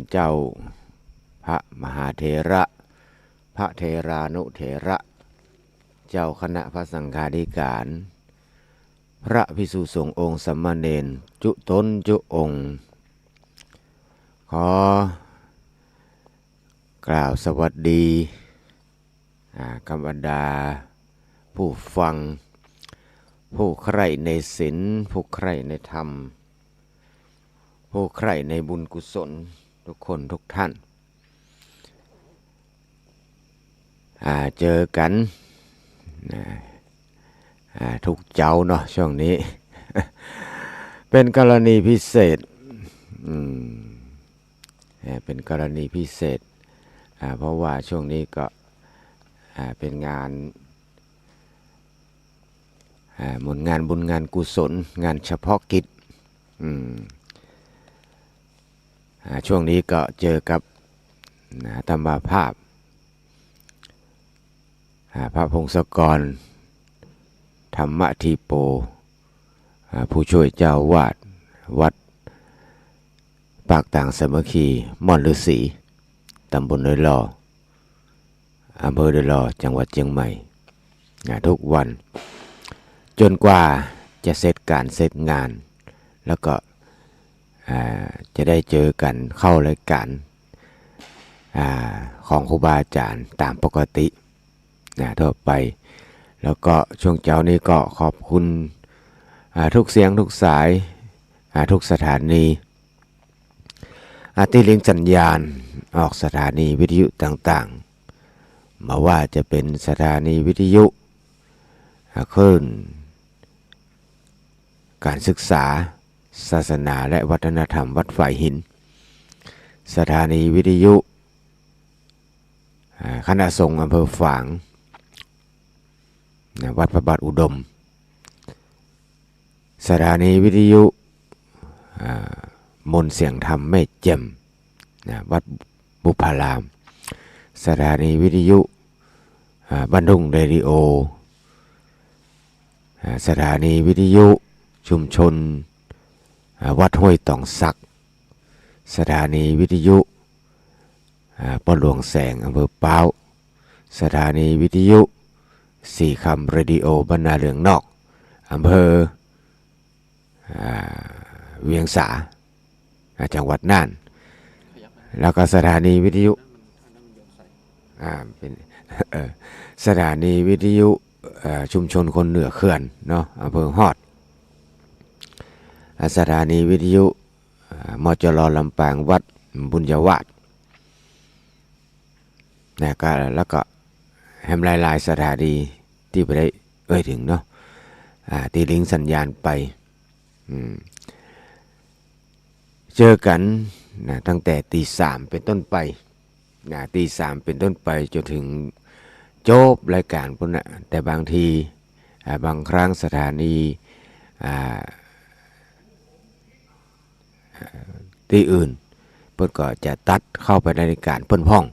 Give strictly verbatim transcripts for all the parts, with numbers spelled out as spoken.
เจ้าพระมหาเถระ พระเถรานุเถระ เจ้าคณะพระสังฆาธิการ พระภิกษุสงฆ์องค์สามเณรจุ๊ตนจุ๊องค์ ขอกล่าวสวัสดี อ่า กับบรรดาผู้ฟัง ผู้ใคร่ในศีล ผู้ใคร่ในธรรม ผู้ใคร่ในบุญกุศล ทุกคนทุกท่าน อ่า เจอกั๋น นะ อ่า ทุกเจ๊าเนาะ ช่วงนี้ เป๋นกรณีพิเศษ อืม อ่า เป๋นกรณีพิเศษ อ่า เพราะว่าช่วงนี้ก็ อ่า เป๋นงาน อ่า เหมือนงานบุญงานกุศล งานเฉพาะกิจ อืม อ่า ช่วงนี้ก็เจอกับ นะ อาตมาภาพ อ่า พระพงศกร ธรรมธีโป อ่า ผู้ช่วยเจ้าอาวาสวัดปากตางสามัคคี ม่อนฤๅษี ต๋ำบลดอยหล่อ อำเภอดอยหล่อ จังหวัดเจียงใหม่ นะ ทุกวัน จ๋นกว่าจะเสร็จก๋านเสร็จงาน แล้วก็ อ่า จะได้เจอกั๋นเข้ารายก๋าน อ่า ของครูบาอาจ๋ารย์ต๋ามปกติ นะ ทั่วไป แล้วก็ช่วงเจ๊านี้ก็ขอบคุณ อ่า ทุกเสียงทุกสาย อ่า ทุกสถานี อ่า ตี้เล็งสัญญาณออกสถานีวิทยุต่างๆ บ่ว่าจะเป๋นสถานีวิทยุ อ่า คลื่นก๋านศึกษา ศาสนาและวัฒนธรรมวัดฝายหิน สถานีวิทยุ อ่า คณะสงฆ์อำเภอฝาง นะ วัดพระบาทอุดม สถานีวิทยุ อ่า มนต์เสียงธรรมแม่แจ่ม นะ วัดบุพพาราม สถานีวิทยุ อ่า บ้านทุ่งเรดิโอ อ่า สถานีวิทยุชุมชน อ่า วัดห้วยตองสัก สถานีวิทยุ อ่า ป้อหลวงแสง อำเภอป๊าว สถานีวิทยุสีคำเรดิโอ บ้านนาเหลืองนอก อำเภอ อ่า เวียงสา อ่า จังหวัดน่าน แล้วก็สถานีวิทยุ อ่า เป๋น เอ่อ สถานีวิทยุ เอ่อ ชุมชนคนเหนือเขื่อนเนาะ อำเภอฮอด อ่า สถานีวิทยุ อ่า มจร ลำปาง วัดบุญญาวาส นะ ก็ แล้วก็แหมหลายๆ สถานีตี้บ่ได้เอ่ยเถิงเนาะ อ่า ตี้เล็งสัญญาณไป อืม เจอกั๋น นะ ตั้งแต่ตีสามเป๋นต้นไป นะ ตีสามเป๋นต้นไปจ๋นเถิงจบรายก๋านปู๊นน่ะ แต่บางที อ่า บางครั้งสถานี อ่า ตี้อื่น เปิ้นก็จะตัดเข้าไปในรายก๋านเปิ้นพ่อง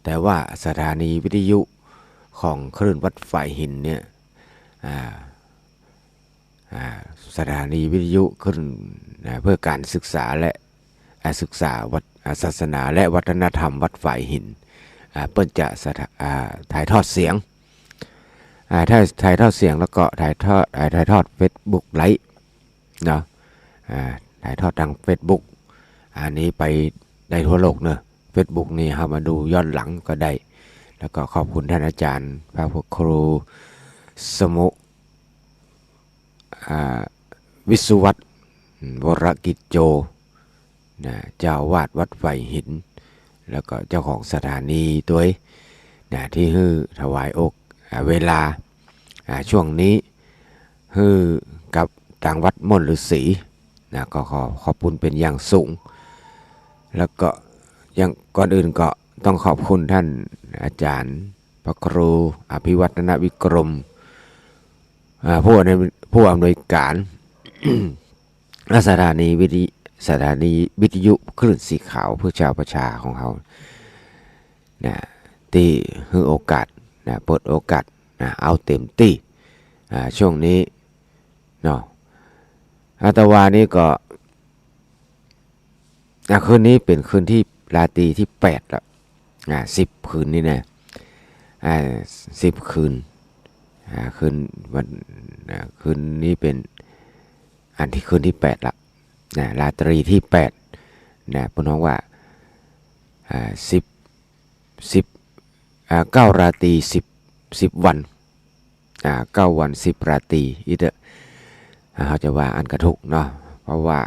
แต่ว่าสถานีวิทยุของคลื่นวัดฝายหินเนี่ย อ่า อ่า สถานีวิทยุคลื่น อ่า เพื่อก๋านศึกษาและ อ่า ศึกษาวัฒ- อ่า ศาสนาและวัฒนธรรมวัดฝายหิน อ่า เปิ้นจะสถา- อ่า ถ่ายทอดเสียง อ่า ถ่าย- ถ่ายทอดเสียงแล้วก็ถ่ายทอด- อ่า ถ่ายทอดเฟซบุ๊กไลฟ์ เนาะ อ่า ถ่ายทอดตางเฟซบุ๊ก อันนี้ไปได้ทั่วโลกเนาะ เฟซบุ๊กนี่เฮามาดูย้อนหลังก็ได้ แล้วก็ขอบคุณต้านอาจ๋ารย์พระครูสมุ อ่า วิศวัตร อืม วรกิจโจ นะ เจ้าอาวาสวัดฝายหิน แล้วก็เจ้าของสถานีตวย นะ ตี้หื้อถวายโอก- อ่า เวลา อ่า ช่วงนี้ หื้อกับตางวัดม่อนฤๅษี นะ ก็ขอขอบคุณเป๋นอย่างสูง แล้วก็อย่างก่อนอื่นก็ต้องขอบคุณต้านอาจ๋ารย์พระครูอภิวัฒนวิกรม อ่า ผู้อำนวย- ผู้อำนวยก๋าน สถานีวิท- สถานีวิทยุคลื่นสีขาวเพื่อชาวประชาของเฮา นะ ตี้หื้อโอกาส นะ เปิดโอกาส นะ เอาเต็มตี้ อ่า ช่วงนี้ เนาะ อาตมานี่ก็ อ่า คืนนี้เป๋นคืนตี้ราตรีตี้แปดละ อ่า สิบคืนนี่นะ อ่า สิบคืน อ่า คืนวัน อ่า คืนนี้เป๋นอันตี้ คืนตี้แปดละ นะ ราตรีตี้แปด นะ เปิ้นฮ้องว่า อ่า สิบ สิบ อ่า เก้าราตรี สิบ สิบวัน อ่า เก้าวัน สิบราตรี อี้เต๊อะ อ่า เฮาจะว่าอั้นก็ถูกเนาะ เพราะว่า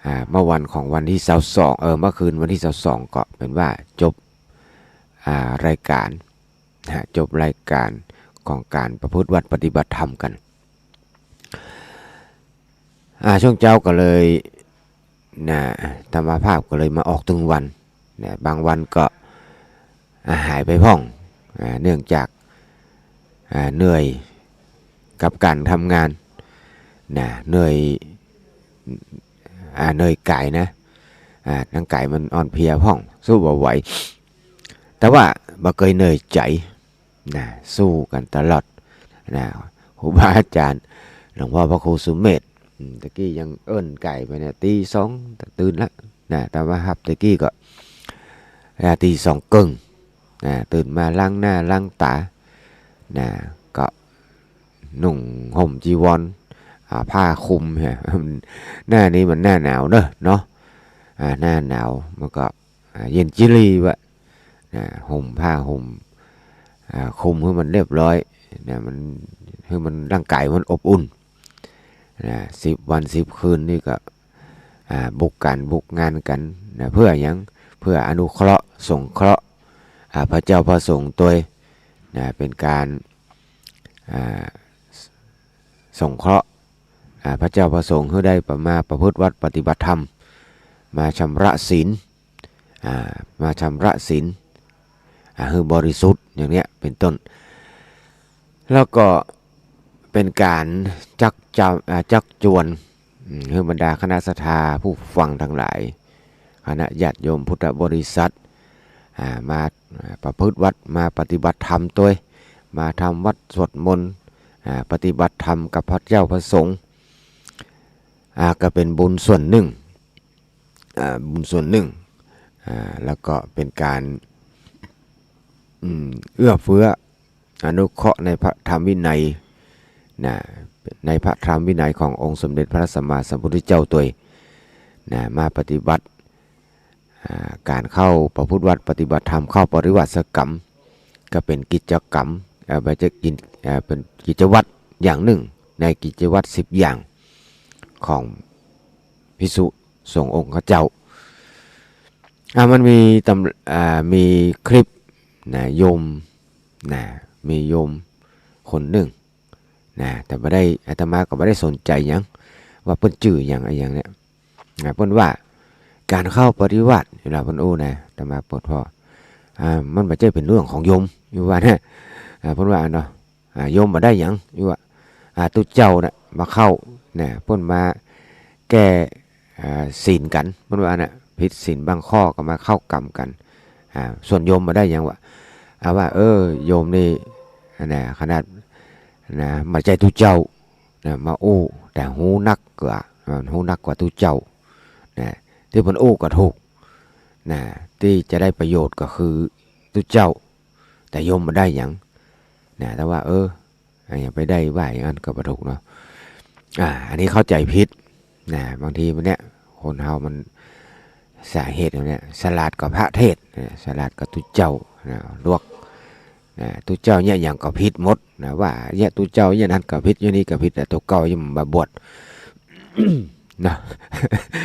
อ่า เมื่อวันของวันตี้ซาวสอง เออ เมื่อคืนวันตี้ซาวสองก็เป๋นว่าจบ อ่า รายก๋าน นะ จบรายก๋านของก๋านประพฤติวัตรปฏิบัติธรรมกั๋น อ่า ช่วงเจ๊าก็เลย นะ อาตมาภาพก็เลยมาออกตึงวัน นะ บางวันก็ อ่า หายไปพ่อง อ่า เนื่องจาก อ่า เหนื่อยกับก๋านทำงาน นะ เหนื่อย อ่า เหนื่อยก๋ายนะ อ่า ร่างก๋ายมันอ่อนเพลียพ่อง สู้บ่ไหว แต่ว่าบ่เกยเหนื่อยใจ๋ นะ สู้กั๋นตลอด นะ ครูบาอาจ๋ารย์ หลวงพ่อพระครูสุเมธ อืม ตะกี้ยังเอิ้นก๋ายไปเนี่ย ตีสองตื่นละ นะ อาตมาภาพตะกี้ก็ อ่า ตีสองเกิ่ง นะ ตื่นมาล้างหน้าล้างต๋า นะ ก็นุ่งห่มจีวร อ่า ผ้าคลุมเนี่ย หน้านี้มันหน้าหนาวเนอะ เนาะ อ่า หน้าหนาวมันก็ อ่า เย็นจี๊รีวะ นะ ห่มผ้าห่ม อ่า คลุมหื้อมันเรียบร้อย นะ มัน หื้อมันร่างก๋ายมันอบอุ่น นะ สิบวันสิบคืนนี่ก็ อ่า บุกก๋านบุกงานกั๋น นะ เปื้อหยัง เปื้ออนุเคราะห์สงเคราะห์ อ่า พระเจ้าพระสงฆ์ตวย นะ เป๋นก๋าน อ่า สงเคราะห์ อ่า พระเจ้าพระสงฆ์หื้อได้มาประพฤติวัตรปฏิบัติธรรม มาชำระศีล อ่า มาชำระศีล อ่า หื้อบริสุทธิ์ อย่างเนี้ย เป๋นต้น แล้วก็เป๋นก๋านจักจำ อ่า จักจวน อืม หื้อบรรดาคณะศรัทธาผู้ฟังตังหลาย คณะญาติโยมพุทธบริษัท อ่า มา อ่า ประพฤติวัตร มาปฏิบัติธรรมตวย มาทำวัตรสวดมนต์ อ่า ปฏิบัติธรรมกับพระเจ้าพระสงฆ์ อ่า ก็เป๋นบุญส่วนนึ่ง อ่า บุญส่วนนึ่ง อ่า แล้วก็เป๋นก๋าน อืม เอื้อเฟื้อ อนุเคราะห์ในพระธรรมวินัย นะ ในพระธรรมวินัยขององค์สมเด็จพระสัมมาสัมพุทธเจ้าตวย นะ มาปฏิบัติ อ่า ก๋านเข้าประพฤติวัตรปฏิบัติธรรม เข้าปริวาสกรรม ก็เป๋นกิจกรรม เอ่อ บ่ใจ้กิจ เอ่อ เป๋นกิจวัตรอย่างนึ่งในกิจวัตรสิบอย่างของภิกษุสงฆ์องค์ข้าเจ้า อ่า มันมีตำ อ่า มีคลิป นะ โยม นะ มีโยมคนนึ่ง นะ แต่บ่ได้ อาตมาก็บ่ได้สนใจ๋หยัง ว่าเปิ้นจื้อหยังอะหยังเนี่ย นะ เปิ้นว่าก๋านเข้าปริวาส เวลาเปิ้นอู้นะ อาตมาปวดพ้อ อ่า มันบ่ใจ้เป๋นเรื่องของโยม อยู่ว่านะ อ่า เปิ้นว่าเนาะ อ่า โยมบ่ได้หยัง อยู่ว่า อ่า ตุ๊เจ้าน่ะมาเข้า นะ เปิ้นมาแก้ อ่า ศีลกั๋น เปิ้นว่าน่ะ ผิดศีลบางข้อก็มาเข้ากรรมกั๋น อ่า ส่วนโยมบ่ได้หยังวะ เอาว่า เออ โยมนี่ อันน่ะ ขนาด นะ บ่ใจ้ตุ๊เจ้า นะ มาอู้ แต่ฮู้นักกว่า อ่า ฮู้นักกว่าตุ๊เจ้า นะ ตี้เปิ้นอู้ก็ถูก นะ ตี้จะได้ประโยชน์ก็คือตุ๊เจ้า แต่โยมบ่ได้หยัง นะ แต่ว่า เออ อ่ะ อย่าไปได้ว่าอย่างนั้นก็บ่ถูกเนาะ อ่า อันนี้เข้าใจ๋ผิด นะ บางทีมันเนี่ย คนเฮามัน สาเหตุเนี่ย ฉลาดกว่าพระเทศน์ นะ ฉลาดกว่าตุ๊เจ้า นะ ลวก นะ ตุ๊เจ้าเนี่ยหยังก็ผิดหมด นะ ว่าเนี่ยตุ๊เจ้าเนี่ยนั้นก็ผิด เนี่ยนี้ก็ผิด แต่ตุ๊เก่ายังบ่บวช นะ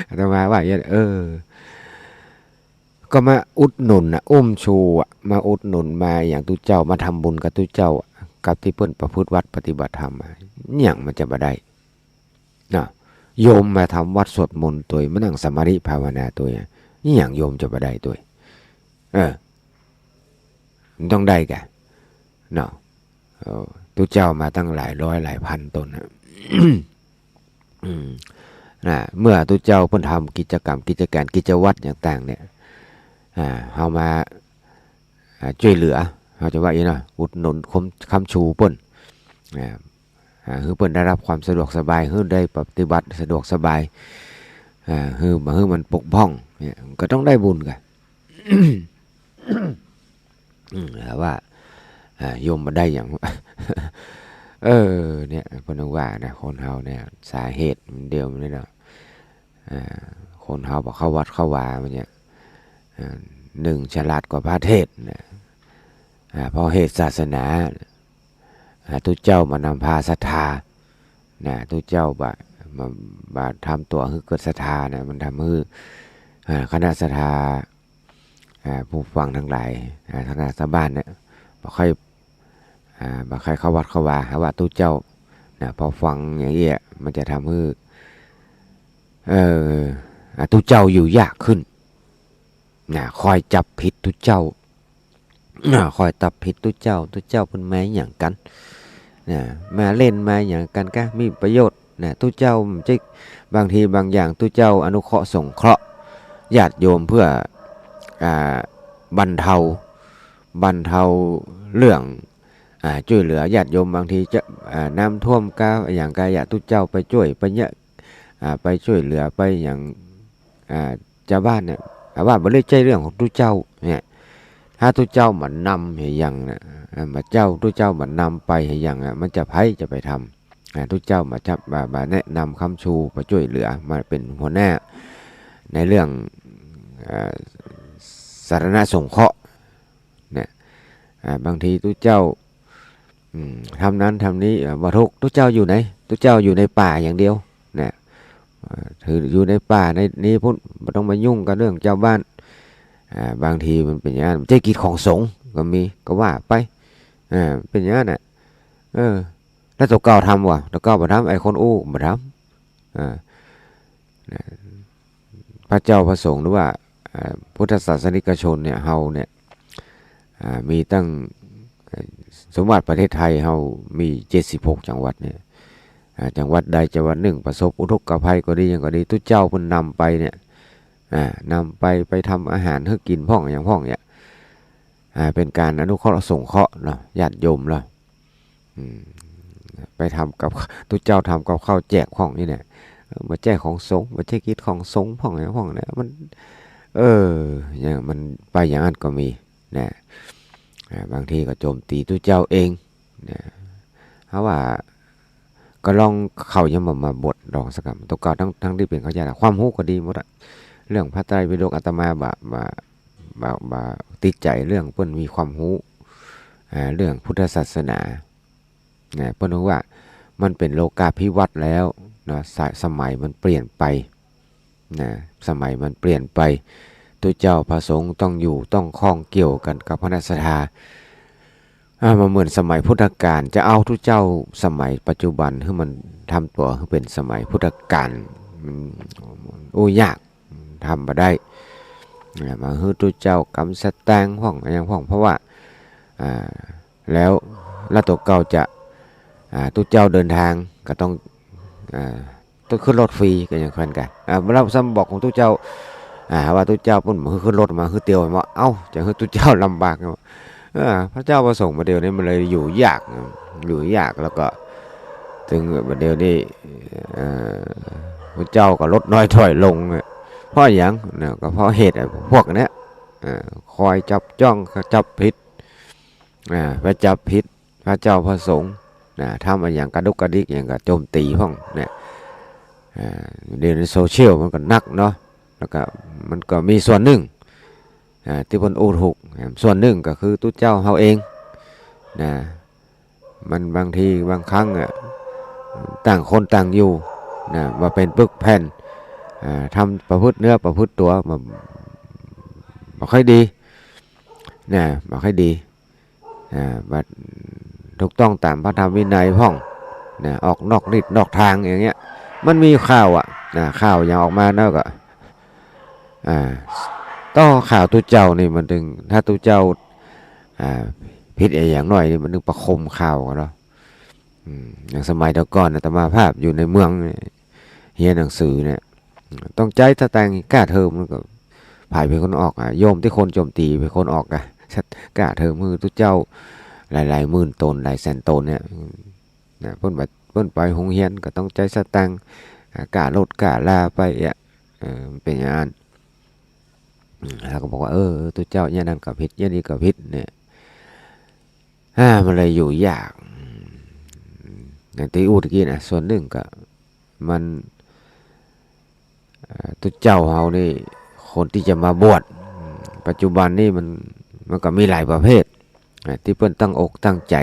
อาตมาว่าเนี่ย เออ ก็มาอุดหนุนน่ะ อุ้มชูอ่ะ มาอุดหนุนมาอย่างตุ๊เจ้า มาทำบุญกับตุ๊เจ้าอ่ะ กับตี้เปิ้นประพฤติวัตรปฏิบัติธรรมอ่ะ หยังมันจะบ่ได้ นะ โยมมาทำวัตรสวดมนต์ตวย มานั่งสมาธิภาวนาตวย อะ หยังโยมจะบ่ได้ตวย เออ มันต้องได้กะ เนาะ เออ ตุ๊เจ้ามาตั้งหลายร้อยหลายพันตนน่ะ อืม นะ เมื่อตุ๊เจ้าเปิ้นทำกิจกรรม กิจก๋าน กิจวัตรอย่างต่างเนี่ย อ่า เฮามา อ่า จ้วยเหลือ เฮาจะว่าอี้เนาะ อุดหนุนค้ำ ค้ำชูเปิ้น อ่า อ่า หื้อเปิ้นได้รับความสะดวกสบาย หื้อได้ปฏิบัติสะดวกสบาย อ่า หื้อ บ่หื้อมันปกป้องเนี่ย ก็ต้องได้บุญก่ะ อืม แต่ว่า อ่า โยมบ่ได้หยัง เออ เนี่ย เปิ้นว่านะ คนเฮาเนี่ย สาเหตุมันเดียวมันนี่เนาะ อ่า คนเฮาบ่เข้าวัดเข้าวามันเนี่ย อ่า นึ่งฉลาดกว่าพระเทศน์นะ อ่า เพราะเหตุศาสนา อ่า ตุ๊เจ้ามานำพาศรัทธา นะ ตุ๊เจ้าบ่า มา บ่าทำตั๋วหื้อเกิดศรัทธานะ มันทำหื้อ อ่า คณะศรัทธา อ่า ผู้ฟังตังหลาย อ่า คณะชาวบ้านเนี่ย บ่ค่อย อ่า บ่ค่อยเข้าวัดเข้าวา หาว่าตุ๊เจ้า นะ พอฟังอย่างเงี้ย มันจะทำหื้อ เอ่อ อ่า ตุ๊เจ้าอยู่ยากขึ้น นะ คอยจับผิดตุ๊เจ้า อ่า คอยจับผิดตุ๊เจ้า ตุ๊เจ้าเปิ้นมาหยังกั๋น นะ มาเล่นมาหยังกั๋นกะ มีประโยชน์ นะ ตุ๊เจ้ามันจะ บางทีบางอย่างตุ๊เจ้าอนุเคราะห์สงเคราะห์ญาติโยมเพื่อ อ่า บรรเทา บรรเทาเรื่อง อ่า จ้วยเหลือญาติโยม บางทีจะ อ่า น้ำท่วมกาหยังกา ยะตุ๊เจ้าไปจ้วย ไปเยียะ อ่า ไปจ้วยเหลือ ไปหยัง อ่า จาวบ้านเนี่ย แต่ว่าบ่ได้ใจ้เรื่องของตุ๊เจ้าเนี่ย ถ้าตุ๊เจ้าบ่นำหื้อหยังนะ อ่า บ่เจ้า ตุ๊เจ้าบ่นำไปหื้อหยังอะ มันจะใผจะไปทำ อ่า ตุ๊เจ้าบ่จับ บ่ บ่แนะนำค้ำชู บ่จ้วยเหลือ มาเป๋นหัวหน้าในเรื่อง อ่า สาธารณสงเคราะห์เนี่ย อ่า บางทีตุ๊เจ้า อืม ทำนั้นทำนี้ อ่า บ่ถูก ตุ๊เจ้าอยู่ไหน ตุ๊เจ้าอยู่ในป่าอย่างเดียวเนี่ย อ่า ถืออยู่ในป่าในนี้พุ้น บ่ต้องมายุ่งกับเรื่องจาวบ้าน อ่า บางทีมันเป๋นอย่างนั้น บ่ใจ้กิจของสงฆ์ก็มี ก็ว่าไป อ่า เป๋นอย่างนั้นน่ะ เออ แล้วตั๋วเก่าทำบ่ ตั๋วเก่าบ่ทำ ไอ้คนอู้บ่ทำ อ่า นะ พระเจ้าพระสงฆ์หรือว่า อ่า พุทธศาสนิกชนเนี่ย เฮาเนี่ย อ่า มีตั้ง เอ่อ สมบัติประเทศไทยเฮามีเจ็ดสิบหกจังหวัดเนี่ย อ่า จังหวัดใดจังหวัดนึ่งประสบอุทกภัยก็ดีหยังก็ดี ตุ๊เจ้าเปิ้นนำไปเนี่ย อ่า นำไป ไปทำอาหารหื้อกิ๋นพ่องหยังพ่องเนี่ย อ่า เป๋นก๋านอนุเคราะห์สงเคราะห์เนาะ ญาติโยมเนาะ อืม ไปทำกับ ตุ๊เจ้าทำกับข้าวแจกพ่องนี่เนี่ย เออ บ่ใจ้ของสงฆ์ บ่ใจ้กิจของสงฆ์พ่องหยังพ่องเนี่ย มัน เออ อย่าง มันไปอย่างนั้นก็มีนะ อ่า บางทีก็โจมตีตุ๊เจ้าเองนะ เพราะว่า ก็ลองเข้ายังบ่มาบวชลองสักกำ ตั๋วเก่าทั้ง ทั้งตี้เป๋นคฤหัสถ์ ความฮู้ก็ดีหมดอะ เรื่องพระไตรปิฎก อาตมาบ่ บ่ บ่ บ่ติดใจ๋เรื่องเปิ้นมีความฮู้ อ่า เรื่องพุทธศาสนา นะ เปิ้นว่ามันเป๋นโลกาภิวัตน์แล้วเนาะ สะ สมัยมันเปลี่ยนไป นะ สมัยมันเปลี่ยนไป ตุ๊เจ้าพระสงฆ์ต้องอยู่ ต้องข้องเกี่ยวกั๋นกับคณะศรัทธา อ่า บ่เหมือนสมัยพุทธกาล จะเอาตุ๊เจ้าสมัยปัจจุบันหื้อมันทำตั๋วหื้อเป๋นสมัยพุทธกาล มันอู้ยาก ทำบ่ได้ อ่า มาหื้อตุ๊เจ้ากำสตางค์พ่อง หยังพ่อง เพราะว่า อ่า แล้ว แล้วตั๋วเก่าจะ อ่า ตุ๊เจ้าเดินทางก็ต้อง อ่า ต้องขึ้นรถฟรีก็ยังแควนกั๋น อ่า แล้วซ้ำบอกของตุ๊เจ้า อ่า ว่าตุ๊เจ้าเปิ้นบ่หื้อขึ้นรถ มาหื้อเตียว ว่า เอ้า จะหื้อตุ๊เจ้าลำบาก เออ พระเจ้าพระสงฆ์บ่าเดี่ยวนี้มันเลยอยู่ยาก อยู่ยาก แล้วก็ เถิงบ่าเดี่ยวนี้ เอ่อ พระเจ้าก็ลดน้อยถอยลง เพราะหยังเนี่ย ก็เพราะเหตุไอ้พวกเนี้ย เอ่อ คอยจับจ้อง จับผิด อ่า ไปจับผิดพระเจ้าพระสงฆ์นะ ทำอะหยังกระดุกกระดิกหยังก็โจมตีพ่องเนี่ย อ่า เดี๋ยวนี้โซเชียลมันก็นักเนาะ แล้วก็มันก็มีส่วนนึ่ง อ่า ตี้เปิ้นอู้ถูก ส่วนนึ่งก็คือตุ๊เจ้าเฮาเองนะ มันบางทีบางครั้งอะ ต่างคนต่างอยู่นะ บ่เป๋นปึกแผ่น อ่า ทำประพฤติเนื้อประพฤติตั๋ว บ่ บ่ค่อยดีนะ บ่ค่อยดี อ่า บ่ถูกต้องต๋ามพระธรรมวินัยพ่องนะ ออกนอกลีดนอกทางอย่างเงี้ย มันมีข่าวอะนะ ข่าวหยังออกมาแล้วก็ อ่า ต่อข่าวตุ๊เจ้านี่มันเถิง ถ้าตุ๊เจ้า อ่า ผิดอะหยังหน่อยนี่มันเถิงประโคมข่าวกั๋นเนาะ อืม อย่างสมัยแต่ก่อนอาตมาภาพอยู่ในเมืองเนี่ย เฮียนหนังสือเนี่ย ต้องใจ๊สตางค์ก้าเทอม มันก็ ใผเป๋นคนออกอะ โยมตี้คนโจมตีเป๋นคนออกอะ ก้าเทอมหื้อตุ๊เจ้า หลายๆ หมื่นต๋น หลายแสนต๋นเนี่ย นะ เปิ้นไป เปิ้นไปโฮงเฮียนก็ต้องใจ๊สตางค์ อ่า ก้ารถก้าราไปอะ เออ มันเป๋นอย่างนั้น อืม เฮาก็บอกว่า เออ ตุ๊เจ้า อย่างนั้นก็ผิด อย่างนี้ก็ผิด เนี่ย อ่า มันเลยอยู่ยาก อืม อย่างตี้อู้ตะกี้นะ ส่วนนึ่งก็ มัน เอ่อ ตุ๊เจ้าเฮานี่ คนตี้จะมาบวช อืม ปัจจุบันนี่มัน มันก็มีหลายประเภท อ่า ตี้เปิ้นตั้งอกตั้งใจ๋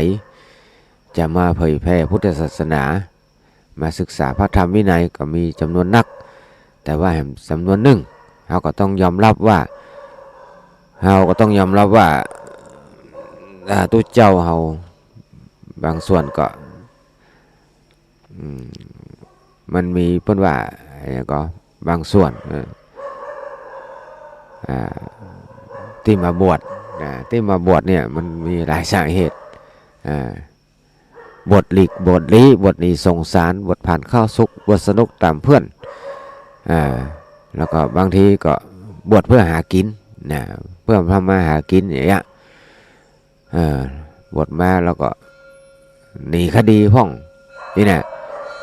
จะมาเผยแผ่พุทธศาสนา มาศึกษาพระธรรมวินัยก็มีจ๋ำนวนนัก แต่ว่าแหมจ๋ำนวนนึ่ง เฮาก็ต้องยอมฮับว่า เฮาก็ต้องยอมฮับว่า อ่า ตุ๊เจ้าเฮาบางส่วนก็ อืม มันมีเปิ้นว่า อะหยังก็ บางส่วน เออ อ่า ตี้มาบวช อ่า ตี้มาบวชเนี่ย มันมีหลายสาเหตุ อ่า บวชหลีก บวชลี้ บวชหนีสงสาร บวชผ่านข้าวสุข บวชสนุกต๋ามเพื่อน อ่า แล้วก็บางทีก็บวชเพื่อหากิ๋นนะ เพื่อทำมาหากิ๋นอย่างเงี้ย เออ บวชมาแล้วก็หนีคดีพ่อง นี่นะ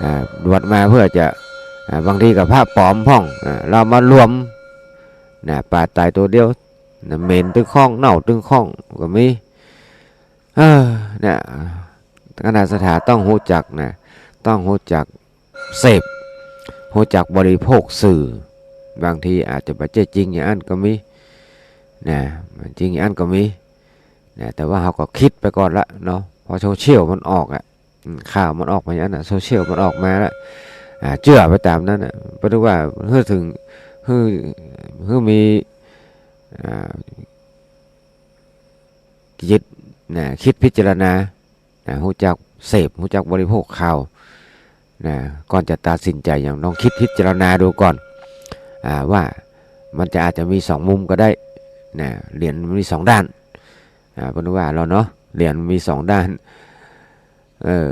อ่า บวชมาเพื่อจะ อ่า บางทีก็พระป๋อมพ่อง อ่า แล้วมารวม นะ ปลาต๋ายตั๋วเดียว นะ เหม็นตึงข้อง เน่าตึงข้องก็มี เออ เนี่ย คณะศรัทธาต้องฮู้จักนะ ต้องฮู้จักเสพ ฮู้จักบริโภคสื่อ บางทีอาจจะบ่ใจ้จริงอย่างอั้นก็มี นะ จริงอย่างอั้นก็มี นะ แต่ว่าเฮาก็กึ๊ดไปก่อนละเนาะ เพราะโซเชียลมันออกอะ อืม ข่าวมันออกมาอย่างนั้นน่ะ โซเชียลมันออกมาละ อ่า เจื้อไปต๋ามนั้นน่ะ เปิ้นว่า หื้อเถิง หื้อ หื้อมี อ่า กึ๊ดนะ กึ๊ดพิจารณานะ ฮู้จักเสพ ฮู้จักบริโภคข่าวนะ ก่อนจะตัดสินใจ๋หยัง ลองกึ๊ดพิจารณาดูก่อน อ่า ว่ามันจะอาจจะมีสองมุมก็ได้นะ เหรียญมันมีสองด้าน อ่า เปิ้นว่าแล้วเนาะ เหรียญมันมีสองด้าน เออ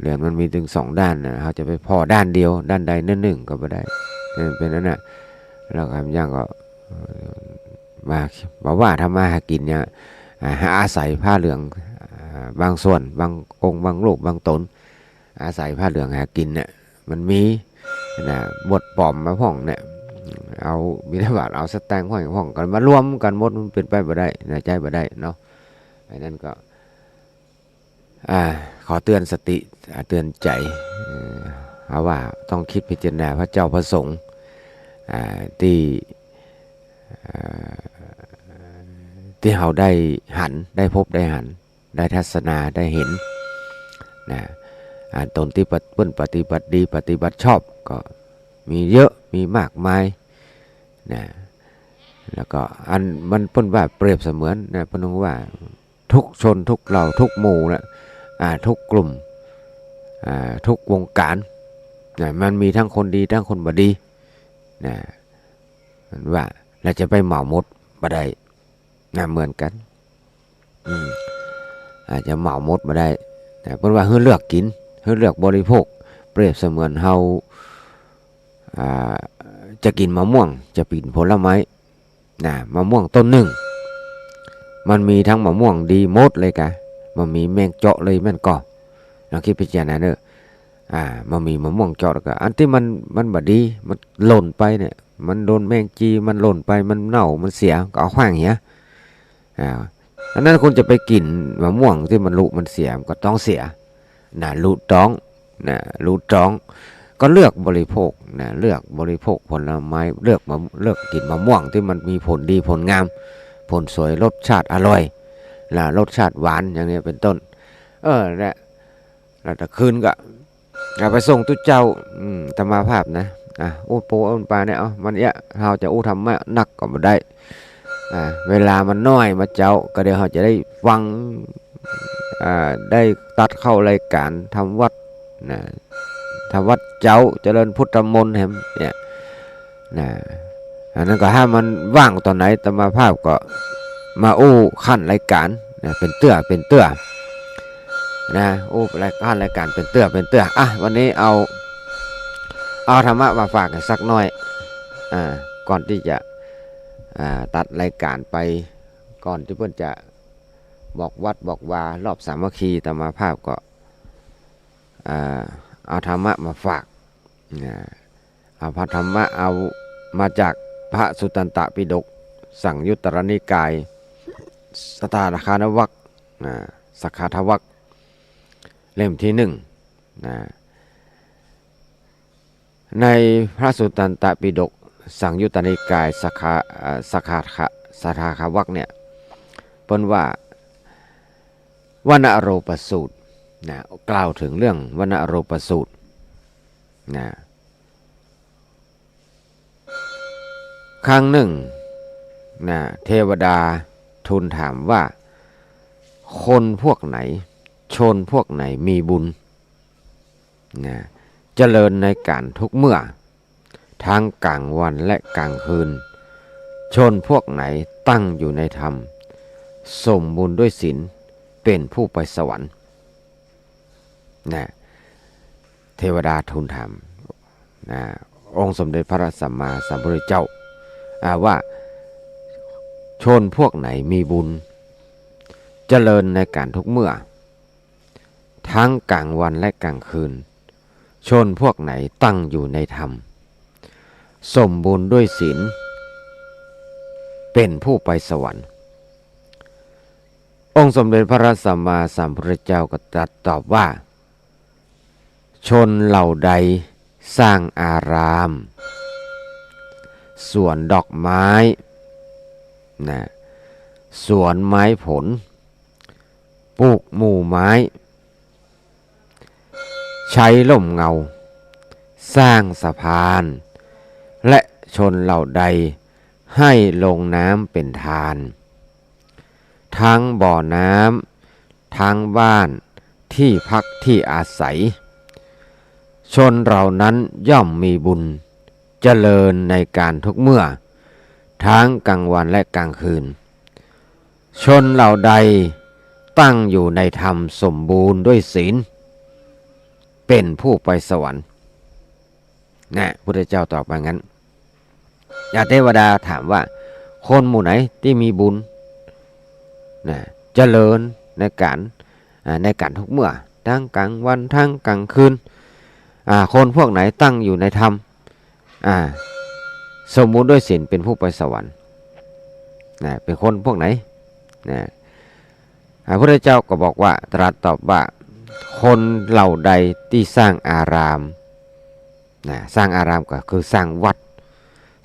เหรียญมันมีตึงสองด้านนะ เฮาจะไปผ่อด้านเดียว ด้านใดด้านนึ่งก็บ่ได้ เออ เป๋นอั้นน่ะ แล้วก็อย่างก็ เออ มา บ่าว่าทำมาหากิ๋นเนี่ย อ่า หาอาศัยผ้าเหลือง อ่า บางส่วน บางองค์ บางรูป บางต๋น อาศัยผ้าเหลืองหากิ๋นเนี่ย มันมีนะ บวชป๋อมมาพ่องเนี่ย เอาบิณฑบาต เอาสตางค์พ่อง พ่องก็มารวมกั๋นหมด มันเป๋นไปบ่ได้นะ ใจ๊บ่ได้เนาะ อันนั้นก็ อ่า ขอเตือนสติ อ่า เตือนใจ๋ เออ เฮาว่าต้องกึ๊ดพิจารณาพระเจ้าพระสงฆ์ อ่า ตี้ อ่า ตี้เฮาได้หัน ได้พบได้หัน ได้ทัศนา ได้หันนะ อ่า ต๋นตี้ปะ- เปิ้นปฏิบัติดี ปฏิบัติชอบก็มีเยอะ มีมากมายนะ แล้วก็อันมันเปิ้นว่าเปรียบเสมือนนะ เปิ้นว่าทุกชน ทุกเหล่า ทุกหมู่นะ อ่า ทุกกลุ่ม อ่า ทุกวงก๋านนะ มันมีตึงคนดี ตึงคนบ่ดีนะ มันว่า แล้วจะไปเหมาหมดบ่ได้นะ เหมือนกั๋น อืม อาจจะเหมาหมดบ่ได้ แต่เปิ้นว่าหื้อเลือกกิ๋น หื้อเลือกบริโภค เปรียบเสมือนเฮา อ่า จะกิ๋นมะม่วง จะกิ๋นผลไม้นะ มะม่วงต้นนึ่ง มันมีตึงมะม่วงดีหมดเลยกา บ่มีแมงเจาะเลยแม่นก่อ ลองกึ๊ดพิจารณาเน่อ อ่า บ่มีมะม่วงเจาะ แล้วก็อันตี้มัน มันบ่ดี มันหล่นไปเนี่ย มันโดนแมงจี มันหล่นไป มันเน่า มันเสีย ก็เอาขว้างเหีย อ่า อันนั้นคุณจะไปกิ๋นมะม่วงตี้มันลุมันเสีย มันก็ต๊องเสียนะ ลุต๊องนะ ลุต๊อง ก็เลือกบริโภคนะ เลือกบริโภคผลไม้ เลือกมะ- เลือกกิ๋นมะม่วงตี้มันมีผลดีผลงาม ผลสวย รสชาติอร่อย และรสชาติหวาน อย่างนี้เป๋นต้น เออ และ แล้วตะคืนก็ เอาไปส่งตุ๊เจ้า อืม อาตมาภาพนะ อ่ะ อู้โปอู้ปาเนี่ย เอ้า มันเอี้ยะ เฮาจะอู้ธรรมะนักก็บ่ได้ อ่า เวลามันน้อยมาเจ๊า ก็เดี๋ยวเฮาจะได้ฟัง อ่า ได้ตัดเข้ารายก๋านทำวัตรนะ ทำวัตรเจ๊า เจริญพุทธมนต์แหมเนี่ย นะ อันนั้นก็ถ้ามันว่างต๋อนไหน อาตมาภาพก็มาอู้ขั้นรายก๋านนะ เป๋นเตื้อ เป๋นเตื้อนะ อู้ราย- ขั้นรายก๋านเป๋นเตื้อ เป๋นเตื้อ อ่ะ วันนี้เอา เอาธรรมะมาฝากกั๋นสักหน้อย อ่า ก่อนตี้จะ อ่า ตัดรายก๋านไป ก่อนตี้เปิ้นจะบอกวัตรบอกวา รอบสามัคคี อาตมาภาพก็ อ่า เอาธรรมะมาฝาก นะ เอาพระธรรมะ เอา มาจากพระสุตตันตปิฎก สังยุตตรนิกาย สกาทานวรรค อ่า สกาทวรรค เล่มที่หนึ่ง นะ ในพระสุตตันตปิฎก สังยุตตนิกาย สกา อ่า สกาทะ สกาทวรรคเนี่ย เปิ้นว่า วนโรปสูตร นะ กล่าวถึงเรื่องวนโรปสูตร นะ ครั้งหนึ่ง นะ เทวดาทูลถามว่า คนพวกไหน ชนพวกไหนมีบุญ นะ เจริญในการทุกเมื่อ ทั้งกลางวันและกลางคืน ชนพวกไหนตั้งอยู่ในธรรม สมบูรณ์ด้วยศีล เป็นผู้ไปสวรรค์ นะ เทวดาทูลถาม นะ องค์สมเด็จพระสัมมาสัมพุทธเจ้า อ่า ว่า ชนพวกไหนมีบุญ เจริญในการทุกเมื่อ ทั้งกลางวันและกลางคืน ชนพวกไหนตั้งอยู่ในธรรม สมบูรณ์ด้วยศีล เป็นผู้ไปสวรรค์ องค์สมเด็จพระสัมมาสัมพุทธเจ้าก็ตรัสตอบว่า ชนเหล่าใดสร้างอาราม สวนดอกไม้ นะ สวนไม้ผล ปลูกหมู่ไม้ ใช้ร่มเงา สร้างสะพาน และชนเหล่าใดให้ลงน้ำเป็นทาน ทั้งบ่อน้ำ ทั้งบ้าน ที่พักที่อาศัย ชนเหล่านั้นย่อมมีบุญ เจริญในการทุกเมื่อ ทั้งกลางวันและกลางคืน ชนเหล่าใดตั้งอยู่ในธรรมสมบูรณ์ด้วยศีล เป็นผู้ไปสวรรค์ นะ พุทธเจ้าตอบว่างั้น อ่า เทวดาถามว่า คนหมู่ไหนตี้มีบุญ นะ เจริญในการ อ่า ในการทุกเมื่อ ทั้งกลางวัน ทั้งกลางคืน อ่า คนพวกไหนตั้งอยู่ในธรรม อ่า สมบูรณ์ด้วยศีล เป็นผู้ไปสวรรค์ นะ เป็นคนพวกไหน นะ อ่า พระพุทธเจ้าก็บอกว่า ตรัสตอบว่า คนเหล่าใดตี้สร้างอาราม นะ สร้างอารามก็คือสร้างวัด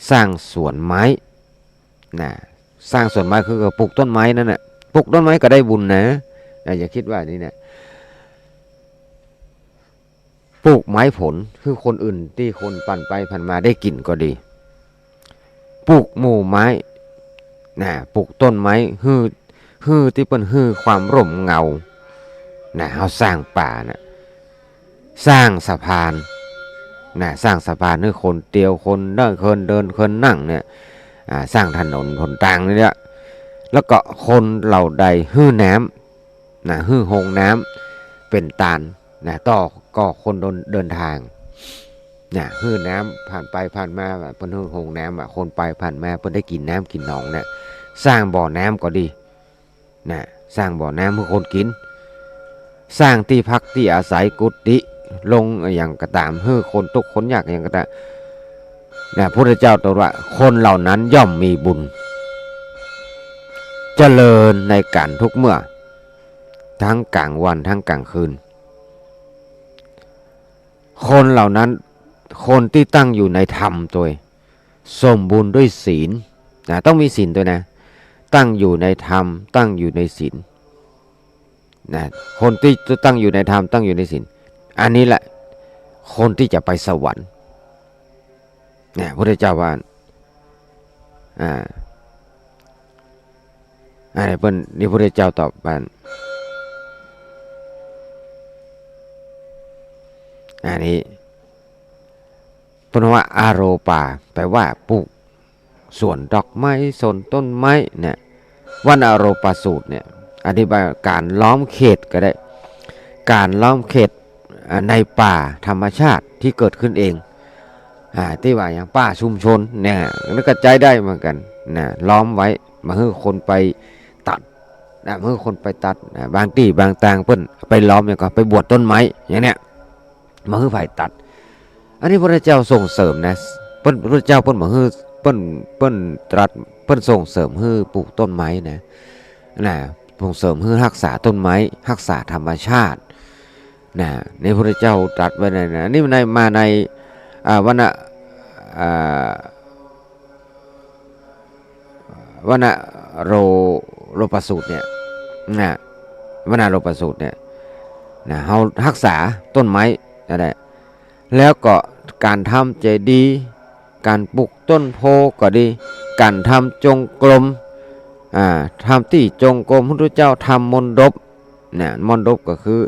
สร้างสวนไม้ นะ สร้างสวนไม้คือปลูกต้นไม้นั่นน่ะ ปลูกต้นไม้ก็ได้บุญนะ อ่า อย่าคิดว่านี่นะ ปลูกไม้ผล คือคนอื่นตี้คนผ่านไปผ่านมาได้กิ๋นก็ดี ปลูกหมู่ไม้ นะ ปลูกต้นไม้ หื้อ หื้อตี้เปิ้นหื้อความร่มเงา นะ เฮาสร้างป่านะ สร้างสะพาน นะ สร้างสะพานหื้อคนเตียว คนเดิน คนเดิน คนนั่งเนี่ย อ่า สร้างถนนหนตางนี่แหละ แล้วก็คนเหล่าใดหื้อน้ำ นะ หื้อฮงน้ำเป๋นตาน นะ ต่อก่อคนเดิน เดินตาง นะ หื้อน้ำผ่านไปผ่านมา เปิ้นหื้อฮงน้ำอะ คนไปผ่านมาเปิ้นได้กิ๋นน้ำกิ๋นหนองเนี่ย สร้างบ่อน้ำก็ดี นะ สร้างบ่อน้ำหื้อคนกิ๋น สร้างตี้พักตี้อาศัย กุฏิ โฮงอะหยังก็ต๋าม หื้อคนตุ๊กข์คนยากอะหยังก็ต๋าม นะ พุทธเจ้าตรัสว่า คนเหล่านั้นย่อมมีบุญ เจริญในการทุกเมื่อ ทั้งกลางวันทั้งกลางคืน คนเหล่านั้น คนตี้ตั้งอยู่ในธรรมตวย สมบูรณ์ด้วยศีล นะ ต้องมีศีลตวยนะ ตั้งอยู่ในธรรม ตั้งอยู่ในศีล นะ คนตี้ตั้งอยู่ในธรรม ตั้งอยู่ในศีล อันนี้แหละ คนตี้จะไปสวรรค์ นะ พุทธเจ้าว่า อ่า อ่า เปิ้น นี่พุทธเจ้าตอบว่า อันนี้ เปิ้นว่าอโรปา แปลว่าปลูกสวนดอกไม้ สวนต้นไม้เนี่ย วนโรปสูตรเนี่ย อธิบายว่าการล้อมเขตก็ได้ การล้อมเขต อ่า ในป่าธรรมชาติตี้เกิดขึ้นเอง อ่า ตี้ว่าอย่างป่าชุมชนเนี่ย มันก็ใจ๊ได้เหมือนกั๋นนะ ล้อมไว้ บ่หื้อคนไปตัด นะ บ่หื้อคนไปตัดนะ บางตี้บางตางเปิ้นไปล้อมอย่างก็ไปบวชต้นไม้ อย่างเนี้ย บ่หื้อใผตัด อันนี้พระเจ้าส่งเสริมนะ เปิ้น พระพุทธเจ้าเปิ้นบ่หื้อ เปิ้น เปิ้นตรัส เปิ้นส่งเสริมหื้อปลูกต้นไม้นะ นะ ส่งเสริมหื้อฮักษาต้นไม้ ฮักษาธรรมชาตินะ นี่พระพุทธเจ้าตรัสไว้ใน นะ นี่ใน มาใน อ่า วณ อ่า วณโร โรปสูตรเนี่ยนะ วณโรปสูตรเนี่ยนะ เฮาฮักษาต้นไม้นั่นแหละ แล้วก็ก๋านทำเจดีย์ ก๋านปลูกต้นโพธิ์ก็ดี ก๋านทำจงกรม อ่า ทำตี้จงกรมพุทธเจ้า ทำมณฑปนะ มณฑปก็คือ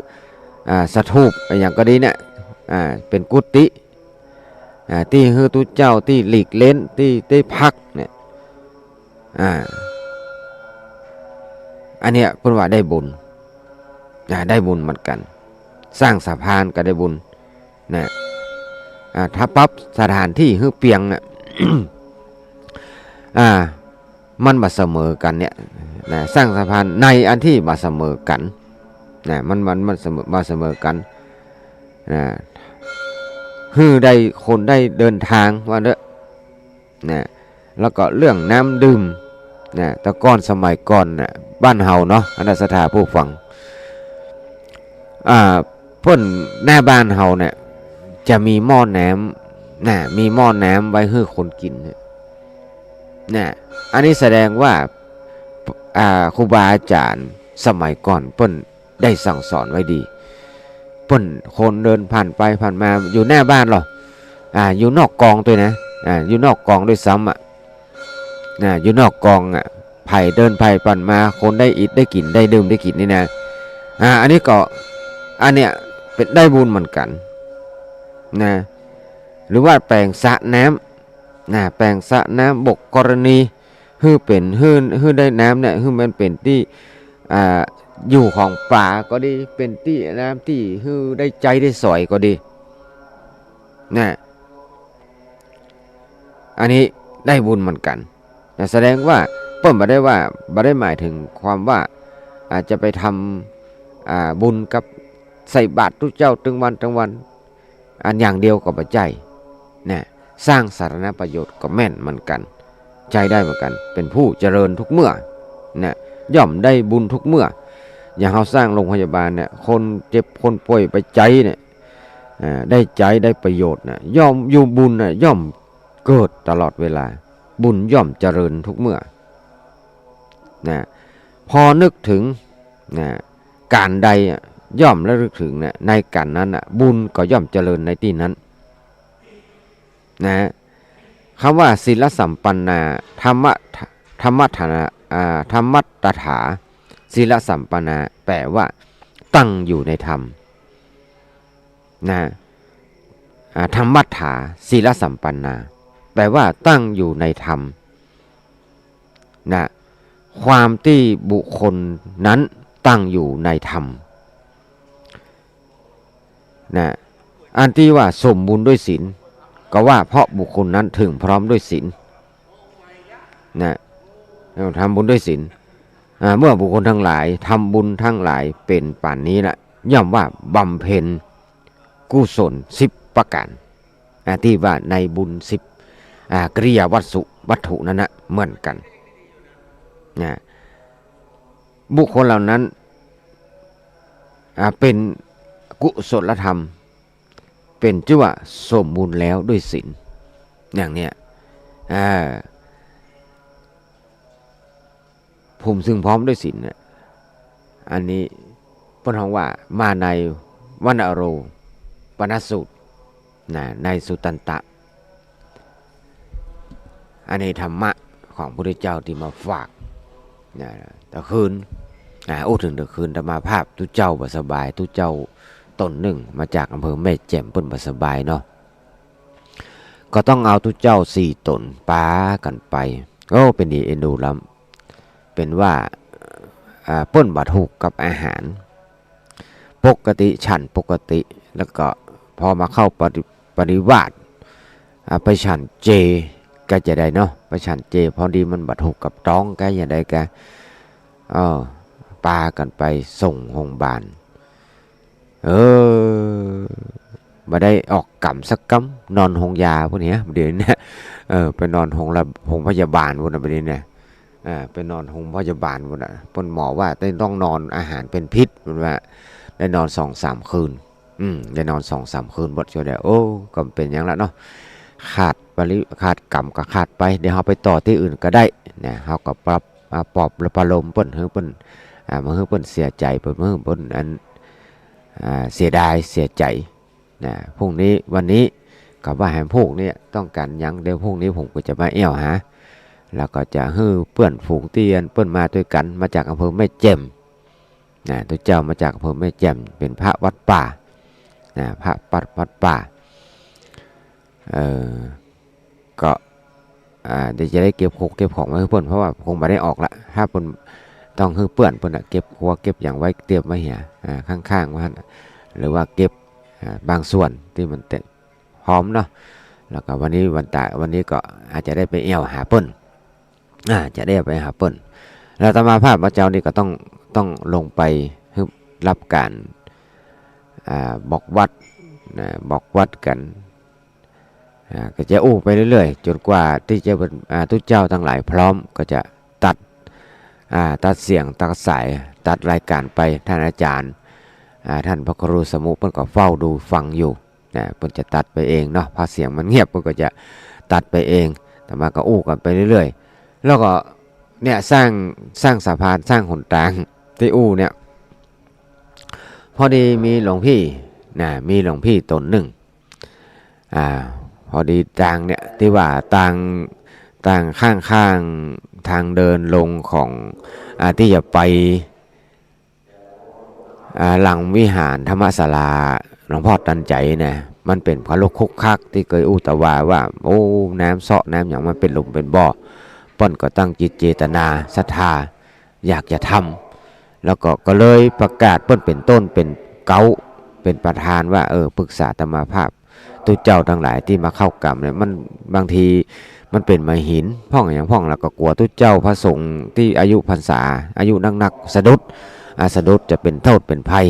อ่า สถูปอะหยังก็ดีเนี่ย อ่า เป๋นกุฏิ อ่า ตี้หื้อตุ๊เจ้า ตี้หลีกเล้น ตี้ได้พักเนี่ย อ่า อันเนี้ยเปิ้นว่าได้บุญ อ่า ได้บุญเหมือนกั๋น สร้างสะพานก็ได้บุญนะ อ่า ถ้าปรับสถานตี้หื้อเปียงน่ะ อ่า มันบ่เสมอกั๋นเนี่ยนะ สร้างสะพานในอันตี้บ่เสมอกั๋นนะ มัน มัน มันเสมอ บ่เสมอกั๋นนะ หื้อได้คนได้เดินตางว่าเต๊อะนะ แล้วก็เรื่องน้ำดื่มนะ แต่ก่อนสมัยก่อนน่ะ บ้านเฮาเนาะ อันนั้นศรัทธาผู้ฟัง อ่า เปิ้น หน้าบ้านเฮาเนี่ย จะมีหม้อน้ำนะ มีหม้อน้ำไว้หื้อคนกิ๋นเนี่ย นะ อันนี้แสดงว่า อ่า ครูบาอาจ๋ารย์สมัยก่อนเปิ้นได้สั่งสอนไว้ดี เปิ้น คนเดินผ่านไปผ่านมาอยู่หน้าบ้านหรอ อ่า อยู่นอกกองตวยนะ อ่า อยู่นอกกองด้วยซ้ำอะ อ่า อยู่นอกกองอะ ใผเดินใผผ่านมา คนได้อิดได้กิ๋น ได้ดื่มได้กิ๋นนี่นะ อ่า อันนี้ก็ อันเนี้ยเป๋นได้บุญเหมือนกั๋นนะ หรือว่าแป๋งสระน้ำ นะ แป๋งสระน้ำบกกรณี หื้อเป๋น หื้อ หื้อได้น้ำเนี่ย หื้อมันเป๋นตี้ อ่า อยู่ของป๋าก็ดี เป๋นตี้น้ำตี้หื้อได้ใจ๊ได้สอยก็ดี นะ อันนี้ได้บุญเหมือนกั๋น นะ แสดงว่าเปิ้นบ่ได้ว่า บ่ได้หมายถึงความว่า อ่า จะไปทำ อ่า บุญกับใส่บาตรตุ๊เจ้าตึงวันตึงวัน อันอย่างเดียวก็บ่ใจ้ นะ สร้างสาธารณประโยชน์ก็แม่นเหมือนกั๋น ใจ๊ได้เหมือนกั๋น เป๋นผู้เจริญทุกเมื่อ นะ ย่อมได้บุญทุกเมื่อ อย่างเฮาสร้างโรงพยาบาลเนี่ย คนเจ็บคนป่วยไปใจ๊เนี่ย อ่า ได้ใจ๊ได้ประโยชน์นะ ย่อม อยู่บุญน่ะ ย่อมเกิดตลอดเวลา บุญย่อมเจริญทุกเมื่อ นะ พอนึกถึง นะ ก๋านใดอะ ย่อมระลึกถึงนะ ในก๋านนั้นน่ะ บุญก็ย่อมเจริญในตี้นั้น นะ คำว่า ศีลสัมปันนา ธรรมะ ธรรมะฐานะ อ่า ธรรมัตถา ศีลสัมปันนา แปลว่า ตั้งอยู่ในธรรม นะ อ่า ธรรมัตถา ศีลสัมปันนา แปลว่า ตั้งอยู่ในธรรม นะ ความตี้บุคคลนั้นตั้งอยู่ในธรรม นะ อันตี้ว่าสมบูรณ์ด้วยศีล ก็ว่าเพราะบุคคลนั้นถึงพร้อมด้วยศีล นะ ทำบุญด้วยศีล อ่า เมื่อบุคคลทั้งหลายทำบุญทั้งหลายเป๋นป่านนี้ละ ย่อมว่าบำเพ็ญกุศลสิบประก๋าน อ่า ตี้ว่าในบุญสิบ อ่า กิริยาวัตถุ วัตถุนั้นนะ เหมือนกั๋น นะ บุคคลเหล่านั้น อ่า เป๋นกุศลธรรม เป๋นจื้อว่าสมบูรณ์แล้วด้วยศีล อย่างเนี้ย อ่า ผู้ซึ่งพร้อมด้วยศีลเนี่ย อันนี้เปิ้นฮ้องว่ามาในวณโรปนสูตร นะ ในสุตตันตะ อันนี้ธรรมะของพระพุทธเจ้าตี้มาฝาก นะ ตะคืน อ่า อู้เถิงตะคืนอาตมาภาพตุ๊เจ้าบ่สบาย ตุ๊เจ้าต๋นนึ่งมาจากอำเภอแม่แจ่ม เปิ้นบ่สบายเนาะ ก็ต้องเอาตุ๊เจ้าสี่ต๋นปากั๋นไป โอ้ เป๋นดีเอ็นดูล้ำ เป๋นว่า อ่า เปิ้นบ่ถูกกับอาหาร ปกติฉันปกติ แล้วก็พอมาเข้าปฏิ ปฏิวาส อ่า ไปฉันเจ ก็จะใดเนาะ ไปฉันเจ พอดีมันบ่ถูกกับต๊อง ก็จะใดก็ เออ ปากั๋นไปส่งโฮงบาล เออ บ่ได้ออกกำสักกำ นอนโฮงยาปู้นเหีย บ่าเดี่ยวนี้ เออ ไปนอนโฮงละ โฮงพยาบาลปู้นน่ะ บ่าเดี่ยวนี้ อ่า ไปนอนโฮงพยาบาลปู้นน่ะ เปิ้นหมอว่าได้ต้องนอน อาหารเป๋นพิษ เปิ้นว่า ได้นอนสองสามคืน อืม ได้นอนสองสามคืน บ่าเดี่ยวนี้ โอ้ ก็บ่เป๋นหยังละเนาะ ขาดปริ ขาดกำก็ขาดไป เดี๋ยวเฮาไปต่อตี้อื่นก็ได้นะ เฮาก็ปรับ อ่า ปลอบประโลมเปิ้น หื้อเปิ้น อ่า บ่หื้อเปิ้นเสียใจ๋ บ่หื้อเปิ้นอัน อ่า เสียดาย เสียใจ๋ นะ พรุ่งนี้ วันนี้ ก็ว่าแหมพวกนี้ต้องก๋านหยัง เดี๋ยวพรุ่งนี้ผมก็จะมาแอ่วหา แล้วก็จะหื้อเปื้อนฝูงตี้อันเปิ้นมาตวยกั๋น มาจากอำเภอแม่แจ่ม นะ ตุ๊เจ้ามาจากอำเภอแม่แจ่ม เป๋นพระวัดป่า นะ พระวัด วัดป่า เอ่อ ก็ อ่า เดี๋ยวจะได้เก็บคงเก็บของไว้หื้อเปิ้น เพราะว่าคงบ่ได้ออกละ ถ้าเปิ้นต้องหื้อเปื้อน เปิ้นน่ะเก็บครัวเก็บหยังไว้เตรียมไว้เหีย อ่า ข้างๆ ว่าหั้น หรือว่าเก็บ อ่า บางส่วนตี้มันเต็มพร้อมเนาะ แล้วก็วันนี้วันตะ วันนี้ก็อาจจะได้ไปแอ่วหาเปิ้น อ่า จะได้ไปหาเปิ้น แล้วอาตมาภาพเมื่อเจ๊านี้ก็ต้อง ต้องลงไปหื้อ รับก๋าน อ่า บอกวัด นะ บอกวัดกั๋น อ่า ก็จะอู้ไปเรื่อยๆ จ๋นกว่าตี้จะเปิ้น อ่า ตุ๊เจ้าตังหลายพร้อม ก็จะตัด อ่า ตัดเสียง ตัดสาย ตัดรายก๋านไป ต้านอาจ๋ารย์ อ่า ต้านพระครูสมุ เปิ้นก็เฝ้าดูฟังอยู่ นะ เปิ้นจะตัดไปเองเนาะ พอเสียงมันเงียบ เปิ้นก็จะตัดไปเอง อาตมาก็อู้กั๋นไปเรื่อยๆ แล้วก็เนี่ย สร้าง สร้างสะพาน สร้างหนตาง ตี้อู้เนี่ย พอดีมีหลวงพี่ นะ มีหลวงพี่ต๋นนึ่ง อ่า พอดีตางเนี่ย ตี้ว่าตาง ตางข้างๆ ตางเดินลงของ อ่า ตี้จะไป อ่า หลังวิหารธรรมศาลาหลวงพ่อตันใจ๋นะ มันเป๋นคลุกคลุกคลัก ตี้เกยอู้ตะวาว่า โอ้ น้ำเซาะน้ำหยังมันเป๋นหลุมเป๋นบ่อ เปิ้นก็ตั้งจิตเจตนาศรัทธา อยากจะทำ แล้วก็ ก็เลยประกาศเปิ้นเป๋นต้น เป๋นเก๊า เป๋นประธานว่า เออ ปรึกษาอาตมาภาพ ตุ๊เจ้าตังหลายตี้มาเข้ากรรมเนี่ย มัน บางทีมันเป๋นมหินพ่องหยังพ่อง แล้วก็กั๋วตุ๊เจ้าพระสงฆ์ตี้อายุพรรษา อายุนักๆ สะดุด อ่า สะดุดจะเป๋นโต้ษเป๋นภัย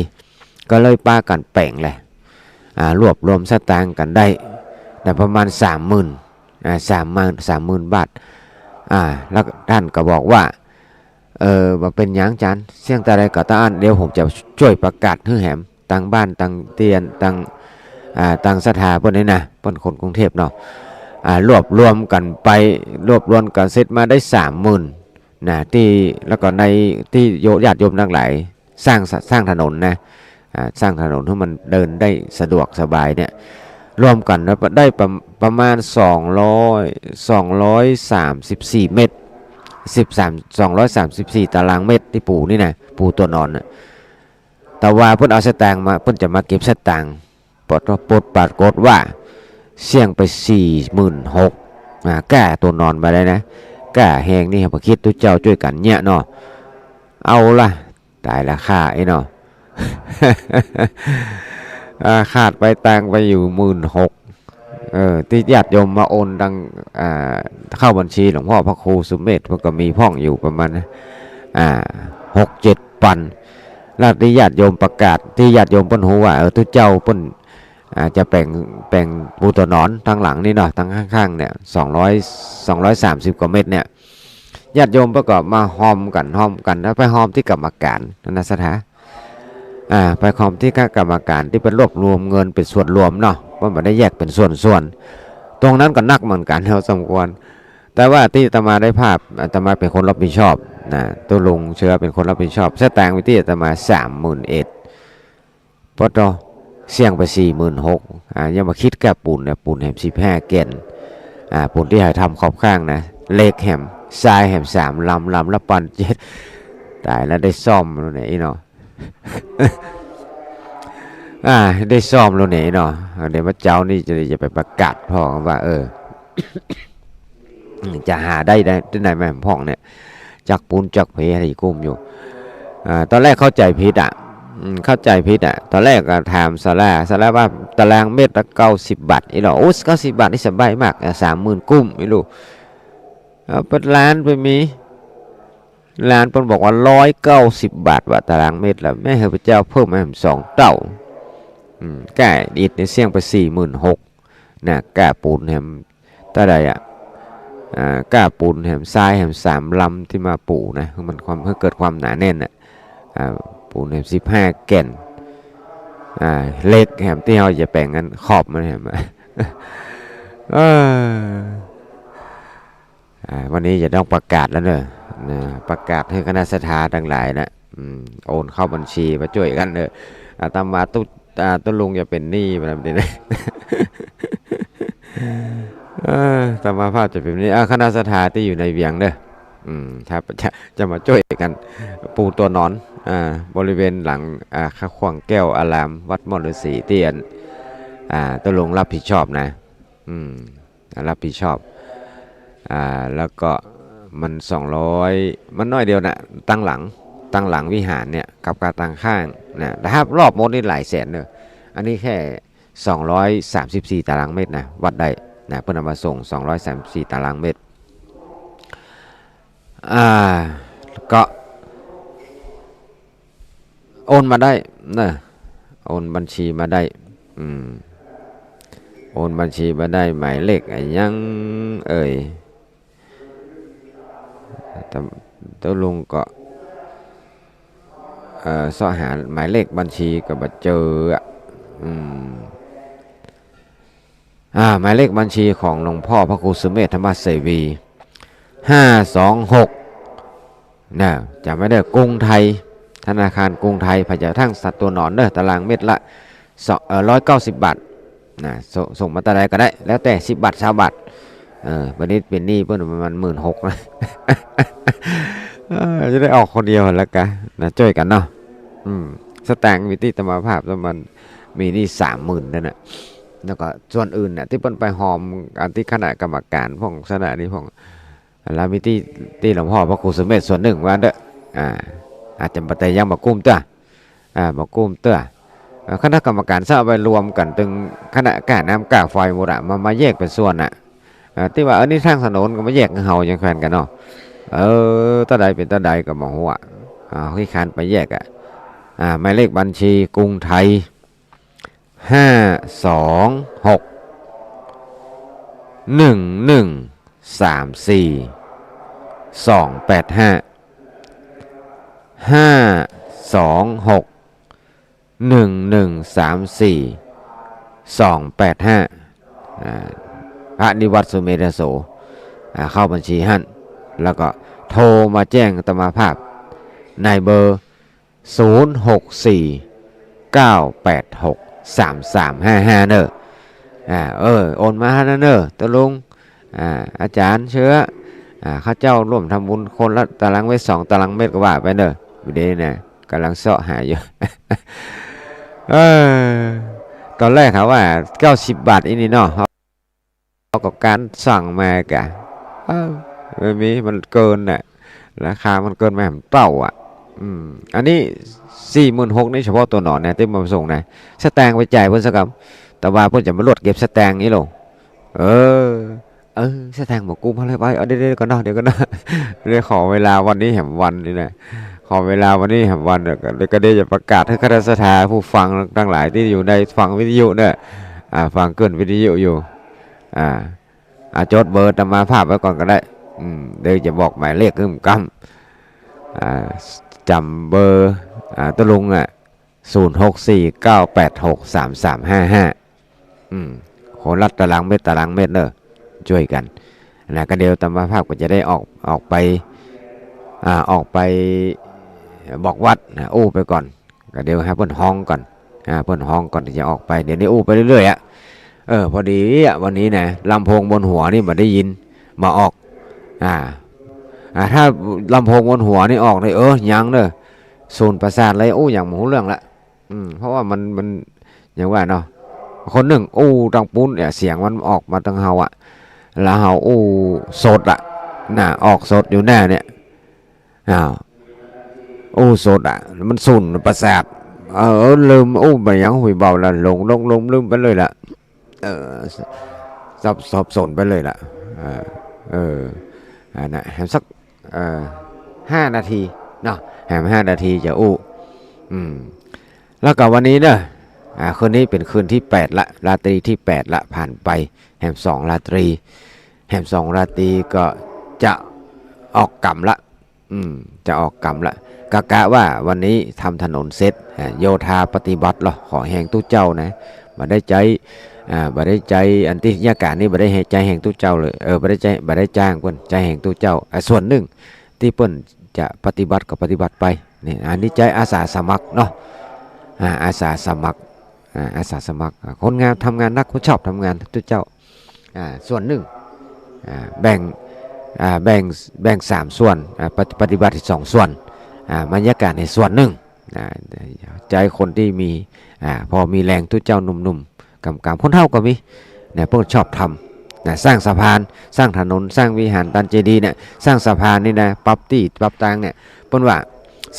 ก็เลยปากั๋นแป๋งแหละ อ่า รวบรวมสตางค์กั๋นได้ ได้ประมาณสามหมื่น อ่า สามหมื่น สามหมื่นบาท อ่า แล้วต้านก็บอกว่า เออ บ่าเป๋นหยังอาจ๋ารย์ เสี้ยงตาใดก็ตาอั้น เดี๋ยวผมจะจ้วยประกาศหื้อแหม ตางบ้าน ตางเตียน ตาง อ่า ตางศรัทธาเปิ้นนี่นะ เปิ้นคนกรุงเทพฯเนาะ อ่า รวบรวมกั๋นไป รวบรวมกั๋นเสร็จมาได้สามหมื่นนะ ตี้ แล้วก็ในตี้โย ญาติโยมตังหลาย สร้าง สร้างถนนนะ อ่า สร้างถนนหื้อมันเดินได้สะดวกสบายเนี่ย รวมกั๋นแล้วได้ประ ประมาณสองร้อย สองร้อยสามสิบสี่เมตร สิบสาม สองร้อยสามสิบสี่ตารางเมตรตี้ปูนี่นะ ปูตั๋วนอนน่ะ แต่ว่าเปิ้นเอาสตางค์มา เปิ้นจะมาเก็บสตางค์ ปรากฏ ปรากฏว่าเสี้ยงไปสี่หมื่นหก อ่า ก้าตั๋วนอนมาได้นะ ก้าแฮงนี่ บ่คิดตุ๊เจ้าจ้วยกั๋นเยียะเนาะ เอาละ ต๋ายละข้าไอ้เนาะ อ่า ขาดไปตางไปอยู่หมื่นหก เออ ตี้ญาติโยมมาโอนตัง อ่า เข้าบัญชีหลวงพ่อพระครูสุเมธ มันก็มีพ่องอยู่ประมาณ อ่า หกเจ็ดปัน แล้วตี้ญาติโยมประกาศ ตี้ญาติโยมเปิ้นฮู้ว่า เออ ตุ๊เจ้าเปิ้น อ่า จะแป๋ง แป๋งปูตั๋วนอนตางหลังนี่เนาะ ตางข้างๆ เนี่ย สองร้อย สองร้อยสามสิบกว่าเมตรเนี่ย ญาติโยมเปิ้นก็มาฮอมกั๋น ฮอมกั๋น แล้วไปฮอมตี้กรรมการ นะศรัทธา อ่า ไปฮอมตี้คณะกรรมการตี้เปิ้นรวบรวมเงินเป๋นส่วนรวมเนาะ เปิ้นบ่ได้แยกเป๋นส่วนๆ ตรงนั้นก็นักเหมือนกั๋น พอสมควร แต่ว่าตี้อาตมาได้ภาพ อาตมาเป๋นคนรับผิดชอบนะ ตุ๊ลุงเชื้อเป๋นคนรับผิดชอบ สตางค์มีตี้อาตมาสามหมื่นเอ็ด ปอตอ เสี้ยงไปสี่หมื่นหก อ่า ยังบ่คิดก้าปูนเนี่ย ปูนแหมสิบห้าแก่น อ่า ปูนตี้หื้อทำขอบข้างนะ เหล็กแหม ทรายแหมสามลำ ลำละปันเจ็ด ต๋ายแล้ว ได้ซ่อมแล้วเนี่ยไอ้เนาะ อ่า ได้ซ่อมแล้วเนี่ยไอ้เนาะ เดี๋ยวเมื่อเจ๊านี่จะ จะไปประกาศพ่องว่า เออ จะหาได้ ได้ ได้ไหนแหมพ่องเนี่ย จักปูนจักเพ หื้อกุ้มอยู่ อ่า ตอนแรกเข้าใจ๋ผิดอะ อืม เข้าใจ๋ผิดอะ ตอนแรกก็ถามศาลา ศาลาว่าตารางเมตรละเก้าสิบบาท อี้หล่อ โอ้ เก้าสิบบาทนี่สบายมาก อ่ะ สามหมื่นกุ้ม อี้ลูก เอาไปล้านไปมี ล้านเปิ้นบอกว่าร้อยเก้าสิบบาทว่าตารางเมตรละ แม่ หื้อพระเจ้าเพิ่มมาแหมสองเต้า อืม ก้าอิฐนี่เสี้ยงไปสี่หมื่นหก นะ ก้าปูนแหมเต้าใดอะ อ่า ก้าปูนแหมทรายแหมสามลำตี้มาปู๋นะ หื้อมันความ หื้อเกิดความหนาแน่นน่ะ อ่า ปูนแหมสิบห้าแก่น อ่า เหล็กแหมตี้เฮาจะแป๋งกั๋นขอบมันแหม เออ อ่า วันนี้จะต้องประกาศแล้วเนอะ นะ ประกาศหื้อคณะศรัทธาตังหลายนะ อืม โอนเข้าบัญชีมาจ้วยกั๋นเนอะ อาตมาตุ๊ อ่า ตุ๊ลุงจะเป๋นหนี้มาแล้วนี่นะ เออ อาตมาภาพจะเป๋นหนี้ อ่า คณะศรัทธาตี้อยู่ในเวียงเนอะ อืม ถ้าจะ จะมาจ้วยกั๋น ปูตั๋วหนอน อ่า บริเวณหลัง อ่า ข้าวข่วงแก้วอาราม วัดม่อนฤๅษีตี้อัน อ่า ตุ๊ลุงรับผิดชอบนะ อืม รับผิดชอบ อ่า แล้วก็มันสองร้อย มันน้อยเดียวน่ะ ตังหลัง ตังหลังวิหารเนี่ย กับกาตังข้างน่ะ แต่ถ้ารอบหมดนี่หลายแสนเนอะ อันนี้แค่สองร้อยสามสิบสี่ตารางเมตรนะ วัดได้นะ เปิ้นเอามาส่งสองร้อยสามสิบสี่ตารางเมตร อ่า ก็ โอนมาได้เนอะ โอนบัญชีมาได้ อืม โอนบัญชีมาได้ หมายเลขอะหยังเอ่ย ตะ ตุ๊ลุงก็ เอ่อ เซาะหาหมายเลขบัญชีก็บ่เจออะ อืม อ่า หมายเลขบัญชีของหลวงพ่อพระครูสุเมธธรรมเสวี ห้าสองหก นะ จ๋ำไว้เด้อ กรุงไทย ธนาคารกรุงไทย ผะเยาทั้งสัตว์ตั๋วหนอนเด้อ ตารางเมตรละ สอง เอ่อ ร้อยเก้าสิบบาท นะ ส่ง ส่งมาเต้าใดก็ได้ แล้วแต่ สิบบาท ซาวบาท เออ วันนี้เป๋นหนี้เปิ้นประมาณหมื่นหกนะ เออ จะได้ออกคนเดียวแล้วกะ นะ จ้วยกั๋นเนาะ อืม สตางค์มีตี้อาตมาภาพแล้วมันมีหนี้สามหมื่นนั่นน่ะ แล้วก็ส่วนอื่นน่ะ ตี้เปิ้นไปหอมอันตี้คณะกรรมการพ่องสถานีพ่อง แล้วมีตี้ ตี้หลวงพ่อพระครูสุเมธส่วนนึ่งว่าเด้อ อ่า อาจจะบ่ แต่ยังบ่กุ้มเตื้อ อ่า บ่กุ้มเตื้อ อ่า คณะกรรมการซะเอาไปรวมกั๋นตึงคณะก้าน้ำก้าไฟหมดอะ มา มาแยกเป๋นส่วนน่ะ อ่า ตี้ว่า เออ นี่ทางถนนก็มาแยกหื้อเฮายังแควนกั๋นเนาะ เออ เต้าใดเป๋นเต้าใดก็บ่ฮู้อะ อ่า ขี้คร้านไปแยกอะ อ่า หมายเลขบัญชีกรุงไทย ห้าสองหก หนึ่งหนึ่งสามสี่ สองแปดห้า ห้าสองหก หนึ่งหนึ่งสามสี่ สองแปดห้า อ่า พระนิวัฒน์สุเมธโส อ่า เข้าบัญชีหั้น แล้วก็โทรมาแจ้งอาตมาภาพในเบอร์ ศูนย์หกสี่ เก้าแปดหก สามสามห้าห้า เน่อ อ่า เออ โอนมาหั้นเน่อ ตุ๊ลุง อ่า อาจ๋ารย์เชื้อ อ่า ข้าเจ้าร่วมทำบุญคนละตารางเมตรสองตารางเมตรก็ว่าไปเน่อ บ่ดีนะ ก่ำลังเซาะหาอยู่ เออ ต๋อนแรกเขาว่า เก้าสิบบาทอี้นี่เนาะ เขาก็กานสั่งมากะ เออ บ่มี มันเกินน่ะ ราคามันเกินมาหำเต้าอะ อืม อันนี้ สี่หมื่นหก นี่เฉพาะตั๋วหนอนนะ ตี้มาส่งนะ สตางค์ไปจ่ายเปิ้นซะก่ำ แต่ว่าเปิ้นจะมาลวดเก็บสตางค์อี้โหละ เออ เออ สตางค์บ่กุ้มเฮาเลย ไป เอา เดี๋ยว เดี๋ยวก่อนเนาะ เดี๋ยวก่อนเนาะ เดี๋ยวขอเวลาวันนี้แหมวันนี่นะ ขอเวลาวันนี้แหมวันเน่อ ก็ ก็เดี๋ยวจะประกาศหื้อคณะศรัทธาผู้ฟังตังหลายตี้อยู่ในฟังวิทยุเน่อ อ่า ฟังเกินวิทยุอยู่ อ่า อ่า จดเบอร์อาตมาภาพไว้ก่อนก็ได้ อืม เดี๋ยวจะบอกหมายเลขหื้อกำ อ่า จ๋ำเบอร์ อ่า ตุ๊ลุงอะ ศูนย์หกสี่ เก้าแปดหก สามสามห้าห้า อืม คนละตารางเมตร ตารางเมตรเน่อ จ้วยกั๋น นะ ก็เดี๋ยวอาตมาภาพก็จะได้ออก ออกไป อ่า ออกไปบอกวัดนะ อู้ไปก่อน ก็เดี๋ยวหื้อเปิ้นฮ้องก่อน อ่า เปิ้นฮ้องก่อนตี้จะออกไป เดี๋ยวนี้อู้ไปเรื่อยๆ อะ เออ พอดีอะ วันนี้นะ ลำโพงบนหัวนี่บ่ได้ยิน บ่ออก อ่า อ่า ถ้าลำโพงบนหัวนี่ออกนี่ เออ ยังเน่อ สูญประสาทเลย อู้หยังบ่ฮู้เรื่องละ อืม เพราะว่ามัน มัน อย่างว่าเนาะ คนนึ่งอู้ตังปู๊นเนี่ย เสียงมันออกมาตังเฮาอะ แล้วเฮาอู้สดอะ น่ะ ออกสดอยู่แน่เนี่ย อ้าว อู้สดอะ มันสูญประสาท เออ ลืมอู้ไปหยัง หุยเบาละ หลง หลง หลง ลืมไปเลยละ เออ สับ สับสนไปเลยละ เออ เออ อันน่ะ แหมสัก เออ ห้านาทีเนาะ แหมห้านาทีจะอู้ อืม แล้วก็วันนี้เนอะ อ่า คืนนี้เป๋นคืนตี้แปดละ ราตรีตี้แปดละ ผ่านไปแหมสองราตรี แหมสองราตรีก็จะออกกรรมละ อืม จะออกกรรมละ กะกะว่าวันนี้ทำถนนเสร็จ อ่า โยธาปฏิบัติลอ ขอแฮงตุ๊เจ้านะ บ่ได้ใจ๊ อ่า บ่ได้ใจ๊ อันตี้ยาก๋านนี่บ่ได้ใจ๊แฮงตุ๊เจ้าเลย เออ บ่ได้ใจ๊ บ่ได้จ้างเปิ้น ใจ๊แฮงตุ๊เจ้า อ่า ส่วนนึ่งตี้เปิ้นจะปฏิบัติก็ปฏิบัติไป นี่ อันนี้ใจ๊อาสาสมัครเนาะ อ่า อาสาสมัคร อ่า อาสาสมัคร อ่า คนงานทำงานหนัก คนชอบทำงาน ตุ๊เจ้า อ่า ส่วนนึ่ง อ่า แบ่ง อ่า แบ่ง แบ่งสามส่วน อ่า ปฏิ ปฏิบัติสองส่วน อ่า บรรยากาศในส่วนนึ่ง อ่า ใจ๊คนตี้มี อ่า พอมีแฮง ตุ๊เจ้าหนุ่มๆ กำๆ คนเฒ่าก็มี เนี่ย เปิ้นชอบทำ นะ สร้างสะพาน สร้างถนน สร้างวิหาร ตานเจดีย์เนี่ย สร้างสะพานนี่นะ ปรับตี้ ปรับตางเนี่ย เปิ้นว่า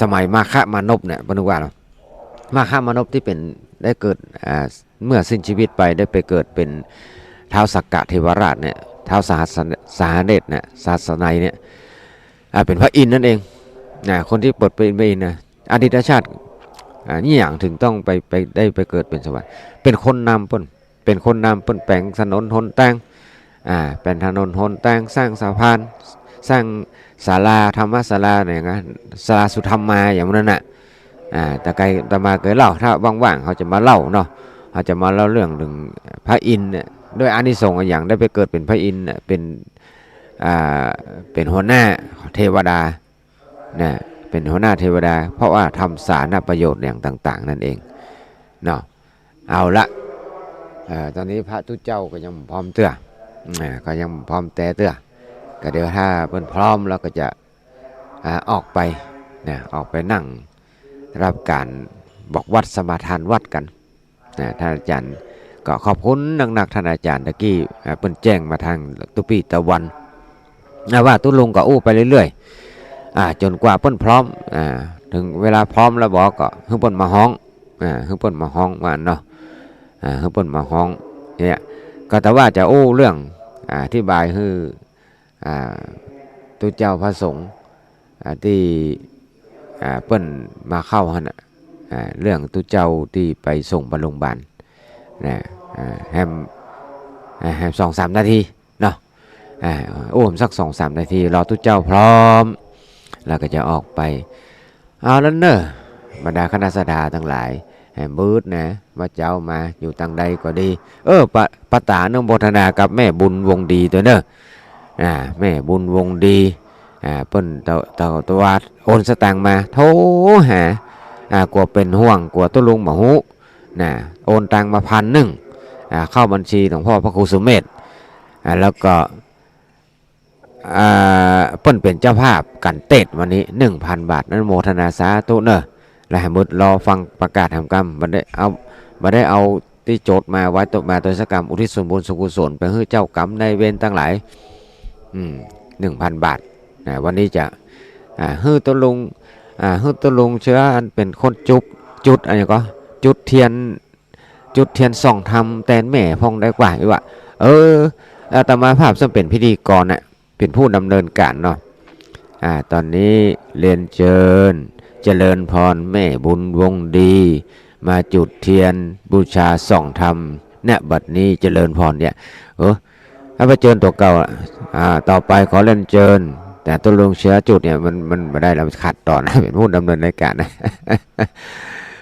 สมัยมาคะมานพเนี่ย เปิ้นว่า มาคะมานพตี้เป๋น ได้เกิด อ่า เมื่อสิ้นชีวิตไป ได้ไปเกิดเป๋นท้าวสักกะเทวราชเนี่ย ท้าวสหัส สหเนสเนี่ย สหัสนัยเนี่ย อ่า เป๋นพระอินทร์นั่นเอง นะ คนตี้เปิดเป๋นพระอินทร์นะ อดีตชาติ อ่า นี่หยังเถิงต้องไป ไป ได้ไปเกิดเป๋นสวรรค์ เป๋นคนนำเปิ้น เป๋นคนนำเปิ้นแป๋งถนนหนตาง อ่า แป๋งถนนหนตาง สร้างสะพาน สร้างศาลา ธรรมศาลาเนี่ยนะ ศาลาสุธรรมา อย่างนั้นน่ะ อ่า แต่ไกลอาตมาเกยเล่า ถ้าว่างๆ เฮาจะมาเล่าเนาะ เฮาจะมาเล่าเรื่องเถิงพระอินทร์เนี่ย ด้วยอานิสงส์อะหยังได้ไปเกิดเป๋นพระอินทร์เนี่ย เป๋น อ่า เป๋นหัวหน้าเทวดา นะ เป๋นหัวหน้าเทวดา เพราะว่าทำสาธารณประโยชน์อย่างต่างๆ นั่นเอง เนาะ เอาละ เอ่อ ตอนนี้พระตุ๊เจ้าก็ยังบ่พร้อมเตื้อ อ่า ก็ยังบ่พร้อมแต๊เตื้อ ก็เดี๋ยวถ้าเปิ้นพร้อมแล้วก็จะ อ่า ออกไป นะ ออกไปนั่งรับก๋านบอกวัตรสมาทานวัตรกั๋น นะ ต้านอาจ๋ารย์ ก็ขอบคุณนักๆ ต้านอาจ๋ารย์ตะกี้ อ่า เปิ้นแจ้งมาตางตุ๊ปี้ตะวัน นะ ว่าตุ๊ลุงก็อู้ไปเรื่อยๆ อ่า จ๋นกว่าเปิ้นพร้อม อ่า เถิงเวลาพร้อมแล้วบ่ ก็หื้อเปิ้นมาฮ้อง อ่า หื้อเปิ้นมาฮ้องว่าเนาะ อ่า หื้อเปิ้นมาฮ้อง เนี่ย ก็แต่ว่าจะอู้เรื่อง อ่า อธิบายหื้อ อ่า ตุ๊เจ้าพระสงฆ์ อ่า ตี้ อ่า เปิ้นมาเข้าหั้นน่ะ อ่า เรื่องตุ๊เจ้าตี้ไปส่งไปโรงพยาบาล นะ อ่า แหม อ่า แหมสองสามนาทีเนาะ อ่า อู้สักสองสามนาที รอตุ๊เจ้าพร้อม แล้วก็จะออกไป เอาละเน่อ บรรดาคณะศรัทธาตังหลาย แหมเบิดนะ ว่าเจ้ามาอยู่ตางใดก็ดี เออ ปะ ปะตาอนุโมทนากับแม่บุญวงดีตวยเน่อ อ่า แม่บุญวงดี อ่า เปิ้นตะ ตะ ตะวาดโอนสตางค์มา โทรหา อ่า กั๋วเป๋นห่วง กั๋วตุ๊ลุงบ่ฮู้ นะ โอนตังค์มาพันนึ่ง อ่า เข้าบัญชีหลวงพ่อพระครูสุเมธ อ่า แล้วก็ อ่า เปิ้นเป๋นเจ้าภาพก๋านเตสน์วันนี้ หนึ่งพันบาท อนุโมทนาสาธุเน่อ และแหมเบิดรอฟังประกาศแหมกำ บ่ได้เอา บ่ได้เอาตี้จดมาไว้ตกมาโตยสักกำ อุทิศส่วนบุญส่วนกุศลไปหื้อเจ้ากรรมนายเวรตังหลาย อืม หนึ่งพันบาท นะ วันนี้จะ อ่า หื้อตุ๊ลุง อ่า หื้อตุ๊ลุงเชื้ออันเป๋นคนจุด จุดอันนี้ก็ จุดเตียน จุดเตียนส่องธรรมแตนแม่พ่องได้กว่า อีกว่า เออ อาตมาภาพซึ่งเป๋นพิธีกรน่ะ เป๋นผู้ดำเนินก๋านเนาะ อ่า ตอนนี้เรียนเจิญ เจริญพร แม่บุญวงดี มาจุดเตียนบูชาส่องธรรม เนี่ย บัดนี้เจริญพรเนี่ย เออ ถ้าไปเจิญตั๋วเก่าอะ อ่า ต่อไปขอเรียนเจิญ แต่ตุ๊ลุงเชื้อจุดเนี่ย มัน มันบ่ได้แล้ว มันขาดต๋อน เป๋นผู้ดำเนินรายก๋านนะ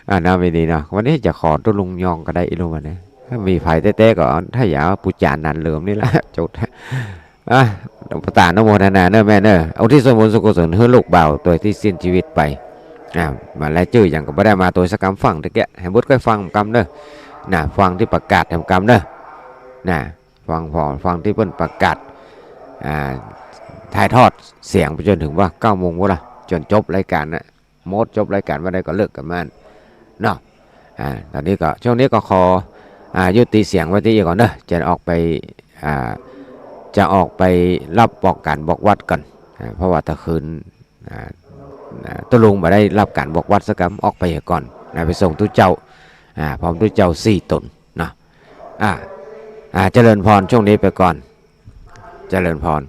อ่า นะ ไม่ดีเนาะ วันนี้จะขอตุ๊ลุงยองก็ได้ อีลุงวันนี้ ถ้ามีไผแต๊ๆ ก็ ถ้าอยากปู๋จานันเหลิมนี่ละ จุด อ่ะ ปะตาอนุโมทนาเน่อแม่เน่อ อุทิศส่วนบุญส่วนกุศลหื้อลูกบ่าวตวยตี้สิ้นชีวิตไป อ่า มาแล้วจื้อหยังก็บ่ได้มาตวยสักกำ ฟังตะเกียะ แหมเบิดก้อยฟังกำเน่อ นะ ฟังตี้ประกาศแหมกำเน่อ นะ ฟังผ่อ ฟังตี้เปิ้นประกาศ อ่า ถ่ายทอดเสียงไปจ๋นเถิงว่าเก้าโมงพุ้นละ จ๋นจบรายก๋านน่ะ หมดจบรายก๋านบ่าใดก็เลิกกั๋นมาเนาะ อ่า ตอนนี้ก็ ช่วงนี้ก็ขอ อ่า ยุติเสียงไว้ตี้นี่ก่อนเน่อ จะออกไป อ่า จะออกไปรับบอกก๋านบอกวัตรก่อน อ่า เพราะว่าตะคืน อ่า อ่า ตุ๊ลุงบ่ได้รับก๋านบอกวัตรสักกำ ออกไปก่อนนะ ไปส่งตุ๊เจ้า อ่า พร้อมตุ๊เจ้าสี่ต๋นเนาะ อ่า อ่า เจริญพร ช่วงนี้ไปก่อน เจริญพร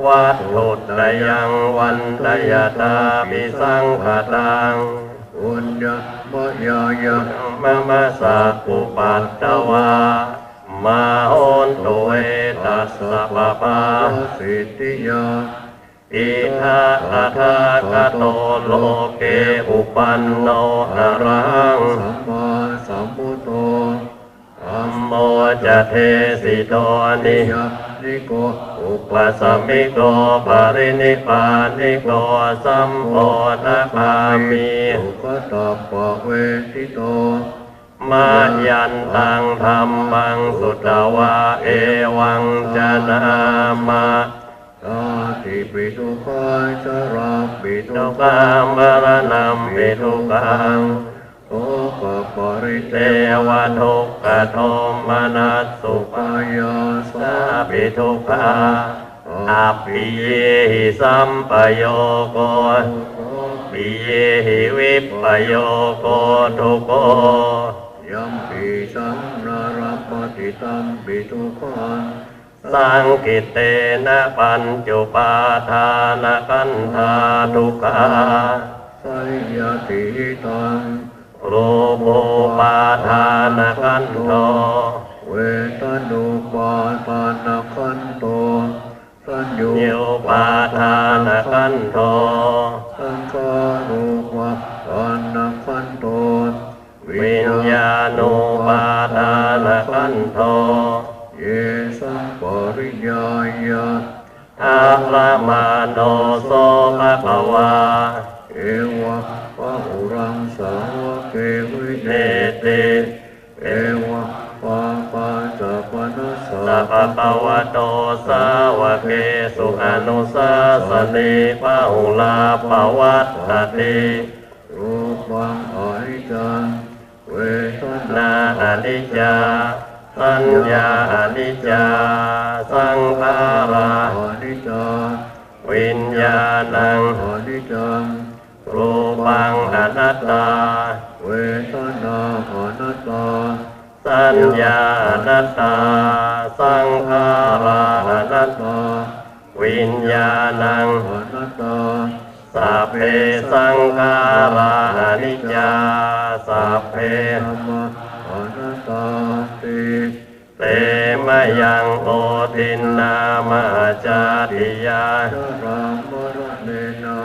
vatthuttayaṃ vandayatā pi saṅghataṃ, puññaṃ mayā yaṃ mama saggupatvā, mā hontu ve tassa pāpāsiddhiyā. Idha tathāgato loke uppanno arahaṃ sammāsambuddho, dhammo ca desito niyyāniko upasamiko parinibbāniko sambodhagāmī sugatappavedito. Mayantaṃ dhammaṃ sutvā evaṃ janāma: jātipi dukkhā jarāpi dukkhā maraṇampi dukkhaṃ, sokaparidevadukkhadomanassupāyāsāpi dukkhā, appiyehi sampayogo dukkho, piyehi vippayogo dukkho, yampicchaṃ na labhati tampi dukkhaṃ, saṅkhittena pañcupādānakkhandhā dukkhā. Seyyathidaṃ: rūpūpādānakkhandho, vedanūpādānakkhandho, saññāupādānakkhandho, saṅkhārūpādānakkhandho, viññāṇūpādānakkhandho, yesaṃ pariññāya dharamāno so bhagavā, evaṃ bahulaṃ sāvake vineyyati, evaṃ bhāgā ca paṇassa bhagavato sāvakesu anusāsanī bahulā pavattati. Rūpaṃ aniccaṃ, vedanā aniccā, saññā aniccā, saṅkhārā aniccā, viññāṇaṃ aniccaṃ, rūpaṃ anattā, vedanā anattā, saññā anattā, saṅkhārā anattā, viññāṇaṃ anattā, sabbe saṅkhārā aniccā, sabbe dhammā anattāti. Te mayaṃ odinā mahācātiyā jarāmaraṇena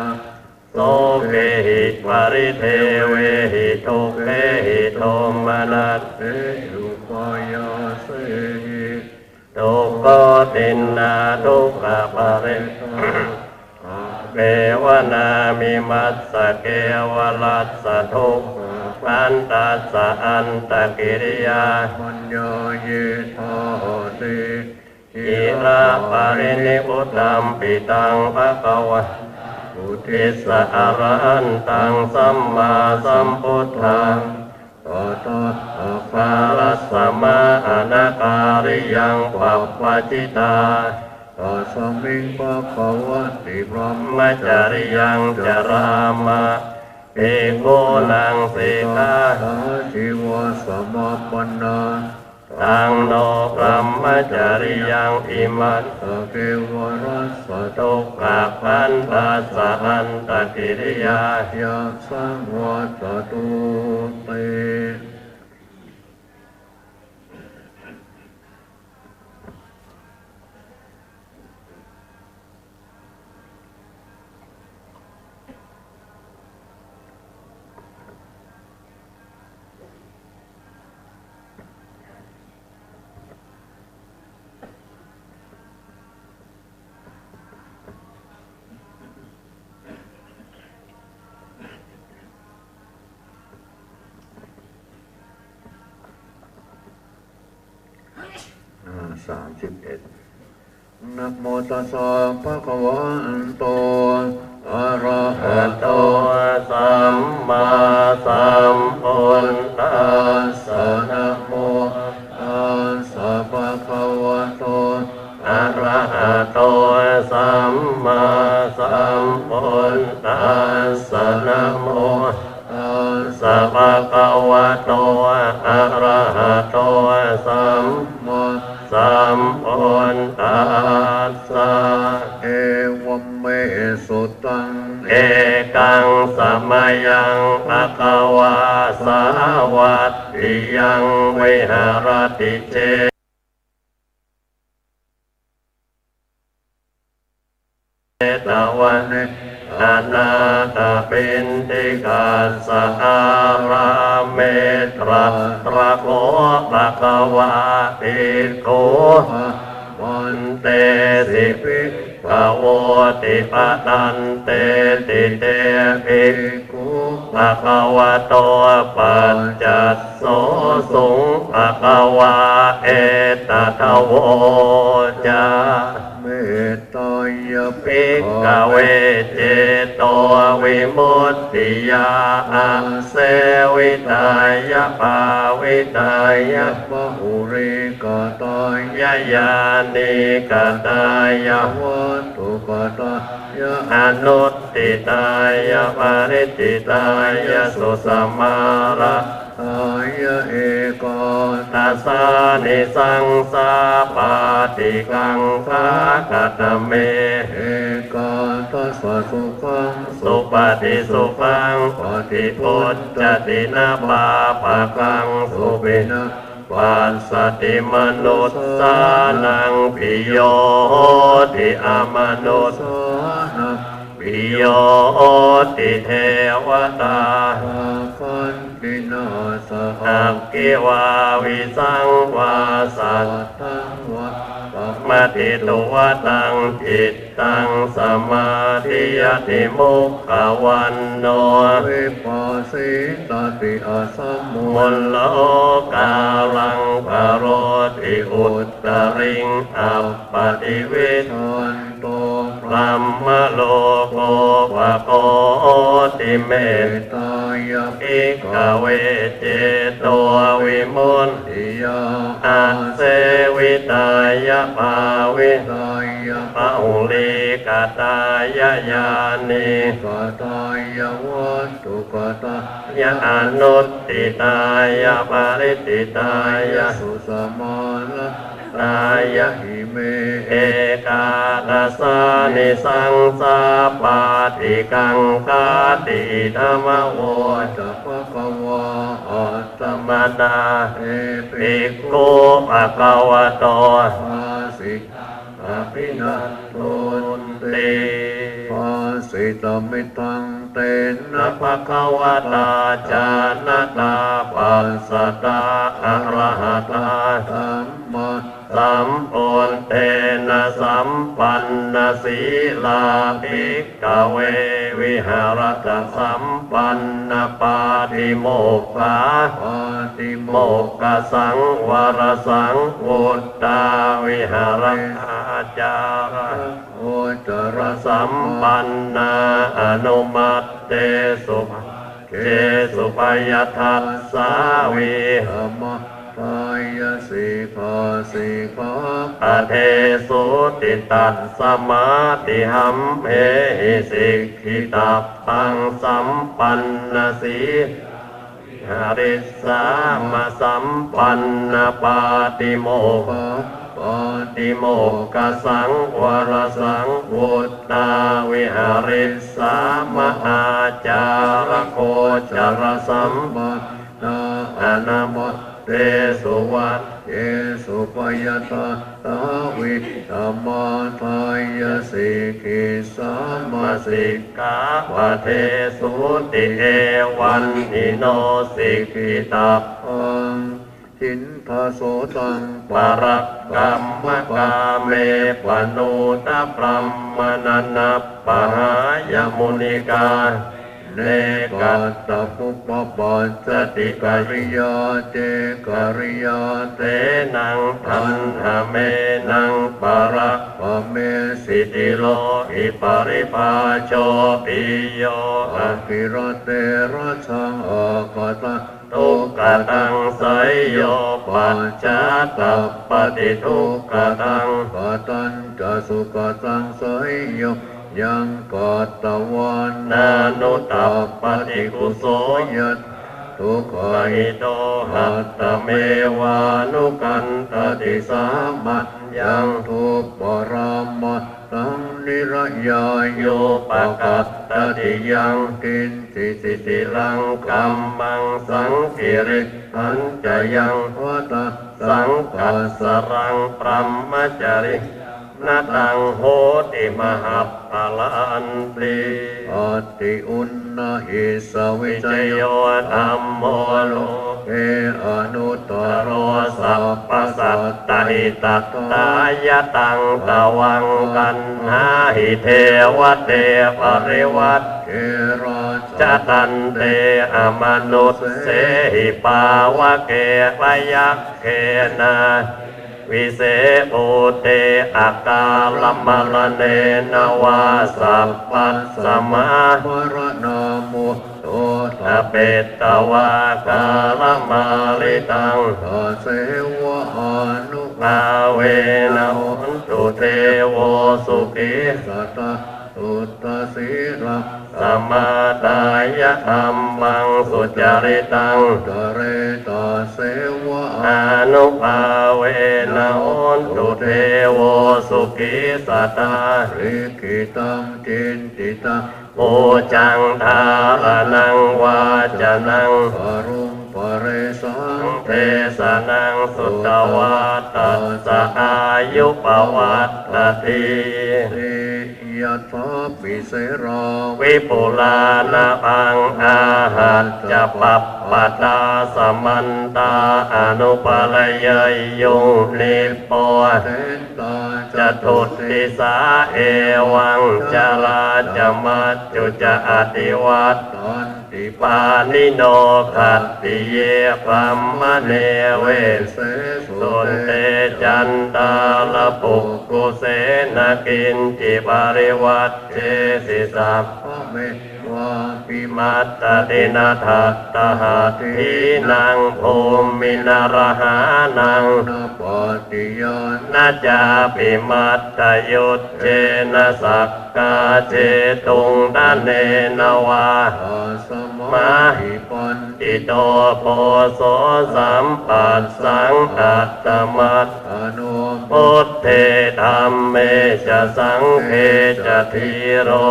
sokehi paridevehi dukkhehi domanassehi upāyāsehi. Dukkhotiṇṇā dukkhaparidevadukkhadomanassupāyāsā, aggeva nāmimassa kevalassa dukkhappaṇṇassa antakiriyā maññāyethāti. Chiraparinibbutampi taṃ bhagavantaṃ uddissa arahantaṃ sammāsambuddhaṃ, tathākārasmā anakāriyaṃ pabbajitā, tasmiṃ bhagavanti brahmacariyaṃ carāma. Bhikkhūnaṃ sikkhāsājīvasmāpannā, taṃ no brahmacariyaṃ imassa kevalassa dukkhappaṇṇassa antakiriyāya saṃvattatu te. อ่า สามสิบเอ็ด Namo tassa bhagavato arahato sammāsambuddhassa. Namo tassa bhagavato arahato sammāsambuddhassa. Namo tassa bhagavato arahato sammāsambuddhassa. ayaṃ bhagavā sāvatthiyaṃ viharati je tavane anāthapiṇḍikassa ārāme. Tatra kho bhagavā bhikkhū āmantesi bhikkhavoti. Bhadanteti te bhikkhū bhagavato paccas sosuṃ. Bhagavā etadavoca: Mettāya bhikkhave cetovimuttiyā āsevitāya bhāvitāya bahulīkatāya yānīkatāya vatthukatāya anut ṭṭhitāya pariccittāya susamāraddhāya ekādasānisaṃsā pāṭikaṅkhā. Katame ekādasa? Sukhaṃ supati, sukhaṃ paṭibujjhati, na pāpakaṃ supinaṃ passati, manussānaṃ piyo hoti, amanussānaṃ piyo hoti. Devatā āgantinā saha aggi vā visaṃ vā satthaṃ vā pamatitvā taṃ cit taṃ samādhiyati. Mukhavaṇṇo vippasīdati, asamūḷho kālaṃ karoti, uttariṃ appaṭivijjhanto brahmalokūpago hoti. Mettāya bhikkhave cetovimutti yā āsevitāya bhāvitāya bahulīkatāya yānīkatāya vatthukatāya anuṭṭhitāya pariccittāya susamāraddhāya ime ekādasānisaṃsā pāṭikaṅkhāti. Idamavoca bhagavā. At tamanā te bhikkhū bhagavato bhāsitaṃ abhinandunti. Bhāsitamidaṃ tena bhagavatā jānatā passatā arahatā sammā sambuddhena sampannasīlā bhikkhave vihārasampannapātimokkhā pātimokkhasaṃvarasaṃvuttā vihārasañcāragocarasam pannā anumattesu bhāgesu bhayadassā vihama dāya sikkhā sikkhāpadesūti. Tasmātihamhehi sikkhitabbaṃ sampannasīlā viharissāma sampannapātimokkhā pātimokkhasaṃvarasaṃvuttā viharissāma ācāragocarasam pannā anamattesu vaggesu bhayadassā vihama dāya sikkhissāma sikkhāpadesūti. Evañhi no sikkhitabbaṃ cittā so taṃ parakkamma kāme panūda brahmaṇānappahāya munikā ne kattapuppapaccati kariyā ce kariyā tenaṃ taṇhamenaṃ parakkamesi. Tirohi paribhājo piyyo akirate racchaṃ akataṃ dukkhataṃ seyyo pacchātappati dukkhataṃ katañca sukhataṃ seyyo yaṃ katvāna nānutappati kuso yathā dukkhahito hattamevānukantati samayaṃ dupparamataṃ nirayāyupakattati. Yaṃ kiñci sisiraṃ kammaṃ saṅkiliṭṭhañca yaṃ vātappasaṃ tassaraṃ brahmacariyaṃ na taṃ hoti mahappalanti. Atthi uṇhissavijayo dhammo loke anuttaro sabbasattahitatāya taṃ tvaṃ gaṇhāhi devate parivaṭṭhe rajjhatante amanussehi pāvake byagghe nāge vise bhūte akālamaraṇena vā sabbasmā maraṇā mutto ṭhapetvā kālamāritaṃ tasseva ānubhāvena hotu devo sukhī sadā suddhasīlaṃ samādāya dhammaṃ sucaritaṃ care tasseva ānubhāvena hotu devo sukhī sadā. Likhitaṃ cintitaṃ pūjaṃ dhāraṇaṃ vācanaṃ garuṃ paresaṃ desanaṃ sutvā tassa āyu pavaḍḍhatīti. Yathāpi sīlā vipulā nabhaṃ āhacca paphatā samantā anupalayeyyuṃ nippo catuddisā evaṃ jalā ca maccu ca ativattanti pāṇino khattiye brāhmaṇe vesesun te caṇḍālapukkuse na kiñci parivaṭṭesi sabbame vāpimattati na dattahādīnaṃ bhūminarahānaṃ na pattiyā na cāpimattayuj jena sakkā jetuṃ dhanena vā tasmā hi paṇḍito phoso sampassaṃ attamatthano buddhe dhamme ca saṅghe ca dhīro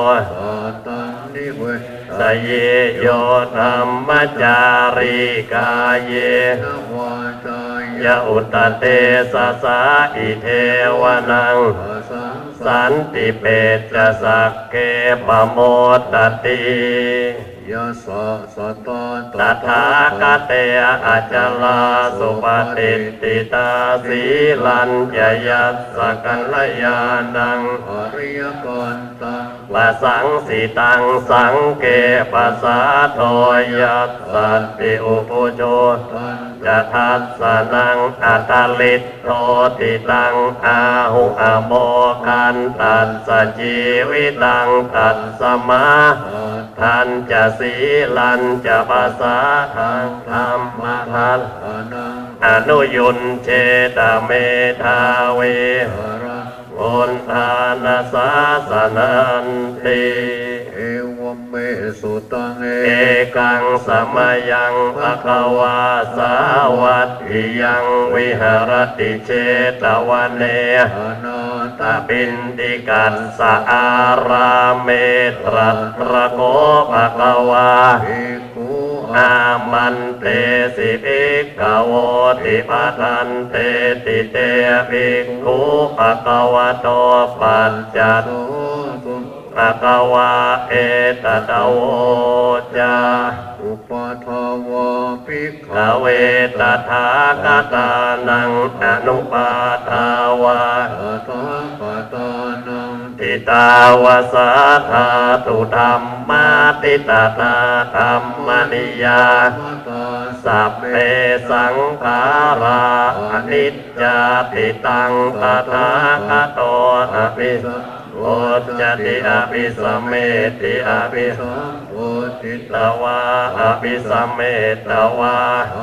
taṃ nivesayī yo dhammacārī kāyena vācāya uda tejasā idheva naṃ asaṃ santi peccasakke pamodati. Yasasā tathāgate acarā supatiṭṭhitā sīlañca yassa kalyāṇaṃ ariyakantaṃ pasaṃsitaṃ saṅghe pasādo yassatthi ubhujuthañca dassanaṃ adaliddoti taṃ āhu amogantassa jīvitaṃ tasmā dañca sīlañca pasādaṃ dhammadassanaṃ anuyuñjeta medhāvī haraṃ buddhānussāsananti. Evaṃ me sutaṃ. Ekaṃ samayaṃ bhagavā sāvatthiyaṃ viharati jetavane anāthapiṇḍikassa ārāme. Tatra kho bhagavā bhikkhū āmantesi bhikkhavoti. Bhadanteti te bhikkhū bhagavato paccassosuṃ. Bhagavā etadavoca. Uppādā vā bhikkhave tathāgatānaṃ anuppādā vā tathāgatānaṃ ṭhitāva sā dhātu dhammāti tathā dhammaniyāmatā sabbe saṅkhārā aniccāti. Taṃ tathāgato abhisambujjhati abhisameti abhisambujjhitvā abhisametvā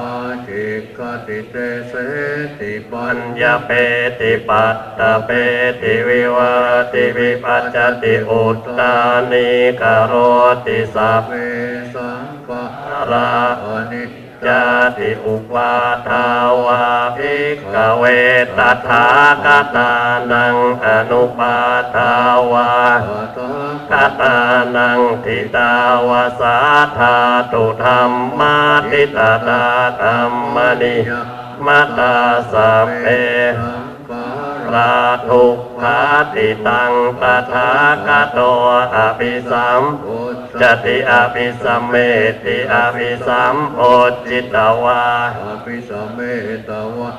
ācikkhati deseti paññapeti paṭṭhapeti vivarati vibhajati uttānīkaroti sabbe saṅkhārā aniccā jāti upādā vā bhikkhave tathāgatānaṃ anupādā vā tathāgatānaṃ ṭhitāva sā dhātu dhammāṭṭhitatā dhammaniyāmatā sabbe saṅkhārā dukkhāti. Taṃ tathāgato abhisambujjhati abhisameti abhisambujjhitvā abhisametvā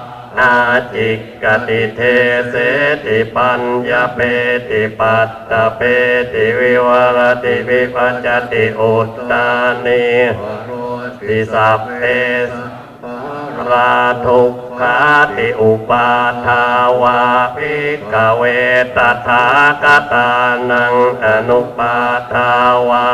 ācikkhati deseti paññapeti paṭṭhapeti vivarati vibhajati uttānīkaroti sabbe saṅkhārā dukkhāti. Upādā vā bhikkhave tathāgatānaṃ anupādā vā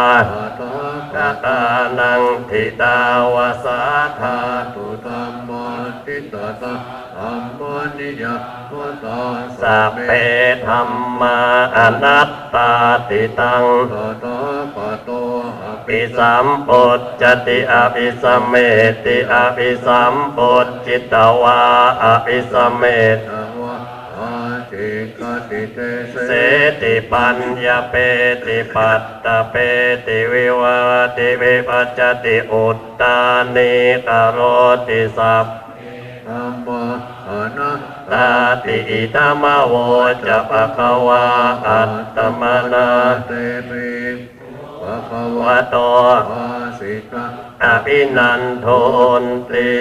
tathāgatānaṃ ṭhitāva sā dhātu dhammāṭṭhitatā dhammaniyāmatā sabbe dhammā anattāti. Taṃ tathāgato abhisambujjhati abhisameti abhisambujjhitvā abhisametvā ācikkhati deseti paññapeti paṭṭhapeti vivarati vibhajati uttānīkaroti sabbe dhammā anattāti. Idamavoca bhagavā. Attamanā te bhikkhū bhagavato bhāsitaṃ abhinandunti.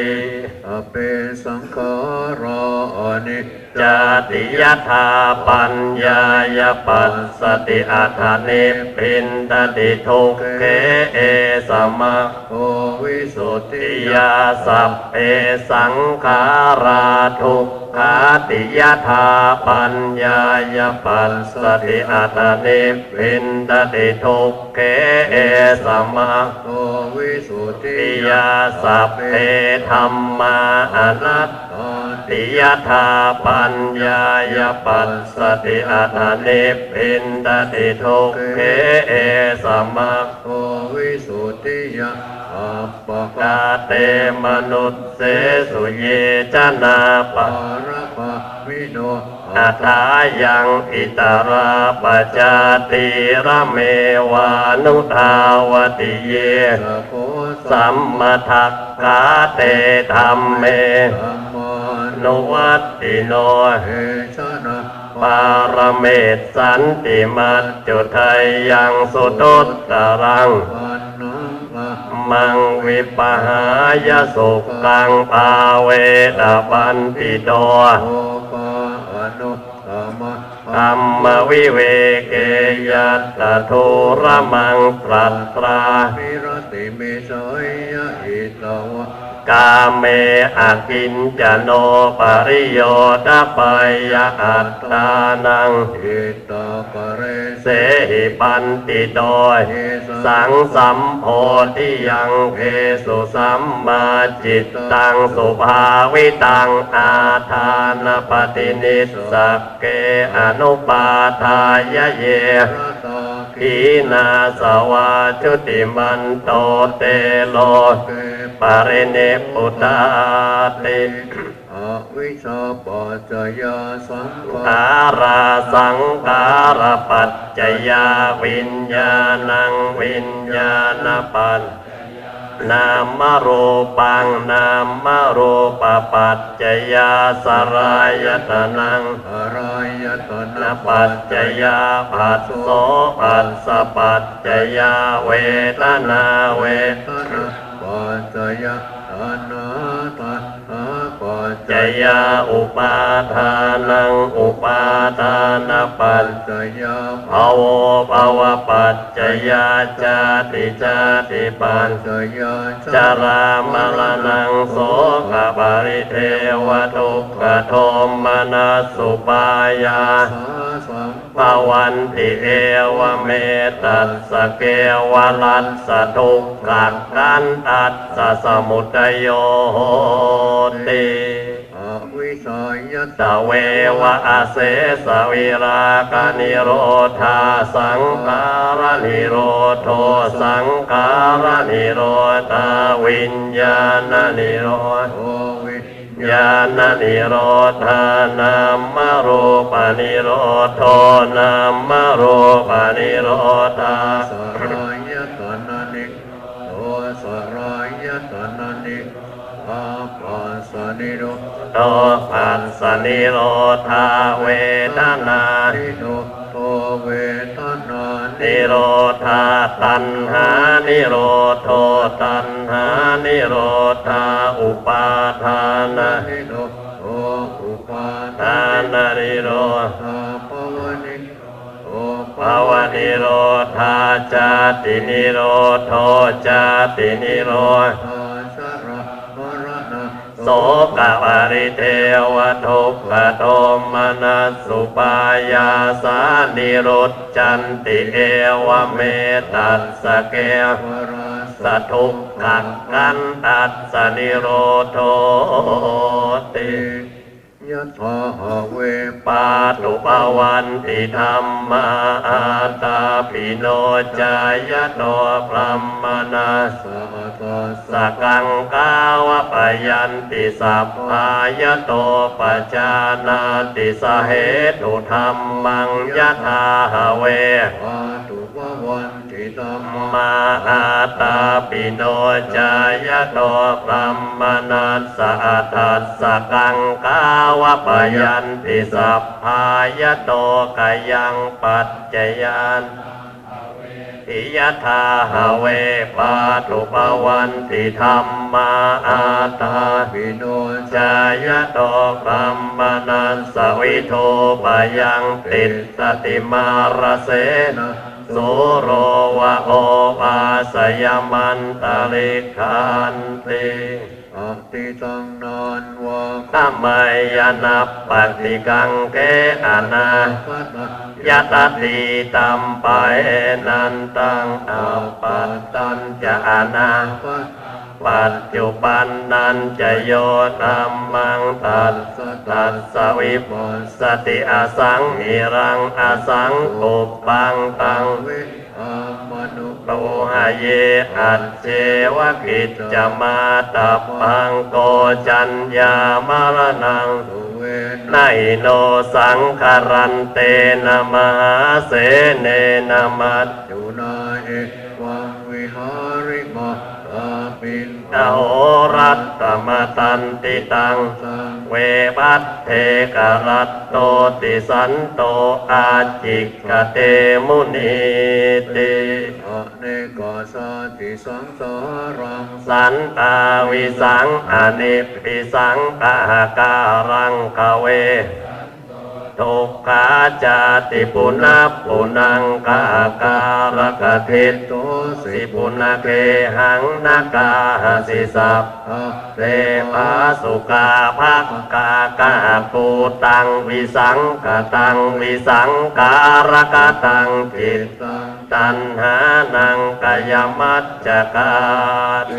Sabbe saṅkhārā aniccāti yadā paññāya passati atha nibbindati dukkhe esa maggo visuddhiyā. Sabbe saṅkhārā dukkhāti yadā paññāya passati atha nibbindati dukkhe esa maggo visuddhiyā. Sabbe dhammā anattāti yadā paññāya passati atha nibbindati dukkhe esa maggo visuddhiyā. Appakā te manussesu ye janā pāragāmino athāyaṃ itarā pacābīramevānudhāvati. Ye ca kho sammadakkhā te dhamme dhammānuvattino ye janā pāramessanti maccudheyyaṃ suduttaraṃ dhammaṃ vipahāya sukhaṃ bhāveta paṇḍito. Lobhā anuddamā dhammavivedhe yattha dhūramaṃ tatrābhiratimiccheyya hitvā kāme akiñcano pariyodapeyya attānaṃ hitakalesehi paṇḍito. Yesaṃ sambodhiyaṃ khesu sammā cittaṃ subhāvitaṃ ādānapaṭinissagge anupādāya ye ratā khīṇāsavā jutimanto te loke parinibbutāti. Avijjāpaccayā saṅkhārā, saṅkhārapaccayā viññāṇaṃ, viññāṇapaccayā nāmarūpaṃ, nāmarūpapaccayā saḷāyatanaṃ, saḷāyatanapaccayā phasso, phassapaccayā vedanā, vedanāpaccayā taṇhā, taṇhāpaccayā upādānaṃ, upādānapaccayā bhavo, bhavapaccayā jāti, jātipaccayā jarāmaraṇaṃ sokaparidevadukkhadomanassupāyāsā sambhavanti. Evametattha kevalassa dukkhakkhandhassa samudayo hoti. Avijjāya tveva asesavirāganirodhā saṅkhāra นิโรโธ สังขารนิโรธา วิญญาณนิโรโธ วิญญาณนิโรธา นามรูปนิโรโธ นามรูปนิโรธา สลายตนะนิโรโธ สลายตนะนิโรธา ผัสสะนิโรโธ ผัสสะนิโรธา เวทนานิโรโธ เวทนานิโรธา ตัณหานิโรโธ ตัณหานิโรธา อุปาทานะนิโรโธ อุปาทานะนิโรธา ภวนิโรโธ ภวนิโรธา จาตินิโรโธ จาตินิโรธา ชรามรณะ โสกะปริเทวทุกขโทมนัสสุปายาสา นิรุจจันติ เอวะเมตัสสะ เกวะรัสสะ ทุกขังคันธัสสะ นิโรโธติ ยะถาหะเว ปาตุภวันติธัมมา อาตาปิโน จายัตโต บรหมณัสสะ อัฏฐัสสะ กัง ฆาวะปะยันติ สัพพายัตโต ปะจานาติ สะเหตุธัมมัง ยะถาหะเว ปาตุภวันติธัมมา อาตาปิโน จายัตโต บรหมณัสสะ อัฏฐัสสะ กัง ฆาวะปะยันติ สัพพายัตโต กะยัง ปัจจยัง ติ ยะถาหะเว ปาตุภวันติธัมมา อาตาปิโน จายัตโต บรหมณัสสะ วิธูปะยัง ติสสะติ มารเสนะ สูโรวะ โอภาสยมันตะริกขันติ อติตัง นานวา ขะมายะ นับปะติกัง เข อนาคะตัง ยะตะตีตัม ปะเห นันตัง อัปปะตัญจะ อนาคะ ปัจจุปันนัญจะ โยธัมมัง ตัสสะ ตัสสะ วิปัสสะติ อสังหิรัง อสังกุปปัง ตัง วิหามะนุ ปูหะเย อัจเจวะ กิจจะมาตะปัง โก จัญญามรณัง สุเวนะหิโน สังคะรันเตนะ มหาเสเนนะ มัจจุราช เอวังวิหาริมหาปิณฑะ โหรัตตะมะตันติตัง สังเว ภัทเทกะรัตโตติ สันโต อาจิกขะเต มุนีติ อเนกาชาติสังสารัง สันตาวิสัง อเนกปิสัง กหะการัง ขเว ทุกขาชาติ ปุนะปุนัง กหะการะกะทิตโตสิ ปุนะเกหัง นะกาหะสิ สัพพะเตวา สุขะภักขะ กหะกูตัง วิสังขะตัง วิสังขารกะตัง จิตตัง ตัณหานัง ขยมัจจะกา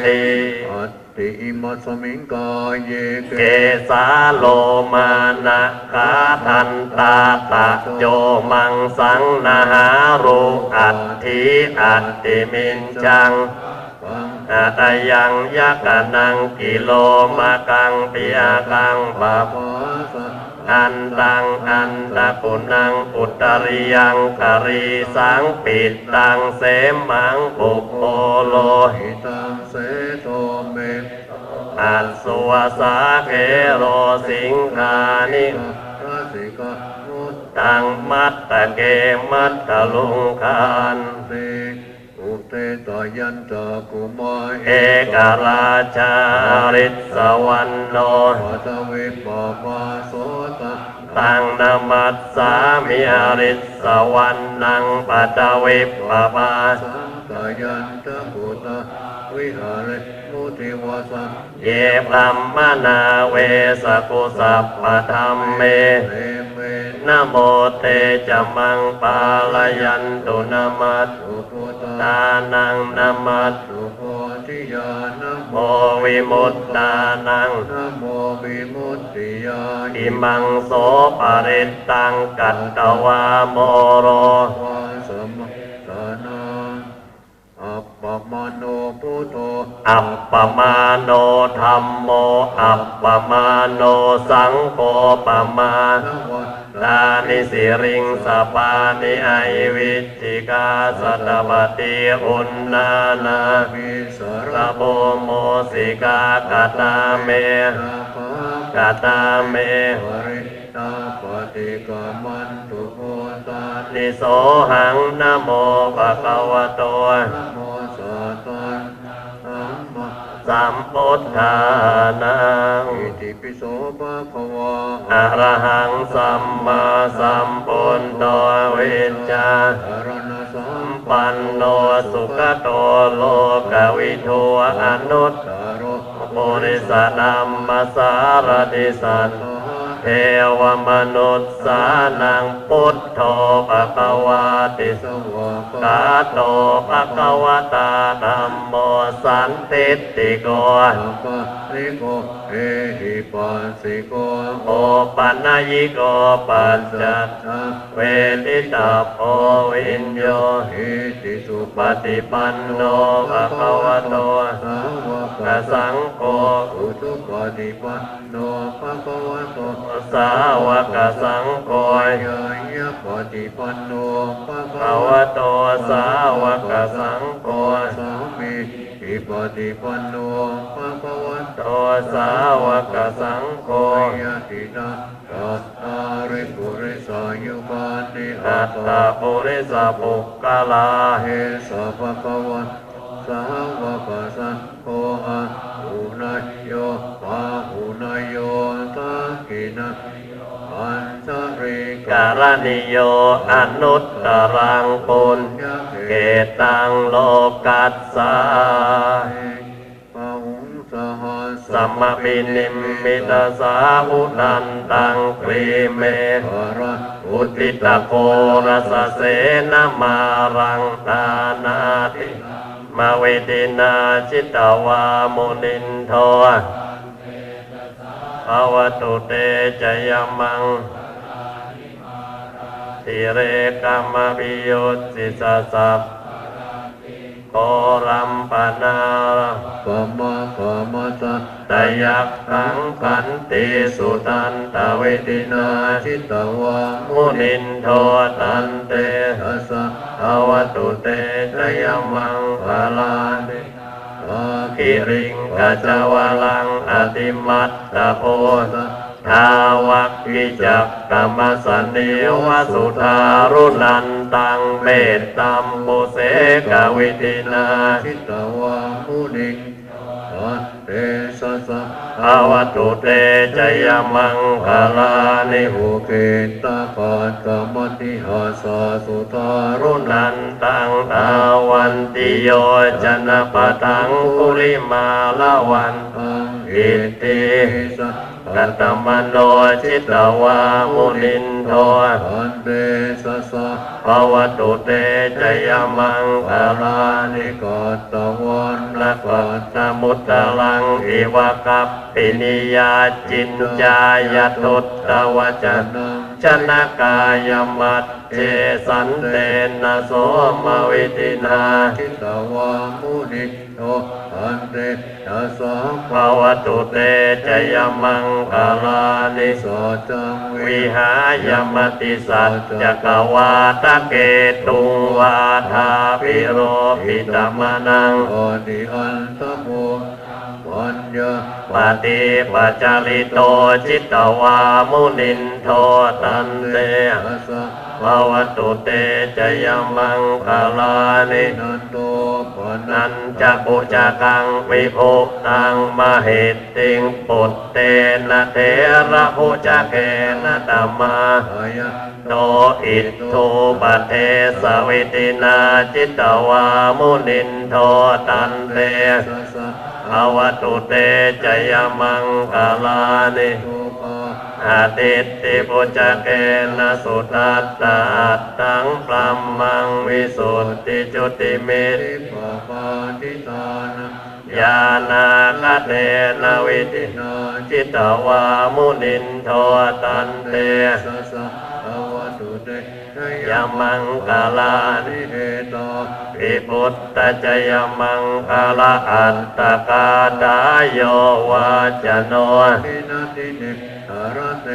ติ อัตถิ อิมัสมิง กาเย เกสา โลมา นะขะ ทันตา ตะโจ มังสัง นะหารู อัตถิ อัตถิมิจจัง ปัง หะตะยัง ยักขะนัง กิโลมะกัง ปิยะกัง ปะภาสะ อันตัง อันตะกุณัง อุตตะริยัง กะรีสัง ปิตตัง เสมัง ปุปโพ โลหิตัง เสโท เมโท อัสสุวะสา เขโร สิงคานิ รสิกะ มุตตัง มัตตะเก มัตตะลุงคันติ อุเทตายัญจะกุมาร เอกราชา หริสสะวัณโณ ปะทวิปปะภาโส ตัง นะมัสสามิ หริสสะวัณณัง ปะทวิปปะภา สันตายัญจะกุตา วิหะเร มุทิวาสัง เย บรหมณา เวสสะกุ สัพพะธัมเม เตเม นะโม เตจะมัง ปาลายันตุ นะมัสสุ พุทธานัง นะมัสสุ โพธิยา นะโม วิมุตตานัง นะโม วิมุตติยา อิมัง โส ปะริตตัง กัตตวา โมโร วาสะเม สานา Appamāṇo dhammo, appamāṇo saṅgho, pamāṇavantāni siriṃsapāni, ahi vicchikā satapadī uṇṇānābhī sarabū mūsikā. Katā me rakkhatā, katā me parittā, paṭikkamantu bhūtāni, sohaṃ namo bhagavato, namo sattannaṃ sammāsambuddhānaṃ. Itipi so bhagavā arahaṃ sammāsambuddho vijjācaraṇasampanno sugato lokavidū anuttaro purisadammasārathi satthā devamanussānaṃ buddho bhagavāti. Svākkhāto bhagavatā dhammo sandiṭṭhiko akāliko ehipassiko opanayiko paccattaṃ veditabbo viññūhīti. Supaṭipanno bhagavato sāvakasaṅgho, ujupaṭipanno bhagavato sāvakasaṅgho, ñāyapaṭipanno bhagavato sāvakasaṅgho, sāmīcipaṭipanno bhagavato sāvakasaṅgho, yadidaṃ cattāri purisayugāni aṭṭha purisapuggalā, esa bhagavato sāvakasaṅgho, āhuneyyo pāhuneyyo dakkhiṇeyyo añjalikaraṇīyo anuttaraṃ puññakkhettaṃ lokassā ti. Bāhuṃ sahassamabhinimmitasāvudhantaṃ, grīmekhalaṃ uditaghorasasenamāraṃ, dānādidhammavidhinā jitavā munindo, bhavatu te jayamaṅ atirekamabhiyujjhitasabbarattiṃ, ghorampanāḷavakamakkhamathaddhayakkhaṃ, khantīsudantavidhinā jitavā munindo, tantejasā bhavatu te jayamaṅgalāni. Nāḷāgiriṃ gajavaraṃ atimattabhūtaṃ, dāvaggicakkamasanīva sudāruṇantaṃ, mettambusekavidhinā jitavā munindo, tantejasā bhavatu te jayamaṅgalāni. Ukkhittakhaggamatihatthasudāruṇantaṃ, dhāvantiyojanapathaṅgulimālavantaṃ, iddhībhisaṅ khatamano jitavā munindo, tantejasā bhavatu te jayamaṅgalāni. Katvāna kaṭṭhamudaraṃ iva gabbhinīyā, ciñcāya duṭṭhavacanaṃ janakāyamajjhe, santena somavidhinā jitavā munindo, tantejasā bhavatu te jayamaṅgalāni. Saccaṃ vihāya matisaccakavādaketuṃ, vādābhiropitamanaṃ atiandhabhūtaṃ, paññāpadīpajalito jitavā munindo, tantejasā bhavatu te jayamaṅgalāni. Nandopanandabhujagaṃ vibudhaṃ mahiddhiṃ, puttena therabhujagena damāpayanto, iddhūpadesavidhinā jitavā munindo, tantejasā bhavatu te jayamaṅgalāni. Duggāhadiṭṭhibhujagena sudaṭṭhahatthaṃ, brahmaṃ visuddhijutimiddhibakābhidhānaṃ, ñāṇāgadena vidhinā jitavā munindo, tantejasā bhavatu te jayamaṅgalāni. ยมังคลานิ เอตาปิ ปุตตะจยมังคละอัตถกาถา โย วาจโน ทินทิเน สรเส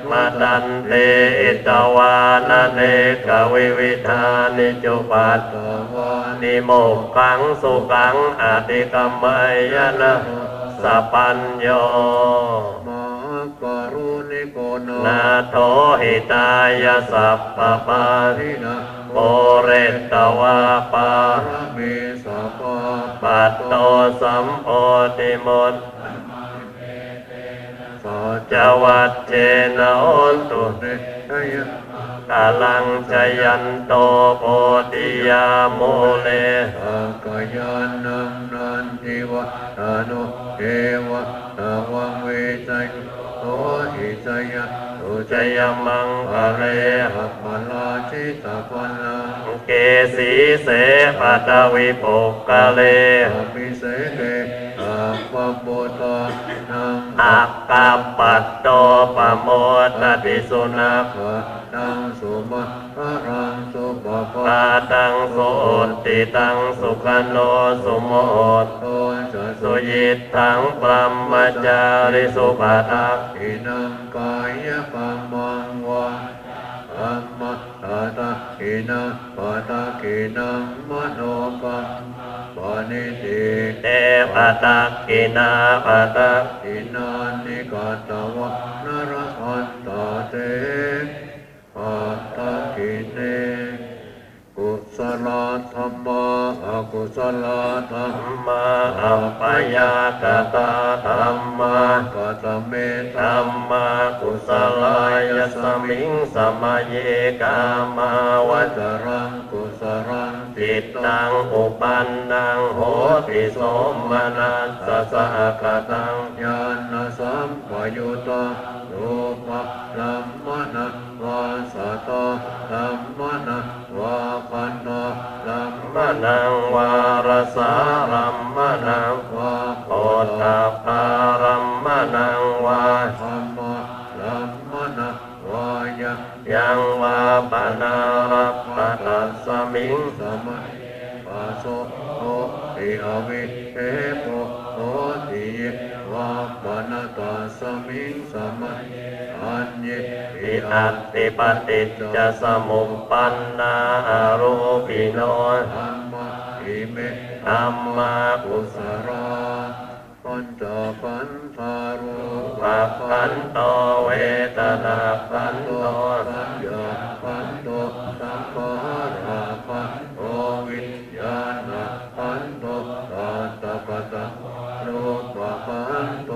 มะตันติ หิตวานะเนกะวิวิธานิ จุปัฏฐวานิ โมกขัง สุขัง อธิกะมะยะ นะ โส สัพพัญโญ มหาการุณิโก นา นาโถ หิตายะ สัพพะปาทินัง ปูเรตวา ปะ รมี สะพะ ปัตโต สัมโพธิมุตตะ สัจจวัจเจนะ โหนตุ เตชะยะ มังคะลัง จะยันโต โพธิยา มูเล สักขะยานัง นันทิวัฏฐะโน เอวะ ตะวัง วิจโย โหติ จะยันตุ จยมังคะเล อะปะราจิตะฟะลัง เกสีเส ปะทะวิปุคคะเล อะภิเสเก สัพพะปุทธานัง อักขัปปัตโต ปะโมดะติ สุนักขะ ตัง สุมะงคะลัง สุปะภา ภาตัง สุหุตติตัง สุขะโน สุมุตโต จะ สุยิตถัง บรมจาริสุ ปะทักขิณัง กายะกัมมัง วาจากัมมัง ตะทักขิณัง ปะทักขิณัง มะโนกัมมัง ปะณิทิ เต ปะทักขิณา ปะทักขิณานิ กัตตวานะ ละพันตะเต ปะทักขิเณ กุสลาธัมมา อะกุสลาธัมมา อัปปะยาคตาธัมมา คะตะเมธัมมา กุสลา ยัสมิง สะมะเย กามาวจรัง กุสลัง จิตตัง อุปันนัง โหติ โสมนัสสะ สะหะกะตัง ญาณะสัมปะยุตตัง รูปารัมมณัง วา สัตตารัมมณัง วา คันธารัมมณัง วา รสารัมมณัง วา โผฏฐัพพารัมมณัง วา ธัมมารัมมณัง วา ยัง ยัง วา ปะนะ รัปปะ ตัสสะมิง สะมะเย ปะโส โหติ อะวิกเขปะ โหติ เย วา ปะนะ ตัสสะมิง สะมะเย อัญเยปิ อัตถิปะติจจสมุปปันนา อะรูปิโน ธัมมา อิเม ธัมมา กุสลา ปัญจขันธา รูปะขันโธ เวทนาขันโธ สัญญาขันโธ สังขารขันโธ วิญญาณขันโธ ผัสสะปัจจตัง วา รูปะขันโธ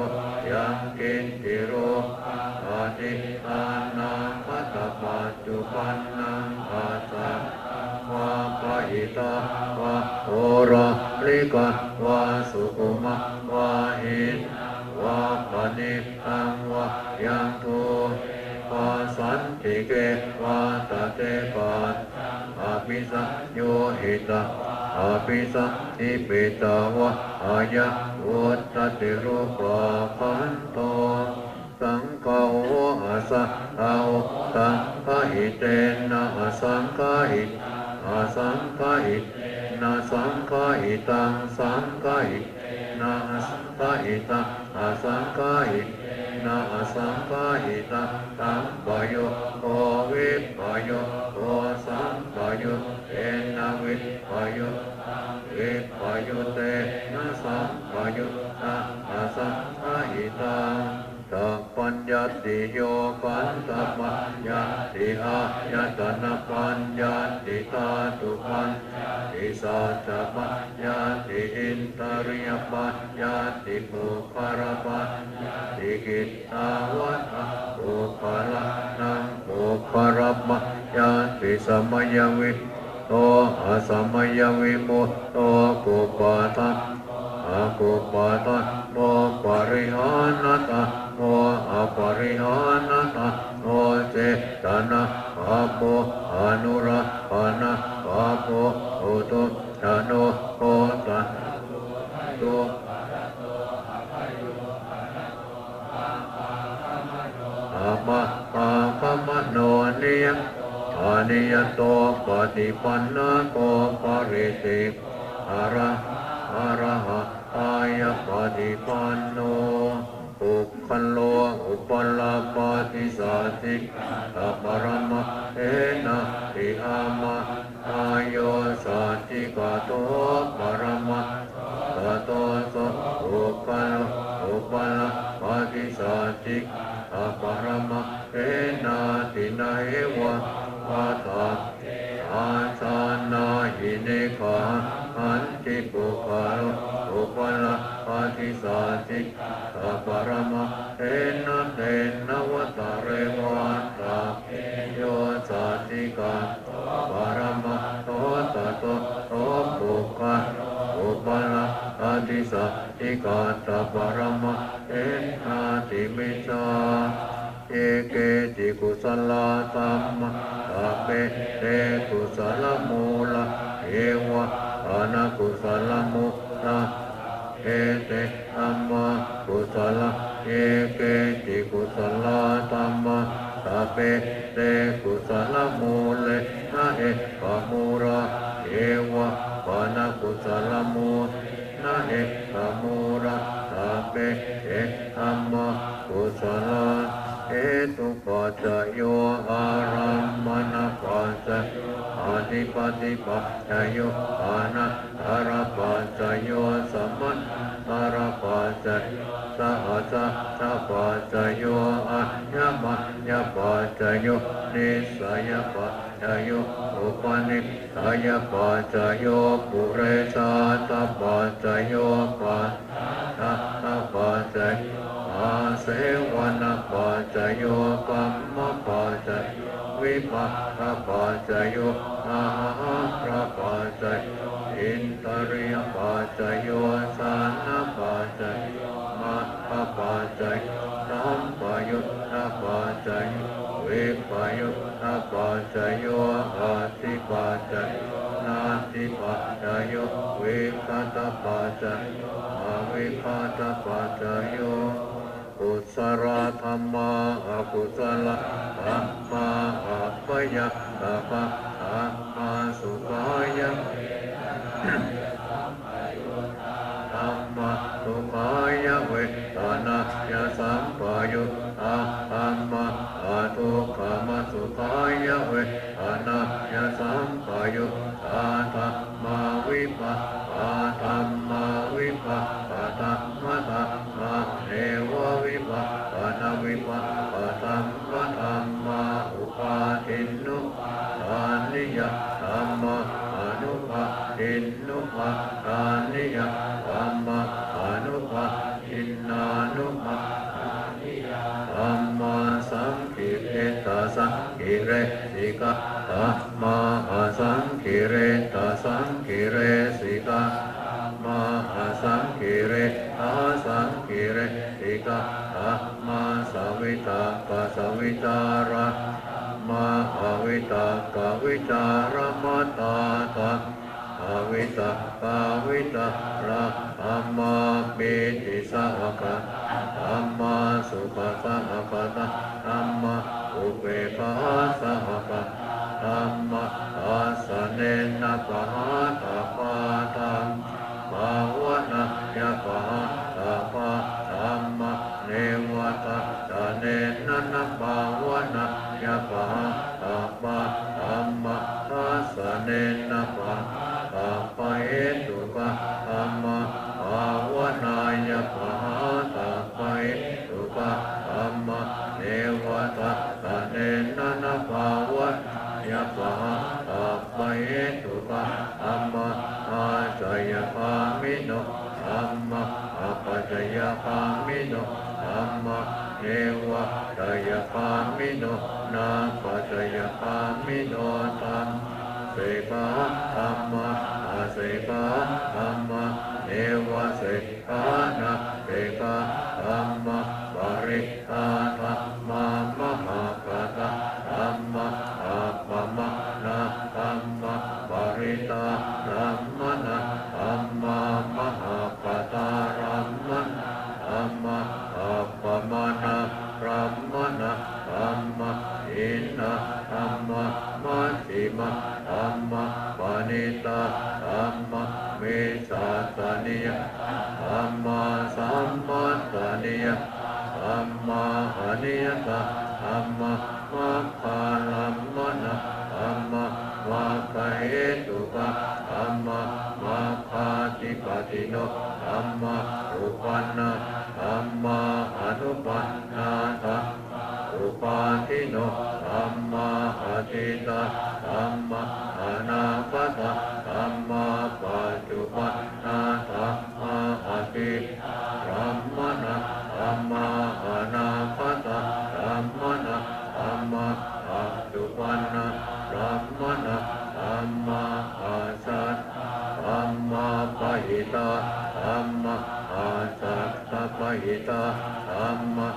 ยังกิญจิรูปัง อดีตานาคตะปัจจุบันนัง อัฏฐกัง วา ปะหิตา วา โอราลิกัง วา สุขุมัง วา หินัง วา ปะณีตัง วา ยัง ดูเร วา สันติเก วา ตะเตปะจัง อะภิสังโยหิตะ อะภิสันทิปิตะ วา อะยัง วุฏฏติ รูปะขันโธ สังคโห อะสังคโห สังคหิเตนะ อะสังคหิตัง อะสังคหิเตนะ สังคหิตัง สังคหิเตนะ อะสังคหิตัง อะสังคหิเตนะ อะสังคหิตัง สัมปะโยโค วิปปะโยโค สัมปะยุตเตนะ วิปปะยุตตัง วิปปะยุตเตนะ สัมปะยุตตัง อะสังคหิตัง สัพพัญญัตติ โยคะขันธะปัญญัตติ อายตนะปัญญัตติ ธาตุปัญญัตติ สัจจะปัญญัตติ อินทรียปัญญัตติ ปุคคละปัญญัตติ กิตตาวัตตา ปุคคลานัง ปุคคละปัญญัตติ สมยวิมุตโต อสมยวิมุตโต กุปปะธัมโม อกุปปะธัมโม ปริหานะธัมโม อปริหานะธัมโม เจตนะปะโป อนุรักขณะปะโป ปุถุชะโน โพธะ อมะปาคะมะโน นิยะ อนิยะ โต ปะติปันนะโก ปะริตติ อะระ อะระหะตายะ ปะติปันโน ปุคคโล อุปะลับปะติ สัจจิกะตะปะระมะเทนะ ติ อะมะ ตาโย สัจจิกะโต ปะระมะตะโต โส ปุคคโล อุปะลับปะติ สัจจิกะตะปะระมะเทนะ ติ นะเหวะ วะตะ อาชานาหิ นิกะหะหันติ ปุคคโล อุปะลับปะติ สัจจิกะตะปะระมะเทนะ เตนะ วะตะเร วะตะ เตโย สัจจิกะโต ปะระมะโต ตะโต โส ปุคคโล อุปะลับปะติ สัจจิกะตะปะระมะเทนะ ติ มิจฉา เย เกจิ กุศลาธัมมา สัพเพ เต กุศลมูลา เย วะ อะนะกุศลมูลา เอ เต ธัมมา กุศลา เย เกจิ กุศลาธัมมา สัพเพ เต กุศลมูเลนะ เอ กะมูลา เย วะ อะนะกุศลมูเลนะ เอ กะมูลา สัพเพ เต ธัมมา กุศลา เหตุปัจจโย อารัมมณปัจจโย อธิปติปัจจโย อานันตรปัจจโย สมันตรปัจจโย สหัสสะปัจจโย อัญญมัญญปัจจโย นิสสยปัจจโย อุปนิสสยปัจจโย ปุเรชาตปัจจโย ปัจ จาตปัจจโย อาเสวนปัจจโย กรรมปัจจโย วิปากปัจจโย อาหารปัจจโย อินทรียปัจจโย ฌานปัจจโย มัคคปัจจโย สัมปยุตตปัจจโย วิปยุตตปัจจโย อัตถิปัจจโย นัตถิปัจจโย วิคตปัจจโย อวิคตปัจจโย กุศลธัมมา อกุศลธัมมา อัปยาสกะธัมมา สุขายะเวทนายะสัมปยุตตาธัมมา ทุกขายะเวทนายะสัมปยุตตาธัมมา อทุกขมสุขายะเวทนายะสัมปยุตตาธัมมา วิปากขาธัมมา วิปากขธัมมธัมมา เนววิปากขานวิปากขธัมมธัมมา อุปาทินนุปาทานิยาธัมมา อนุปาทินนุปาทานิยาธัมมา อนุปาทินนานุปาทานิยาธัมมา สังกิริตาสังกิเรสิกาธัมมา อสังกิริตาสังกิเรสิกาธัมมา อสังกิริตาสังกิเรสิกาธัมมา สวิตากสวิจาราธัมมา อวิตากวิจารมตาธัมมา อวิตกาวิตาราธัมมา ปีติสหกตาธัมมา สุขสหกตาธัมมา อุเปกขาสหกตาธัมมา ทัสสะเนนะปะหาตัปปาธัมมา ภาวนายะปะหาตัปปาธัมมา เนวะทัสสะเนนะนะภาวนายะปะหาตัปปาธัมมา ทัสสะเนนะปะหาตัปปะเหตุกาธัมมา ภาวนายะปะหาตัปปะเหตุกาธัมมา เนวะทัสสะเนนะนะภาวนายะปะหาตัปปะเหตุกาธัมมา อาชยคามิโนธัมมา อัปชยคามิโนธัมมา เนวะชยคามิโน นาปชยคามิโนธัมมา เสกขาธัมมา อเสกขาธัมมา เนวะเสกขา นาเสกขาธัมมา ปริตตาธัมมา มหากตาธัมมา อัปปมาณาธัมมา ปริตารัมมณาธัมมา มหากตารัมมณาธัมมา อัปปมาณารัมมณาธัมมา หินาธัมมา มัชฌิม dhammā, micchāsaniyattā dhammā, sammassaniyat dhammā, aniyatā dhammā, maggārammaṇā dhammā, maggahetukā dhammā, maggādhipatino dhammā, uppannā dhammā, anuppannā dhammā, uppādino dhammā, atītā dhammā, anāgatā dhammā, paccuppannā dhammā, atītārammaṇā dhammā, anāgatārammaṇā dhammā, paccuppannārammaṇā dhammā, ajjhattā dhammā, bahiddhā dhammā, ajjhattabahiddhā dhammā,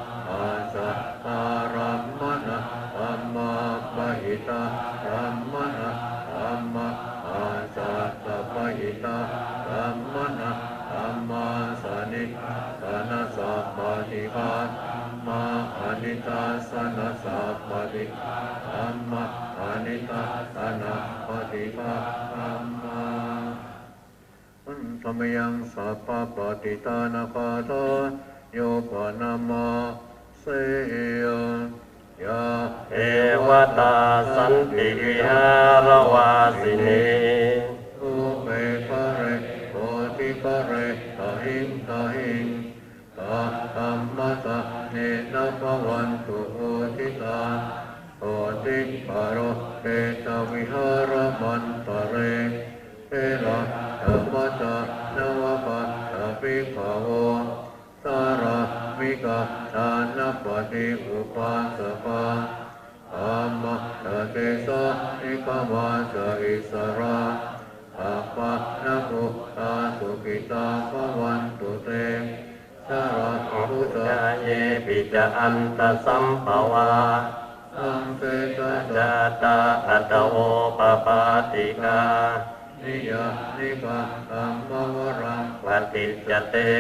ajjhattārammaṇā dhammā, bahiddhārammaṇā dhammā, ajjhattabahiddhārammaṇā dhammā, sanidassanasappaṭighā dhammā, anidassanasappaṭighā dhammā, anidassanāppaṭighā dhammā. Handa mayaṃ sabbapāṇidānagathayo paṇamāse. Yā devatā santi vihāravāsinī, thūpe ghare bodhighare tahiṃ tahiṃ, tā dhammadānena bhavantu pūjitā, bodhighare ca vihāramaṇḍale. Therā ca majjhā navakā ca bhikkhavo, sārāmikā dānapatī upāsakā, gāmā ca desā nigamā ca issarā, sappāṇabhūtā sukhitā bhavantu te. Jalābujā yepi ca aṇḍasambhavā, saṃsedajātā athavopapātikā, niyyānikaṃ dhammavaraṃ paṭicca te,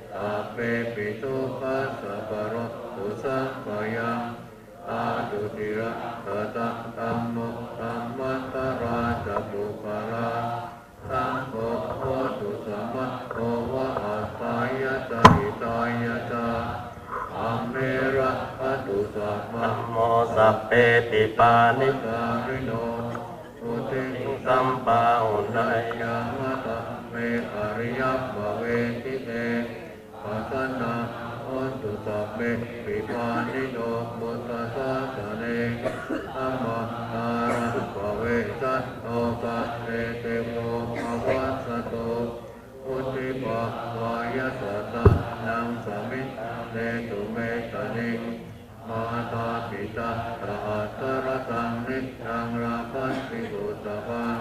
sabbepi dukkhassa karontu saṅkhayaṃ. Āduttiraṃ kataṃ dhammo, dhammattarā ca puggalā, saṅgho hotu samaggo va, atthāya ca hitāya ca. Dhamme rakkhatu sabbadhamme, sabbepi pāṇino. Vuḍḍhiṃ sampāpuṇeyyāma, dhamme ariyappavedite. Pasannā hontu sabbepi pāṇino buddhasāsane. Dhammadhāraṃ pavecchanto kāle devo pavassatu. Vuḍḍhibhāvāya sattānaṃ samiddhaṃ netu medaniṃ. Mātā pitā ca atrajaṃ niccaṃ rakkhanti puttakaṃ.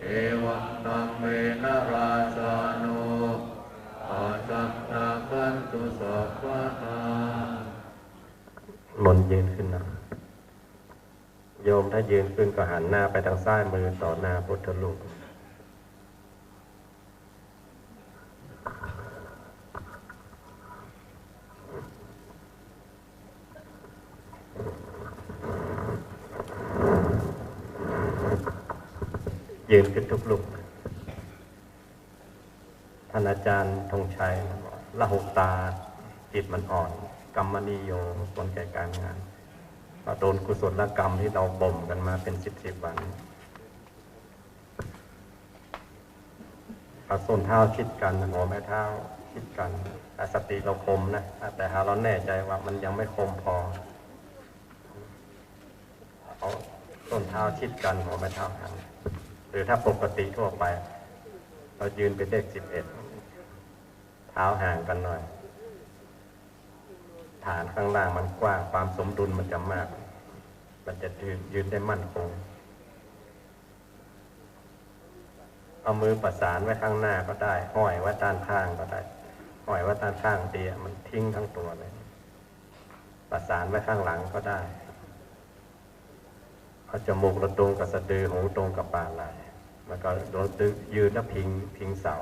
Evaṃ dhammena rājāno pajaṃ rakkhantu sabbadā. มนต์ยืนขึ้นนะ โยมถ้ายืนขึ้นก็หันหน้าไปทางซ้ายมือต่อหน้าพุทธรูป ยืนขึ้นทุกรูป ท่านอาจารย์ธงชัยบอก ละหุตา จิตมันอ่อน กัมมนิโย ควรแก่การงาน ก็โดนกุศลกรรมที่เราบ่มกันมาเป็นสิบสิบวัน เอาส้นเท้าชิดกัน หัวแม่เท้าชิดกัน แต่สติเราคมนะ แต่หากเราแน่ใจว่ามันยังไม่คมพอ เอาส้นเท้าชิดกัน หัวแม่เท้าห่าง หรือถ้าปกติทั่วไป เรายืนเป็นเลขสิบเอ็ด เท้าห่างกันหน่อย ฐานข้างล่างมันกว้าง ความสมดุลมันจะมาก มันจะยืน ยืนได้มั่นคง เอามือประสานไว้ข้างหน้าก็ได้ ห้อยไว้ด้านข้างก็ได้ ห้อยไว้ด้านข้างเตียง มันทิ้งทั้งตัวเลย ประสานไว้ข้างหลังก็ได้ เอาจมูกเราตรงกับสะดือ หูตรงกับบ่าไหล่ แล้วก็เรายืนแล้วพิง พิงเสา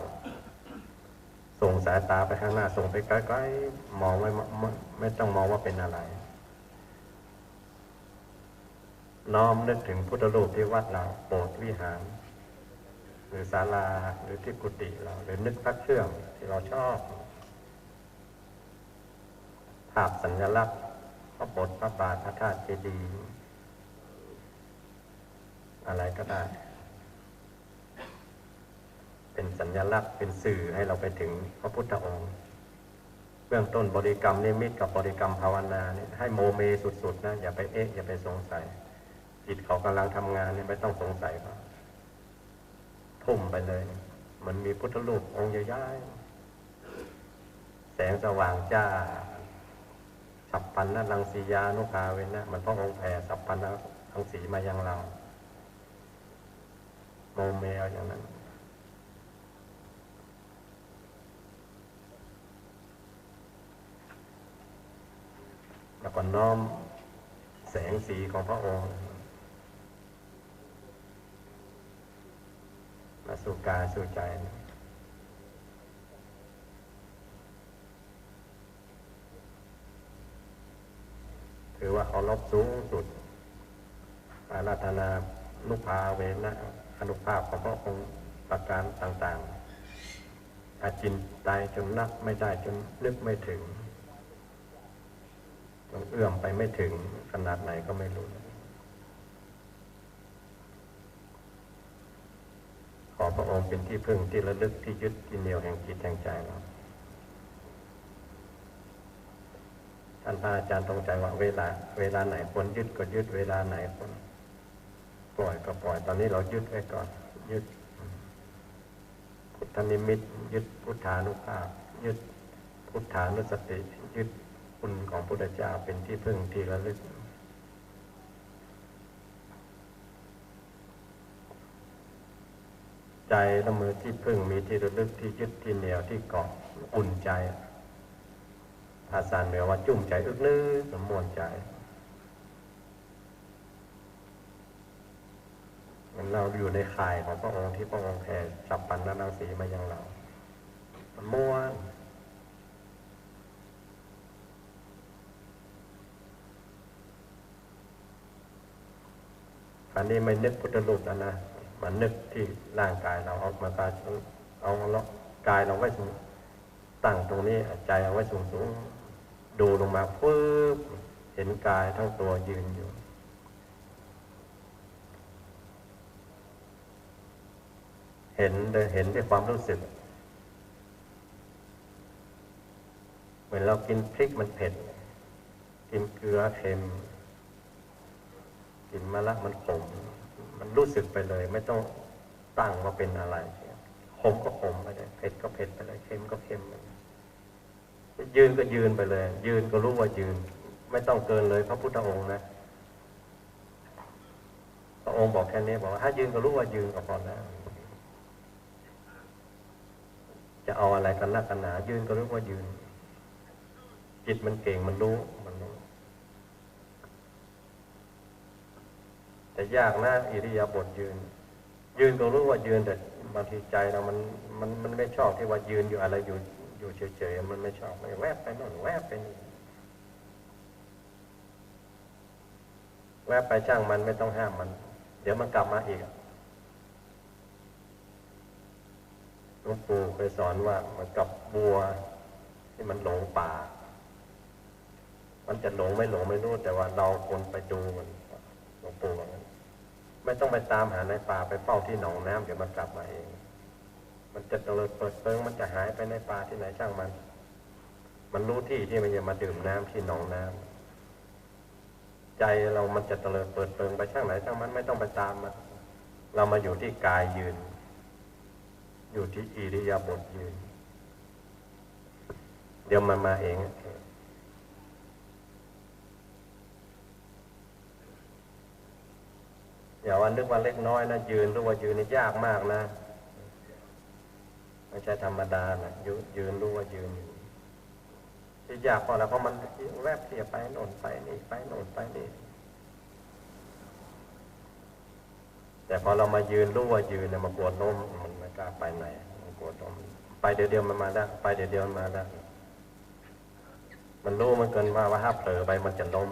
ส่งสายตาไปข้างหน้า ส่งไปไกลๆ มองไว้ ไม่ ไม่ต้องมองว่าเป็นอะไร น้อมนึกถึงพุทธรูปที่วัดเรา โบสถ์วิหาร หรือศาลา หรือตี้กุฏิเรา หรือนึกพระเครื่องตี้เราชอบ ภาพสัญลักษณ์ พระโบสถ์ พระบาท พระธาตุเจดีย์ อะไรก็ได้ เป๋นสัญลักษณ์ เป๋นสื่อหื้อเราไปเถิงพระพุทธองค์ เบื้องต้นบริกรรมนิมิตกับบริกรรมภาวนาเนี่ย หื้อโมเมสุดๆ นะ อย่าไปเอ๊ะ อย่าไปสงสัย จิตเขาก่ำลังทำงานเนี่ย ไม่ต้องสงสัยเขา ทุ่มไปเลย เหมือนมีพุทธรูปองค์ใหญ่ๆ แสงสว่างจ้า สัพพัญญรังสียานุภาเวนะ เหมือนพระองค์แผ่สัพพัญญรังสีมายังเรา โมเมเอาอย่างนั้น แล้วก็น้อมแสงสีของพระองค์ มาสู่กายสู่ใจ ถือว่าเคารพสูงสุด อาราธนานุภาเวนะ อานุภาพของพระองค์ประการต่างๆ อาจินไตยจนนับไม่ได้ จนนึกไม่ถึง จนเอื้อมไปไม่ถึง ขนาดไหนก็ไม่รู้ ขอพระองค์เป็นที่พึ่งที่ระลึก ที่ยึดที่เหนี่ยวแห่งจิตแห่งใจเรา ท่านพระอาจารย์ธงชัยว่า เวลา เวลาไหนควรยึดก็ยึด เวลาไหนควรปล่อยก็ปล่อย ตอนนี้เรายึดไว้ก่อน ยึดพุทธนิมิต ยึดพุทธานุภาพ ยึดพุทธานุสติ ยึดคุณของพุทธเจ้าเป็นที่พึ่งที่ระลึก ใจละเมิดที่พึ่ง มีที่ระลึก ที่ยึดที่เหนี่ยว ที่เกาะ อุ่นใจ ภาษาเหนือว่าจุ้มใจ๋อึกนึก ม่วนใจ๋ เหมือนเราอยู่ในข่ายของพระองค์ ที่พระองค์แผ่สัพพัญญรังสีมายังเรา มันม่วน อันนี้ไม่นึกพุทธรูปแล้วนะ มานึกที่ร่างกายเรา เอามา เอากายเราไว้สูง ตั้งตรงนี้ ใจเอาไว้สูงๆ ดูลงมา ฟึบ เห็นกายทั้งตัวยืนอยู่ เห็นโดย เห็นด้วยความรู้สึก เหมือนเรากินพริกมันเผ็ด กินเกลือเค็ม กินมะระมันขม มันรู้สึกไปเลย ไม่ต้องตั้งว่าเป็นอะไร ขมก็ขมไปเลย เผ็ดก็เผ็ดไปเลย เค็มก็เค็มไปเลย ยืนก็ยืนไปเลย ยืนก็รู้ว่ายืน ไม่ต้องเกินเลยพระพุทธองค์นะ พระองค์บอกแค่นี้ บอกว่าถ้ายืนก็รู้ว่ายืนก็พอแล้ว จะเอาอะไรกันนักกันหนา ยืนก็รู้ว่ายืน จิตมันเก่ง มันรู้ มันรู้ แต่ยากนะ อิริยาบถยืน ยืนก็รู้ว่ายืน แต่บางทีใจเรามัน มัน มันไม่ชอบที่ว่ายืนอยู่อะไร อยู่ อยู่เฉยๆ มันไม่ชอบ มันแวบไปโน่น แวบไปนี่ แวบไปช่างมัน ไม่ต้องห้ามมัน เดี๋ยวมันกลับมาอีกอะ หลวงปู่เคยสอนว่าเหมือนกับวัวที่มันหลงป่า มันจะหลงไม่หลงไม่รู้ แต่ว่าเราควรไปดูมัน หลวงปู่ว่างั้น ไม่ต้องไปตามหาในป่า ไปเฝ้าที่หนองน้ำ เดี๋ยวมันกลับมาเอง มันจะเตลิดเปิดเปิง มันจะหายไปในป่าที่ไหนช่างมัน มันรู้ที่ที่มันจะมาดื่มน้ำที่หนองน้ำ ใจเรามันจะเตลิดเปิดเปิงไปช่างไหนช่างมัน ไม่ต้องไปตามมัน เรามาอยู่ที่กายยืน อยู่ที่อิริยาบถยืน เดี๋ยวมันมาเอง อย่าว่านึกว่าเล็กน้อยนะ ยืน รู้ว่ายืนนี่ยากมากนะ ไม่ใช่ธรรมดานะ ยืน ยืน รู้ว่ายืนอยู่ ที่ยากเพราะอะไร เพราะมันแวบที่จะไปโน่นไปนี่ ไปโน่นไปนี่ แต่พอเรามายืน รู้ว่ายืนเนี่ย มันกลัวล้ม มันไม่กล้าไปไหน มันกลัวล้ม ไปเดี๋ยวเดียวมันมาแล้ว ไปเดี๋ยวเดียวมันมาแล้ว มันรู้เหมือนกันว่า ว่าถ้าเผลอไปมันจะล้ม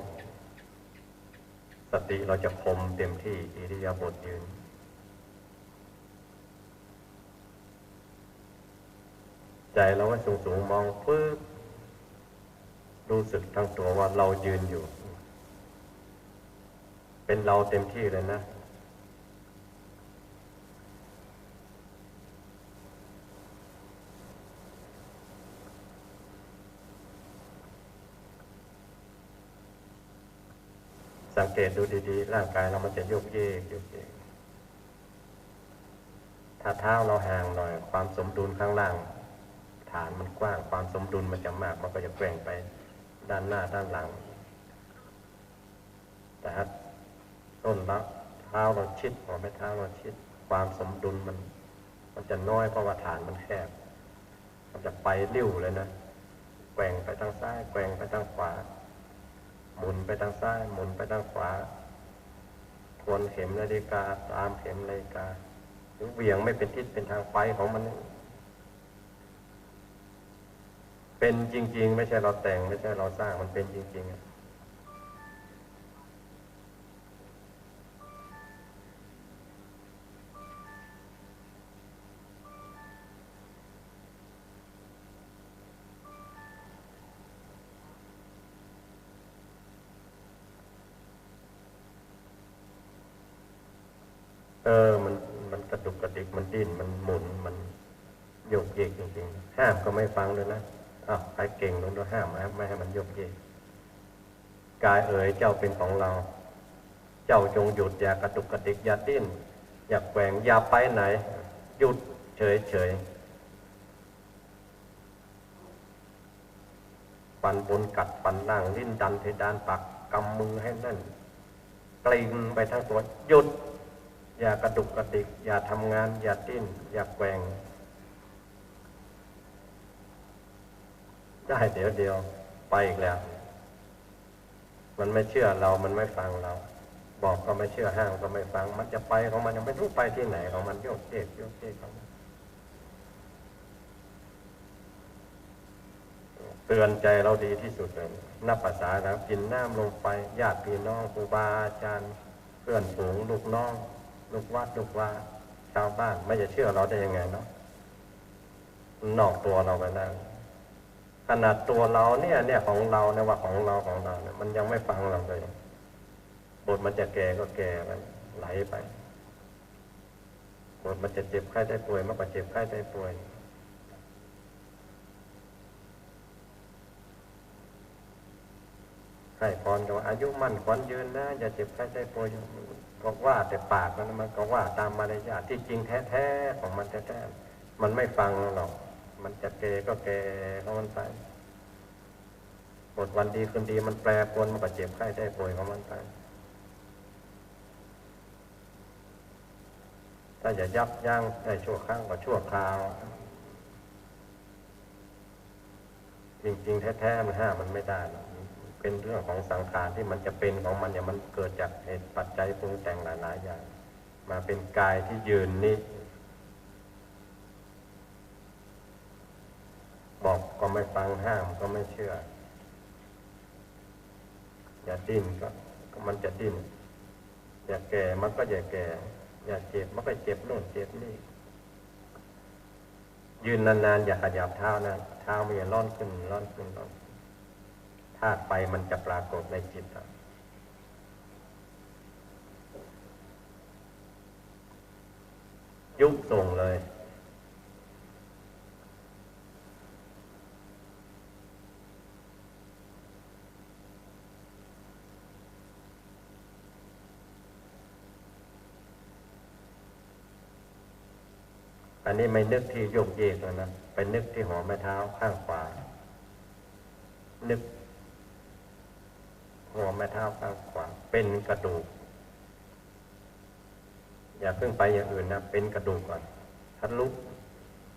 สติเราจะคมเต็มที่ อิริยาบถยืน ใจ๋เฮาไว้สูงๆ มองปึ๊บ รู้สึกทั้งตั๋วว่าเฮายืนอยู่ เป๋นเฮาเต๋มตี้เลยนะ สังเกตดูดีๆ ร่างกายเฮามันจะโยกเยก โยกเยก ถ้าเท้าเฮาห่างหน่อย ความสมดุลข้างล่าง ฐานมันกว้าง ความสมดุลมันจะมาก มันก็จะแกว่งไปด้านหน้าด้านหลัง แต่ถ้าส้นเท้าเฮาชิด หัวแม่เท้าเฮาชิด ความสมดุลมัน มันจะน้อย เพราะว่าฐานมันแคบ มันจะไปลิ่วเลยนะ แกว่งไปตางซ้าย แกว่งไปตางขวา หมุนไปตางซ้าย หมุนไปตางขวา ทวนเข็มนาฬิกา ตามเข็มนาฬิกา หรือเหวี่ยงไม่เป็นทิศเป็นทางไปของมัน เป๋นจริงๆ ไม่ใช่เฮาแต่ง ไม่ใช่เฮาสร้าง มันเป๋นจริงๆ อะ เออ มัน มันกระดุกกระดิก มันดิ้น มันหมุน มันโยกเยกจริงๆ ห้ามก็ไม่ฟังด้วยนะ อ้าว ใผเก่งลงด้วย ห้าม ห้าม ไม่ให้มันโยกเยก กายเอ๋ย เจ้าเป็นของเฮา เจ้าจงหยุด อย่ากระดุกกระดิก อย่าดิ้น อย่าแกว่ง อย่าไปไหน หยุดเฉยๆ ฟันบนกัดฟันล่าง ลิ้นดันเพดานปาก กำมือให้แน่น เกร็งไปทั้งตั๋ว หยุด อย่ากระดุกกระดิก อย่าทำงาน อย่าดิ้น อย่าแกว่ง ได้เดี๋ยวเดียว ไปอีกแล้ว มันไม่เชื่อเฮา มันไม่ฟังเฮา บอกก็ไม่เชื่อ ห้ามก็ไม่ฟัง มันจะไปของมัน ยังไม่รู้ไปตี้ไหนของมัน โยกเยก โยกเยกของมัน เตือนใจ๋เฮาดีตี้สุดเลย นับภาษาแล้ว กิ๋นน้ำลมไฟ ญาติพี่น้อง ครูบาอาจ๋ารย์ เปื้อนฝูง ลูกน้อง ลูกวัด ลูกวา จาวบ้าน มันจะเชื่อเฮาได้ยังไงเนาะ นอกตั๋วเฮาไปแล้ว ขนาดตั๋วเฮาเนี่ย เนี่ยของเฮาเนี่ย ว่าของเฮา ของเฮาเนี่ย มันยังไม่ฟังเฮาเลย บทมันจะแก่ก็แก่ไป ไหลไป บทมันจะเจ็บไข้ได้ป่วย มันก็เจ็บไข้ได้ป่วย ให้พรก็ว่า "อายุมั่นขวัญยืนนะ อย่าเจ็บไข้ได้ป่วย" ก็ว่าแต่ปากมัน มันก็ว่าตามมารยาท ตี้จริงแท้ๆ ของมันแท้ๆ มันไม่ฟังเฮาหรอก มันจะแก่ก็แก่ของมันไป บทวันดีคืนดีมันแปรปรวน มันก็เจ็บไข้ได้ป่วยของมันไป ถ้าจะยับยั้งได้ชั่วครั้งก็ชั่วคราว จริงๆ แท้ๆ มันห้ามมันไม่ได้หรอก เป๋นเรื่องของสังขารตี้มันจะเป๋นของมันเนี่ย มันเกิดจากเหตุปัจจัยปรุงแต่งหลายๆ อย่าง มาเป๋นกายตี้ยืนนี้ บอกก็ไม่ฟัง ห้ามก็ไม่เชื่อ อย่าดิ้นก็ ก็มันจะดิ้น อย่าแก่ มันก็อย่าแก่ อย่าเจ็บ มันก็เจ็บโน่นเจ็บนี่ ยืนนานๆ อย่าขยับเท้านะ เท้ามันจะร้อนขึ้น ร้อนขึ้น ร้อนขึ้น ธาตุไฟมันจะปรากฏในจิตอะ ยุบส่งเลย อันนี้ไม่นึกตี้โยกเยกแล้วนะ ไปนึกตี้หัวแม่เท้าข้างขวา นึกหัวแม่เท้าข้างขวา เป๋นกระดูก อย่าเพิ่งไปอย่างอื่นนะ เป๋นกระดูกก่อน ทะลุ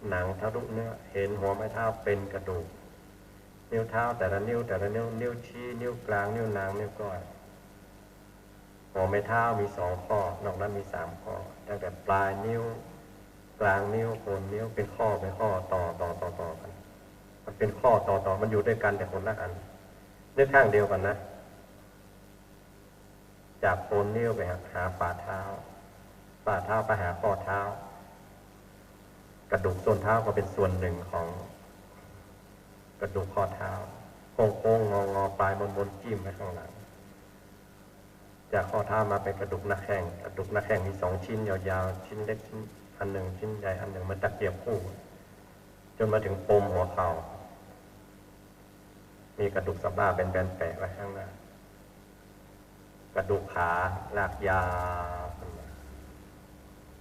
หนัง ทะลุเนื้อ เห็นหัวแม่เท้าเป๋นกระดูก นิ้วเท้าแต่ละนิ้ว แต่ละนิ้ว นิ้วชี้ นิ้วกลาง นิ้วนาง นิ้วก้อย หัวแม่เท้ามีสองข้อ นอกนั้นมีสามข้อ ตั้งแต่ปลายนิ้ว กลางนิ้ว โคนนิ้ว เป๋นข้อ เป๋นข้อ ต่อ ต่อ ต่อ ต่อกั๋น มันเป๋นข้อต่อ ต่อ มันอยู่ด้วยกั๋นแต่คนละอัน นึกข้างเดียวก่อนนะ จากโคนนิ้วไปหา หาฝ่าเท้า ฝ่าเท้าไปหาข้อเท้า กระดูกส้นเท้าก็เป๋นส่วนหนึ่งของ กระดูกข้อเท้า โค้งๆ งอๆ ปลายมนๆ จิ้มไว้ข้างหลัง จากข้อเท้ามาเป็นกระดูกหน้าแข้ง กระดูกหน้าแข้งมีสองชิ้นยาวๆ ชิ้นเล็กชิ้นอันหนึ่ง ชิ้นใหญ่อันหนึ่ง เหมือนตะเกียบคู่ จนมาถึงปมหัวเข่า มีกระดูกสะบ้าแบนๆ แปะไว้ข้างหน้า กระดูกขาลากยาวขึ้นมา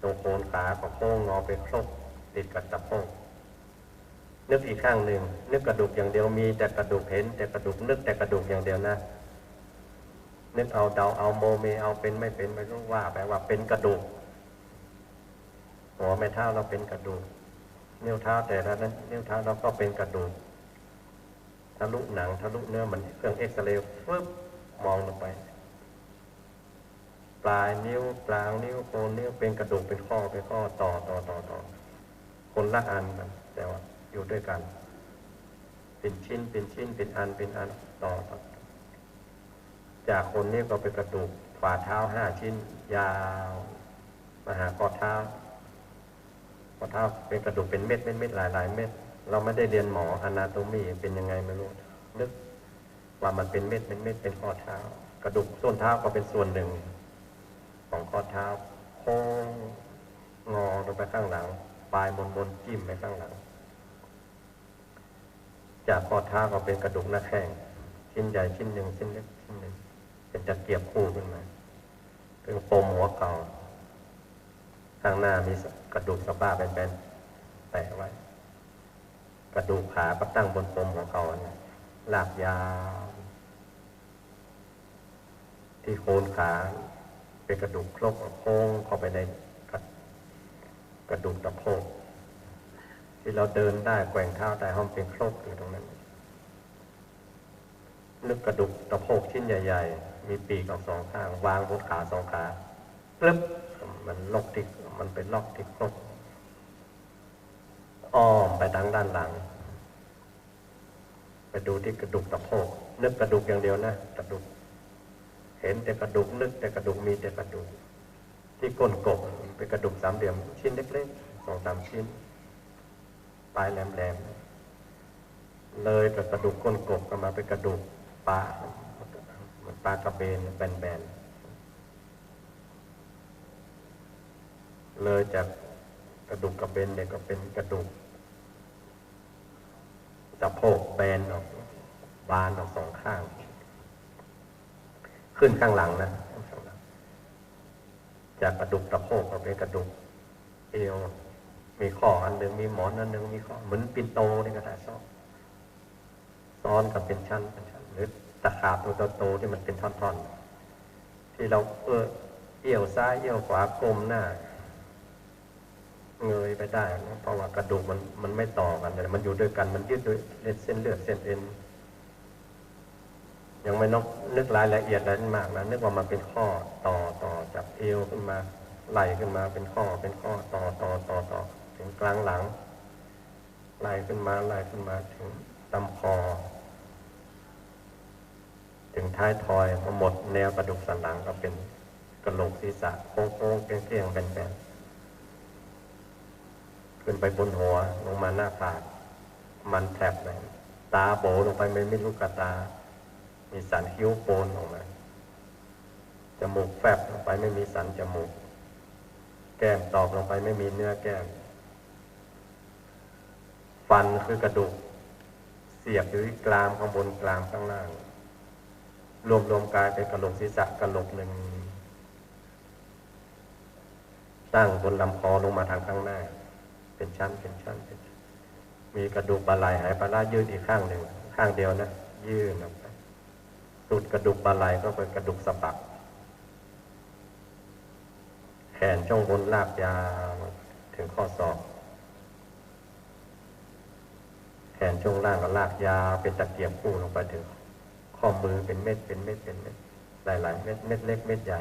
ตรงโคนขาก็โค้งงอไปครบติดกับสะโพก นึกอีกข้างหนึ่ง นึกกระดูกอย่างเดียว มีแต่กระดูก เห็นแต่กระดูก นึกแต่กระดูกอย่างเดียวนะ นึกเอา เดาเอา โมเมเอา เป็นไม่เป็นไม่รู้ ว่าไปว่าเป็นกระดูก หัวแม่เท้าเราเป็นกระดูก นิ้วเท้าแต่ละนั้น นิ้วเท้าเราก็เป็นกระดูก ทะลุหนัง ทะลุเนื้อ เหมือนเครื่องเอ็กซเรย์ ฟึบ มองลงไป ปลายนิ้ว กลางนิ้ว โคนนิ้ว เป็นกระดูก เป็นข้อ เป็นข้อ ต่อ ต่อ ต่อ ต่อ คนละอันกัน แต่ว่าอยู่ด้วยกัน เป็นชิ้น เป็นชิ้น เป็นอัน เป็นอัน ต่อ ต่อ จากโคนนิ้วก็เป็นกระดูก ฝ่าเท้าห้าชิ้น ยาวมาหาข้อเท้า ข้อเท้าเป็นกระดูกเป็นเม็ด เม็ด เม็ด หลายๆ เม็ด เราไม่ได้เรียนหมอ อนาโตมี เป็นยังไงไม่รู้ นึกว่ามันเป็นเม็ด เป็นเม็ด เป็นข้อเท้า กระดูกส้นเท้าก็เป็นส่วนหนึ่งของข้อเท้า โค้งงอลงไปข้างหลัง ปลายมนๆ จิ้มไปข้างหลัง จากข้อเท้าก็เป็นกระดูกหน้าแข้ง ชิ้นใหญ่ชิ้นหนึ่ง ชิ้นเล็กชิ้นหนึ่ง เป็นตะเกียบคู่ขึ้นมา เป็นปมหัวเข่า ข้างหน้ามีกระดูกสะบ้าแบนๆ แปะไว้ กระดูกขาก็ตั้งบนปมหัวเข่าอันนั้น ลากยาว ที่โคนขาเป็นกระดูกครก โค้งเข้าไปในกระ กระดูกสะโพก ที่เราเดินได้ แกว่งเท้าได้ ห้องเป็นครกอยู่ตรงนั้น นึกกระดูกสะโพกชิ้นใหญ่ๆ มีปีกออกสองข้าง วางบนขาสองขา กรึ๊บ มันล็อกที่ มันไปล็อกที่ครก อ้อมไปทางด้านหลัง ไปดูที่กระดูกสะโพก นึกกระดูกอย่างเดียวนะ กระดูก เห็นแต่กระดูก นึกแต่กระดูก มีแต่กระดูก ที่ก้นกบเป็นกระดูกสามเหลี่ยม ชิ้นเล็กๆ สองสามชิ้น ปลายแหลมๆ เลยจากกระดูกก้นกบก็มาเป็นกระดูกปลา เหมือนปลากระเบนแบนๆ เลยจากกระดูกกระเบนเนี่ยก็เป็นกระดูกสะโพกแบนออก บานออกสองข้าง ขึ้นข้างหลังนะ จากกระดูกสะโพกก็เป็นกระดูกเอว มีข้ออันหนึ่ง มีหมอนอันหนึ่ง มีข้อ เหมือนปิ่นโตนี่ก็ได้ ซ้อน ซ้อนกันเป็นชั้นเป็นชั้น หรือตะขาบตัวโตๆ ที่มันเป็นท่อนๆ ที่เรา เออ เอี้ยวซ้ายเอี้ยวขวา ก้มหน้า เงยไปได้นะ เพราะว่ากระดูกมัน มันไม่ต่อกัน แต่มันอยู่ด้วยกัน มันยึดด้วยเส้นเลือดเส้นเอ็น ยังไม่นึก นึกรายละเอียดอะไรมากนะ นึกว่ามันเป็นข้อ ต่อ ต่อจากเอวขึ้นมา ไล่ขึ้นมาเป็นข้อ เป็นข้อ ต่อ ต่อ ต่อ ต่อ ถึงกลางหลัง ไล่ขึ้นมา ไล่ขึ้นมาถึงลำคอ ถึงท้ายทอย พอหมดแนวกระดูกสันหลังก็เป็นกะโหลกศีรษะ โค้งๆ เกลี้ยงๆ แบนๆ ขึ้นไปบนหัว ลงมาหน้าผาก มันแผลบเลย ตาโบ๋ลงไปไม่มีลูกตา มีสันคิ้วโปนออกมา จมูกแฟบลงไปไม่มีสันจมูก แก้มตอบลงไปไม่มีเนื้อแก้ม ฟันคือกระดูก เสียบอยู่ที่กรามข้างบน กรามข้างล่าง รวมๆ กลายเป็นกะโหลกศีรษะกะโหลกหนึ่ง ตั้งบนลำคอลงมาทางข้างหน้า เป็นชั้น เป็นชั้น เป็นชั้น มีกระดูกบ่าไหล่หายปลาร้ายื่นอีกข้างหนึ่ง ข้างเดียวนะ ยื่นออกไป สุดกระดูกบ่าไหล่ก็เป็นกระดูกสะบัก แขนช่วงบนลากยาวถึงข้อศอก แขนช่วงล่างก็ลากยาวเป็นตะเกียบคู่ลงไปถึงข้อมือ เป็นเม็ด เป็นเม็ด เป็นเม็ด หลายๆ เม็ด เม็ดเล็ก เม็ดใหญ่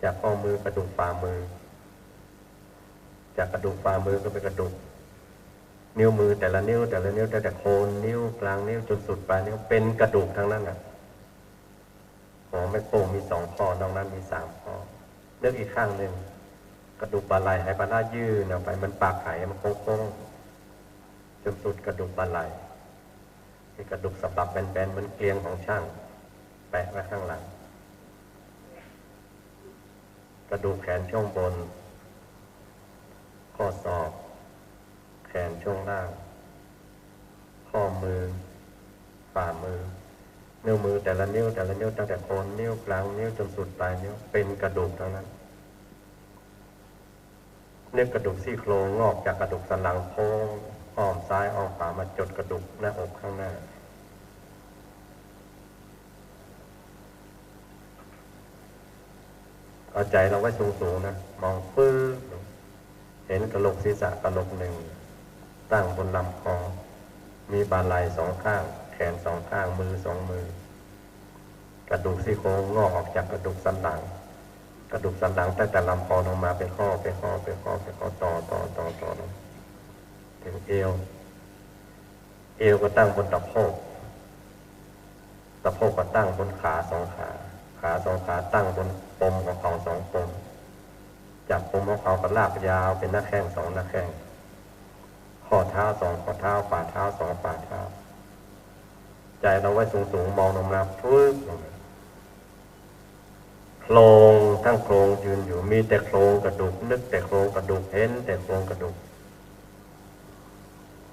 จากข้อมือกระดูกฝ่ามือ จากกระดูกฝ่ามือก็เป็นกระดูก นิ้วมือแต่ละนิ้ว แต่ละนิ้ว ตั้งแต่โคนนิ้ว กลางนิ้ว จนสุดปลายนิ้ว เป็นกระดูกทั้งนั้นน่ะ หัวแม่โป้งมีสองข้อ นอกนั้นมีสามข้อ นึกอีกข้างหนึ่ง กระดูกบ่าไหล่หายปลาร้ายื่นออกไป มันปากไห มันโค้งๆ จ สุดกระดูกบ่าไหล่ มีกระดูกสะบักแบนๆ เหมือนเกลียงของช่าง แปะไว้ข้างหลัง กระดูกแขนช่วงบน ข้อศอก แขนช่วงล่าง ข้อมือ ฝ่ามือ นิ้วมือแต่ละนิ้ว แต่ละนิ้ว ตั้งแต่โคนนิ้ว กลางนิ้ว จนสุดปลายนิ้ว เป็นกระดูกทั้งนั้น นึกกระดูกซี่โครงงอกจากกระดูกสันหลังโค้ง อ้อมซ้ายอ้อมขวามาจดกระดูกหน้าอกข้างหน้า เอาใจ๋เฮาไว้สูงๆ นะ มองปึ๊บ เห็นกะโหลกศีรษะกะโหลกนึ่ง ตั้งบนลำคอ มีบ่าไหล่สองข้าง แขนสองข้าง มือสองมือ กระดูกซี่โครงงอกออกจากกระดูกสันหลัง กระดูกสันหลังตั้งแต่ลำคอลงมาเป็นข้อ เป็นข้อ เป็นข้อ เป็นข้อ ต่อ ต่อ ต่อ ต่อลง ถึงเอว เอวก็ตั้งบนสะโพก สะโพกก็ตั้งบนขาสองขา ขาสองขาตั้งบนปมหัวเข่าสองปม จากปมหัวเข่าก็ลากยาวเป็นหน้าแข้งสองหน้าแข้ง ข้อเท้าสองข้อเท้า ฝ่าเท้าสองฝ่าเท้า ใจ๋เฮาไว้สูงๆ มองลงมาปึ๊บลงมา โครงทั้งโครงยืนอยู่ มีแต่โครงกระดูก นึกแต่โครงกระดูก เห็นแต่โครงกระดูก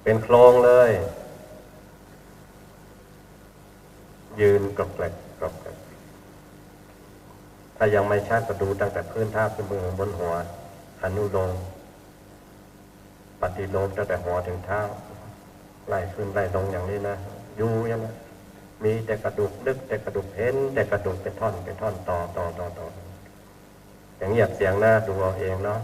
เป็นโครงเลย ยืนกรอกแกรกกรอกแกรก ถ้ายังไม่ชัดก็ดูตั้งแต่พื้นเท้าขึ้นไปบนหัว อนุโลม ปฏิโลมตั้งแต่หัวถึงเท้า ไล่ขึ้นไล่ลงอย่างนี้นะ อยู่อย่างนั้น มีแต่กระดูก นึกแต่กระดูก เห็นแต่กระดูก เป็นท่อน เป็นท่อน ต่อ ต่อ ต่อ ต่อ อย่างเงียบเสียงนะ ดูเอาเองเนาะ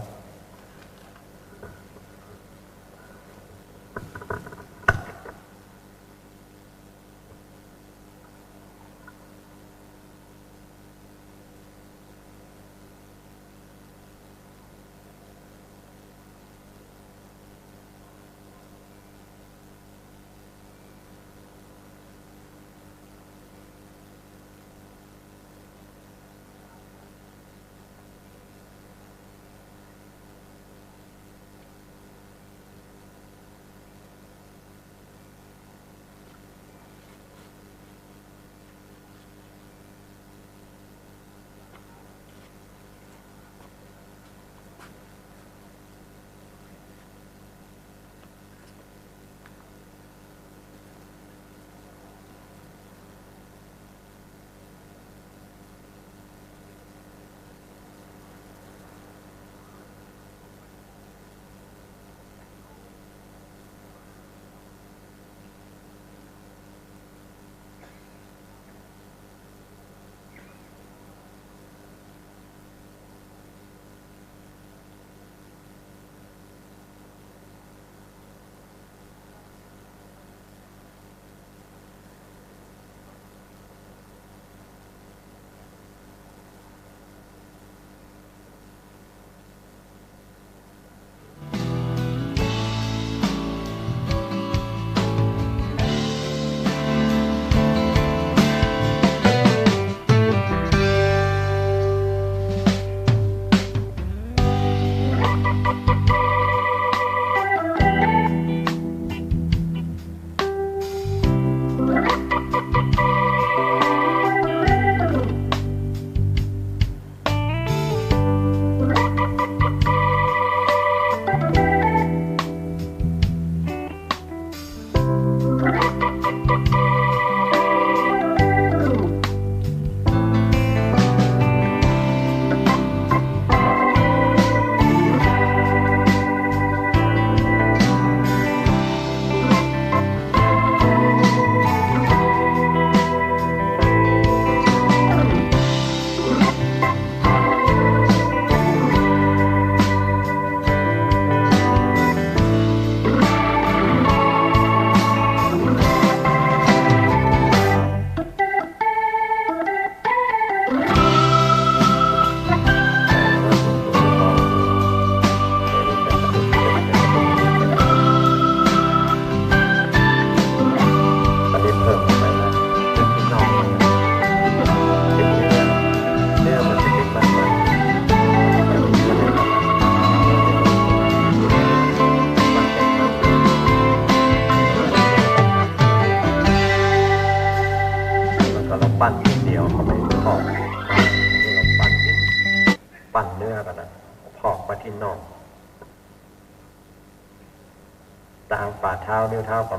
ตางฝ่าเท้า ริ้วเท้า‌ก็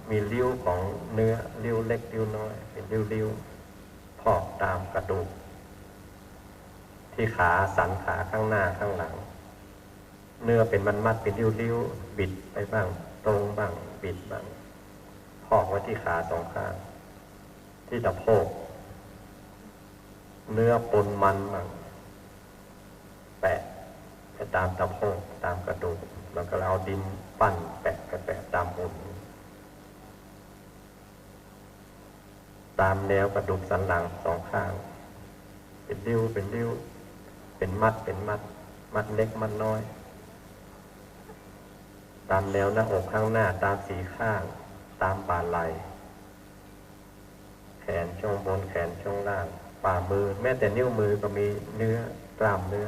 มีริ้วของเนื้อ ริ้วเล็กริ้วน้อย เป๋นริ้วๆ พอกต๋ามกระดูก ตี้ขา สันขา ข้างหน้าข้างหลัง เนื้อเป๋นมัดๆ เป๋นริ้วๆ บิดไปบ้าง ตรงบ้าง บิดบ้าง พอกไว้ตี้ขาสองข้าง ตี้สะโพก เนื้อปนมันบ้าง แปะไปต๋ามสะโพก ต๋ามกระดูก แล้วก็เอาดินปั้นแปะ แปะ แปะต๋ามหุ่น ต๋ามแนวกระดูกสันหลังสองข้าง เป๋นริ้ว เป๋นริ้ว เป๋นมัด เป๋นมัด มัดเล็กมัดน้อย ต๋ามแนวหน้าอกข้างหน้า ต๋ามสี่ข้าง ต๋ามบ่าไหล่ แขนช่วงบน แขนช่วงล่าง ฝ่ามือ แม้แต่นิ้วมือก็มีเนื้อ กล้ามเนื้อ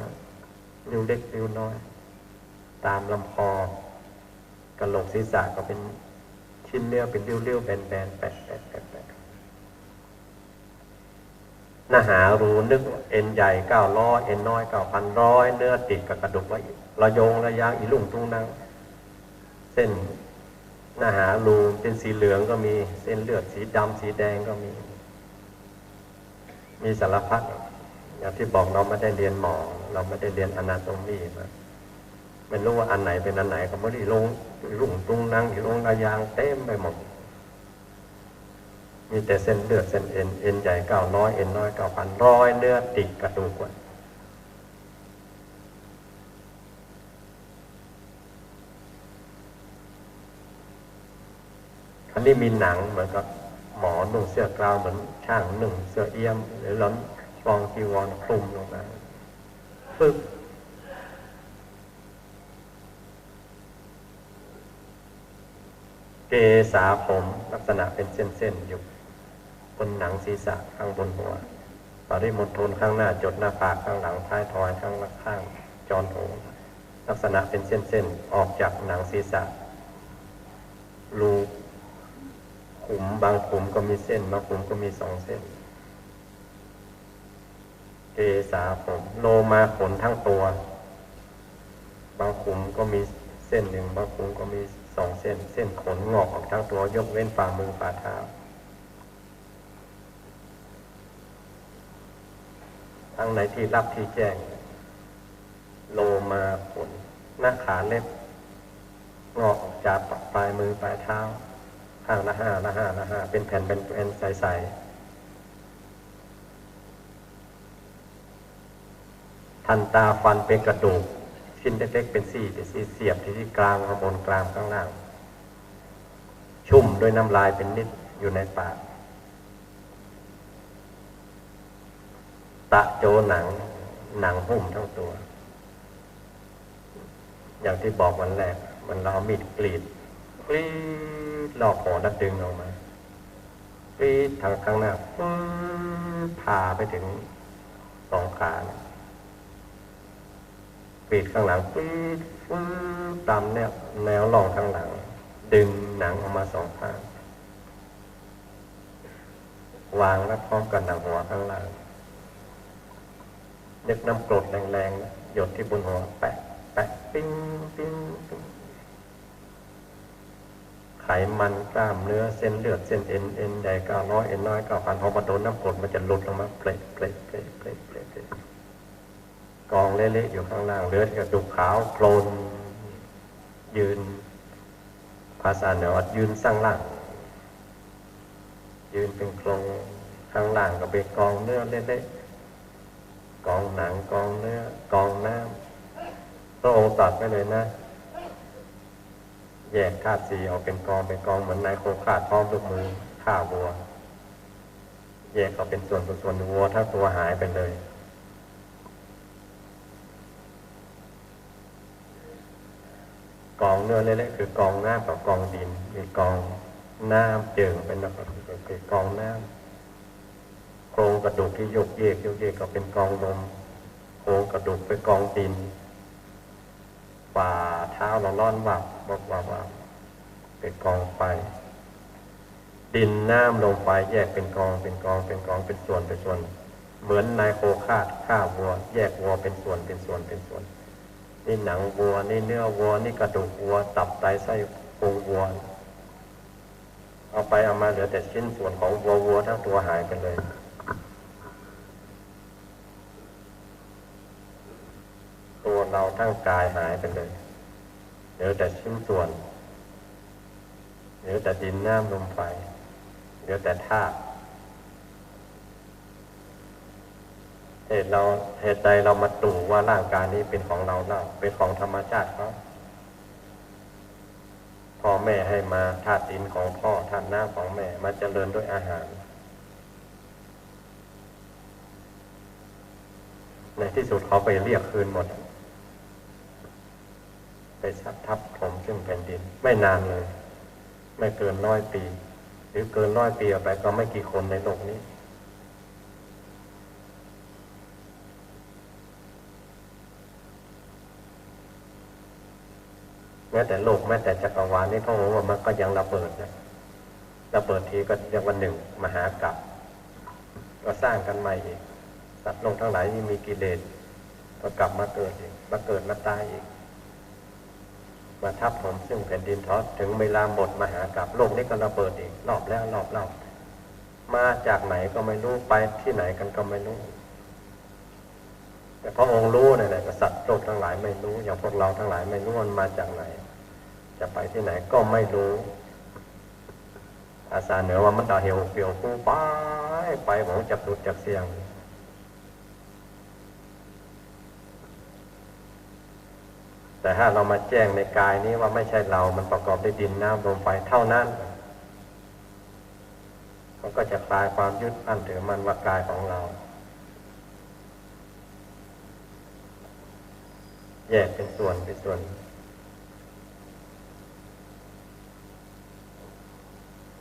ริ้วเล็กริ้วน้อย ต๋ามลำคอ กะโหลกศีรษะก็เป๋นชิ้นเนื้อ เป๋นริ้วๆ แบนๆ แปะๆ แปะๆ หน้าหารู นึกเอ็นใหญ่เก้าร้อย เอ็นน้อยเก้าพัน ร้อยเนื้อติดกับกระดูกไว้ ระยงระยาง อิรุ่งตุงนัง เส้นหน้าหารูเป๋นสีเหลืองก็มี เส้นเลือดสีดำสีแดงก็มี มีสารพัด อย่างตี้บอก เราไม่ได้เรียนหมอ เราไม่ได้เรียนอนาโตมีมา ไม่รู้ว่าอันไหนเป๋นอันไหน ก็บ่ฮู้ อิรุ่งตุงนัง อิรุ่งระยางเต็มไปหมด มีแต่เส้นเลือดเส้นเอ็น เอ็นใหญ่เก้าร้อย เอ็นน้อยเก้าพัน ร้อยเนื้อติดกระดูกไว้ อันนี้มีหนังเหมือนกับหมอนุ่งเสื้อกาว เหมือนช่างนุ่งเสื้อเอี้ยม หรือหลอนคลองจีวรคลุมลงมา ปึ๊บ เกศา ผม ลักษณะเป๋นเส้นๆ อยู่บนหนังศีรษะ ข้างบนหัว ปริมณฑล ข้างหน้าจดหน้าผาก ข้างหลังท้ายทอย ข้างละข้างจอนหู ลักษณะเป๋นเส้นๆ ออกจากหนังศีรษะ รูขุม บางขุมก็มีเส้น บางขุมก็มีสองเส้น เกศา ผม โลมา ขนทั้งตัว บางขุมก็มีเส้นหนึ่ง บางขุมก็มีสองเส้น เส้นขนงอกออกทั้งตัว ยกเว้นฝ่ามือฝ่าเท้า ทั้งในที่ลับที่แจ้ง โลมา ขน หน้าขา เล็บ งอกออกจากปลายมือปลายเท้า ข้างละห้า ละห้า ละห้า เป๋นแผ่น เป๋นแผ่นใสๆ ทันตา ฟันเป๋นกระดูก ชิ้นเล็กๆ เป๋นซี่ เป๋นซี่ เสียบตี้กรามข้างบน กรามข้างล่าง ชุ่มด้วยน้ำลายเป๋นนิดอยู่ในปาก ตะโจ หนัง หนังหุ้มทั้งตัว อย่างตี้บอกวันแรก เหมือนเราเอามีดกรีด กรีดรอบหัวแล้วดึงออกมา กรีดทางข้างหน้า ปึ๊บ ผ่าไปเถิงสองขา กรีดข้างหลัง ปึ๊บ ปึ๊บ ต๋ามแนว แนวร่องข้างหลัง ดึงหนังออกมาสองข้าง วางไว้พร้อมกับหนังหัวข้างล่าง นึกน้ำกรดแรงๆ หยดตี้บนหัว แปะ แปะ ปิ๊ง ปิ๊ง ปิ๊ง ไขมัน กล้ามเนื้อ เส้นเลือด เส้นเอ็น เอ็นใหญ่เก้าร้อย เอ็นน้อยเก้าพัน พอมาโดนน้ำกรดมันจะหลุดออกมา เปละ เปละ เปละ เปละ เปละ เปละ กองเละๆ อยู่ข้างล่าง เหลือแต่กระดูกขาวโพลน ยืน ภาษาเหนือว่ายืนซ่างล่าง ยืนเป๋นโคลง ข้างล่างก็เป๋นกองเนื้อเละๆ กองหนัง กองเนื้อ กองน้ำ พระองค์ตรัสไว้เลยนะ แยกธาตุสี่ออกเป๋นกอง เป๋นกอง เหมือนนายโคฆาตพร้อมลูกมือฆ่าวัว แยกออกเป๋นส่วนๆ ส่วนๆ วัวทั้งตัวหายไปเลย กองเนื้อเละๆ คือกองน้ำกับกองดิน มีกองน้ำเจิ่งไป แล้วก็คือกองน้ำ โครงกระดูกตี้โยกเยก โยกเยกก็เป๋นกองลม โครงกระดูกเป๋นกองดิน ฝ่าเท้าเราร้อนวับวับวับวับ เป๋นกองไฟ ดินน้ำลมไฟแยกเป๋นกอง เป๋นกอง เป๋นกอง เป๋นส่วน เป๋นส่วน เหมือนนายโคฆาตฆ่าวัว แยกวัวเป๋นส่วน เป๋นส่วน เป๋นส่วน นี่หนังวัว นี่เนื้อวัว นี่กระดูกวัว ตับไตไส้ โครงวัว เอาไปเอามาเหลือแต่ชิ้นส่วนของวัว วัวทั้งตัวหายไปเลย ตัวเราทั้งกายหายไปเลย เหลือแต่ชิ้นส่วน เหลือแต่ดินน้ำลมไฟ เหลือแต่ธาตุ เหตุเรา เหตุใดเรามาตู่ว่าร่างกายนี้เป็นของเราเล่า เป็นของธรรมชาติเขา พ่อแม่ให้มา ธาตุดินของพ่อ ธาตุน้ำของแม่ มาเจริญด้วยอาหาร ในที่สุดเขาไปเรียกคืนหมด ไปทับถมซึ่งแผ่นดิน ไม่นานเลย ไม่เกินร้อยปี หรือเกินร้อยปีออกไปก็ไม่กี่คนในโลกนี้ แม้แต่โลก แม้แต่จักรวาลนี้ พระองค์ว่ามันก็ยังระเบิดนะ ระเบิดทีก็เรียกว่าหนึ่งมหากัป ก็สร้างกันใหม่อีก สัตว์โลกทั้งหลายที่มีกิเลส ก็กลับมาเกิดอีก มาเกิดมาตายอีก มาทับถมซึ่งแผ่นดิน พอถึงเวลาหมดมหากัป โลกนี้ก็ระเบิดอีก รอบแล้วรอบเล่า มาจากไหนก็ไม่รู้ ไปที่ไหนกันก็ไม่รู้ แต่พระองค์รู้เนี่ยนะ กษัตริย์โลกทั้งหลายไม่รู้ อย่างพวกเราทั้งหลายไม่รู้มันมาจากไหน จะไปที่ไหนก็ไม่รู้ อาสาเหนือว่ามันดาเหี่ยวเปลี่ยวกู้ไป ไปหวังจักดุดจักเสียง แต่ถ้าเรามาแจ้งในกายนี้ว่าไม่ใช่เรา มันประกอบด้วยดินน้ำลมไฟเท่านั้น มันก็จะคลายความยึดมั่นถือมั่นว่ากายของเรา แยกเป็นส่วนเป็นส่วน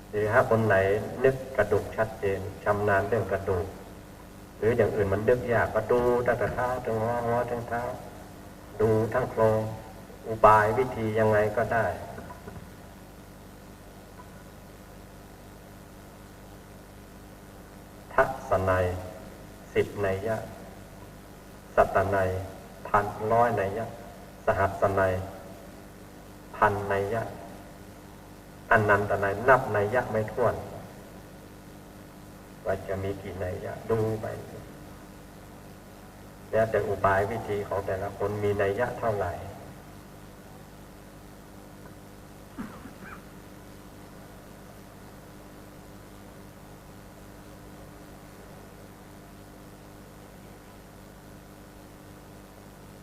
หรือถ้าคนไหนนึกกระดูกชัดเจน ชำนาญเรื่องกระดูก หรืออย่างอื่นมันนึกยาก ก็ดูตั้งแต่เท้าถึงหัว หัวถึงเท้า ดูทั้งโครง อุบายวิธียังไงก็ได้ ทัศนัย สิบนัยยะ สัตตนัย พัน ร้อยนัยยะ สหัสนัย พันนัยยะ อนันตนัย นับนัยยะไม่ถ้วน ว่าจะมีกี่นัยยะ ดูไป แล้วแต่อุบายวิธีของแต่ละคนมีนัยยะเท่าไหร่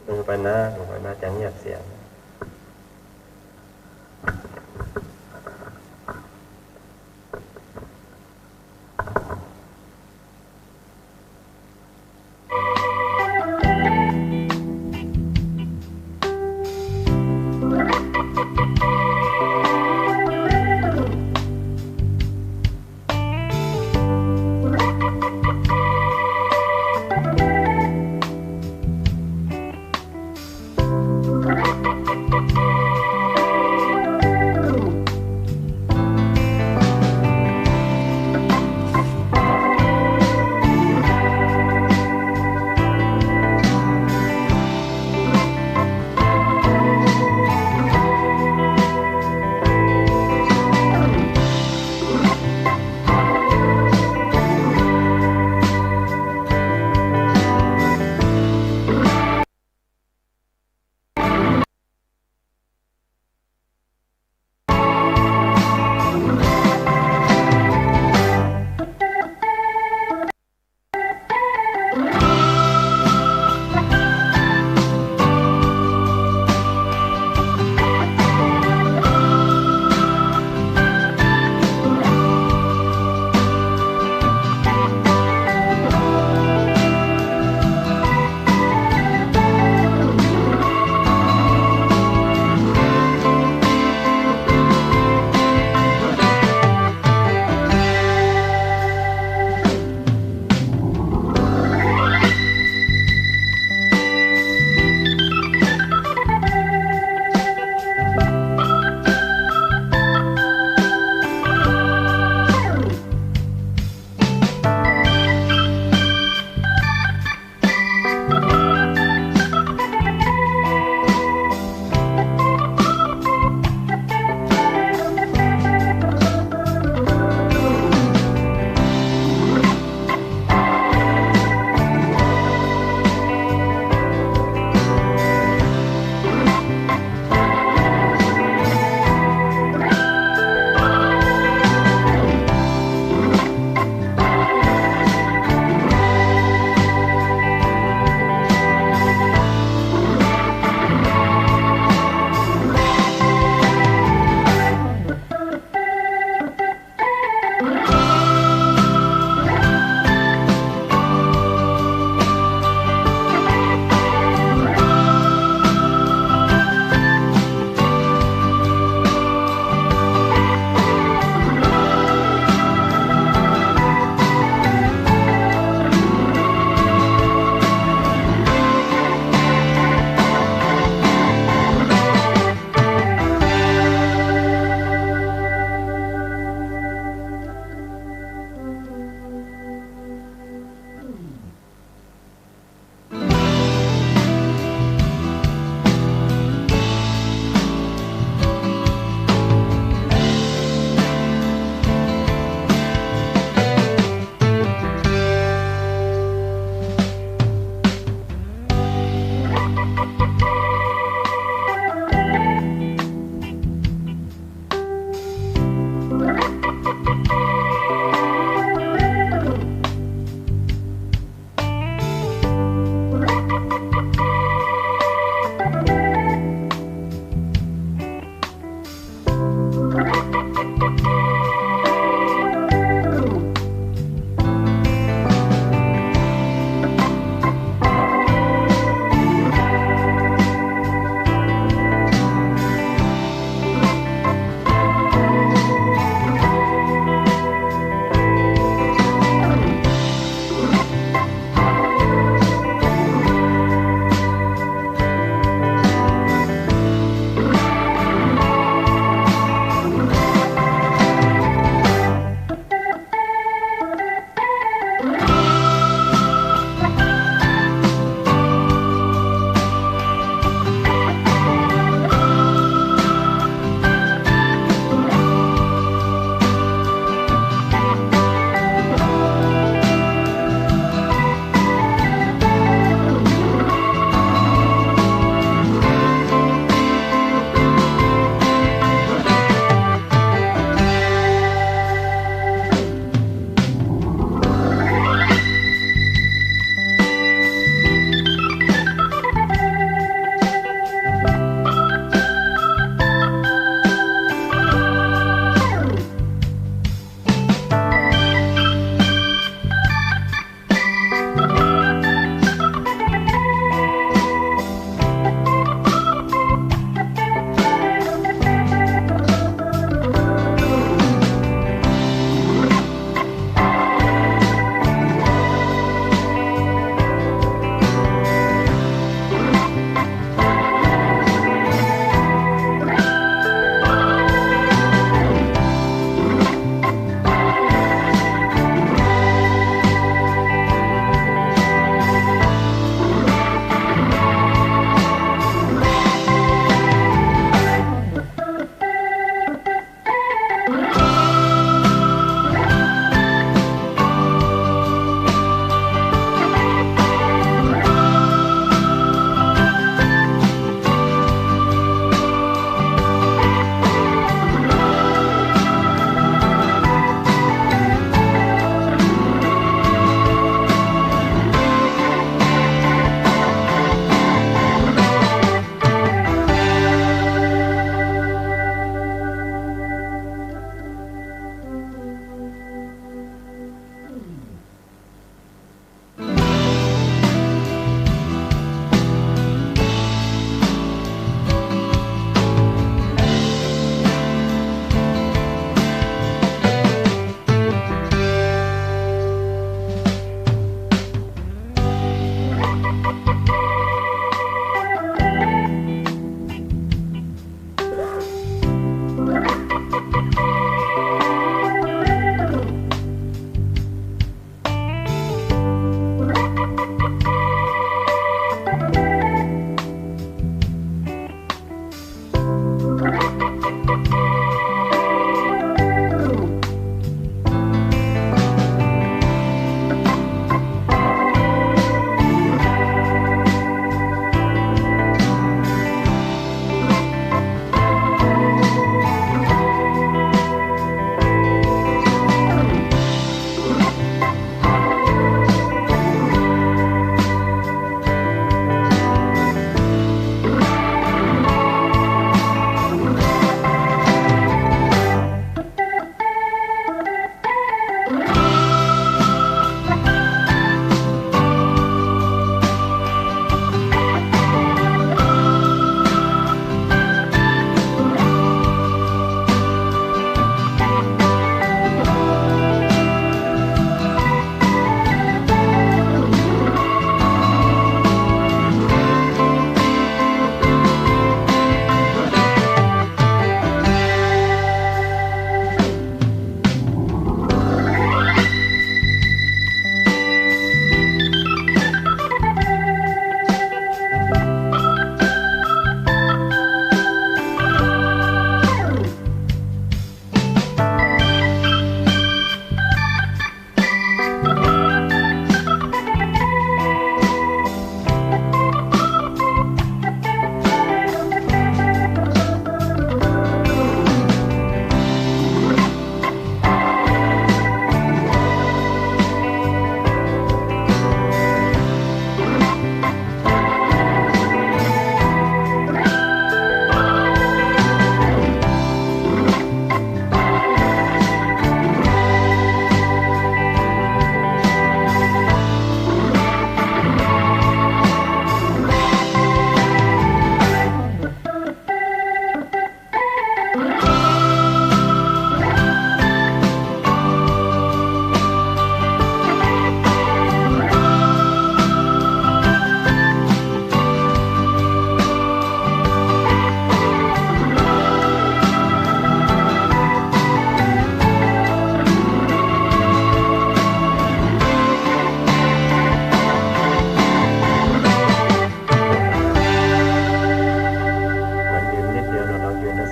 ดูไปนะ ดูไปนะ จะเงียบเสียง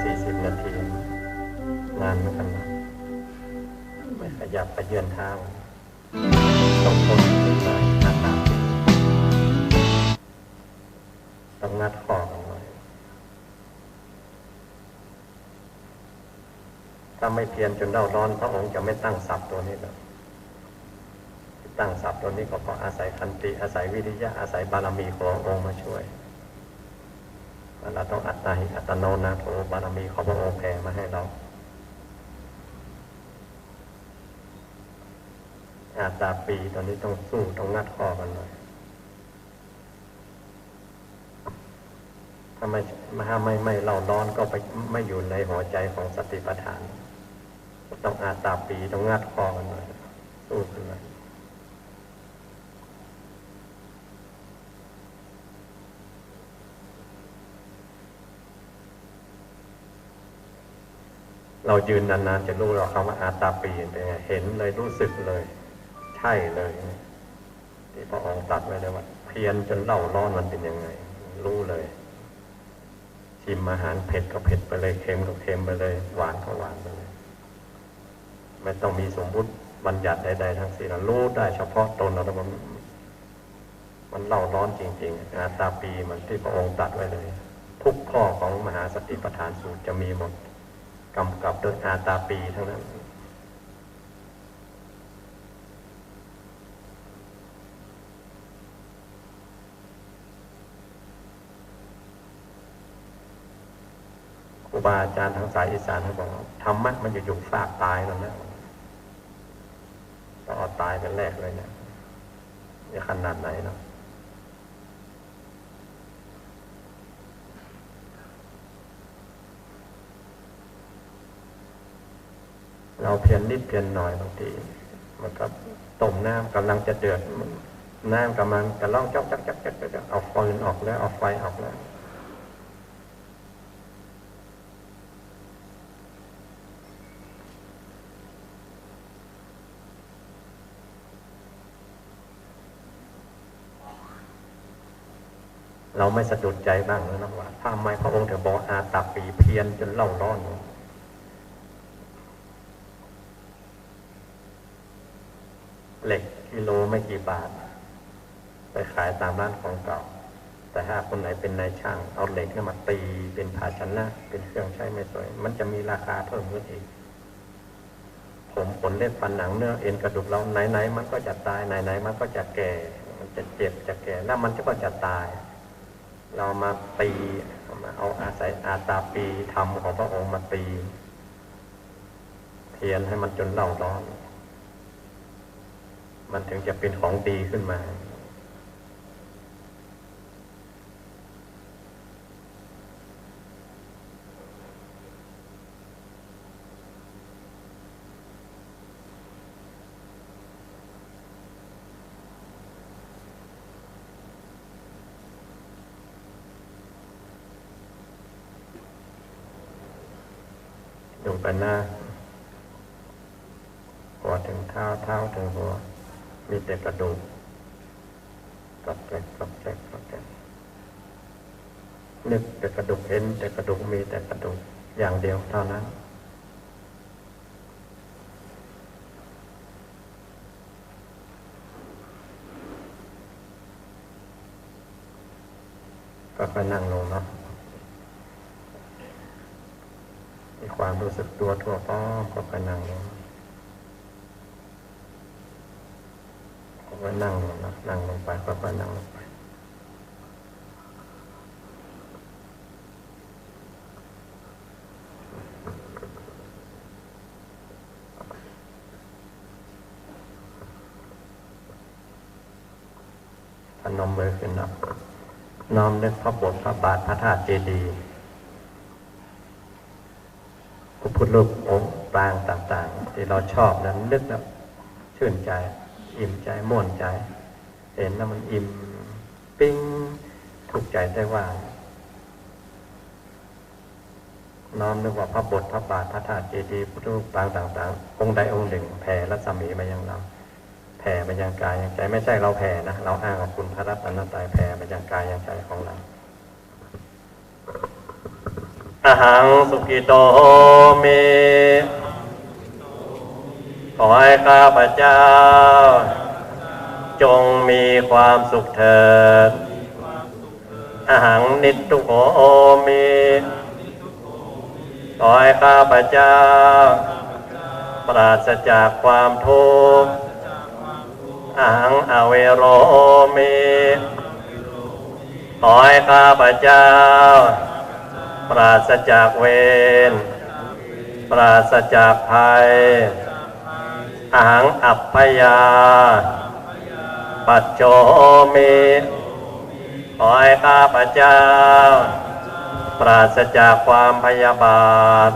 สี่สิบนาที นานเหมือนกันนะ ไม่ขยับเขยื้อนเท้า ต้องทนหน่อย อาตาปี ต้องงัดข้อกันหน่อย ถ้าไม่เพียรจนเร่าร้อน พระองค์จะไม่ตั้งศัพท์ตัวนี้เลย ตั้งศัพท์ตัวนี้ก็เพราะอาศัยขันติ อาศัยวิริยะ อาศัยบารมีขององค์มาช่วย เราต้องอัตตาหิ อัตตโน นาโถ บารมีของพระองค์แผ่มาให้เรา อาตาปี ตอนนี้ต้องสู้ ต้องงัดข้อกันหน่อย ถ้าไม่ ถ้าไม่ ไม่เร่าร้อนก็ไป ไม่อยู่ในหัวใจของสติปัฏฐาน ต้องอาตาปี ต้องงัดข้อกันหน่อย สู้กันหน่อย เรายืนนานๆ จะรู้แล้ว คำว่าอาตาปีเป็นไง เห็นเลย รู้สึกเลย ใช่เลย ที่พระองค์ตรัสไว้เลยว่า เพียรจนเร่าร้อนมันเป็นยังไง รู้เลย ชิมอาหารเผ็ดก็เผ็ดไปเลย เค็มก็เค็มไปเลย หวานก็หวานไปเลย ไม่ต้องมีสมมุติบัญญัติใดๆ ทั้งสิ้น รู้ได้เฉพาะตน แล้วมัน มันเร่าร้อนจริงๆ อาตาปี เหมือนที่พระองค์ตรัสไว้เลย ทุกข้อของมหาสติปัฏฐานสูตรจะมีหมด กำกับด้วยอาตาปีทั้งนั้น ครูบาอาจารย์ทางสายอีสานเขาบอกว่า ธรรมะมันอยู่ๆ ฟากตายนั่นแหละ ต้องเอาตายเป็นแลกเลยเนี่ย จะขนาดไหนเนาะ เราเพียรนิดเพียรหน่อย บางทีมันก็ต้มน้ำกำลังจะเดือด น้ำกำลังจะร้องจ๊อกจ๊อกจ๊อกจ๊อกจ๊อก เอาฟืนออกแล้ว เอาไฟออกแล้ว เราไม่สะดุดใจบ้างหรือนะว่า ทำไมพระองค์ถึงบอกอาตาปี เพียรจนเร่าร้อน เหล็กกิโลไม่กี่บาท ไปขายตามร้านของเก่า แต่ถ้าคนไหนเป็นนายช่าง เอาเหล็กเนี่ยมาตีเป็นภาชนะ เป็นเครื่องใช้ไม้สอย มันจะมีราคาเพิ่มขึ้นอีก ผมขนเล็บฟันหนังเนื้อเอ็นกระดูกเรา ไหนๆ มันก็จะตาย ไหนๆ มันก็จะแก่ มันจะเจ็บจะแก่ แล้วมันก็จะตาย เรามาตี มาเอาอาศัยอาตาปีธรรมของพระองค์มาตี เพียรให้มันจนเร่าร้อน มันถึงจะเป็นของดีขึ้นมา ดูไปหน้า หัวถึงเท้า เท้าถึงหัว มีแต่กระดูก กรอบแกรบ กรอบแกรบ กรอบแกรบ นึกแต่กระดูก เห็นแต่กระดูก มีแต่กระดูกอย่างเดียวเท่านั้น ค่อยๆ นั่งลงเนาะ มีความรู้สึกตัวทั่วพร้อม ค่อยๆ นั่งลง ค่อยๆ นั่งลงนะ นั่งลงไป ค่อยๆ นั่งลงไป พนมมือขึ้นนะ น้อมนึกพระโบสถ์พระบาทพระธาตุเจดีย์ พระพุทธรูปองค์ปรางต่างๆ ที่เราชอบนั้น นึกแล้วชื่นใจ อิ่มใจ ม่วนใจ เห็นแล้วมันอิ่มปิ๊ง ถูกใจได้ว่า น้อมนึกว่าพระโบสถ์พระบาทพระธาตุเจดีย์พุทธรูปปางต่างๆ องค์ใดองค์หนึ่งแผ่รัศมีมายังเรา แผ่มายังกายยังใจ ไม่ใช่เราแผ่นะ เราอ้างเอาคุณพระรัตนตรัยแผ่มายังกายยังใจของเรา Ahaṃ sukhito homi ขอให้ข้าพเจ้า จงมีความสุขเถิด Ahaṃ niddukkho homi ขอให้ข้าพเจ้า ปราศจากความทุกข์ Ahaṃ avero homi ขอให้ข้าพเจ้า ปราศจากเวร ปราศจากภัย Ahaṃ abyāpajjho homi ขอให้ข้าพเจ้า ปราศจากความพยาบาท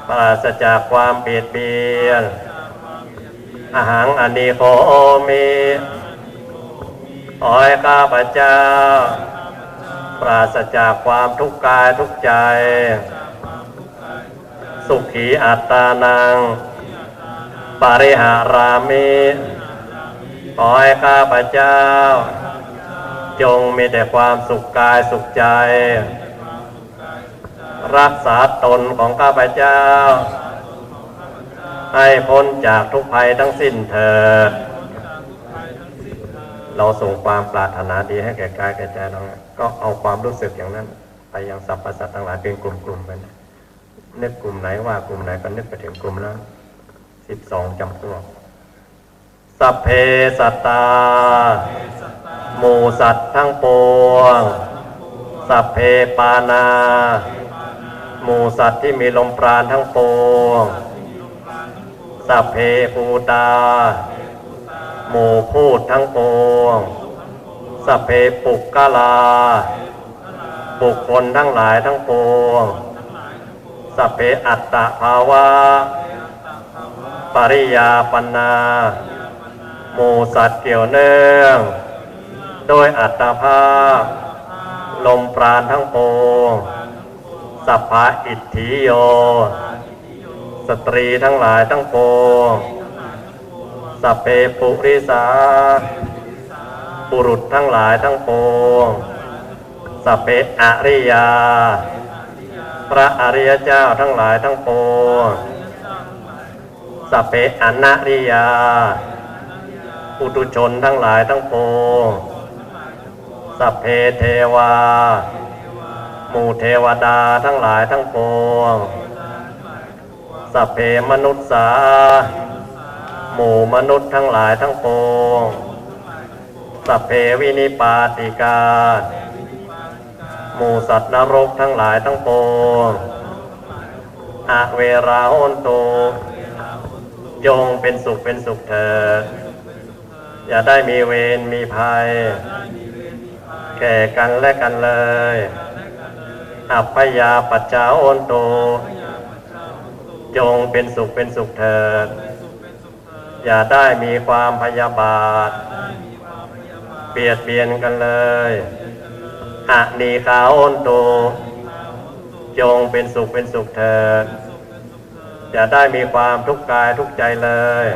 ปราศจากความเบียดเบียน Ahaṃ anīgho homi ขอให้ข้าพเจ้า ปราศจากความทุกข์กายทุกข์ใจ Sukhī attānaṃ pariharāmi ขอให้ข้าพเจ้า จงมีแต่ความสุขกายสุขใจ รักษาตนของข้าพเจ้า ให้พ้นจากทุกข์ภัยทั้งสิ้นเถิด เราส่งความปรารถนาดีให้แก่กายแก่ใจเรา ก็เอาความรู้สึกอย่างนั้น ไปยังสรรพสัตว์ทั้งหลายเป็นกลุ่มๆ ไปนะ นึกกลุ่มไหนว่ากลุ่มไหนก็นึกไปถึงกลุ่มนั้น สิบสองจำพวก Sabbe sattā หมู่สัตว์ทั้งปวง Sabbe pāṇā หมู่สัตว์ที่มีลมปราณทั้งปวง Sabbe bhūtā หมู่พูดทั้งปวง Sabbe puggalā บุคคลทั้งหลายทั้งปวง Sabbe atthabhāvapariyāpannā หมู่สัตว์เกี่ยวเนื่อง ด้วยอัตภาพ ลมปราณทั้งปวง Sabbaitthiyo สตรีทั้งหลายทั้งปวง Sabbe purisā บุรุษทั้งหลายทั้งปวง Sabbe ariyā พระอริยเจ้าทั้งหลายทั้งปวง Sabbe anariyā ปุถุชนทั้งหลายทั้งปวง Sabbe devā หมู่เทวดาทั้งหลายทั้งปวง Sabbe manussā หมู่มนุษย์ทั้งหลายทั้งปวง Sabbe vinipātikā หมู่สัตว์นรกทั้งหลายทั้งปวง Averā hontu จงเป็นสุขเป็นสุขเถิด อย่าได้มีเวรมีภัย แก่กันและกันเลย Abyāpajjhā hontu จงเป็นสุขเป็นสุขเถิด อย่าได้มีความพยาบาท เบียดเบียนกันเลย Anīghā hontu จงเป็นสุขเป็นสุขเถิด อย่าได้มีความทุกข์กายทุกข์ใจเลย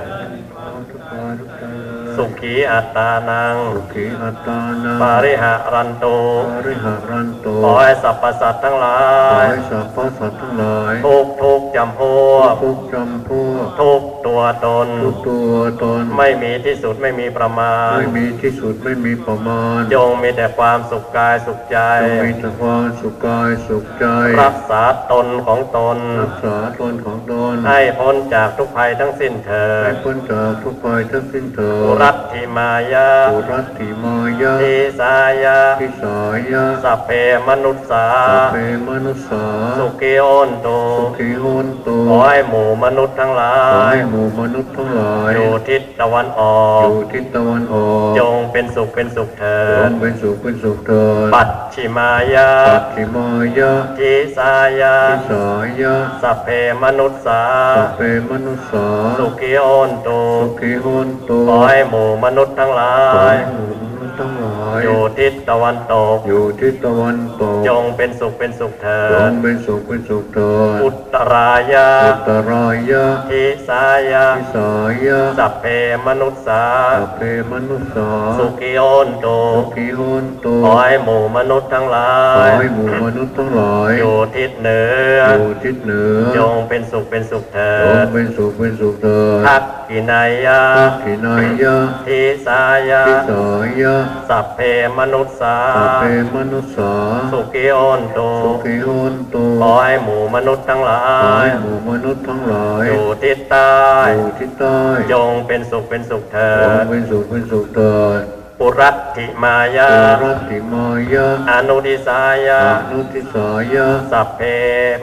Sukhī attānaṃ Sukhī attānaṃ pariharantu pariharantu ขอให้สรรพสัตว์ทั้งหลาย ขอให้สรรพสัตว์ทั้งหลาย ทุกทุกจำพวก ทุกจำพวก ทุกตัวตน ทุกตัวตน ไม่มีที่สุดไม่มีประมาณ ไม่มีที่สุดไม่มีประมาณ จงมีแต่ความสุขกายสุขใจ จงมีแต่ความสุขกายสุขใจ รักษาตนของตน รักษาตนของตน ให้พ้นจากทุกข์ภัยทั้งสิ้นเถิด ให้พ้นจากทุกข์ภัยทั้งสิ้นเถิด Puratthe māya Puratthe māya Disāya Disāya Sabbe manussā Sabbe manussā Sukhī hontu Sukhī hontu ขอให้หมู่มนุษย์ทั้งหลาย ขอให้หมู่มนุษย์ทั้งหลาย อยู่ทิศตะวันออก อยู่ทิศตะวันออก จงเป็นสุขเป็นสุขเถิด จงเป็นสุขเป็นสุขเถิด Pacchimāya Pacchimāya Disāya Disāya Sabbe manussā Sabbe manussā Sukhī hontu Sukhī hontu ขอให้หมู่มนุษย์ทั้งหลาย ขอให้หมู่มนุษย์ ทั้งหลาย อยู่ทิศตะวันตก อยู่ทิศตะวันตก จงเป็นสุขเป็นสุขเถิด จงเป็นสุขเป็นสุขเถิด อุตตรายะ อุตตรายะ ทิสายะ ทิสายะ สัพเพมนุสสา สัพเพมนุสสา สุขีโหนตุ สุขีโหนตุ ขอให้หมู่มนุษย์ทั้งหลาย ขอให้หมู่มนุษย์ทั้งหลาย อยู่ทิศเหนือ อยู่ทิศเหนือ จงเป็นสุขเป็นสุขเถิด จงเป็นสุขเป็นสุขเถิด ทัก ขิณายะ ทักขิณายะ ทิสายะ ทิสายะ สัพเพมนุสสา สัพเพมนุสสา สุขีโหนตุ สุขีโหนตุ ขอให้หมู่มนุษย์ทั้งหลาย ขอให้หมู่มนุษย์ทั้งหลาย อยู่ทิศใต้ อยู่ทิศใต้ จงเป็นสุขเป็นสุขเถิด จงเป็นสุขเป็นสุขเถิด ปุรัตถิมายะ ปุรัตถิมายะ อนุทิสายะ อนุทิสายะ สัพเพ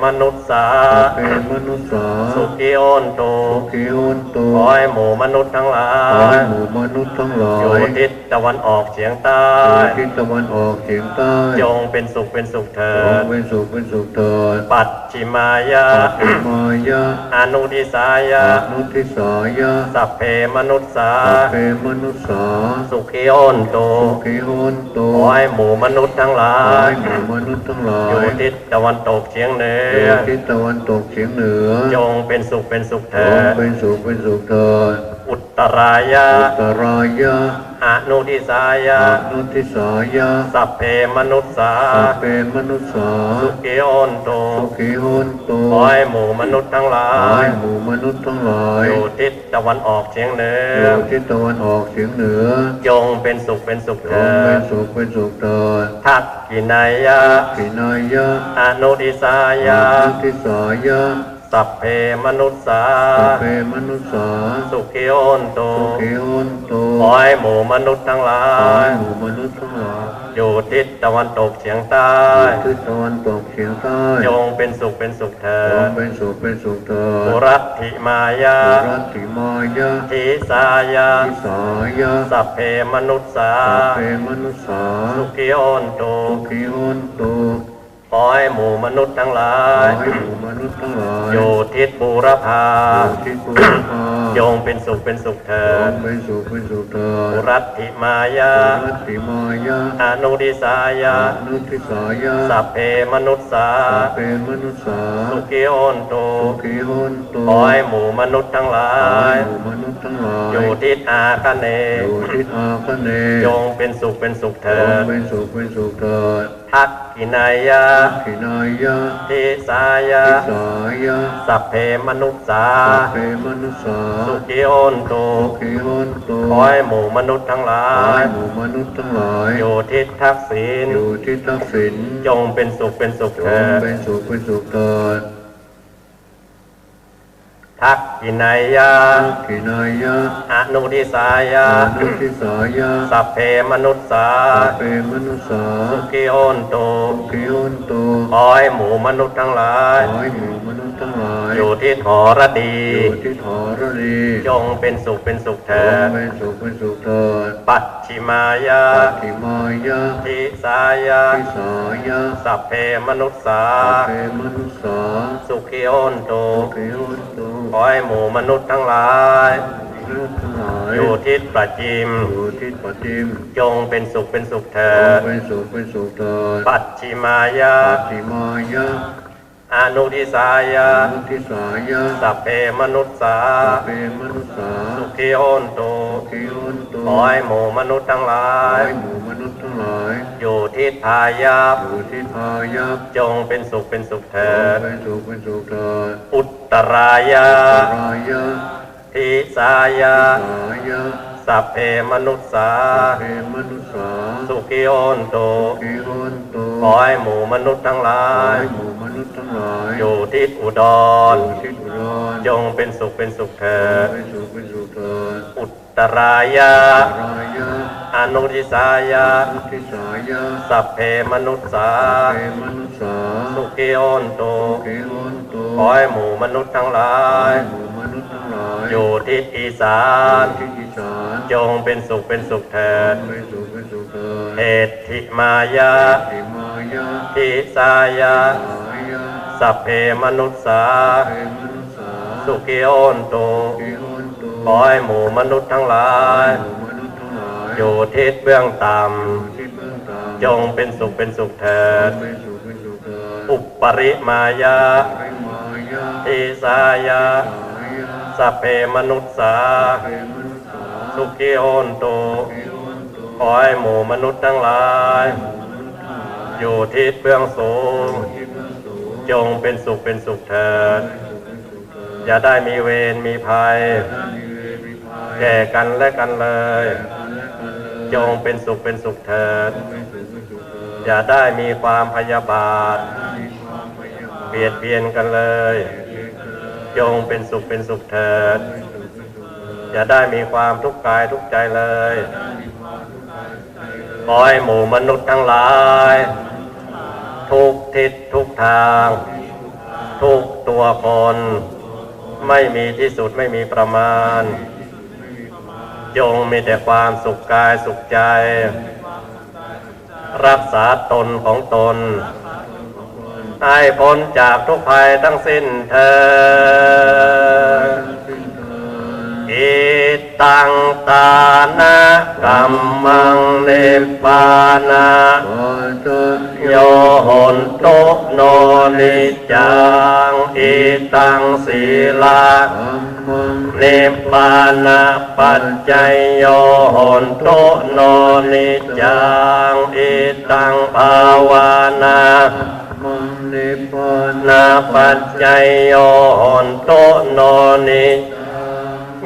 มนุสสา สัพเพมนุสสา สุขีโหนตุ สุขีโหนตุ ขอให้หมู่มนุษย์ทั้งหลาย ขอให้หมู่มนุษย์ทั้งหลาย อยู่ทิศตะวันออกเฉียงใต้ อยู่ทิศตะวันออกเฉียงใต้ จงเป็นสุขเป็นสุขเถิด จงเป็นสุขเป็นสุขเถิด ปัจฉิมายะ ปัจฉิมายะ อนุทิสายะ อนุทิสายะ สัพเพมนุสสา สัพเพมนุสสา สุขีโหนตุ สุขีโหนตุ ขอให้หมู่มนุษย์ทั้งหลาย ขอให้หมู่มนุษย์ทั้งหลาย อยู่ทิศตะวันตกเฉียงเหนือ อยู่ทิศตะวันตกเฉียงเหนือ จงเป็นสุขเป็นสุขเถิด จงเป็นสุขเป็นสุขเถิด อุตตรายะ อุตตรายะ อนุทิสายะ อนุทิสายะ สัพเพมนุสสา สัพเพมนุสสา สุขีโหนตุ สุขีโหนตุ ขอให้หมู่มนุษย์ทั้งหลาย ขอให้หมู่มนุษย์ทั้งหลาย อยู่ทิศตะวันออกเฉียงเหนือ อยู่ทิศตะวันออกเฉียงเหนือ จงเป็นสุขเป็นสุขเถิด จงเป็นสุขเป็นสุขเถิด ทักขิณายะ ทักขิณายะ อนุทิสายะ อนุทิสายะ สัพเพมนุสสา สัพเพมนุสสา สุขีโหนตุ สุขีโหนตุ ขอให้หมู่มนุษย์ทั้งหลาย ขอให้หมู่มนุษย์ทั้งหลาย อยู่ทิศตะวันตกเฉียงใต้ อยู่ทิศตะวันตกเฉียงใต้ จงเป็นสุขเป็นสุขเถิด จงเป็นสุขเป็นสุขเถิด ปุรัตถิมายะ ปุรัตถิมายะ ทิสายะ ทิสายะ สัพเพมนุสสา สัพเพมนุสสา สุขีโหนตุ สุขีโหนตุ ขอให้หมู่มนุษย์ทั้งหลาย ขอให้หมู่มนุษย์ทั้งหลาย อยู่ทิศบูรพา อยู่ทิศบูรพา จงเป็นสุขเป็นสุขเถิด จงเป็นสุขเป็นสุขเถิด ปุรัตถิมายะ ปุรัตถิมายะ อนุทิสายะ อนุทิสายะ สัพเพมนุสสา สัพเพมนุสสา สุขีโหนตุ สุขีโหนตุ ขอให้หมู่มนุษย์ทั้งหลาย ขอให้หมู่มนุษย์ทั้งหลาย อยู่ทิศอาคเนย์ อยู่ทิศอาคเนย์ จงเป็นสุขเป็นสุขเถิด จงเป็นสุขเป็นสุขเถิด ทักขิณายะ ทักขิณายะ ทิสายะ ทิสายะ สัพเพมนุสสา สัพเพมนุสสา สุขีโหนตุ สุขีโหนตุ ขอให้หมู่มนุษย์ทั้งหลาย ขอให้หมู่มนุษย์ทั้งหลาย อยู่ทิศทักษิณ อยู่ทิศทักษิณ จงเป็นสุขเป็นสุขเถิด จงเป็นสุขเป็นสุขเถิด ทักขิณายะ ทักขิณายะ อนุทิสายะ อนุทิสายะ สัพเพมนุสสา สัพเพมนุสสา สุขีโหนตุ สุขีโหนตุ ขอให้หมู่มนุษย์ทั้งหลาย ขอให้หมู่มนุษย์ทั้งหลาย อยู่ทิศหรดี อยู่ทิศหรดี จงเป็นสุขเป็นสุขเถิด จงเป็นสุขเป็นสุขเถิด ปัจฉิมายะ ปัจฉิมายะ ทิสายะ ทิสายะ สัพเพมนุสสา สัพเพมนุสสา สุขีโหนตุ สุขีโหนตุ ขอให้หมู่มนุษย์ทั้งหลาย มนุษย์ทั้งหลาย อยู่ทิศประจิม อยู่ทิศประจิม จงเป็นสุขเป็นสุขเถิด จงเป็นสุขเป็นสุขเถิด ปัจฉิมายะ ปัจฉิมายะ อนุทิสายะ อนุทิสายะ สัพเพมนุสสา สัพเพมนุสสา สุขีโหนตุ สุขีโหนตุ ขอให้หมู่มนุษย์ทั้งหลาย ขอให้หมู่มนุษย์ทั้งหลาย อยู่ทิศพายัพ อยู่ทิศพายัพ จงเป็นสุขเป็นสุขเถิด จงเป็นสุขเป็นสุขเถิด อุตตรายะ อุตตรายะ ทิสายะ ทิสายะ สัพเพมนุสสา สัพเพมนุสสา สุขีโหนตุ สุขีโหนตุ ขอให้หมู่มนุษย์ทั้งหลาย ขอให้หมู่มนุษย์ทั้งหลาย อยู่ทิศอุดร อยู่ทิศอุดร จงเป็นสุขเป็นสุขเถิด จงเป็นสุขเป็นสุขเถิด อุตตรายะ อุตตรายะ อนุทิสายะ อนุทิสายะ สัพเพมนุสสา สัพเพมนุสสา สุขีโหนตุ สุขีโหนตุ ขอให้หมู่มนุษย์ทั้งหลาย ขอให้หมู่มนุษย์ทั้งหลาย อยู่ทิศอีสาน อยู่ทิศอีสาน จงเป็นสุขเป็นสุขเถิด จงเป็นสุขเป็นสุขเถิด เหตถิมายะ เหตถิมายะ ทิสายะ ทิสายะ สัพเพมนุสสา สัพเพมนุสสา สุขีโหนตุ สุขีโหนตุ ขอให้หมู่มนุษย์ทั้งหลาย ขอให้หมู่มนุษย์ทั้งหลาย อยู่ทิศเบื้องต่ำ จงเป็นสุขเป็นสุขเถิด อุปริมายะ ทิสายะ สัพเพมนุสสา สุขีโหนตุ ขอให้หมู่มนุษย์ทั้งหลาย อยู่ทิศเบื้องสูง จงเป็นสุขเป็นสุขเถิด อย่าได้มีเวรมีภัย แก่กันและกันเลย จงเป็นสุขเป็นสุขเถิด อย่าได้มีความพยาบาท เบียดเบียนกันเลย จงเป็นสุขเป็นสุขเถิด อย่าได้มีความทุกข์กายทุกข์ใจเลย ขอให้หมู่มนุษย์ทั้งหลาย ทุกทิศทุกทาง ทุกตัวคน ไม่มีที่สุดไม่มีประมาณ จงมีแต่ความสุขกายสุขใจ รักษาตนของตน ให้พ้นจากทุกข์ภัยทั้งสิ้นเทอญ อิตัง ตานะกัมมัง นิพพานะ ปัจจโย โหนตุ โน นิจจัง อิตัง สีละ กัมมัง นิพพานะ ปัจจโย โหนตุ โน นิจจัง อิตัง ภาวานะ กัมมัง นิพพานะ ปัจจโย โหนตุ โน นิจจัง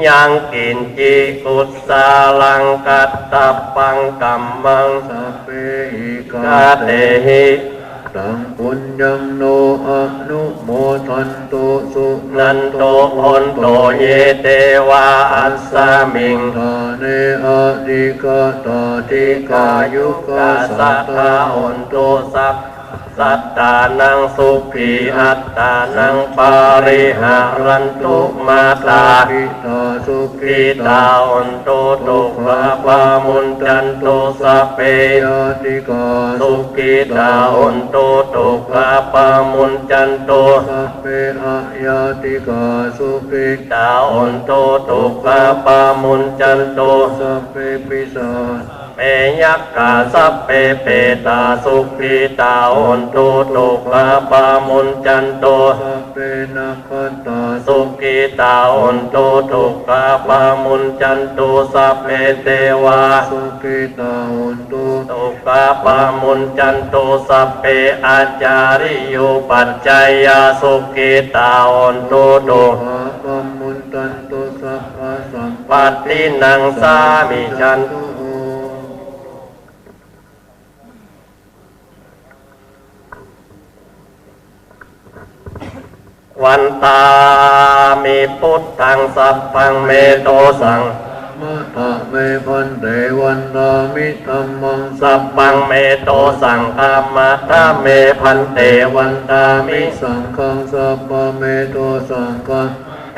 ยัง กิญจิ กุสาลัง กัตตะปัง กัมมัง สัพเพหิ กาเตหิ ตัง ปุญญัง โน อนุโมทันตุ สุ นันตุ โหนตุ เย เตวา อัสสมิง สถาเน อธิกตา ทีฆายุกา สัตถา โหนตุ สัพพะ สัตตานัง สุขี อัตตานัง ปาริหารันตุ มาตา ปิตา สุขิตา โหนตุ ทุกขา ปะมุญจันตุ สัพเพ ญาติกา สุขิตา โหนตุ ทุกขา ปะมุญจันตุ สัพเพ อญาติกา สุขิตา โหนตุ ทุกขา ปะมุญจันตุ สัพเพ ปิสา เปยักขา สัพเพ เปตา สุขิตา โหนตุ ทุกขา ปะมุญจันตุ สัพเพ นักขัตตา สุขิตา โหนตุ ทุกขา ปะมุญจันตุ สัพเพ เตวา สุขิตา โหนตุ ทุกขา ปะมุญจันตุ สัพเพ อาจาริยูปัจจายา สุขิตา โหนตุ ทุกขา ปะมุญจันตุ สัพพะสัมปัตตินัง สามิชันตุ วันตามิ พุทธัง สัพพัง เม โต สัง มะทะเม ภันเต วันตามิ ธัมมัง สัพพัง เม โต สังฆามาทะเม ภันเต วันตามิ สังฆัง สัพพะเม โต สังฆา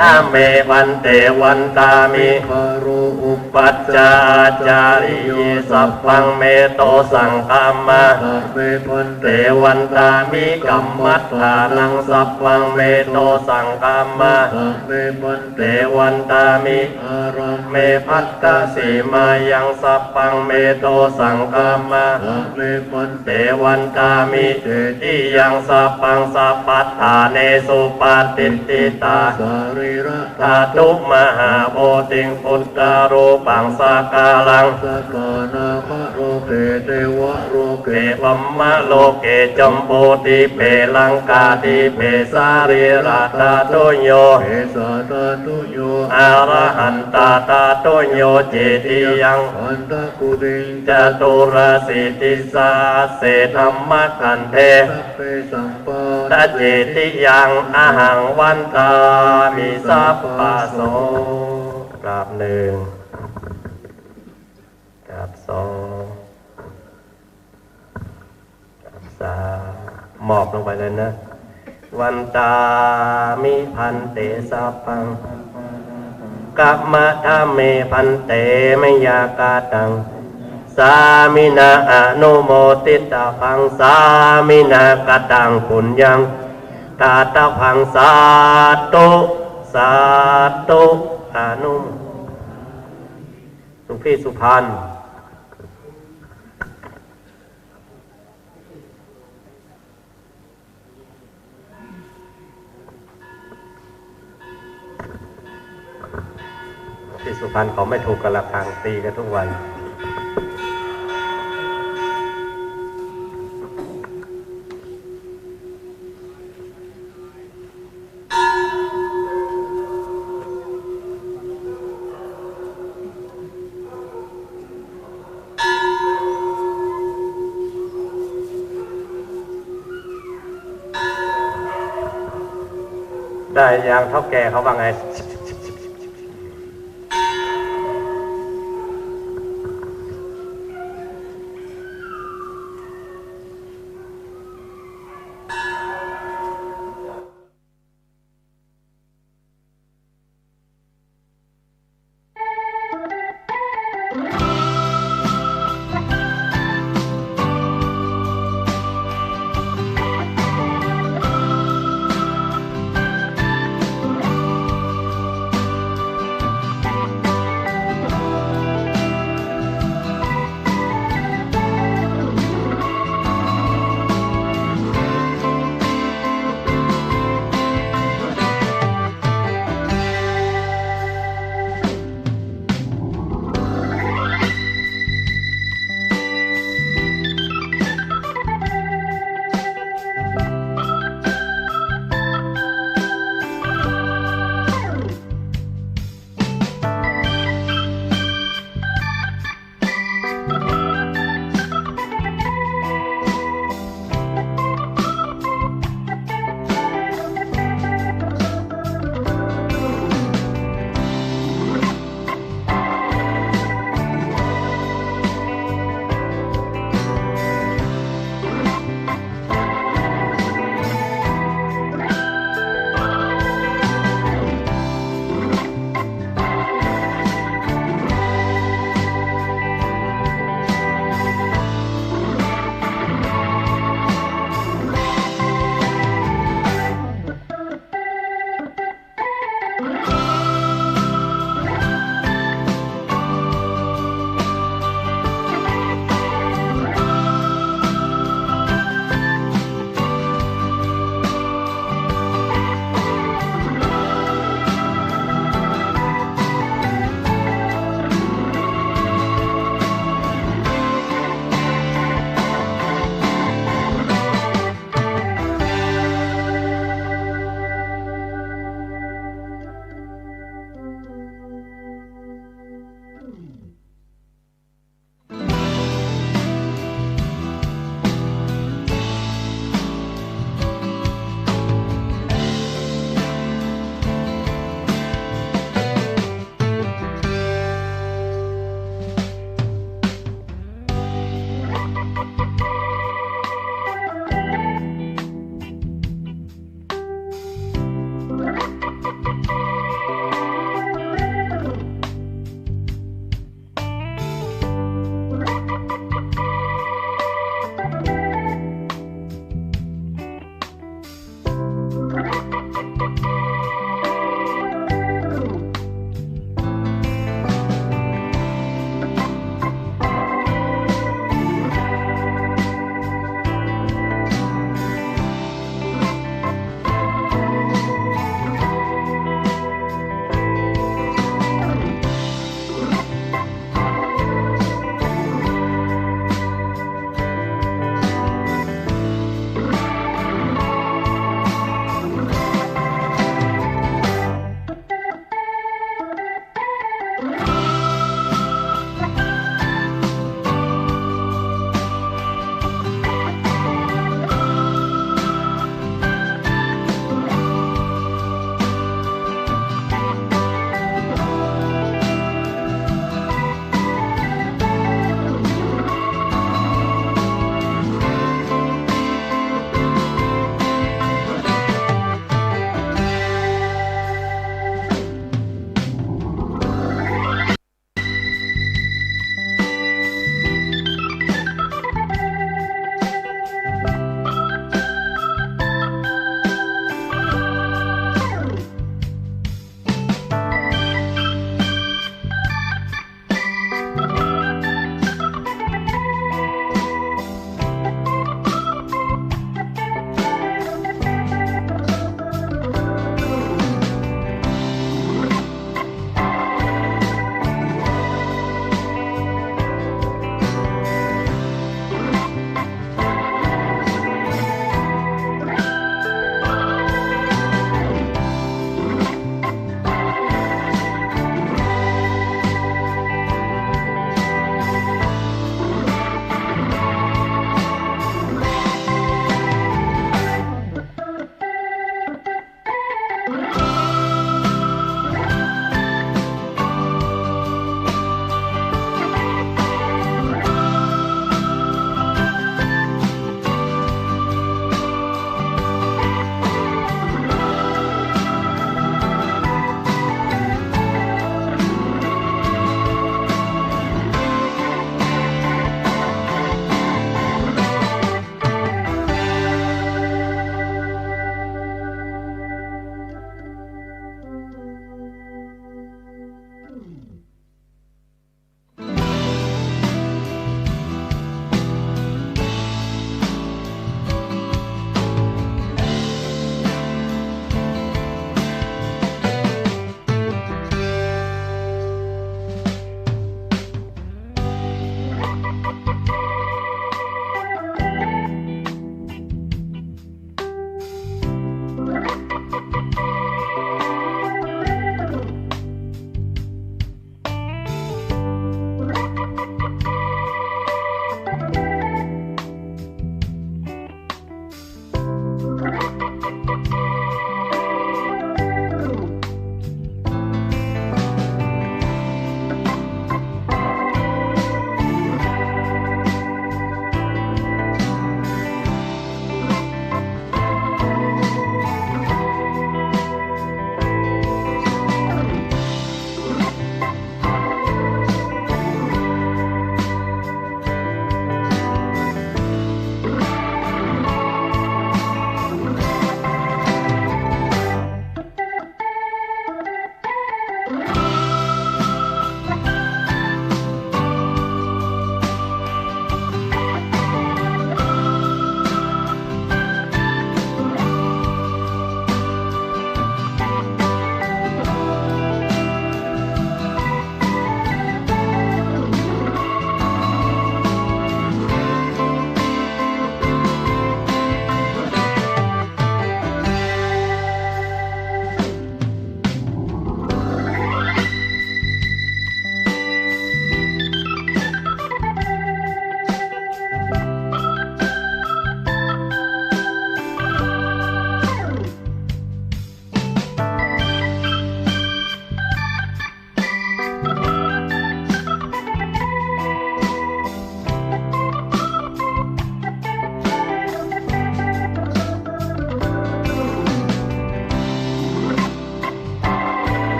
ทะเม ภันเต วันตามิ คารู อุปัจจาอาจาริยี สัพพัง เม โต สังฆามาทะเม ภันเต วันตามิ กัมมัฏฐานัง สัพพัง เม โต สังฆามาทะเม ภันเต วันตามิ อารัมเม ภัตตะสีมายัง สัพพัง เม โต สังฆามาทะเม ภันเต วันตามิ เจติยัง สัพพัง สัพพัฏฐาเนสุ ปะติฏฐิตา สะรีระ ธาตุ มหาโพธิง พุทธารูปัง สะกาลัง สะกานาคะโลเก เตวะโลเก พรหมะโลเก จัมบูทิเป ลังกาทิเป สะรีระธาตุโย เปสาธาตุโย อะระหันตาธาตุโย เจติยัง ขันธกุติง จตุรสีติสหัสเส ธัมมะขันเท สัพเพ สัมปา ทะเจติยัง อะหัง วันตามิ สัพพะโส กราบหนึ่ง กราบสอง กราบสาม มอบลงไปเลยนะ วันตามิ ภันเต สัพพัง กัมมัฏฐะเม ภันเต มะยาคะตัง สามินา อนุโมทิตาภัง สามินา คะตัง ปุญญัง ทาตาภัง สาธุ สาธุ อนุโม สุภีสุพรรณ ที่สุพรรณเขาไม่ถูกกับระฆัง ตีกันทุกวัน ได้ยัง เฒ่าแก่เขาว่าไง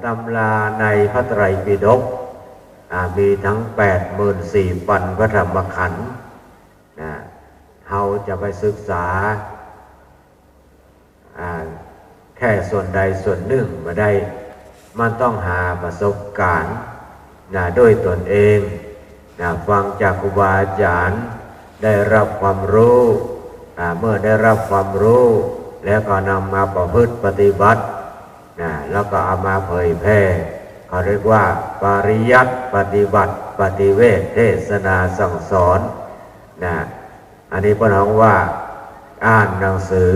ตำราในพระไตรปิฎก อ่า มีทั้งแปดหมื่นสี่ปันพระธรรมขันธ์ นะ เฮาจะไปศึกษา อ่า แค่ส่วนใดส่วนนึ่งบ่ได้ มันต้องหาประสบก๋ารณ์ นะ ด้วยตนเอง นะ ฟังจากครูบาอาจ๋ารย์ ได้ฮับความฮู้ อ่า เมื่อได้ฮับความฮู้ แล้วก็นำมาประพฤติปฏิบัติ นะ แล้วก็เอามาเผยแผ่ เขาเรียกว่าปริยัติปฏิบัติปฏิเวทเทศนาสั่งสอน นะ อันนี้เปิ้นฮ้องว่าอ่านหนังสือ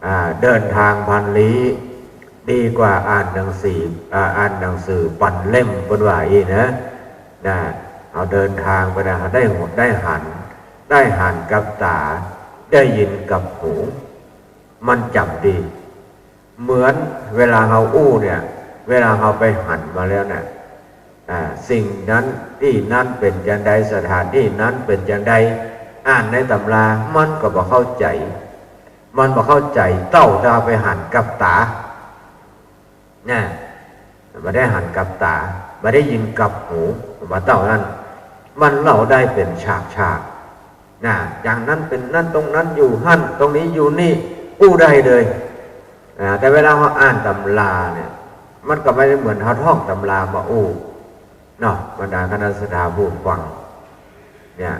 อ่า เดินทางพันลี้ ดีกว่าอ่านหนังสือ อ่า อ่านหนังสือปันเล่ม เปิ้นว่าอี้นะ นะ เฮาเดินทางไปนะ เฮาได้หัน ได้หัน ได้หันกับต๋า ได้ยินกับหู มันจ๋ำดี เหมือนเวลาเฮาอู้เนี่ย เวลาเฮาไปหันมาแล้วเนี่ย อ่า สิ่งนั้น ตี้นั้นเป๋นจังใด สถานตี้นั้นเป๋นจังใด อ่านในต๋ำรา มันก็บ่เข้าใจ๋ มันบ่เข้าใจ๋ เต้าถ้าไปหันกับต๋า นะ บ่ได้หันกับต๋า บ่ได้ยินกับหู บ่าเต้านั้น มันเล่าได้เป๋นฉากๆ นะ อย่างนั้นเป๋นนั้น ตรงนั้นอยู่หั้น ตรงนี้อยู่นี่ อู้ได้เลย อ่า แต่เวลาเฮาอ่านต๋ำราเนี่ย มันก็บ่ได้เหมือนเฮาท่องต๋ำรามาอู้ เนาะ บรรดาคณะศรัทธาผู้ฟัง เนี่ย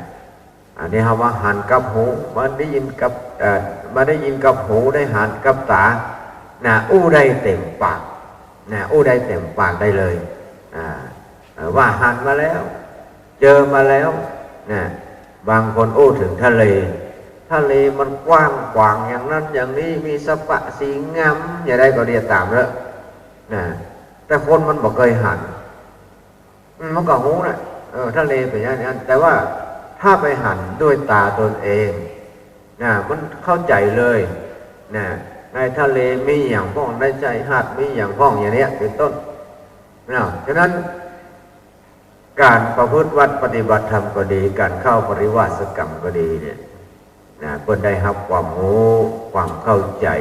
อันนี้เฮามาหันกับหู มาได้ยินกับ เอ่อ มาได้ยินกับหู ได้หันกับต๋า นะ อู้ได้เต็มปาก นะ อู้ได้เต็มปากได้เลย อ่า เอ่อ ว่าหันมาแล้ว เจอมาแล้ว นะ บางคนอู้เถิงทะเล ทะเลมันกว้างขวางอย่างนั้นอย่างนี้ มีสะปะสีงาม อย่างใดก็เดียต๋ามเถอะ นะ แต่คนมันบ่เกยหัน อืม มันก็ฮู้นะ เออ ทะเลเป๋นอย่างนั้น แต่ว่าถ้าไปหันด้วยต๋าตนเอง นะ มันเข้าใจ๋เลย นะ ในทะเลมีอะหยังพ่อง ในชายหาดมีอะหยังพ่อง อย่างเนี้ย เป๋นต้น นะ ฉะนั้น ก๋านประพฤติวัตรปฏิบัติธรรมก็ดี ก๋านเข้าปริวาสกรรมก็ดีเนี่ย นะ เปิ้นได้ฮับความฮู้ ความเข้าใจ๋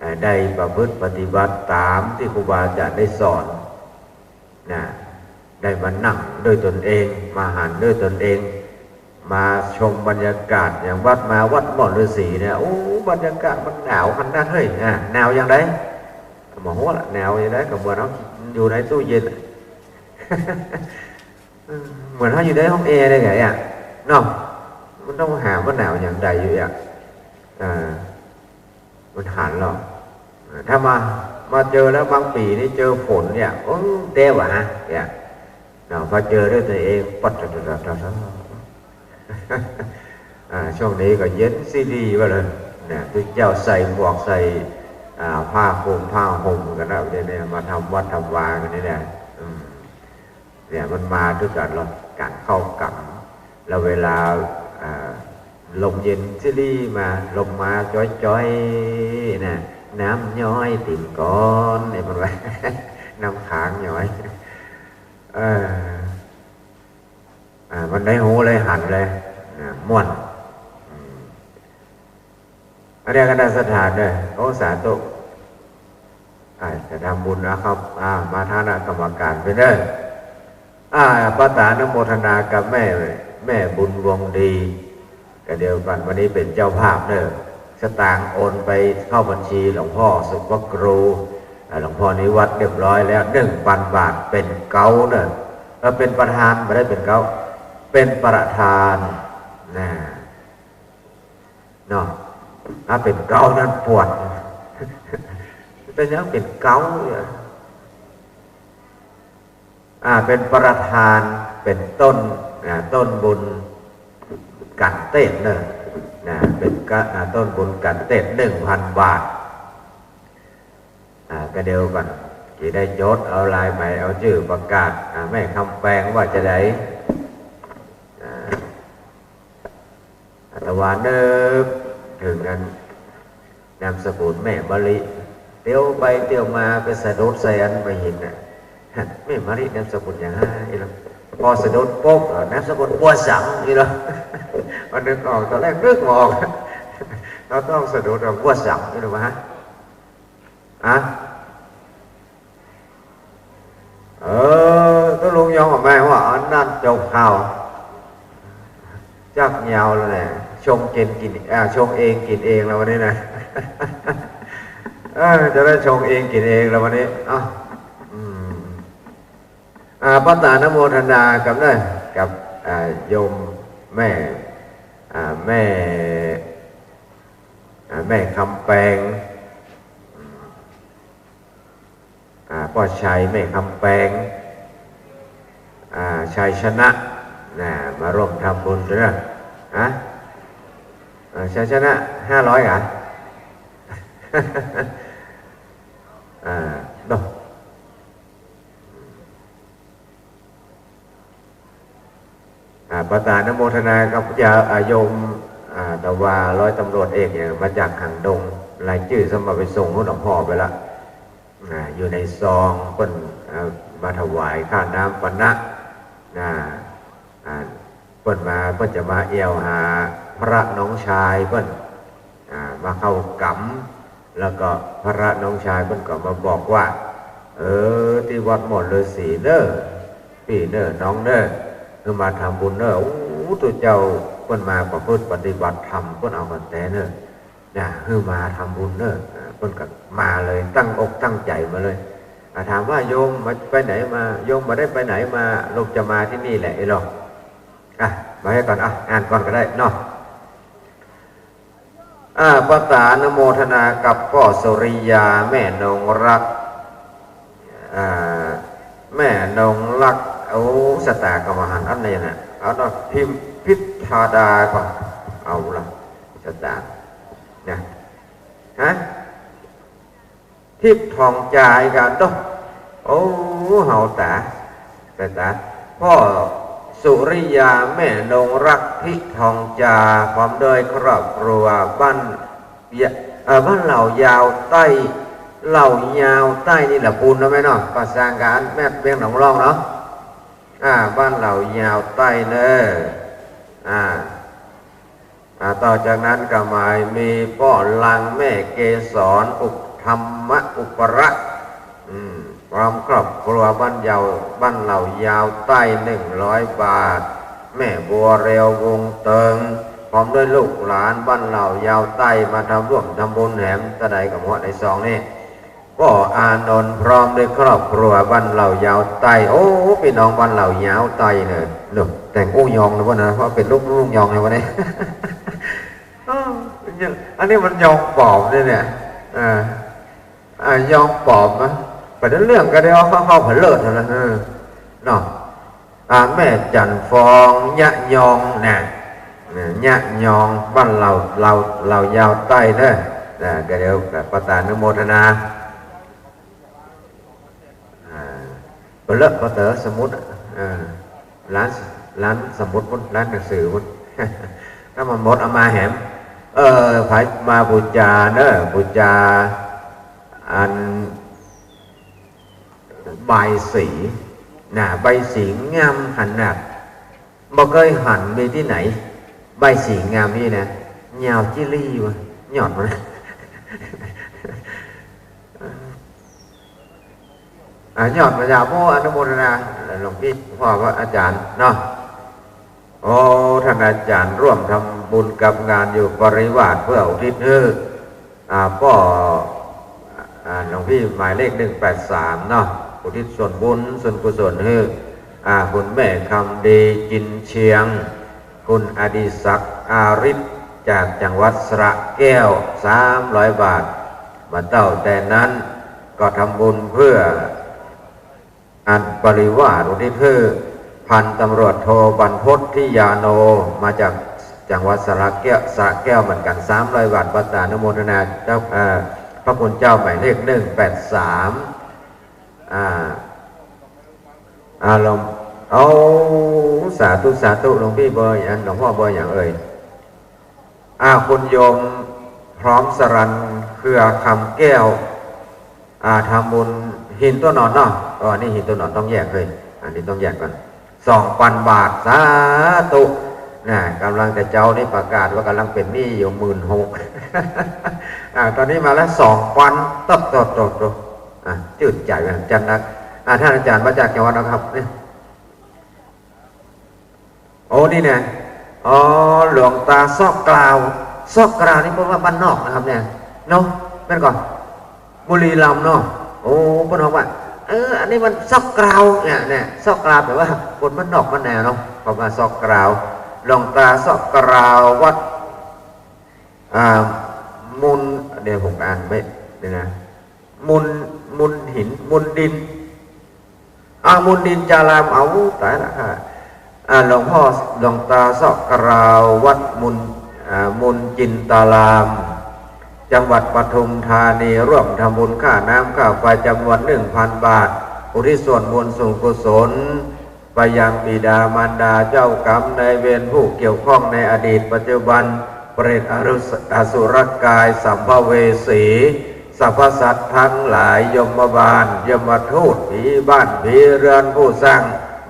อ่า ได้ประพฤติปฏิบัติต๋ามตี้ครูบาอาจ๋ารย์ได้สอน นะ ได้มานั่งด้วยตนเอง มาหันด้วยตนเอง มาชมบรรยากาศ อย่างวัดมาวัดหมอฤๅษีเนี่ย โอ้ บรรยากาศมันหนาวขนาดเฮ้ย อ่า หนาวอย่างใด ก็บ่ฮู้ละ หนาวอย่างใด ก็เหมือนเฮาอยู่ในตู้เย็น เออ เหมือนเฮาอยู่ในห้องแอร์เลยไงอะ เนาะ มันต้องหาว่าหนาวอย่างใดอยู่อะ อ่า มันหันหรอก ถ้ามา มาเจอแล้วบางปี๋นี่เจอฝนเนี่ย โอ้ แต๊หวาเนี่ย เนาะ พอเจอด้วยตนเอง ปัด อ่า ช่วงนี้ก็เย็นซีดีว่าเลย เนี่ย ตึงเจ้าใส่หมวกใส่ อ่า ผ้าคลุมผ้าห่มกั๋นนะ เดี๋ยวนี้มาทำวัดทำวากั๋นนี่แหละ อืม เนี่ย มันมาด้วยกั๋นหรอก ก๋านเข้ากรรม แล้วเวลา อ่า ลมเย็นซีดีมา ลมมาจ๊อยๆ นะ น้ำย้อยติ่มก้อน เนี่ย มันว่า น้ำค้างย้อย เออ อ่า มันได้ฮู้เลยหันเลย นะ ม่วน อืม อันนี้คณะศรัทธาเด้อ โอ้ สาธุ อ่า จะทำบุญนะครับ อ่า มาฐานะกรรมการไปเด้อ อ่า ประทานอนุโมทนากับแม่ แม่บุญวงศ์ดี ก็เดียวกั๋น วันนี้เป๋นเจ้าภาพเด้อ สตางค์โอนไปเข้าบัญชีหลวงพ่อสุภโก อ่า หลวงพ่อนิวัฒน์เรียบร้อยแล้ว หนึ่งปันบาท เป๋นเก๊าเด้อ เออ เป๋นประธาน บ่ได้เป๋นเก๊า เป๋นประธาน นะ เนาะ ถ้าเป๋นเก๊านั้นปวด เป๋นหยังเป๋นเก๊าเนี่ย อ่า เป๋นประธาน เป๋นต้น อ่า ต้นบุญก๋านเตศน์เนอะ นะ เป๋นกะ อ่า ต้นบุญก๋านเตศน์ หนึ่งพันบาท อ่า ก็เดียวกั๋น จะได้จดเอาลายไหม เอาจื้อประกาศ อ่า แม่คำแปงว่าจะได อ่า อาตมานึกเถิงอันนามสกุลแม่มะลิ เตียวไปเตียวมาไปสะดุดใส่อันบ่าหินน่ะ แม่มะลินามสกุลหยังฮ้าอี้หรอ พอสะดุดปุ๊บ เออ นามสกุลบัวสังอี้หรอ มันนึกออก ต๋อนแรกนึกบ่ออก เฮาต้องสะดุดว่าบัวสังอี้หรอวะ ฮะ อะ เออ ตุ๊ลุงยองออกมาว่า อันนั้นจบข่าว จักยาวแล้วแหละ ชงกิ๋นกิ๋น อ่า ชงเองกิ๋นเองแล้ววันนี้นะ เออ จะได้ชงเองกิ๋นเองแล้ววันนี้ เอ้า อืม อ่า ประสานอนุโมทนากับเน่อ กับ อ่า โยมแม่ อ่า แม่ อ่า แม่คำแปง อ่า ป้อชัย แม่คำแปง อ่า ชัยชนะ นะ มาร่วมทำบุญด้วยนะ ฮะ อ่า ชัยชนะ ห้าร้อย เหรอ อ่า เนาะ อ่า ประสานอนุโมทนากับญาติ อ่า โยม อ่า ตะวา ร้อยตำรวจเอกเนี่ย มาจากหางดง รายจื้อสมัครไปส่งฮู้หลวงพ่อไปละ อ่า อยู่ในซอง เปิ้น อ่า มาถวายค่าน้ำปานะ นะ อ่า เปิ้นมา เปิ้นจะมาแอ่วหาพระน้องชายเปิ้น อ่า มาเข้ากรรม แล้วก็พระน้องชายเปิ้นก็มาบอกว่า เออ ตี้วัดหมอนฤๅษีเน่อ ปี้เน่อ น้องเน่อ หื้อมาทำบุญเน่อ อู้ ตุ๊เจ้าเปิ้นมาประพฤติปฏิบัติธรรม เปิ้นเอากั๋นแต๊เน่อ นะ หื้อมาทำบุญเน่อ อ่า เปิ้นก็มาเลย ตั้งอกตั้งใจ๋มาเลย อ่า ถามว่าโยมมา ไปไหนมา โยมบ่ได้ไปไหนมา โยมจะมาตี้นี่แหละ ไอ้หลอก อ่ะ มาหื้อก่อน อ่ะ อ่านก่อนก็ได้เนาะ อ่า ประสานอนุโมทนากับป้อสุริยา แม่นงรัก อ่า แม่นงรัก โอ้ สตางค์ก็บ่หันอันนี้นะ เอาเนาะ พิมพิธาดาก่อน เอาละ สตางค์ นะ ฮะ ทิพย์ทองจาอีกอะโต๊ะ โอ้ เฮาต๋า ต๋า ต๋า ป้อสุริยา แม่นงรัก ทิพย์ทองจา พร้อมด้วยครอบครัว บ้านยะ เอ่อ บ้านเหล่ายาวใต้ เหล่ายาวใต้นี่แหละปูนเนาะแม่เนาะ ประสานกับแม่เวียงหนองร่องเนาะ อ่า บ้านเหล่ายาวใต้เน่อ อ่า อ่า ต่อจากนั้นก็มามีป้อลัง แม่เกสร อุป ธรรมอุประ อืม พร้อมครอบครัว บ้านยาว บ้านเหล่ายาวใต้ หนึ่งร้อยบาท แม่บัวเร็ว วงเติง พร้อมด้วยลูกหลานบ้านเหล่ายาวใต้ มาทำ ร่วมทำบุญแหม ตะใดก็หมดในซองนี่ ป้ออานนท์ พร้อมด้วยครอบครัวบ้านเหล่ายาวใต้ โอ้ ปี้น้องบ้านเหล่ายาวใต้เน่อ เนาะ แต่งอู้ยองนะพวกนั้น เพราะเป๋นลูก ลูกยองนะพวกนี้ อ้าว อันนี้มันยองป๋อมเนี่ย เนี่ย อ่า อ่า ยองป๋อมนะ ไปเรื่องก็ได้ เอาเข้า เข้าผะเลิดนั่นแหละ เออ เนาะ อ่า แม่จันทร์ฟอง ยะยองนะ นะ ยะยอง บ้านเหล่า เหล่า เหล่ายาวใต้เน่อ นะ ก็เดี๋ยวประสานอนุโมทนา อ่า เป๋นเลิก เป๋นเต๋อสมุด อ่า ร้าน ร้านสมุดพุ้น ร้านหนังสือพุ้น ถ้ามันหมดเอามาแหม เออ ใผมาปู๋จาเน่อ ปู๋จา อัน ใบายสี นะ ใบายสีงามขนาด บ่เกยหันมีตี้ไหน ใบายสีงามนี่นะ ยาวจิ๊ลี่วะ ยอดมัน อ่ะ ยอดมันยาว โอ้ อนุโมทนา หลวงพี่พ่อพระอาจารย์เนาะ โอ้ ต้านอาจ๋ารย์ร่วมทำบุญกับงานอยู่ บริวารเพื่ออุทิศหื้อ อ่า ป้อ อ่า หลวงพี่หมายเลข หนึ่งแปดสาม เนาะ อุทิศส่วนบุญส่วนกุศลหื้อ อ่า คุณแม่คำดี จินเชียง คุณอดิศักดิ์ อาริศ จากจังหวัดสระแก้ว สามร้อยบาท บ่าเต้าแต่นั้นก็ทำบุญเพื่อ อันบริวารอุทิศหื้อ พันตำรวจโทบรรพต ทิยาโน มาจากจังหวัดสระแก้ว สระแก้วเหมือนกั๋น สามร้อยบาท ประสานอนุโมทนาเจ้า เอ่อ พระคุณเจ้าหมายเลข หนึ่งแปดสาม อ่า อ่า หลวง โอ้ สาธุ สาธุ หลวงพี่เบอร์อัน หลวงพ่อเบอร์หยังเอ่ย อ่า คุณโยมพร้อมสรัญ เครือคำแก้ว อ่า ทำบุญหินตัวนอนเนาะ เออ อันนี้หินตัวนอนต้องแยกเลย อันนี้ต้องแยกก่อน สองปันบาท สาธุ น่ะ ก๋ำลังจะเจ๊านี่ประกาศว่ากำลังเป๋นหนี้อยู่หมื่นหก อ่า ต๋อนนี้มาแล้วสองปัน โต๊ะ โต๊ะ โต๊ะ โต๊ะ อ่ะ จื้นใจ๋เหมือนกั๋นนัก อ่า ต้านอาจ๋ารย์มาจากจังหวัดอะไรครับเนี่ย โอ้ นี่นะ อ๋อ หลวงตาเซาะกราว เซาะกราวนี่เปิ้นว่าบ้านนอกนะครับเนี่ย เนาะ แม่นก่อ บุรีรัมย์เนาะ โอ้ เปิ้นบอกว่า เออ อันนี้มันเซาะกราวเนี่ย เนี่ย เซาะกราวแป๋ว่าคนบ้านนอกบ้านนาเนาะ เพราะว่าเซาะกราว หลวงตาเซาะกราววัด อ่า มุน เดี๋ยวผมอ่านไม่ เดี๋ยวนะ มุน มุนหิน มุนดิน อ่า มุนดินจาราม เอา ต๋ายละค่ะ อ่า หลวงพ่อ หลวงตาเซาะกราววัดมุน อ่า มุนจินตาราม จังหวัดปทุมธานี ร่วมทำบุญค่าน้ำค่าไฟจ๋ำนวนหนึ่งพันบาท อุทิศส่วนบุญส่วนกุศล ไปยังบิดามารดาเจ้ากรรมนายเวรผู้เกี่ยวข้องในอดีตปัจจุบัน เปรตอรุส- อสุรกาย สัมภเวสี สรรพสัตว์ทั้งหลาย ยมบาล ยมทูต ผีบ้าน ผีเรือน ผู้สร้าง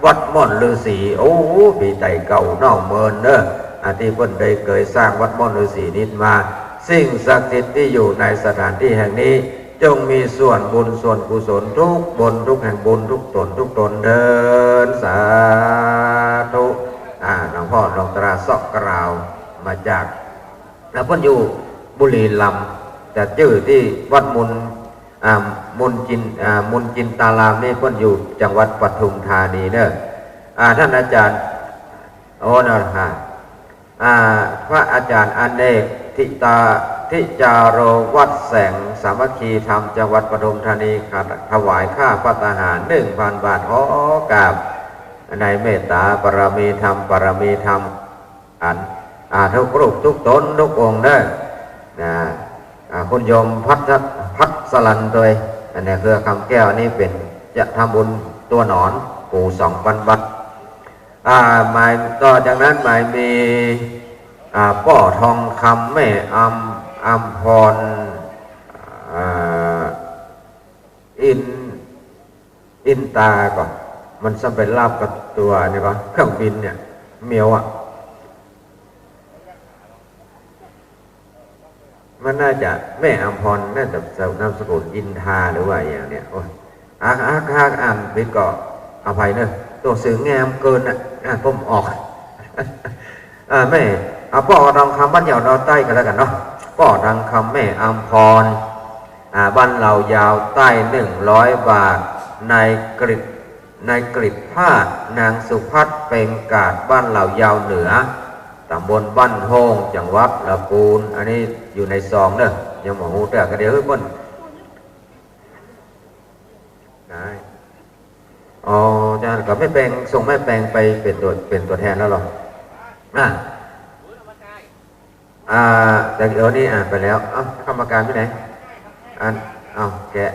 วัดม่อนฤๅษี โอ้ ปี๋ใต้เก่าเน่าเมินเน่อ อันตี้เปิ้นได้เกยสร้างวัดม่อนฤๅษีนี้มา สิ่งศักดิ์สิทธิ์ตี้อยู่ในสถานตี้แห่งนี้ จงมีส่วนบุญส่วนกุศลทุกบนทุกแห่ง บุญทุกต๋นทุกต๋นเทอญ สาธุ อ่า หลวงพ่อหลวงตาเซาะกราวมาจาก แล้วเปิ้นอยู่บุรีรัมย์ แต่จื้อตี้วัดมุน อ่า มุนจิน อ่า มุนจินตารามนี่เปิ้นอยู่จังหวัดปทุมธานีเน่อ อ่า ต้านอาจ๋ารย์ โอ้ นะฮะ อ่า พระอาจ๋ารย์อเนก ทิตา ทิจาโร วัดแสงสามัคคีธรรม จังหวัดปทุมธานี ถวายค่าภัตตาหารหนึ่งพันบาท ขอกราบในเมตตาปารมีธรรม ปารมีธรรม อัน อ่า ทุกรูปทุกต๋นทุกองค์เน่อ นะ อ่า คุณโยมพัช- พัชรันตวย อันนี้เครือคำแก้ว อันนี้เป๋นจะทำบุญตั๋วหนอน ปู่สองปันบาท อ่า หมาย ต่อจากนั้นหมายมี อ่า ป้อทองคำ แม่อำ- อำพร อ่า อิน- อินตาก่อ มันซ้ำไปลาบกับตั๋วนี่ก่อ เครื่องบินเนี่ย เมียวอะ มันน่าจะ แม่อำพร น่าจะนามสกุลอินทาหรือว่าอย่างเนี้ย โอ้ย อ่ะ อ่ะ อ่ะ อ่านผิดก็อภัยเนอะ ตั๋วหนังสือแงมเกินน่ะ อ่านบ่ออก อ่า แม่ เอาป้อทองคำ บ้านเหย้าดาวใต้ก็แล้วกั๋นเนาะ ป้อทองคำ แม่อำพร อ่า บ้านเหล่ายาวใต้ หนึ่งร้อยบาท นายกฤษ นายกฤษภาส นางสุพัฒน์ เปงกาด บ้านเหล่ายาวเหนือ ต๋ำบลบ้านโฮ่ง จังหวัดละปูน อันนี้อยู่ในซองเนอะ ยังบ่ฮู้เตื้อ ก็เดี๋ยวหื้อเปิ้น ได้ อ๋อ อาจ๋ารย์ ก็แม่แปง ส่งแม่แปงไปเป๋นตั๋ว เป๋นตั๋วแทนแล้วเหรอ อ่ะ อ่า แต่เดี๋ยวนี้อ่านไปแล้ว เอ้า กรรมการไปไหน อัน เอ้า แกะ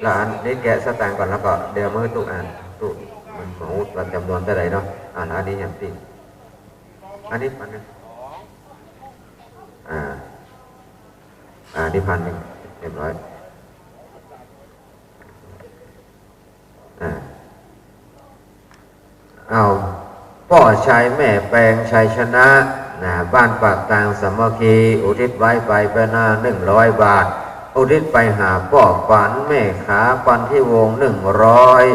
แล้วอันนี้แกะสตางค์ก่อน แล้วก็เดี๋ยวมาหื้อตุ๊กอ่าน ตุ๊กมันเหมาว่าจ๋ำนวนเต้าใดเนาะ อ่า แล้วอันนี้อย่างตี้ อันนี้พันหนึ่ง อ่า อ่า นี่พันหนึ่ง เรียบร้อย อ่า เอา ป้อชัย แม่แปง ชัยชนะ นะ บ้านปากตางสามัคคี อุทิศไว้ไป ไปหน้า หนึ่งร้อยบาท อุทิศไปหาป้อปัน แม่ขา ปันธิวงศ์ หนึ่งร้อย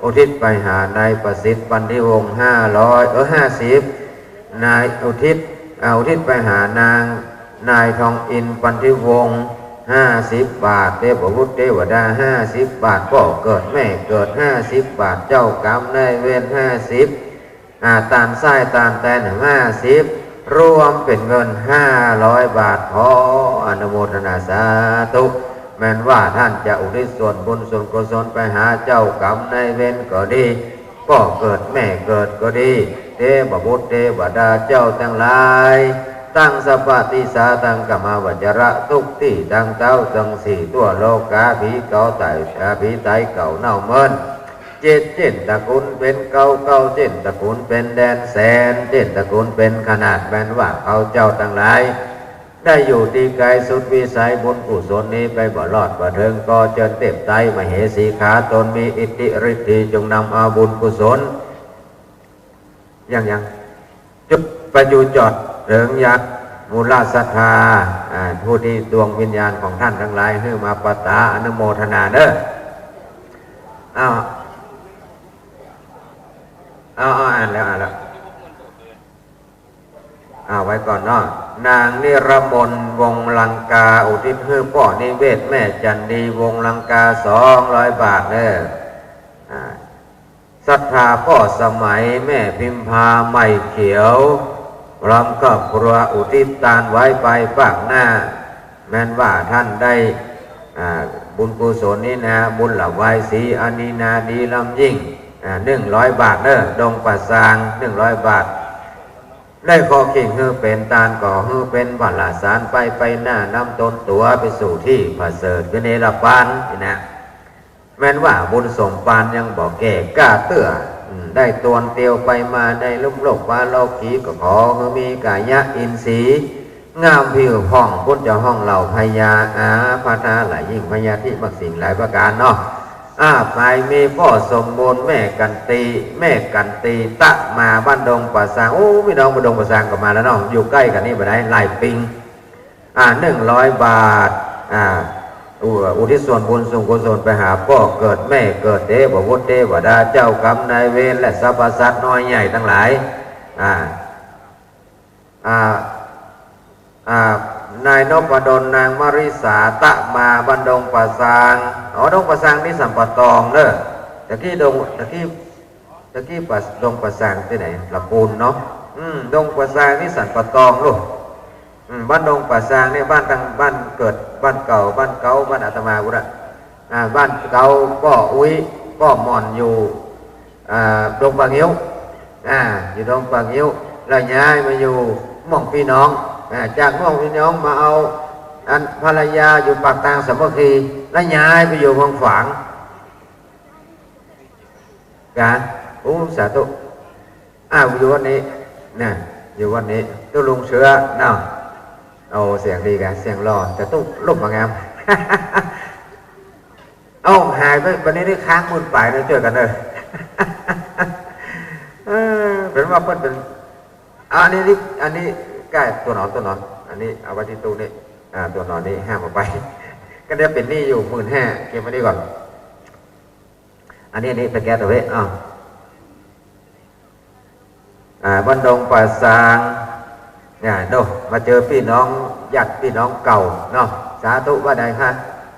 อุทิศไปหานายประสิทธิ์ ปันธิวงศ์ ห้าร้อย เออ ห้าสิบ นายอุทิศ อ่า อุทิศไปหานาง นายทองอินทร์ ปันธิวงศ์ ห้าสิบบาท เทพบุตรเทวดา ห้าสิบบาท ป้อเกิดแม่เกิด ห้าสิบบาท เจ้ากรรมนายเวร ห้าสิบ อ่า ต้านส้ายต้านแตน ห้าสิบ รวมเป๋นเงิน ห้าร้อยบาท ขออนุโมทนาสาธุ แม้นว่าต้านจะอุทิศส่วนบุญส่วนกุศลไปหาเจ้ากรรมนายเวรก็ดี ป้อเกิดแม่เกิดก็ดี เทพบุตรเทวดาเจ้าตังหลาย ตังสัพพะติสสะ ตังกามาวจระ ทุกตี้ตังเต๊าตังสี่ ทั่วโลกา ผีเก่าใต้ อ่า ผีใต้เก่าเน่าเมิน เจ็ดเจ็ดตระกูลเป๋นเก้า เก้าเจ็ดตระกูลเป๋นแดนแสน เจ็ดตระกูลเป๋นขนาด แม้นว่าเขาเจ้าตังหลาย ได้อยู่ตี้ไกลสุดวิสัย บุญกุศลนี้ไปบ่รอดบ่เถิง ก็เจิญเทพไตรมเหสีขาต๋นมีอิทธิฤทธิ์ดี จงนำเอาบุญกุศล ยัง ยัง จุดไป ประจุจดเถิงยังมูลศรัทธา อ่า ผู้ตี้ดวงวิญญาณของต้านตังหลาย หื้อมาปะตาอนุโมทนาเน้อ อ้าว อ้าว อ้าว อ่านแล้ว อ่านแล้ว อ่า ไว้ก่อนเนาะ นางนิรมน วงศ์ลังกา อุทิศหื้อป้อนิเวศน์ แม่จันดี วงศ์ลังกา สองร้อยบาทเน้อ อ่า ศรัทธาป้อสมัย แม่พิมพา ไม้เขียว พร้อมครอบครัว อุทิศตานไว้ไปปากหน้า แม้นว่าต้านได้ อ่า บุญกุศลนี้นา บุญหลาวายสีอันนี้นา ดีล้ำยิ่ง อ่า หนึ่งร้อยบาทเน้อ ดงป่าซาง หนึ่งร้อยบาท ได้ข้อคิดหื้อเป๋นตานก่อหื้อเป๋นผลสารไป ไปหน้านำตนตั๋วไปสู่ตี้ประเสริฐ คือเนรปานนี่นะ แม้นว่าบุญสมภารยังบ่แก่กล้าเตื้อ อืม ได้ตวนเตียวไปมาในลุ่มโลกปาโลกี ก็ขอหื้อมีกายะอินทรีย์งามผิวผ่อง ปุ้นเจ้าห้องเหล่าพญาอาภาธาหลายยิ่ง พญาธิมักสิ่งหลายประการเนาะ อ่า ไปมีป้อสมบูรณ์ แม่กันตี แม่กันตี ตะมา บ้านดงป่าซาง โอ้ ปี้น้องบ้านดงป่าซางก็มาแล้วเนาะ อยู่ใก้กั๋นนี่บ่ได้ หลายปิง อ่า หนึ่งร้อยบาท อ่า อุ- อุทิศส่วนบุญส่วนกุศลไปหาป้อเกิดแม่เกิด เตวบุตรเตวดา เจ้ากรรมนายเวร และสรรพสัตว์น้อยใหญ่ตังหลาย อ่า อ่า อ่า นายนพดล นางมริสา ตะมา บ้านดงป่าซาง อ๋อ ดงป่าซางนี่สันป่าตองเน้อ ตะกี้ดง ตะกี้ ตะกี้ป่า ดงป่าซางตี้ไหน ละปูนเนาะ อืม ดงป่าซางนี่สันป่าตองลูก อืม บ้านดงป่าซางนี่ บ้านตัง บ้านเกิด บ้านเก่า บ้านเก๊า บ้านอาตมาพุ้นน่ะ อ่า บ้านเก๊าป้ออุ๊ย ป้อหม่อนอยู่ อ่า ดงป่างิ้ว อ่า อยู่ดงป่างิ้ว แล้วย้ายมาอยู่ม่วงปี้น้อง อ่า จากม่วงปี้น้องมาเอา อันภรรยาอยู่ปากตางสามัคคี แล้วย้ายไปอยู่เมืองฝาง กะ โอ้ สาธุ อ้าว อยู่วัดนี้ นะ อยู่วัดนี้ ตุ๊ลุงเชื้อ เนาะ โอ้ เสียงดีกะ เสียงหล่อ แต่ตุ๊ลุ่มบ่งาม เอ้า หายไป วันนี้นี่ค้างหมื่นป๋ายนะ จ้วยกั๋นเน้อ เออ เป๋นว่าเปิ้นเป๋น อ่ะ อันนี้นี่ อันนี้ใก้ตั๋วนอน ตั๋วนอน อันนี้เอาไว้ตี้ตู้นี่ อ่า ตั๋วนอนนี่ห้ามเอาไป ก็เดี๋ยวเป๋นหนี้อยู่หมื่นห้า เก็บไว้นี่ก่อน อันนี้ อันนี้ไปแก้ตั๋วเว้ย อ้าว อ่า บ้านดงป่าซาง เนี่ย โน่ มาเจอปี้น้อง ญาติปี้น้องเก่าเนาะ สาธุ ว่าใดคะ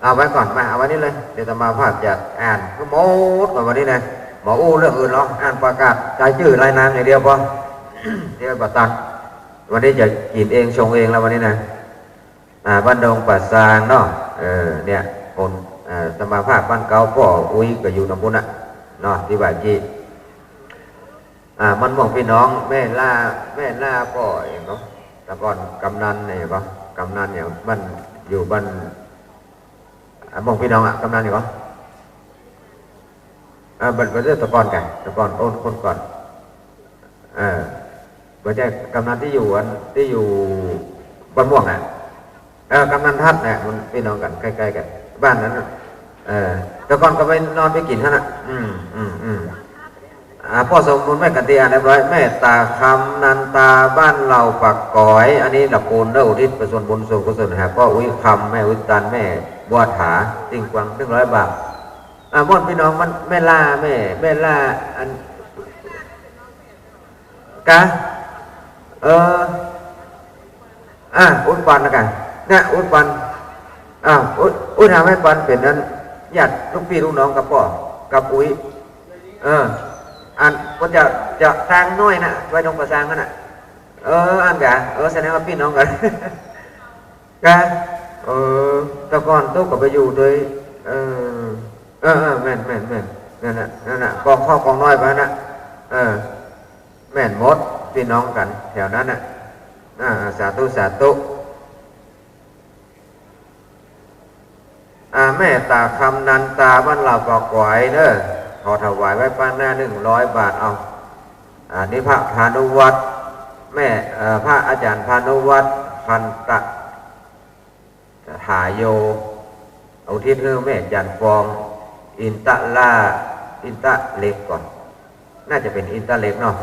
เอาไว้ก่อน มา เอาไว้นี่เลย เดี๋ยวอาตมาภาพจะอ่านทั้งหมดก่อนวันนี้นะ บ่อู้เรื่องอื่นหรอก อ่านประกาศรายจื้อรายนามอย่างเดียวพอ เดี๋ยวบ่ตัน วันนี้จะกิ๋นเองชงเองแล้ววันนี้นะ อ่า บ้านดงป่าซางเนาะ เออ เนี่ย คน อ่า อาตมาภาพบ้านเก๊าป้ออุ๊ยก็อยู่ตรงปู้นน่ะ เนาะ ตี้บ่ากี้ อ่า บ้านม่วงปี้น้อง แม่ล่า แม่ล่าป้อเองเนาะ แต่ก่อนกำนันเนี่ยก็ กำนันเนี่ย บ้าน อยู่บ้าน อ่า ม่วงปี้น้องอะ กำนันเนี่ยก็ อ่า บ่ บ่ใจ้แต่ก่อนกะ แต่ก่อนโอนคนก่อน เออ บ่ใจ้ กำนันตี้อยู่อัน ตี้อยู่บ้านม่วงน่ะ เออ กำนันทัดน่ะ มันปี้น้องกั๋น ใก้ๆ กั๋น บ้านนั้นน่ะ เออ แต่ก่อนก็ไปนอนไปกิ๋นหั้นน่ะ อืม อืม อืม อ่า ป้อสมบูรณ์ แม่กันตี อ่านเรียบร้อย แม่ต๋าคำนันตา บ้านเหล่าปากก๋อย อันนี้ละปูนเน้อ อุทิศส่วนบุญส่วนกุศลหาป้ออุ๊ยคำ แม่อุ๊ยตัน แม่บัวถา ติ่งกวาง หนึ่งร้อยบาท อ่า ม่วนปี้น้องมัน แม่ล่า แม่ แม่ล่า อัน กะ เออ อ่ะ อุ๊ยปันนะกะ เนี่ย อุ๊ยปัน อ่ะ อุ๊ย อุ๊ย ถามไอ้ปันเป๋นอัน ญาติลูกปี้ลูกน้องกับป้อ กับอุ๊ย เออ อัน ก็จะ จะตางน้อยน่ะ ไว้ดงป่าซางหั้นน่ะ เออ อันกะ เออ แสดงว่าปี้น้องกั๋น กะ เออ แต่ก่อนตุ๊ก็ไปอยู่ตวย เออ เออ เออ แม่น แม่น แม่น นั่นน่ะ นั่นน่ะ กองข้าวกองน้อยไปหั้นน่ะ เออ แม่นหมด ปี้น้องกั๋นแถวนั้นน่ะ อ่า สาธุ สาธุ อ่า แม่ต๋าคำนันตา บ้านเหล่าปากก๋อยเน้อ ขอถวายไว้ป้อหน้า หนึ่งร้อยบาท เอา อ่า นี่พระพานุวัฒน์ แม่ เอ่อ พระอาจ๋ารย์พานุวัฒน์ พันตะ ถาโย อุทิศหื้อแม่จันทร์ฟอง อินตะล่า อินตะเล็กก่อน น่าจะเป๋นอินตะเล็กเนาะ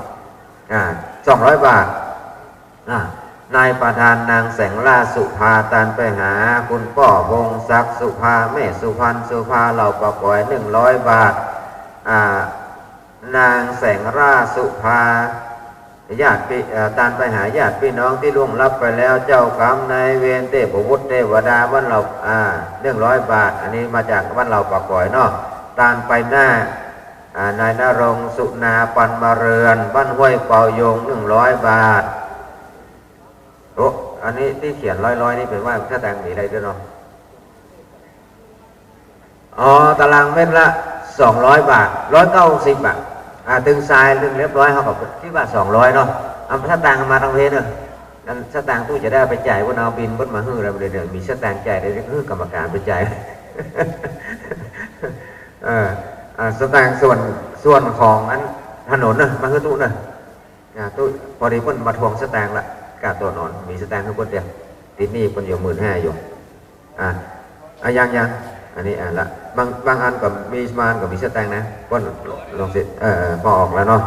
อ่า สองร้อยบาท อ่า นายประธานนางแสงราชสุภา ตานไปหาคุณป้อพงศักดิ์สุภา แม่สุพรรณสุภา เหล่าป่าก๋อย หนึ่งร้อยบาท อ่า นางแสงราชสุภา ญาติพี่ เอ่อ ตานไปหาญาติพี่น้องตี้ล่วงลับไปแล้ว เจ้ากรรมนายเวร เทพบุตรเทวดา บ้านเหล่า อ่า หนึ่งร้อยบาท อันนี้มาจากบ้านเหล่าป่าก๋อยเนาะ ตานไปหน้า อ่า นายณรงค์สุนา ปันมาเรือน บ้านห้วยเปาโยง หนึ่งร้อยบาท โอ้ อันนี้ตี้เขียนร้อยๆ นี่เป๋นว่าสตางค์มีอะไรด้วยเนาะ อ๋อ ตารางเม็ดละ สองร้อยบาท ร้อยเก้าสิบ บาท อ่า ตึงทรายตึงเรียบร้อย เฮาก็คิดว่า สองร้อยเนาะ เอาสตางค์มาตังเพเนาะ อันสตางค์ตู้จะได้เอาไปจ่าย เปิ้นเอาบิลเปิ้นมาหื้อแล้ว เดี๋ยวมีสตางค์จ่าย เดี๋ยวหื้อกรรมการไปจ่าย เออ อ่า สตางค์ส่วน ส่วนของอันถนนเนาะ มาหื้อตู้เนาะ อ่า ตู้ พอดีเปิ้นมาทวงสตางค์ละ ก้าตั๋วหนอน มีสตางค์หื้อเปิ้นเดียว ติดหนี้เปิ้นอยู่หมื่นห้าอยู่ อ่า อ่ะ ยัง ยัง อันนี้ อ่า ละ บาง บางอันก็มี บางอันก็มีสตางค์นะ เปิ้นลงสิ เออ เออ ปอออกแล้วเนาะ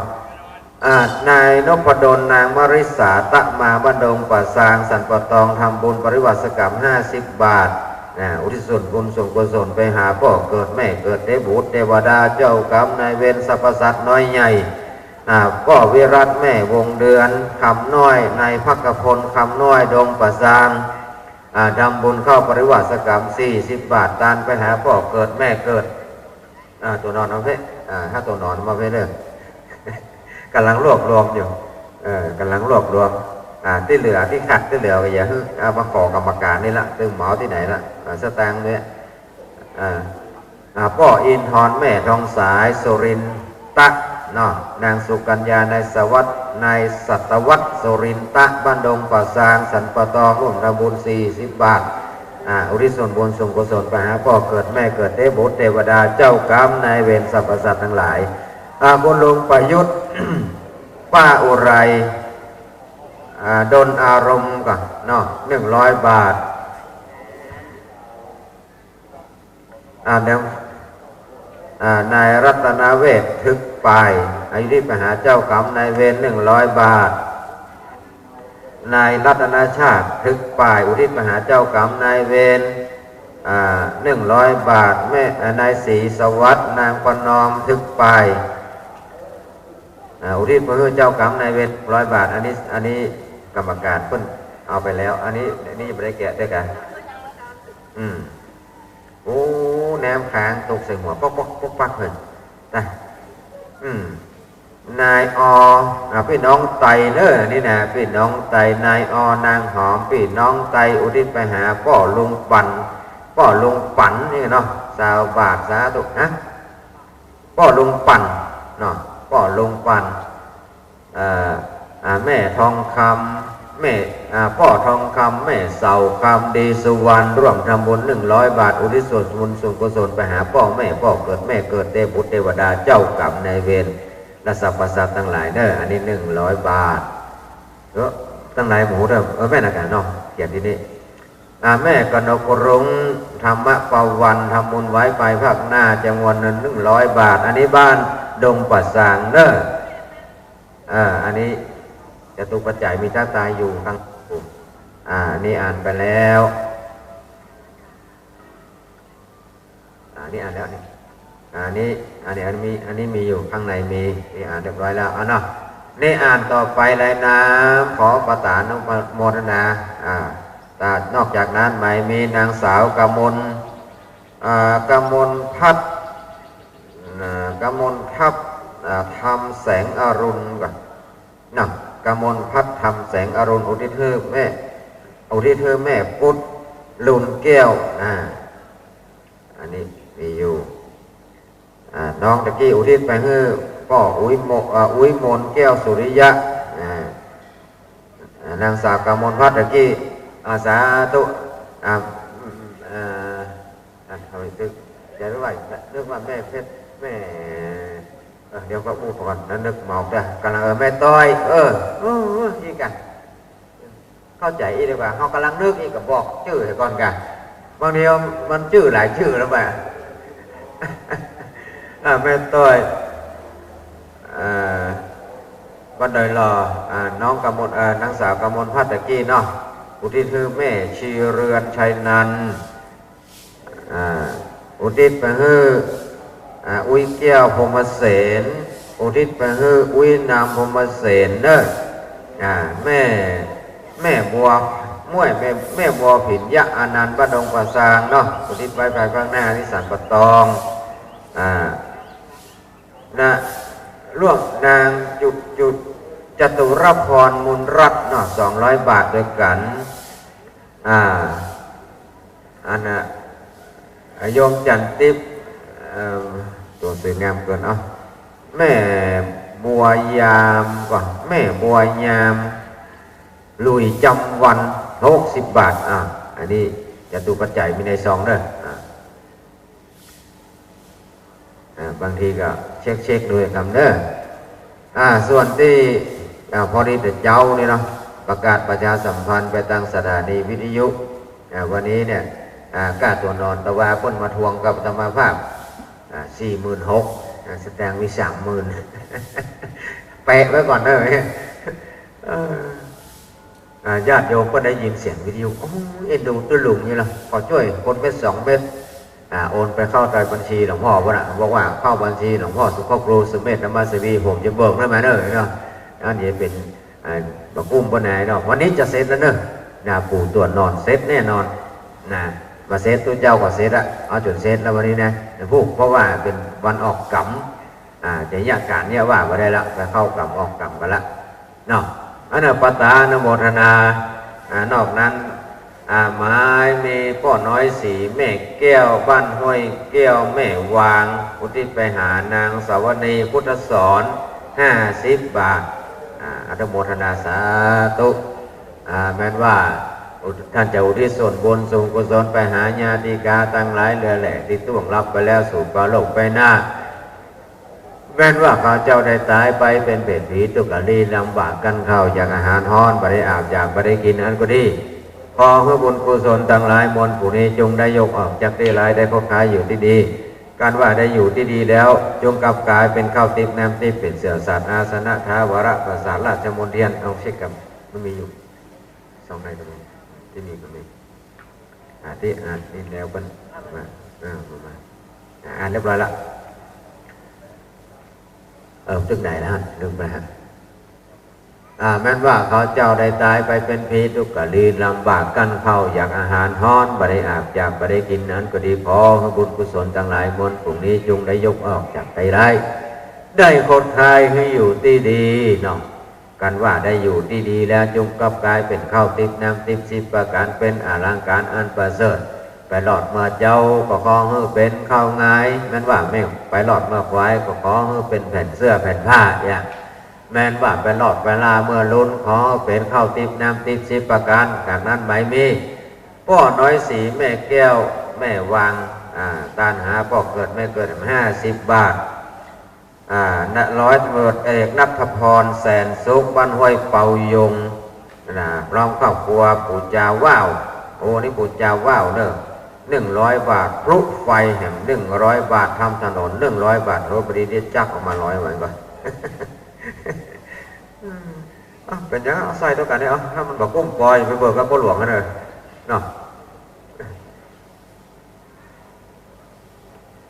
อ่า นายนพดล นางมริษา ตะมา บ้านดงป่าซาง สันป่าตอง ทำบุญปริวาสกรรม ห้าสิบบาท อ่า อุทิศส่วนบุญส่วนกุศลไปหาป้อเกิดแม่เกิด เทพบุตรเทวดา เจ้ากรรมนายเวร สรรพสัตว์น้อยใหญ่ อ่า ป้อวิรัติ แม่วงเดือน คำน้อย นายภักขพล คำน้อย ดงป่าซาง อ่า ทำบุญข้าวปริวาสกรรม สี่สิบบาท ตานไปหาป้อเกิดแม่เกิด อ่า ตั๋วหนอนเอาเพ อ่า ถ้าตั๋วหนอนมาเพเด้อ ก่ำลังรวบรวมอยู่ เออ ก่ำลังรวบรวม อ่า ตี้เหลือ ตี้ขาด ตี้เหลือก็อย่าหื้อ เอามาขอกรรมการนี่ละ ตึงเหมาตี้ไหนละ อ่า สตางค์เนี่ย อ่า อ่า ป้ออินทร์ แม่ทองสาย สุรินทะเนาะ นางสุกัญญา นายสวัสดิ์ นายสัตวัฒน์ สุรินทะ บ้านดงป่าซาง สันป่าตอง ร่วมทำบุญ สี่สิบบาท อ่า อุทิศส่วนบุญส่วนกุศลไปหาป้อเกิดแม่เกิด เทพบุตรเทวดา เจ้ากรรมนายเวร สรรพสัตว์ทั้งหลาย อ่า คุณลุงประยุทธ์ ป้าอุไร อ่า ดลอารมณ์ก่อนเนาะ หนึ่งร้อยบาท อ่า เดี๋ยว อ่า นายรัตนเวช ทึกปาย อุทิศไปหาเจ้ากรรมนายเวร หนึ่งร้อยบาท นายรัตนชาติ ทึกปาย อุทิศไปหาเจ้ากรรมนายเวร อ่า หนึ่งร้อยบาท แม่ อ่า นายศรีสวัสดิ์ นางประนอม ทึกปาย อ่า อุทิศไปหื้อเจ้ากรรมนายเวร ร้อยบาท อันนี้ อันนี้กรรมการเปิ้นเอาไปแล้ว อันนี้ อันนี้ยังบ่ได้แกะเตื้อกั๋น อืม โอ้ แหนมขางตกใส่หัว ป๊อกป๊อกป๊อกป๊อกเลยนะ อืม นายอ อ่า ปี้น้องไตเน่อ นี่นะ ปี้น้องไต นายอ นางหอม ปี้น้องไต อุทิศไปหาป้อลุงปัน ป้อลุงปันนี่เนาะ ซาวบาท สาธุนะ ป้อลุงปันเนาะ ป้อลุงปัน เอ่อ อ่า แม่ทองคำ แม่ อ่า ป้อทองคำ แม่เสาคำ ดีสุวรรณ ร่วมทำบุญ หนึ่งร้อยบาท อุทิศส่วนบุญส่วนกุศลไปหาป้อแม่ ป้อเกิดแม่เกิด เทพบุตรเทวดา เจ้ากรรมนายเวร และสรรพสัตว์ทั้งหลายเน่อ อันนี้ หนึ่งร้อยบาท เออ ตั้งหลายหมู่เน่อ เออ แม่นอาก๋านเนาะ เขียนตี้นี่ อ่า แม่กนกรุ้ง ธรรมประวัน ทำบุญไว้ภายภาคหน้า จำนวนเงิน หนึ่งร้อยบาท อันนี้บ้านดงป่าซางเน่อ อ่า อันนี้จตุปัจจัยมีเจ้าตายอยู่ข้าง อ่า นี่อ่านไปแล้ว อ่า นี่อ่านแล้วนี่ อ่า นี่ อันนี้ อันนี้มี อันนี้มีอยู่ข้างในมี นี่อ่านเรียบร้อยแล้ว เอาเนาะ นี่อ่านต่อไปเลยนะ ขอประสานอนุโมทนา อ่า แต่นอกจากนั้นไหม มีนางสาวกมล อ่า กมลพัฒน์ อ่า กมลพัฒน์ อ่า ธรรมแสงอรุณก่อน เนาะ กมลพัฒน์ ธรรมแสงอรุณ อุทิศหื้อแม่ อุทิศหื้อแม่ปุ๊ด ลุนแก้ว อ่า อันนี้มีอยู่ อ่า น้องตะกี้อุทิศไปหื้อป้ออุ๋ยโม อ่า อุ๋ยมนแก้วสุริยะ อ่า อ่า นางสาวกมลพัฒน์ตะกี้ อ่า สาธุ อ่า อืม อ่า อ่ะ ทำไมตึก ใจไม่ไหว นึกว่าแม่เพชร แม่ เออ เดี๋ยวก็อู้ก่อนนะ นึกเมาจ้ะ กำลัง เออ แม่ต้อย เออ เออ เออ อี้ก่ะ เข้าใจ๋อี้ดีกว่า เฮากำลังนึกอี้ก็บอกจื้อให้ก่อนก่ะ บางทีมันจื้อหลายจื้อแล้วไป อ่ะ แม่ต้อย อ่า วันใดล่ะ อ่า น้องกมล เอ่อ นางสาวกมลพัฒน์ตะกี้เนาะ อุทิศหื้อแม่ชีเรือนชัยนันท์ อ่า อุทิศไปหื้อ อ่า อุ๊ยแก้วพรหมเสน อุทิศไปหื้ออุ๊ยนามพรหมเสนเนอะ อ่า แม่ แม่บัว แม่ แม่ แม่บัวผินยะอานันต์ บ้านดงป่าซางเนาะ อุทิศไว้ภายภาคหน้าที่ศาลป่าตอง อ่า นะ ร่วมนางจุ จุ จตุรพร มูลรัตน์เนาะ สองร้อยบาทด้วยกั๋น อ่า อันน่ะ โยมจันทิพย์ เอ่อ ตั๋วสืองามเกิน เอ้า แม่บัวยามก่อน แม่บัวยาม ลุยจำวัน หกสิบบาท อ่า อันนี้จตุปัจจัยมีในซองเด้อ อ่า อ่า บางทีก็เช็คๆ ดูกำเน้อ อ่า ส่วนตี้ อ่า พอดีแต่เจ๊านี่เนาะ ประกาศประชาสัมพันธ์ไปตางสถานีวิทยุ อ่า วันนี้เนี่ย อ่า ก้าตั๋วนอน แต่ว่าเปิ้นมาทวงกับอาตมาภาพ อ่า สี่หมื่นหก อ่า สตางค์มีสามหมื่น แปะไว้ก่อนเน้อ เออ อ่า ญาติโยมก็ได้ยินเสียงวิทยุ โอ้ เอ็นดูตุ๊ลุงนี่ล่ะ ขอจ้วยคนเม็ดสองเม็ด อ่า โอนไปเข้าใต้บัญชีหลวงพ่อเปิ้นน่ะ บอกว่าเข้าบัญชีหลวงพ่อสุขครูสุเมธธรรมเสวี ผมจะเบิกได้ไหมเนอะเนาะ อันนี้เป๋น อ่า บ่ากุ้มเปิ้นไหนเนาะ วันนี้จะเสร็จแล้วเนอะ นะ ปู่ตั๋วนอนเสร็จแน่นอน นะ บ่าเสร็จตุ๊เจ้าก็เสร็จละ เอาจ๋นเสร็จแล้ววันนี้นะ พูด เพราะว่าเป๋นวันออกกรรม อ่า จะเยียะก๋านเยียะว่าบ่ได้ละ ไปเข้ากรรมออกกรรมกั๋นละ เนาะ อันนั้นปตานุโมทนา อ่า นอกนั้น อ่า หมายมีป้อน้อยศรีแม่แก้ว บ้านห้วยแก้ว แม่วาง อุทิศไปหานางสาวนี พุทธสอน ห้าสิบบาท อ่า อนุโมทนาสาธุ อ่า แม่นว่า อุ ท่านจะอุทิศส่วนบุญส่วนกุศลไปหาญาติกาตังหลายเหลือแหล่ ตี้ล่วงลับไปแล้วสู่ปรโลกไปหน้า แม่นว่าข้าเจ้าได้ต๋ายไปเป๋นเปรตผีตุ๊กข์กะลีลำบากกั้นข้าวอยากอาหารฮ้อน บ่ได้อาบอยากบ่ได้กิ๋นอันก็ดี ขอหื้อบุญกุศลตังหลายมวลฝูงนี้จุ่งได้ยกออกจากตี้ร้าย ได้คบค้าอยู่ตี้ดี กันว่าได้อยู่ตี้ดีแล้ว จุ่งกลับก๋ายเป๋นข้าวติ๊บน้ำติ๊บ เป๋นเสื่อสัตว์อาสนะถาวรปราสาทราชมณเฑียร เอาเช็คกับ มันมีอยู่ สองในตรงนี้ ตี้นี่ก็มี อ่า ตี้ อ่า นี่แล้วเปิ้นมา อ่า มา อ่า อ่านเรียบร้อยละ เออ เถิงไหนแล้วฮะ ลืมไปฮะ อ่า แม่นว่าข้าเจ้าได้ต๋ายไปเป๋นผีตุ๊กข์กะลีลำบากกั้นข้าวอยากอาหารฮ้อน บ่ได้อาบอยากบ่ได้กิ๋นอันก็ดี ขอหื้อบุญกุศลตังหลายมวลฝูงนี้จุ่งได้ยกออกจากตี้ร้าย ได้คบค้าหื้ออยู่ตี้ดีเนาะ กันว่าได้อยู่ตี้ดีแล้ว จุ่งกลับก๋ายเป๋นข้าวติ๊บน้ำติ๊บสิบประก๋าน เป๋นอลังก๋านอันประเสริฐ ไปรอดเมื่อเจ๊าก็ขอหื้อเป๋นข้าวงาย แม่นว่าแม่ไปรอดเมื่อควายก็ขอหื้อเป๋นแผ่นเสื้อแผ่นผ้าอย่าง แม่นว่าไปรอดไปลาเมื่อลุน ขอหื้อเป๋นข้าวติ๊บน้ำติ๊บสิบประก๋าน จากนั้นหมายมี ป้อน้อยศรีแม่แก้ว แม่วาง อ่า ตานหาป้อเกิดแม่เกิด ห้าสิบบาท อ่า นะ ร้อยตำรวจเอกณัฐพร แสนสุข บ้านห้วยเปายง นะ พร้อมครอบครัว ปู่จาว่าว โอ้ นี่ปู่จาว่าวเนอะ หนึ่งร้อยบาท พลุไฟแหม หนึ่งร้อยบาท ทำถนน หนึ่งร้อยบาท โอ้ ปอดีเดี๋ยวจักออกมาร้อยวันก่อน อืม อ่ะ เป๋นหยัง เอาใส่ตวยกั๋นเนี่ย เอา ถ้ามันบ่กุ้มปอย ไปเบิกกับป้อหลวงกันเนอะ เนาะ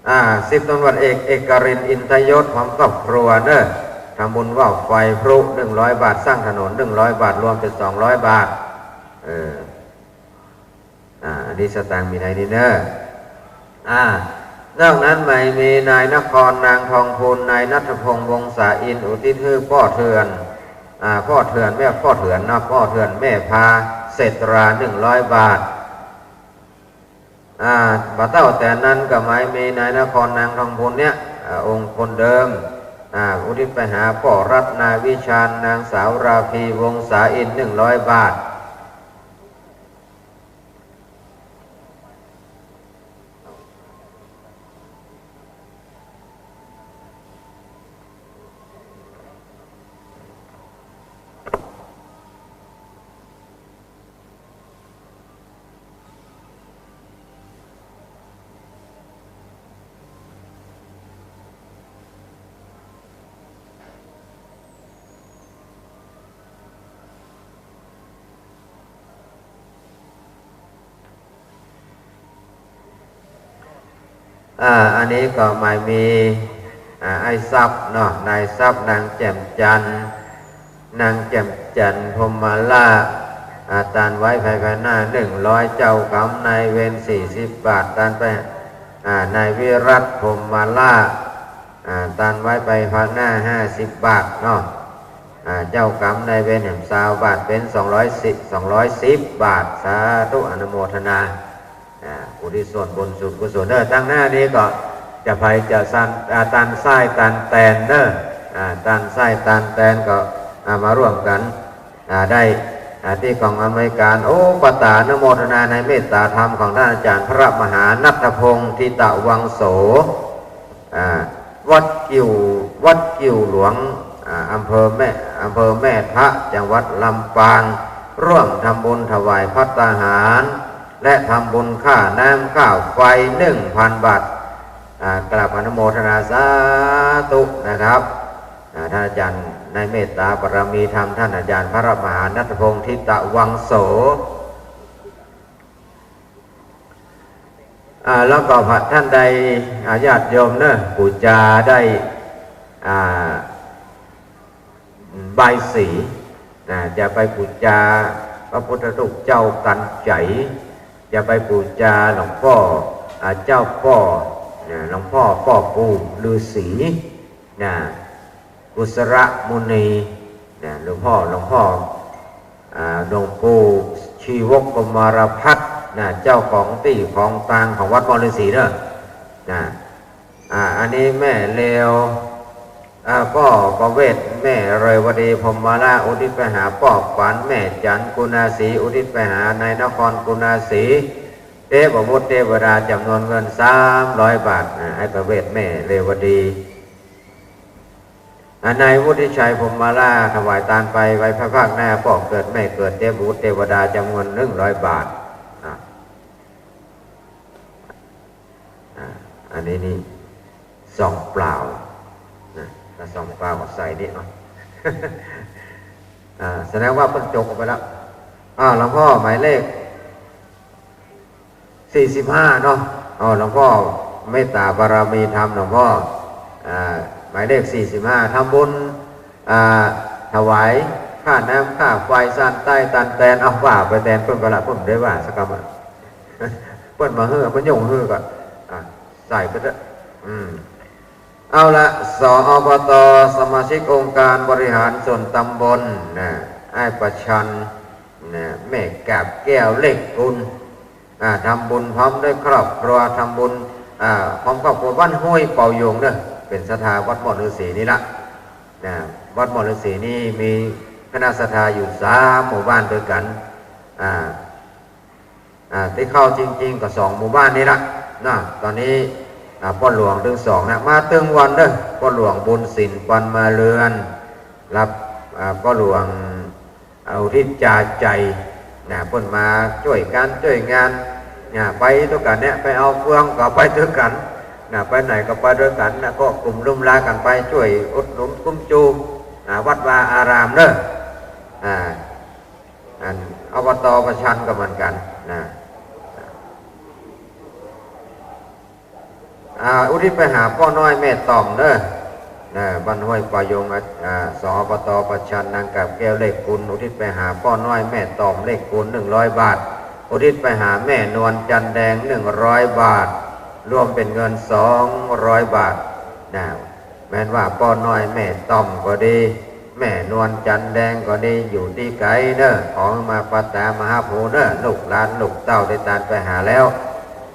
อ่า สิบตำรวจเอก เอกรินทร์ อินทยศ พร้อมครอบครัวเนอะ ทำบุญว่าวไฟพลุ หนึ่งร้อยบาท สร้างถนน หนึ่งร้อยบาท รวมเป๋น สองร้อยบาท เออ อ่า อันนี้สตางค์มีในนี้เนอะ อ่า นอกนั้นหมายมีนายนคร นางทองพูน นายณัฐพงษ์ วงศาอินทร์ อุทิศหื้อป้อเถื่อน อ่า ป้อเถื่อน แม่ป้อเถื่อนเนาะ ป้อเถื่อน แม่พา เศรษฐรา หนึ่งร้อย บาท อ่า บ่าเต้าแต่นั้นก็หมายมีนายนคร นางทองพูนเนี่ย อ่า องค์คนเดิม อ่า อุทิศไปหาป้อรัตนาวิชาญ นางสาวราภี วงศาอินทร์ หนึ่งร้อย บาท อ่า อันนี้ก็หมายมี อ่า ไอ้ทรัพย์เนาะ นายทรัพย์ นางแจ่มจันทร์ นางแจ่มจันทร์ พรหมราช อ่า ตานไว้ไปภายหน้า หนึ่งร้อย เจ้ากรรมนายเวร สี่สิบบาท ตานไป อ่า นายวิรัต พรหมราช อ่า ตานไว้ไปภายหน้า ห้าสิบบาทเนาะ อ่า เจ้ากรรมนายเวรแหม ซาวบาท เป๋น สองร้อยสิบ สองร้อยสิบบาท สาธุ อนุโมทนา อ่า อุทิศส่วนบุญส่วนกุศลเด้อ ตังหน้านี้ก็จะใผจะสัน อ่า ตานไส้ตานแตนเด้อ อ่า ตานไส้ตานแตนก็ อ่า มาร่วมกั๋น อ่า ได้ อ่า ตี้กองอำนวยก๋าน โอ้ ปะตานุโมทนาในเมตตาธรรมของต้านอาจ๋ารย์พระมหาณัฐพงษ์ ทิตวังโส อ่า วัดกิ่ว วัดกิ่วหลวง อ่า อำเภอแม่ อำเภอแม่ทะ จังหวัดลำปาง ร่วมทำบุญถวายภัตตาหาร และทำบุญค่าน้ำค่าไฟ หนึ่งพันบาท อ่า กราบอนุโมทนาสาธุนะครับ อ่า ต้านอาจ๋ารย์ในเมตตาบารมีธรรม ต้านอาจ๋ารย์พระมหาณัฐพงษ์ ทิตวังโส อ่า แล้วก็ต้านใด อ่า ญาติโยมเนอะ ปู๋จาได้ อ่า บายสี นะ จะไปปู๋จาพระพุทธรูปเจ้ากั๋นไจ๋ จะไปปู๋จาหลวงป้อ อ่า เจ้าป้อ นะ หลวงป้อ ป้อปู่ฤๅษี นะ กุสรมุนี นะ หลวงป้อ หลวงป้อ อ่า หลวงปู่ชีวกกุมารพัฒน์ นะ เจ้าของตี้ของตางของวัดม่อนฤๅษีเนอะ นะ อ่า อันนี้แม่เลว อ่า ป้อประเวศ แม่เรวดี พรหมราช อุทิศไปหาป้อปั๋น แม่จั๋นกุณาศรี อุทิศไปหานายนครกุณาศรี เทพบุตรเทวดา จ๋ำนวนเงิน สามร้อยบาท อ่า ไอ้ประเวศ แม่เรวดี อ่า นายวุฒิชัย พรหมราช ถวายตานไป ไว้ภายภาคหน้า ป้อเกิดแม่เกิด เทพบุตรเทวดา จ๋ำนวน หนึ่งร้อยบาท อ่า อ่า อันนี้นี่ ซองเปล่า นะ ถ้าซองเปล่าก็ใส่นี่เนาะ อ่า แสดงว่าเปิ้นจกออกไปแล้ว อ่า หลวงป้อหมายเลข สี่สิบห้าเนาะ อ๋อ หลวงป้อเมตตาบารมีธรรม หลวงป้อ อ่า หมายเลข สี่สิบห้า ทำบุญ อ่า ถวายค่าน้ำค่าไฟ สันใต้ตานแตน เอาว่าไปแตนเปิ้นก็ละ เปิ้นบ่ได้ว่าสักกำอะ เปิ้นมาหื้อ เปิ้นย่งหื้อก็ อ่ะ ใส่ไปเต๊อะ อืม เอาละ ส อบต สมาชิกองค์การบริหารส่วนตำบลนะ อ้ายประชันนะ แม่กาบแก้ว เลขกุล อ่า ทำบุญพร้อมด้วยครอบครัว ทำบุญ อ่า พร้อมครอบครัว บ้านห้วยเป่าหยงเนอะ เป๋นศรัทธาวัดม่อนฤๅษีนี่ละ นะ วัดม่อนฤๅษีนี่มีคณะศรัทธาอยู่สามหมู่บ้านตวยกั๋น อ่า อ่า ตี้เข้าจริงๆ ก็สองหมู่บ้านนี่ละ นะ ต๋อนนี้ อ่า ป้อหลวงตึงสองนะ มาตึงวันเนอะ ป้อหลวงบุญสิน ปันมาเรือน รับ อ่า ป้อหลวง อุทิศจาใจ๋ นะ เปิ้นมาจ้วยก๋านจ้วยงาน นะ ไปตวยกั๋นเนี่ย ไปเอาเฟืองก็ไปตวยกั๋น นะ ไปไหนก็ไปตวยกั๋น นะ ก็กลุ่มลุ่มลากั๋นไป จ้วยอุดหนุนกุมจู นะ วัดวาอารามเนอะ อ่า อัน อบต ประชันก็เหมือนกั๋น นะ อ่า อุทิศไปหาป้อน้อยแม่ต่อมเนอะ นะ บ้านห้วยเป่าหยง อ่า อ่า ส อบต ประชัน นางกาบแก้ว เลขกุล อุทิศไปหาป้อน้อยแม่ต่อม เลขกุล หนึ่งร้อยบาท อุทิศไปหาแม่นวลจันแดง หนึ่งร้อยบาท รวมเป๋นเงิน สองร้อยบาท นะ แม้นว่าป้อน้อยแม่ต่อมก็ดี แม่นวลจันแดงก็ดี อยู่ตี้ไก๋เนอะ ขอหื้อมาปะต๋ามาฮับฮูเนอะ ลูกหลานลูกเต้าได้ตานไปหาแล้ว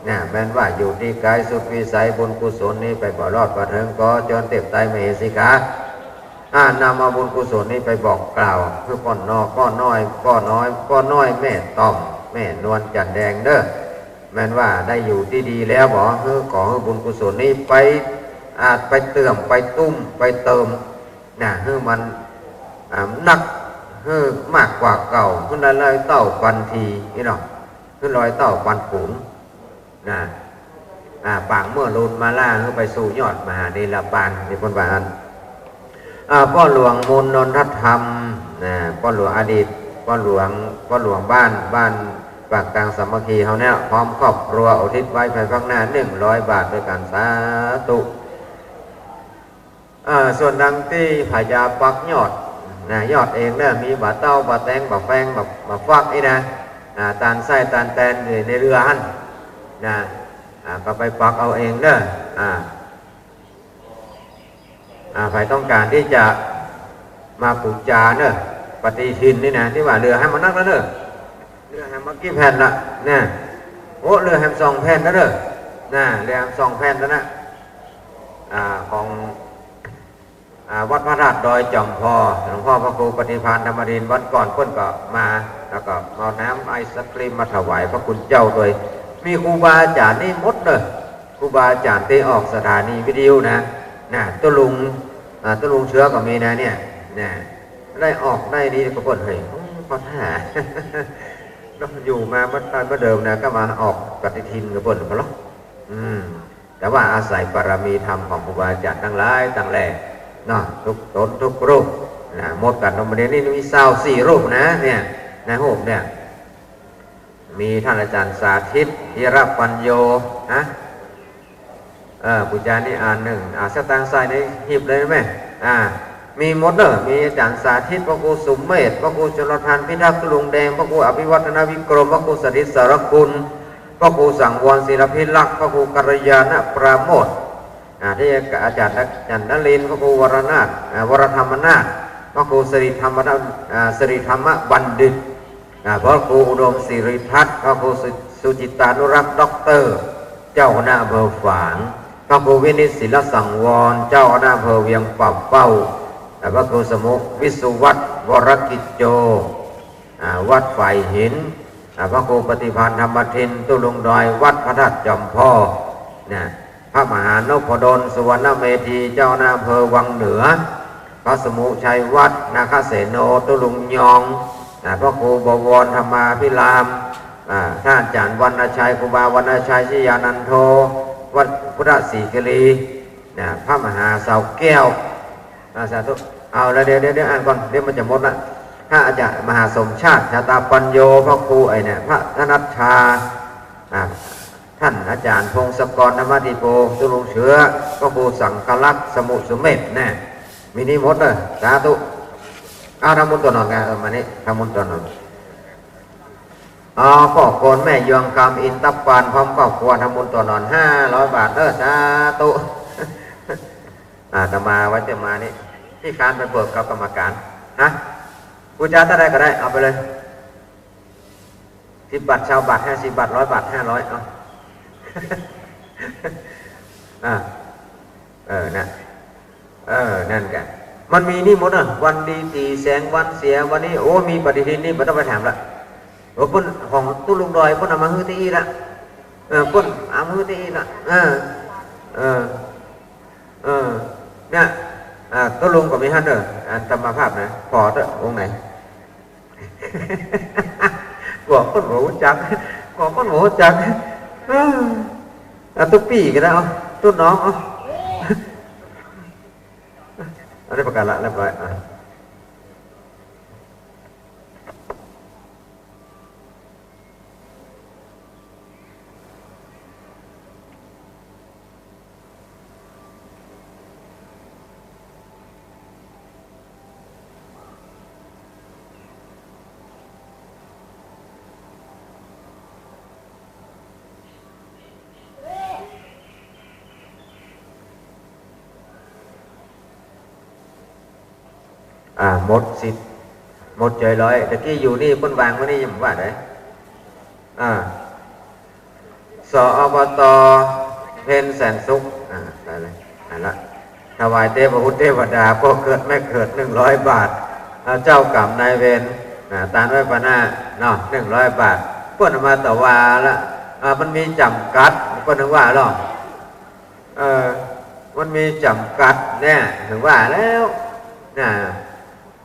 นะ แม้นว่าอยู่ตี้ไก๋สุดวิสัย บุญกุศลนี้ไปบ่รอดบ่เถิง ก็เจิญเตพไตรมเหสีกา อ่า นำเอาบุญกุศลนี้ไปบอกกล่าว หื้อป้อน้อย ป้อน้อย ป้อน้อย ป้อน้อยแม่ต่อม แม่นวลจันแดงเนอะ แม้นว่าได้อยู่ตี้ดีแล้วบ่ หื้อ ขอหื้อบุญกุศลนี้ไป อ่า ไปเติม ไปตุ้ม ไปเติม นะ หื้อมัน อ่า นัก หื้อมากกว่าเก่า หื้อหลายๆ เต้าปันที นี่เนาะ หื้อร้อยเต้าปันฝูง นะ อ่า ป๋างเมื่อลูนมาล่า หื้อไปสู่ยอดมหานิรปาน นี่เปิ้นว่าอั้น อ่า ป้อหลวงมูลนนทธรรม นะ ป้อหลวงอดีต ป้อหลวง ป้อหลวงบ้าน บ้าน ปากตางสามัคคีเฮาเนี่ย พร้อมครอบครัวอุทิศไว้ภายภาคหน้า หนึ่งร้อยบาทด้วยกั๋น สาธุ อ่า ส่วนดังตี้ใผจะปักยอด นะ ยอดเองเน่อ มีบ่าเต้า บ่าแตง บ่าแฟง บ่า บ่าฟักอี้นะ อ่า ตานไส้ตานแตนอยู่ในเฮือหั้น นะ อ่า ก็ไปปักเอาเองเน่อ อ่า อ่า ใผต้องก๋านตี้จะมาปู๋จาเน่อ ปฏิทินนี่นะ ตี้ว่าเหลือแหมบ่นักแล้วเน่อ เหลือแหมบ่กี่แผ่นละ นะ โอ้ เหลือแหมสองแผ่นแล้วเน่อ นะ เหลือแหมสองแผ่นแล้วนะ อ่า ของ อ่า วัดพระธาตุดอยจ๋อมพอ หลวงพ่อพระครูปฏิภาณธรรมทิน วันก่อนเปิ้นก็มา แล้วก็เอาน้ำไอศกรีมมาถวายพระคุณเจ้าตวย มีครูบาอาจ๋ารย์นี่หมดเน่อ ครูบาอาจ๋ารย์ตี้ออกสถานีวิทยุนะ นะ ตุ๊ลุง อ่า ตุ๊ลุงเชื้อก็มีนะเนี่ย นะ ได้ออกได้ดีก็เปิ้น เฮ้ย โอ้ ขอท่า เนาะ อยู่มาบ่ตายบ่เดิมนะ ก็มาออกปฏิทินกับเปิ้นก็เหรอ อืม แต่ว่าอาศัยบารมีธรรมของครูบาอาจ๋ารย์ตังหลายตังแหล่เนาะ ทุกต๋นทุกรูปนะ หมดกั๋นเนาะ วันนี้นี่มีซาวสี่รูปนะ เนี่ย ในรูปเนี่ย มีต้านอาจ๋ารย์สาธิต ธีรปัญโญ ฮะ เออ ปู๋จานี่อันนึ่ง อ่า สตางค์ใส่ในหีบเลยแม่ อ่า มีหมดเน่อ มีอาจ๋ารย์สาธิต พระครูสุเมธ พระครูชลทานพิทักษ์ ตุ๊ลุงแดง พระครูอภิวัฒนวิกรม พระครูสาธิตสารคุณ พระครูสังวรศิลพิรักษ์ พระครูกัลยาณปราโมทย์ อ่า ตี้อาจ๋ารย์ อาจ๋ารย์นรินทร์ พระครูวรนาถ อ่า วรธรรมนาถ พระครูสิริธรรมนาถ อ่า สิริธรรมบัณฑิต อ่า พระครูอุดมสิริทัศน์ พระครูสุ สุจิตตานุรักษ์ ด็อกเตอร์ เจ้าคณะอำเภอฝาง พระครูวินิจศิลสังวร เจ้าคณะอำเภอเวียงป่าเป้า อ่า พระครูสมุ วิสุวัฒน์ วรกิจโจ อ่า วัดฝายหิน อ่า พระครูปฏิภาณธรรมทิน ตุ๊ลุงดอย วัดพระธาตุจ๋อมพอ นะ พระมหานพดล สุวรรณเมธี เจ้าคณะอำเภอวังเหนือ พระสมุชัยวัฒน์ นาคเสโน ตุ๊ลุงยอง อ่า พระครูบวรธรรมาภิรามย์ อ่า ต้านอาจ๋ารย์วรรณชัย ครูบาวรรณชัย ชยานันโท วัดพุทธศรีคิรี นะ พระมหาเสาแก้ว อ่า สาธุ เอาละ เดี๋ยว เดี๋ยว เดี๋ยวอ่านก่อน เดี๋ยวมันจะหมดละ พระอาจ๋ารย์มหาสมชาติ ชาตาปัญโญ พระครูไอ้เนี่ย พระธนัชชา อ่า ต้านอาจ๋ารย์พงศกร ธรรมธิโป ตุ๊ลุงเชื้อ พระครูสังฆลักษณ์ สมุสุเมธ แน่ มีนี่หมดเลย สาธุ เอา ทำบุญตั๋วหนอนกั๋น เออ มานี่ ทำบุญตั๋วหนอน อ๋อ ป้อโกนแม่ยวงคำ อินทปาน พร้อมครอบครัว ทำบุญตั๋วหนอน ห้าร้อยบาท เออ สาธุ อาตมาว่าจะมานี่ ตี้คานไปเบิกกับกรรมการ ฮะ ปู๋จาเต้าใดก็ได้ เอาไปเลย สิบบาท ซาวบาท ห้าสิบบาท ร้อยบาท ห้าร้อย เอา อ่า เออ นะ เออ นั่นกะ มันมีนี่หมดน่ะ วันดีตี๋แสง วันเสีย วันนี้ โอ้ มีปฏิทินนี่ บ่ต้องไปถามละ เออ เปิ้น ของตุ๊ลุงดอย เปิ้นเอามาหื้อตี้อี้ละ เออ เปิ้นเอามาหื้อตี้อี้ละ เออ เออ เออ เนี่ย อ่า ตุ๊ลุงก็มีหั้นเน่อ อาตมาภาพนะ ผ่อเต๊อะ องค์ไหน บอกเปิ้นบ่ฮู้จัก บอกเปิ้นบ่ฮู้จัก เออ อ่ะ ตุ๊ปี้ก็ได้ เอา ตุ๊น้อง เอา อันนี้ประกาศละเรียบร้อย อ่ะ อ่า หมดสิทธิ์ หมดเฉยเลย ตะกี้อยู่นี่ เปิ้นวางไว้นี่ ยังบ่ว่าเลย อ่า ส อบ ต เพ็ญแสนสุข อ่า ได้เลย อ่านละ ถวายเตพบุตรเตวดา ป้อเกิดแม่เกิด หนึ่งร้อยบาท อ่า เจ้ากรรมนายเวร อ่า ตานไว้ปะหน้า เนาะ หนึ่งร้อยบาท เปิ้นเอามาตะวาละ อ่า มันมีจ๋ำกัด เปิ้นถึงว่าหรอ เออ มันมีจ๋ำกัดเนี่ย ถึงว่าแล้ว น่ะ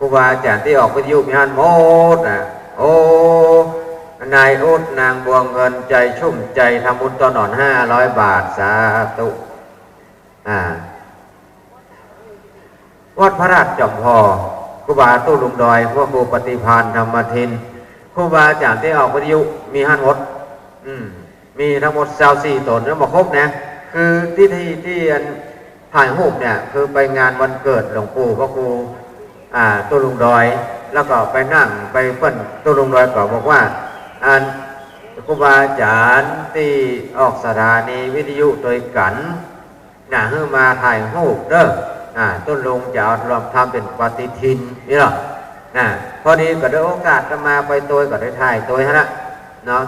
ครูบาอาจ๋ารย์ตี้ออกวิทยุมีหั้นหมดน่ะ โอ้ นายอุ๊ด นางบัวเงิน ใจ๋ชุ่มใจ๋ ทำบุญตั๋วหนอน ห้าร้อยบาท สาธุ อ่า วัดพระธาตุจ๋อมพอ ครูบาตุ๊ลุงดอย พระครูปฏิภาณธรรมทิน ครูบาอาจ๋ารย์ตี้ออกวิทยุมีหั้นหมด อืม มีตังหมดซาวสี่ต๋น ยังบ่ครบนะ คือตี้ ตี้ ตี้อันถ่ายรูปเนี่ย คือไปงานวันเกิดหลวงปู่พระครู อ่า ตุ๊ลุงดอย แล้วก็ไปนั่งไปเปิ้น ตุ๊ลุงดอยก็บอกว่า อัน ครูบาอาจ๋ารย์ตี้ออกสถานีวิทยุตวยกั๋น น่ะ หื้อมาถ่ายรูปเน่อ อ่า ตุ๊ลุงจะเอาลองทำเป๋นปฏิทินนี่เนาะ น่ะ พอดีก็ได้โอกาสอาตมาไปตวยก็ได้ถ่ายตวยหั้นละเนาะ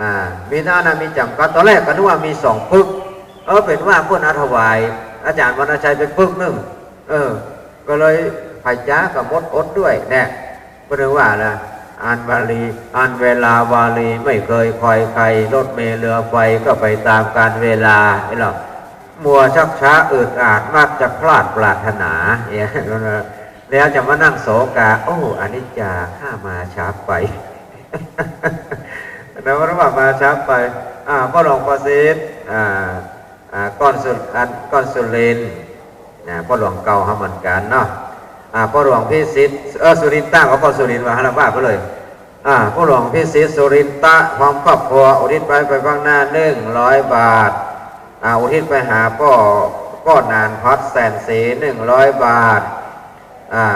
อ่า มีเต้านั้นมีจ๋ำกัด ต๋อนแรกก็นึกว่ามีสองปึก เออ เป๋นว่าเปิ้นเอาถวายอาจ๋ารย์วรรณชัยไปปึกนึ่ง เออ ก็เลยไผจ๋าก็หมดอดตวยแน่ ก็นึกว่าละ อ่านวลี อ่านเวลาวลี ไม่เคยคอยใคร รถเมล์เรือไฟก็ไปตามกาลเวลา ไอ้เรา มัวชักช้าอืดอาด มักจะพลาดปรารถนา เนี่ย แล้วจะมานั่งโศกา โอ้ อนิจจา ข้ามาช้าไป นะ ว่ามาช้าไป อ่า พ่อหลวงประสิทธิ์ อ่า อ่า ก้อนสุ อัน ก้อนสุรินทร์ นะ พ่อหลวงเก่าเฮาเหมือนกั๋นเนาะ อ่า พ่อหลวงพิสิทธิ์ เออ สุรินทร์ ว่าก้อนสุรินทร์ ว่าหั้นละ ว่าไปเลย อ่า พ่อหลวงพิสิทธิ์ สุรินทร์ พร้อมครอบครัว อุทิศไป ไปข้างหน้า หนึ่งร้อยบาท อ่า อุทิศไปหาป้อ ป้อหนานพัด แสนศรี หนึ่งร้อยบาท อ่า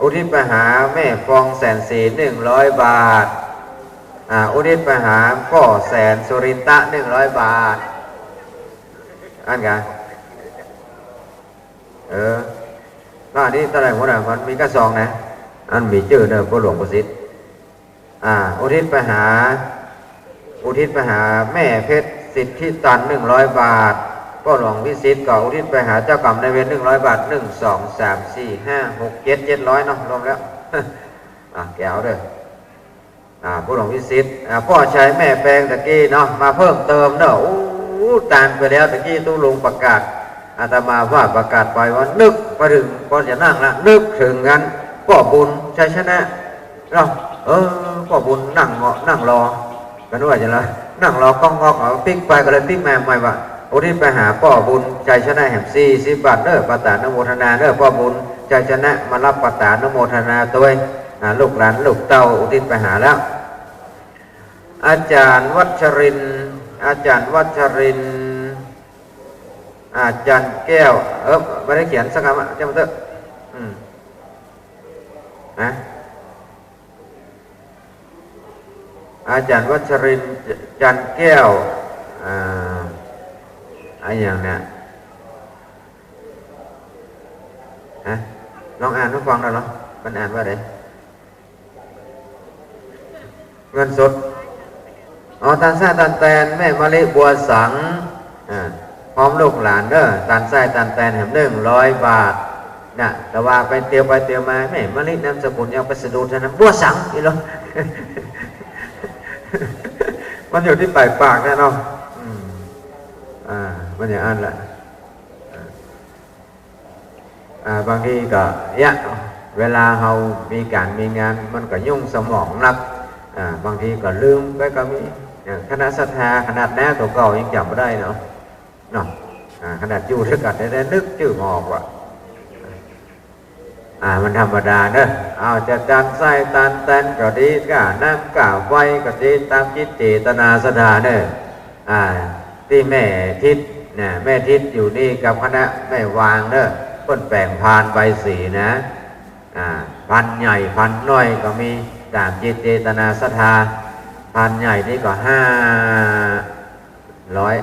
อุทิศไปหาแม่ฟอง แสนศรี หนึ่งร้อยบาท อ่า อุทิศไปหาป้อแสน สุรินทร์ หนึ่งร้อยบาท อันกะ เออ แล้วอันนี้เต้าใดหมดอะ มันมีก้าซองนะ อันมีจื้อเน่อ พ่อหลวงประสิทธิ์ อ่า อุทิศไปหา อุทิศไปหาแม่เพชร สิทธิตัน หนึ่งร้อยบาท พ่อหลวงพิสิทธิ์ก็อุทิศไปหาเจ้ากรรมนายเวร หนึ่งร้อยบาท หนึ่ง สอง สาม สี่ ห้า หก เจ็ด เจ็ดร้อยเนาะ รวมแล้ว อ่า แกเอาเน่อ อ่า พ่อหลวงพิสิทธิ์ อ่า ป้อชัย แม่แปงตะกี้เนาะ มาเพิ่มเติมเนาะ โอ้ ตานไปแล้วตะกี้ตุ๊ลุงประกาศ อาตมาว่าประกาศไปว่านึกไปเถิง ก่อนจะนั่งละ นึกเถิงอัน ป้อบุญ ชัยชนะ เนาะ เออ ป้อบุญนั่งเงาะ นั่งรอ กั๋นว่าจะละ นั่งรอก๊อกๆ เอาปิ๊กไปก็เลยปิ๊กมาใหม่ว่า อุทิศไปหาป้อบุญ ชัยชนะแหม สี่สิบบาทเน่อ ปาฐานุโมทนาเน่อ ป้อบุญ ชัยชนะ มาฮับปาฐานุโมทนาตวย อ่า ลูกหลานลูกเต้าอุทิศไปหาแล้ว อาจ๋ารย์วัชรินทร์ อาจ๋ารย์วัชรินทร์ อาจ๋ารย์แก้ว เออ บ่ได้เขียนสักกำอะ จ้างมันเต๊อะ อืม นะ อาจ๋ารย์วัชรินทร์ จันทร์แก้ว อ่า อะหยังเนี่ย ฮะ ลองอ่านหื้อฟังหน่อยเนาะ มันอ่านว่าไง เงินสด อ๋อ ตานส้ายตานแตน แม่มะลิ บัวสัง อ่า พร้อมลูกหลานเน่อ ตานส้ายตานแตนแหม หนึ่งร้อยบาท น่ะ แต่ว่าไปเตียวไปเตียวมา แม่มะลินามสกุลยังไปสะดุดนะ บัวสัง อีหลี มันอยู่ตี้ป๋ายปากนะเนาะ อืม อ่า มันอย่างอั้นแหละ อ่า อ่า บางทีก็ เนี่ย เวลาเฮามีก๋านมีงาน มันก็ยุ่งสมองนัก อ่า บางทีก็ลืมไปก็มี อย่างคณะศรัทธา ขนาดแนโตเก่ายังจ๋ำบ่ได้เนาะ เนาะ อ่า ขนาดอยู่ตวยกั๋นแต๊ๆ นึกจื้อบ่ออกว่ะ อ่า มันธรรมดาเน่อ อ้าว จะตานส้ายตานแตนก็ดี ก้าน้ำก้าไฟก็ดี ตามจิตเจตนาศรัทธาเน่อ อ่า ตี้แม่ทิพย์นะ แม่ทิพย์อยู่นี่กับคณะแม่วางเน่อ เปิ้นแป๋งพานใบสีนะ อ่า พานใหญ่พานน้อยก็มี ตามจิตเจตนาศรัทธา พานใหญ่นี่ก็ห้าร้อย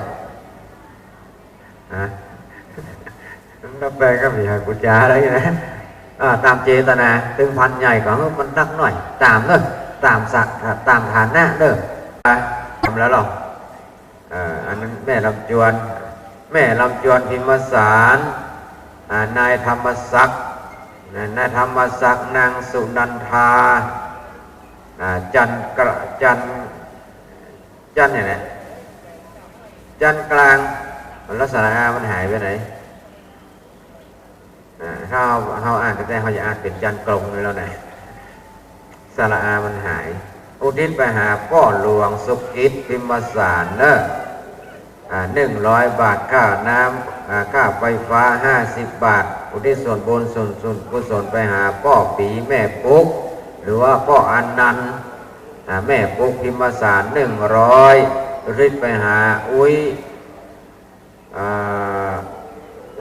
ฮะ น้ำแปงก็มีให้ปู๋จาอะไรนะ อ่า ตามเจตนา ตึงพานใหญ่ก็หื้อมันนักหน่อย ตามเน่อ ตามสะ อ่า ตามฐานะเน่อ อ่ะ ทำแล้วหรอ เอ่อ อันนั้นแม่ลำจวน แม่ลำจวน พิมสาร อ่า นายธรรมศักดิ์ นะ นายธรรมศักดิ์ นางสุนันทา อ่า จันกระ จัน จันเนี่ยแหละ จันกลาง แล้วสระอามันหายไปไหน อ่า เฮา เฮาอ่านแต๊ๆ เฮาจะอ่านเป๋นจันกรงเลยแล้วนะ สระอามันหาย อุทิศไปหาป้อหลวงสุกิจ พิมสารเน่อ อ่า หนึ่งร้อยบาท ค่าน้ำ อ่า ค่าไฟฟ้า ห้าสิบบาท อุทิศส่วนบุญส่วน ส่วนกุศลไปหาป้อปี๋แม่ปุ๊ก หรือว่าป้ออานันต์ อ่า แม่ปุ๊กพิมพ์สาร หนึ่งร้อย อุทิศไปหาอุ๊ย อ่า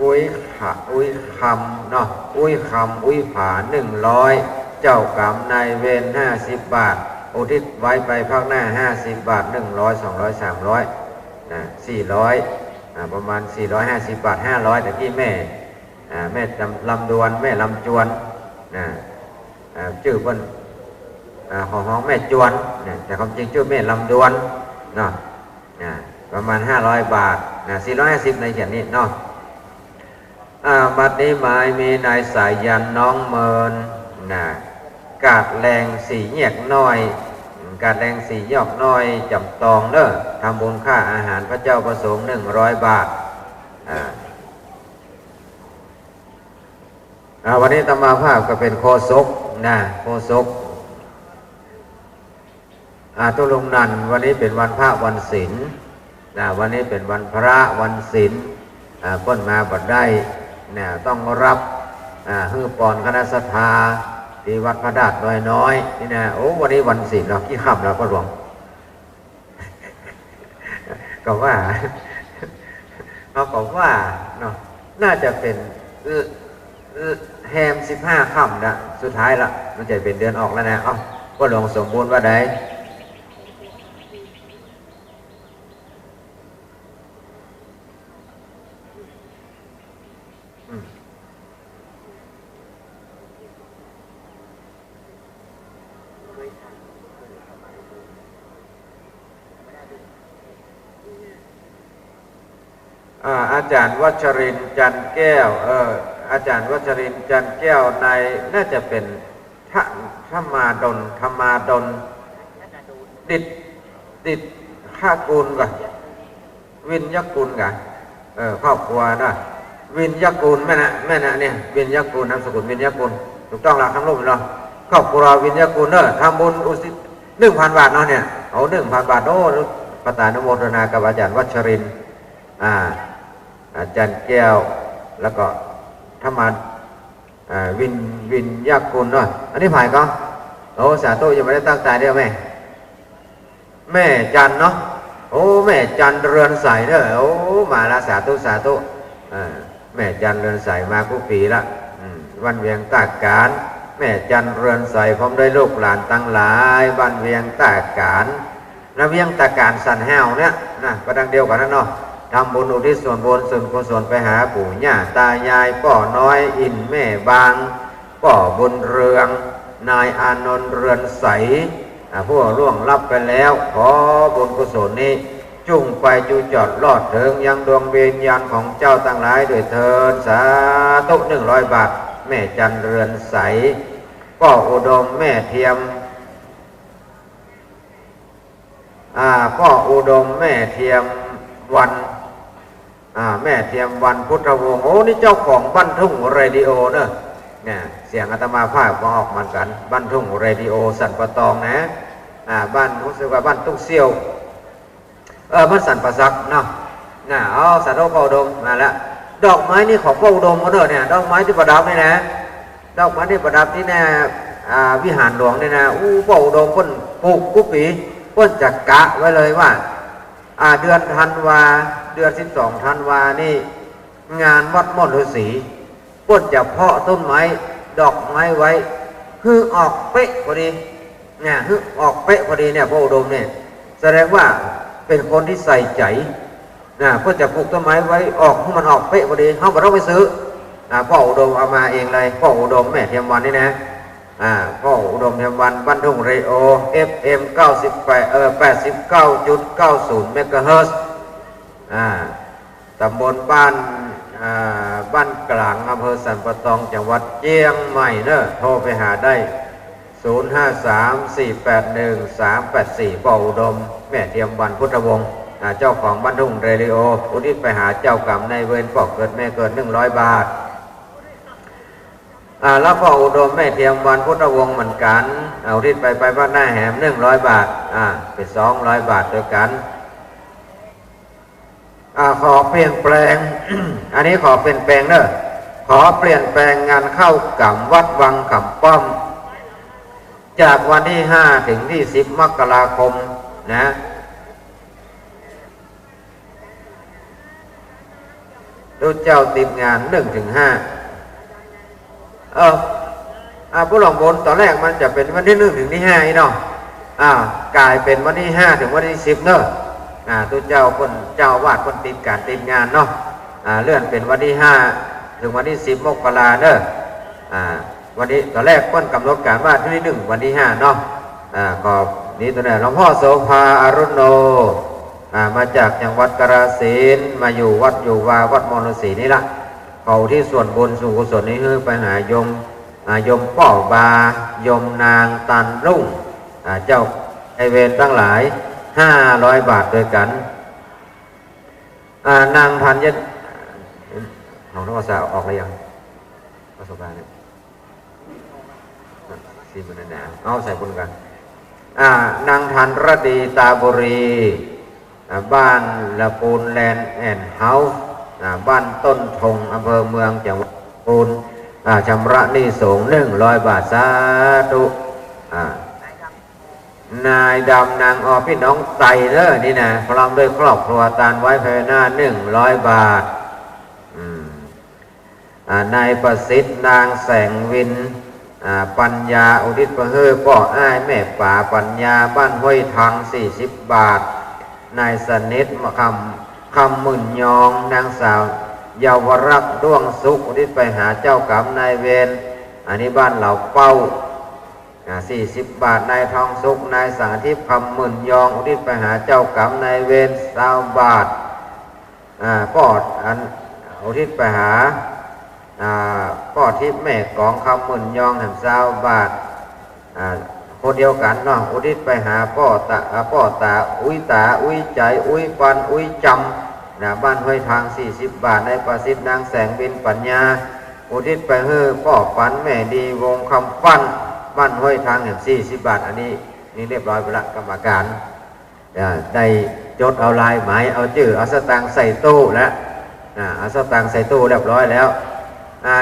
อุ๊ยขะ อุ๊ยคำเนาะ อุ๊ยคำ อุ๊ยผา หนึ่งร้อย เจ้ากรรมนายเวร ห้าสิบบาท อุทิศไว้ไปภาคหน้า ห้าสิบบาท หนึ่งร้อย สองร้อย สามร้อย นะ สี่ร้อย อ่า ประมาณ สี่ร้อยห้าสิบบาท ห้าร้อย ตะกี้แม่ อ่า แม่ลำ ลำดวน แม่ลำจวน นะ อ่า จื้อเปิ้น อ่า ของฮ้องแม่จวน นะ แต่ความจริงจื้อแม่ลำดวน เนาะ นะ ประมาณ ห้าร้อยบาท นะ สี่ร้อยห้าสิบ ในเขียนนี่เนาะ อ่า บัดนี้หมายมีนายสายัณ น้องเมิน นะ กาดแลงสี่แยกน้อย กาดแลงสี่แยกน้อย จำตองเน้อ ทำบุญค่าอาหารพระเจ้าประสงค์ หนึ่งร้อยบาท อ่า อ่า วันนี้อาตมาภาพก็เป็นโฆษกนะ โฆษก อ่า ตุ๊ลุงนันท์ วันนี้เป็นวันพระวันศีลนะ วันนี้เป็นวันพระวันศีล อ่า เปิ้นมาบ่ได้นะ ต้องรับ อ่า หื้อปอนคณะศรัทธา ตี้วัดพระธาตุดอยน้อยนี่นะ โอ้ วันนี้วันศีลเนาะ กี่ค่ำแล้วป้อหลวง ก็ว่า เฮาก็ว่าเนาะ น่าจะเป๋น เอ่อ เอ่อ แฮมสิบห้าค่ำนะ สุดท้ายละ มันจะเป๋นเดือนออกแล้วนะ เอ้า ป้อหลวงสมบูรณ์ว่าใด อืม อ่า อาจ๋ารย์วัชรินทร์ จันทร์แก้ว เออ อาจ๋ารย์วัชรินทร์ จันทร์แก้ว ใน น่าจะเป๋น ธ- ธรรมาดล ธรรมาดล ดิษ- ดิษฐกุลก่อ วิญญากุลกะ เออ ครอบครัวนะ วิญญากุล แม่นนะ แม่นนะเนี่ย วิญญากุล นามสกุลวิญญากุล ถูกต้องละ ทั้งรูปเนาะ ครอบครัววิญญากุลเนาะ ทำบุญอุทิศ หนึ่งพันบาทเนาะเนี่ย เอา หนึ่งพันบาท โอ้ ประทานอนุโมทนากับอาจ๋ารย์วัชรินทร์ อ่า อาจ๋ารย์แก้ว แล้วก็ธรรมา อ่า วิญ- วิญญากุลเนาะ อันนี้ใผก่อ โอ้ สาธุ ยังบ่ได้ตั้งตาเดียวแม่ แม่จันเนาะ โอ้ แม่จันเรือนใสเด้อ โอ้ มาละ สาธุ สาธุ อ่า แม่จันเรือนใสมากู้ปี๋ละ อืม บ้านเวียงต้าก๋าน แม่จันเรือนใสพร้อมด้วยลูกหลานตังหลาย บ้านเวียงต้าก๋าน ณ เวียงต้าก๋านสันฮาวเนี่ยนะ ก็ดังเดียวกั๋นนั่นเนาะ ทำบุญอุทิศส่วนบุญส่วนกุศลไปหาปู่ย่าตายาย ป้อน้อยอิน แม่บาง ป้อบุญเรือง นายอานนท์เรือนใส อ่า ผู้ล่วงลับไปแล้ว ขอบุญกุศลนี้จุ่งไปจูจ๋อดลอดเถิงยังดวงวิญญาณของเจ้าตังหลายด้วยเทอญ สาธุ หนึ่งร้อยบาท แม่จันเรือนใส ป้ออุดม แม่เทียม อ่า ป้ออุดม แม่เทียมวรรณ อ่า แม่เทียมวรรณ พุทธวงศ์ โอ้ นี่เจ้าของบ้านทุ่งเรดิโอเนอะ เนี่ย เสียงอาตมาภาพก็ออกเหมือนกั๋น บ้านทุ่งเรดิโอสันป่าตองนะ อ่า บ้าน ฮู้สึกว่าบ้านตุ้งเสี้ยว เออ บ้านสันป่าสักเนาะ น่ะ เอา สาธุ ป้ออุดม มาละ ดอกไม้นี่ของป้ออุดมหมดเลยเนี่ย ดอกไม้ตี้ประดับนี่นะ ดอกไม้ตี้ประดับตี้หน้า อ่า วิหารหลวงนี่นะ อู้ ป้ออุดมเปิ้นปลูกกู้ปี๋ เปิ้นจะกะไว้เลยว่า อ่า เดือนธันวา เดือนสิบสองธันวานี่ งานวัดม่อนฤๅษี เปิ้นจะเพาะต้นไม้ ดอกไม้ไว้ หื้อออกเป๊ะพอดี เนี่ย หื้อออกเป๊ะพอดีเนี่ย ป้ออุดมเนี่ย แสดงว่าเป๋นคนตี้ใส่ใจ๋ นะ เปิ้นจะปลูกต้นไม้ไว้ออก หื้อมันออกเป๊ะพอดี เฮาบ่ต้องไปซื้อ อ่า ป้ออุดมเอามาเองเลย ป้ออุดม แม่เทียมวรรณนี่นะ อ่า ป้ออุดม เทียมวรรณ บ้านทุ่งเรดิโอ เอฟเอ็ม เก้าสิบแปด เอ่อ แปดสิบเก้าจุดเก้าศูนย์เมกะเฮิรตซ์ อ่า ต๋ำบลบ้าน อ่า บ้านกลาง อำเภอสันป่าตอง จังหวัดเจียงใหม่เนอะ โทรไปหาได้ ศูนย์ห้าสาม สี่แปดหนึ่ง สามแปดสี่ ป้ออุดม แม่เทียมวรรณ พุทธวงศ์ อ่า เจ้าของบ้านทุ่งเรดิโอ อุทิศไปหาเจ้ากรรมนายเวร ป้อเกิดแม่เกิด หนึ่งร้อยบาท อ่า แล้วป้ออุดม แม่เทียมวรรณ พุทธวงศ์ เหมือนกั๋น อ่า อุทิศไป ไปบ้านหน้าแหม หนึ่งร้อยบาท อ่า เป๋น สองร้อยบาท ตวยกั๋น อ่า ขอเปลี่ยนแปลง อันนี้ขอเปลี่ยนแปลงเนอะ ขอเปลี่ยนแปลงงานเข้ากรรมวัดวังขำป้อม จากวันตี้ห้าเถิงตี้สิบมกราคมนะ ตุ๊เจ้าติดงานนึ่งเถิงห้า เออ อ่า ผู้หลวงบุญต๋อนแรกมันจะเป๋นวันตี้นึ่งเถิงตี้ห้าอี้เนาะ อ่า ก๋ายเป๋นวันตี้ห้าเถิงวันตี้สิบเนาะ อ่า ตุ๊เจ้าเปิ้น เจ้าอาวาสเปิ้นติดก๋านติดงานเนาะ อ่า เลื่อนเป๋นวันตี้ห้าเถิงวันตี้สิบมกราเนาะ อ่า วันนี้ต๋อนแรกเปิ้นก๋ำหนดก๋านว่าตี้นึ่งวันตี้ห้าเนาะ อ่า ก็นี่ตั๋วนี้ หลวงพ่อโสภา อรุณโณ อ่า มาจากจังหวัดกาฬสินธุ์ มาอยู่วัดอยู่วา วัดมอญฤๅษีนี่ละ ขออุทิศส่วนบุญส่วนกุศลนี้หื้อไปหาโยม อ่า โยมป้อบา โยมนางตันรุ่ง อ่า เจ้า นายเวรตังหลาย ห้าร้อยบาทตวยกั๋น อ่า นางธัญ ของหลวงพ่อสาวออกแล้วยัง ประสบการณ์เนี่ย สิบนาทีนะ เอาใส่บุญกั๋น อ่า นางธัญรดี ตาบุรี อ่า บ้านละปูนแลนด์แอนด์เฮ้าส์ อ่า บ้านต้นธง อำเภอเมือง จังหวัดปูน อ่า ชำระหนี้สงฆ์ นึ่งร้อยบาท สาธุ อ่า นายดำ นางออ ปี้น้องไตเด้อ นี่นะ พร้อมด้วยครอบครัว ตานไว้ภายหน้า นึ่งร้อยบาท อืม อ่า นายประสิทธิ์ นางแสงวิน อ่า ปัญญา อุทิศไปหื้อป้ออ้ายแม่ป๋าปัญญา บ้านห้วยทัง สี่สิบบาท นายสนิท คำ คำหมื่นยอง นางสาวเยาวรักษ์ ด้วงสุข อุทิศไปหาเจ้ากรรมนายเวร อันนี้บ้านเหล่าเป้า อ่า สี่สิบบาท นายทองสุข นายสังอาทิตย์ คำหมื่นยอง อุทิศไปหาเจ้ากรรมนายเวร ซาวบาท อ่า ป้อ อัน อุทิศไปหา อ่า ป้อทิพย์แม่กอง คำหมื่นยอง แหม ซาวบาท อ่า คนเดียวกั๋นเนาะ อุทิศไปหาป้อต๋า อ่า ป้อต๋า อุ๊ยต๋า อุ๊ยใจ๋ อุ๊ยปัน อุ๊ยจำ นะ บ้านห้วยทัง สี่สิบบาท นายประสิทธิ์ นางแสงวิน ปัญญา อุทิศไปหื้อป้อปัน แม่ดี วงคำปั้น บ้านห้วยทัง แหม สี่สิบบาท อันนี้ นี่เรียบร้อยไปละ กรรมการ อ่า ได้จดเอาลายหมาย เอาจื้อ เอาสตางค์ใส่ตู้แล้ว อ่า เอาสตางค์ใส่ตู้เรียบร้อยแล้ว อ่า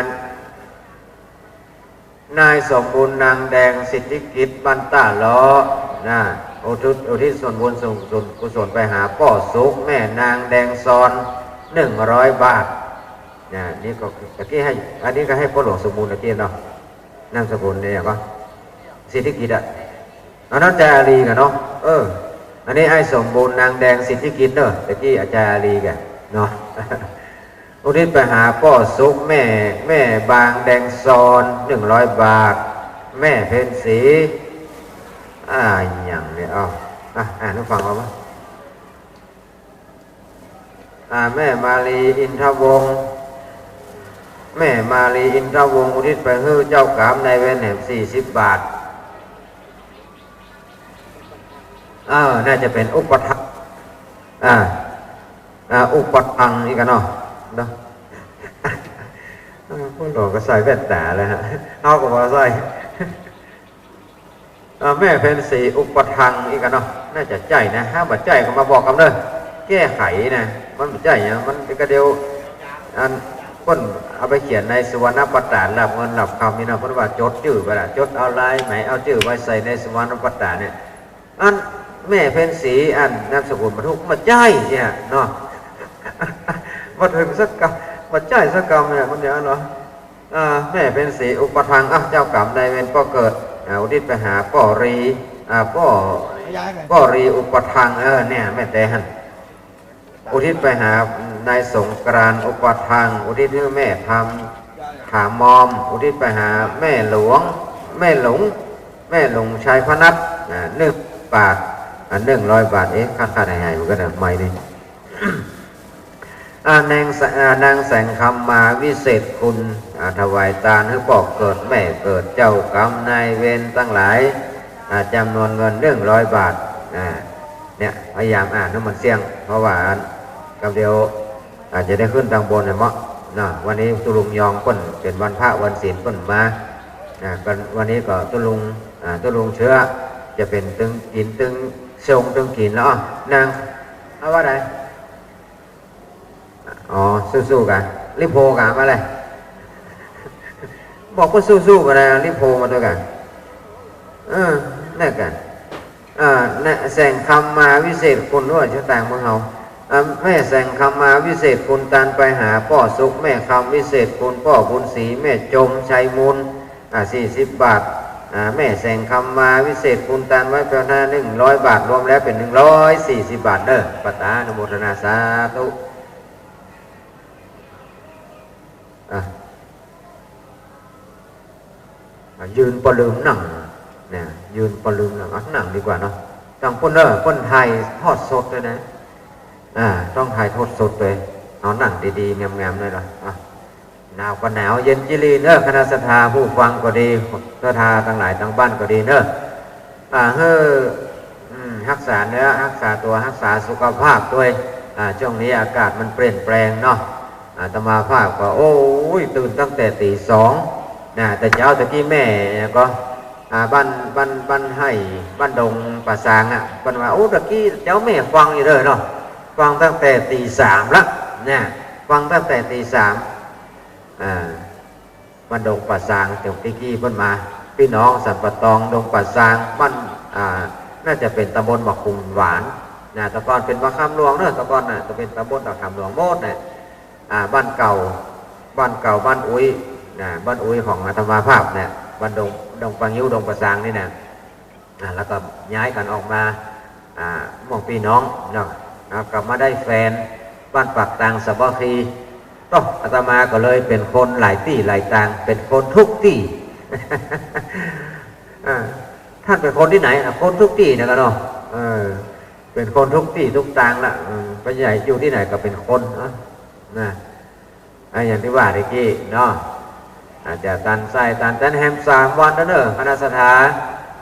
นายสมบูรณ์ นางแดง สิทธิกิจ บ้านต้าล้อ นะ อุทิศ อุทิศส่วนบุญส่วนกุศลไปหาป้อสุข แม่นางแดงซอน นึ่งร้อยบาท นะ นี่ก็ตะกี้หื้อ อันนี้ก็หื้อป้อหลวงสมบูรณ์ตะกี้เนาะ นามสกุลเนี่ยก็ สิทธิกิจอะ อันนั้นอาจารย์อาลีย์ก่ะเนาะ เออ อันนี้ไอ้สมบูรณ์ นางแดง สิทธิกิจเนาะ ตะกี้อาจารย์อาลีย์ก่ะเนาะ อุทิศไปหาป้อสุข แม่ แม่บางแดงซอน นึ่งร้อยบาท แม่เพ็ญศรี อ่า อย่างเนี่ย เอา อ่ะ อ่านหื้อฟังเอาวะ อ่า แม่มาลี อินทวงศ์ แม่มาลี อินทวงศ์ อุทิศไปหื้อเจ้ากรรมนายเวรแหม สี่สิบบาท เออ น่าจะเป๋นอุปทัง อ่า อ่า อุปทังนี่ก่ะเนาะ เนาะ เออ ป้อหลวงก็ใส่แว่นต๋าแล้วฮะ เฮาก็บ่ใส่ เอ่อ แม่เพ็ญศรี อุปทังค์ อี้ก่ะเนาะ น่าจะใจ้นะ ถ้าบ่ใจ้ก็มาบอกกำเน่อ แก้ไขนะ มันบ่ใจ้หยัง มันก็เดี๋ยว อัน เปิ้นเอาไปเขียนในสุวรรณปตาร หลับเงินหลับคำนี่นะ เปิ้นว่าจดจื้อไว้ละ จดเอาลายหมาย เอาจื้อไว้ใส่ในสุวรรณปตารเนี่ย อันแม่เพ็ญศรี อันนามสกุลบ่ถูก บ่ใจ้เนี่ยเนาะ บ่ถูกสักกำ บ่ใจ้สักกำเนี่ย มันอย่างนั้นเนาะ อ่า แม่เพ็ญศรีอุปทังค์ อ่ะ เจ้ากรรมนายเวรป้อเกิด อ่า อุทิศไปหาป้อรี อ่า ป้อ ขยายไป ป้อรีอุปทังค์ เออ เนี่ย แม่แต๋หั่น อุทิศไปหานายสงกรานต์อุปทังค์ อุทิศหื้อแม่ทำ ถามอม อุทิศไปหาแม่หลวง แม่หลวง แม่หลวงชัยพนัส อ่า นึ่งบาท อ่า นึ่งร้อยบาท เอ๊ะ ขาดๆ หายๆ มันก็นะไมค์นี่ อ่า นางแส- อ่า นางแสงคำมาวิเศษคุณ อ่า ถวายตานหื้อป้อเกิดแม่เกิดเจ้ากรรมนายเวรตังหลาย อ่า จ๋ำนวนเงินนึ่งร้อยบาท อ่า เนี่ย พยายามอ่านหื้อมันเสี้ยง เพราะว่ากำเดียวอาจจะได้ขึ้นตางบนแหมเนาะ วันนี้ตุ๊ลุงยองเปิ้นเป๋นวันพระวันศีลเปิ้นมา อ่า ก็วันนี้ก็ตุ๊ลุง อ่า ตุ๊ลุงเชื้อ จะเป๋นตึงกิ๋นตึงชงตึงกิ๋นแล้ว อ้อ นาง เอาว่าได อ๋อ สู้ๆ กั๋น รีบโผล่กั๋นมาเลย บอกว่าสู้ๆ กั๋นนะ รีบโผล่มาตวยกั๋น เออ นั่นกะ อ่า แม่แสงคำมาวิเศษคุณ ว่าจะต่างเมืองเฮา อ่า แม่แสงคำมาวิเศษคุณ ตานไปหาป้อสุข แม่คำวิเศษคุณ ป้อบุญศรี แม่จมชัยมูล อ่า สี่สิบบาท อ่า แม่แสงคำมาวิเศษคุณ ตานไว้เพียงหนึ่งร้อยบาท รวมแล้วเป๋นหนึ่งร้อยสี่สิบบาทเน่อ ป้าต๋า อนุโมทนาสาธุ อ่ะ อ่ะ ยืนปะลืมนั่ง เนี่ย ยืนปะลืมนั่ง อ่ะ นั่งดีกว่าเนาะ ตังปุ้นเน่อ เปิ้นถ่ายทอดสดตวยนะ อ่า ต้องถ่ายทอดสดตวย เอานั่งดีๆ งามๆ หน่อยละ อ่ะ หนาวก็หนาว เย็นจีรีเน่อ คณะศรัทธา ผู้ฟังก็ดี ศรัทธาตังหลายตังบ้านก็ดีเน่อ อ่า หื้อ อืม ฮักษาเนื้อ ฮักษาตั๋ว ฮักษาสุขภาพตวย อ่า ช่วงนี้อากาศมันเปลี่ยนแปลงเนาะ อาตมาภาพก็ โอ้ย ตื่นตั้งแต่ตี๋สองนะ แต่เจ๊าตะกี้แม่ก็ อ่า บ้าน บ้าน บ้านไฮ่ บ้านดงป่าซางอะ เปิ้นว่า โอ้ ตะกี้เจ๊าแม่ฟังอยู่เน่อเนาะ ฟังตั้งแต่ตี๋สามละ นะ ฟังตั้งแต่ตี๋สาม อ่า บ้านดงป่าซาง ตะกี้เปิ้นมา ปี้น้องสันป่าตอง ดงป่าซาง บ้าน อ่า น่าจะเป๋นตำบลบ่าขุ่นหวาน นะ แต่ก่อนเป๋นบ่าคำหลวงเน่อ แต่ก่อนน่ะ จะเป๋นตำบลบ่าคำหลวงหมดเนี่ย อ่า บ้านเก่า บ้านเก่า บ้านอุ๊ย นะ บ้านอุ๊ยของอาตมาภาพเนี่ย บ้านดง ดงป่างิ้ว ดงป่าซางนี่นะ อ่า แล้วก็ย้ายกั๋นออกมา อ่า หมู่ปี้น้องเนาะ แล้วก็มาได้แฟน บ้านปากตางสามัคคี ก็อาตมาก็เลยเป๋นคนหลายตี้หลายตาง เป๋นคนทุกตี้ อ่า ต้านเป๋นคนตี้ไหน อ่ะ คนทุกตี้เนี่ยกั๋นเนาะ เออ เป๋นคนทุกตี้ทุกตางละ อืม ไปใหญ่อยู่ตี้ไหนก็เป๋นคนเนาะ นะ อ่ะ อย่างตี้ว่าตะกี้เนาะ อาจจะตันไส้ตันตันแฮมสามวันแล้วเน่อ คณะศรัทธา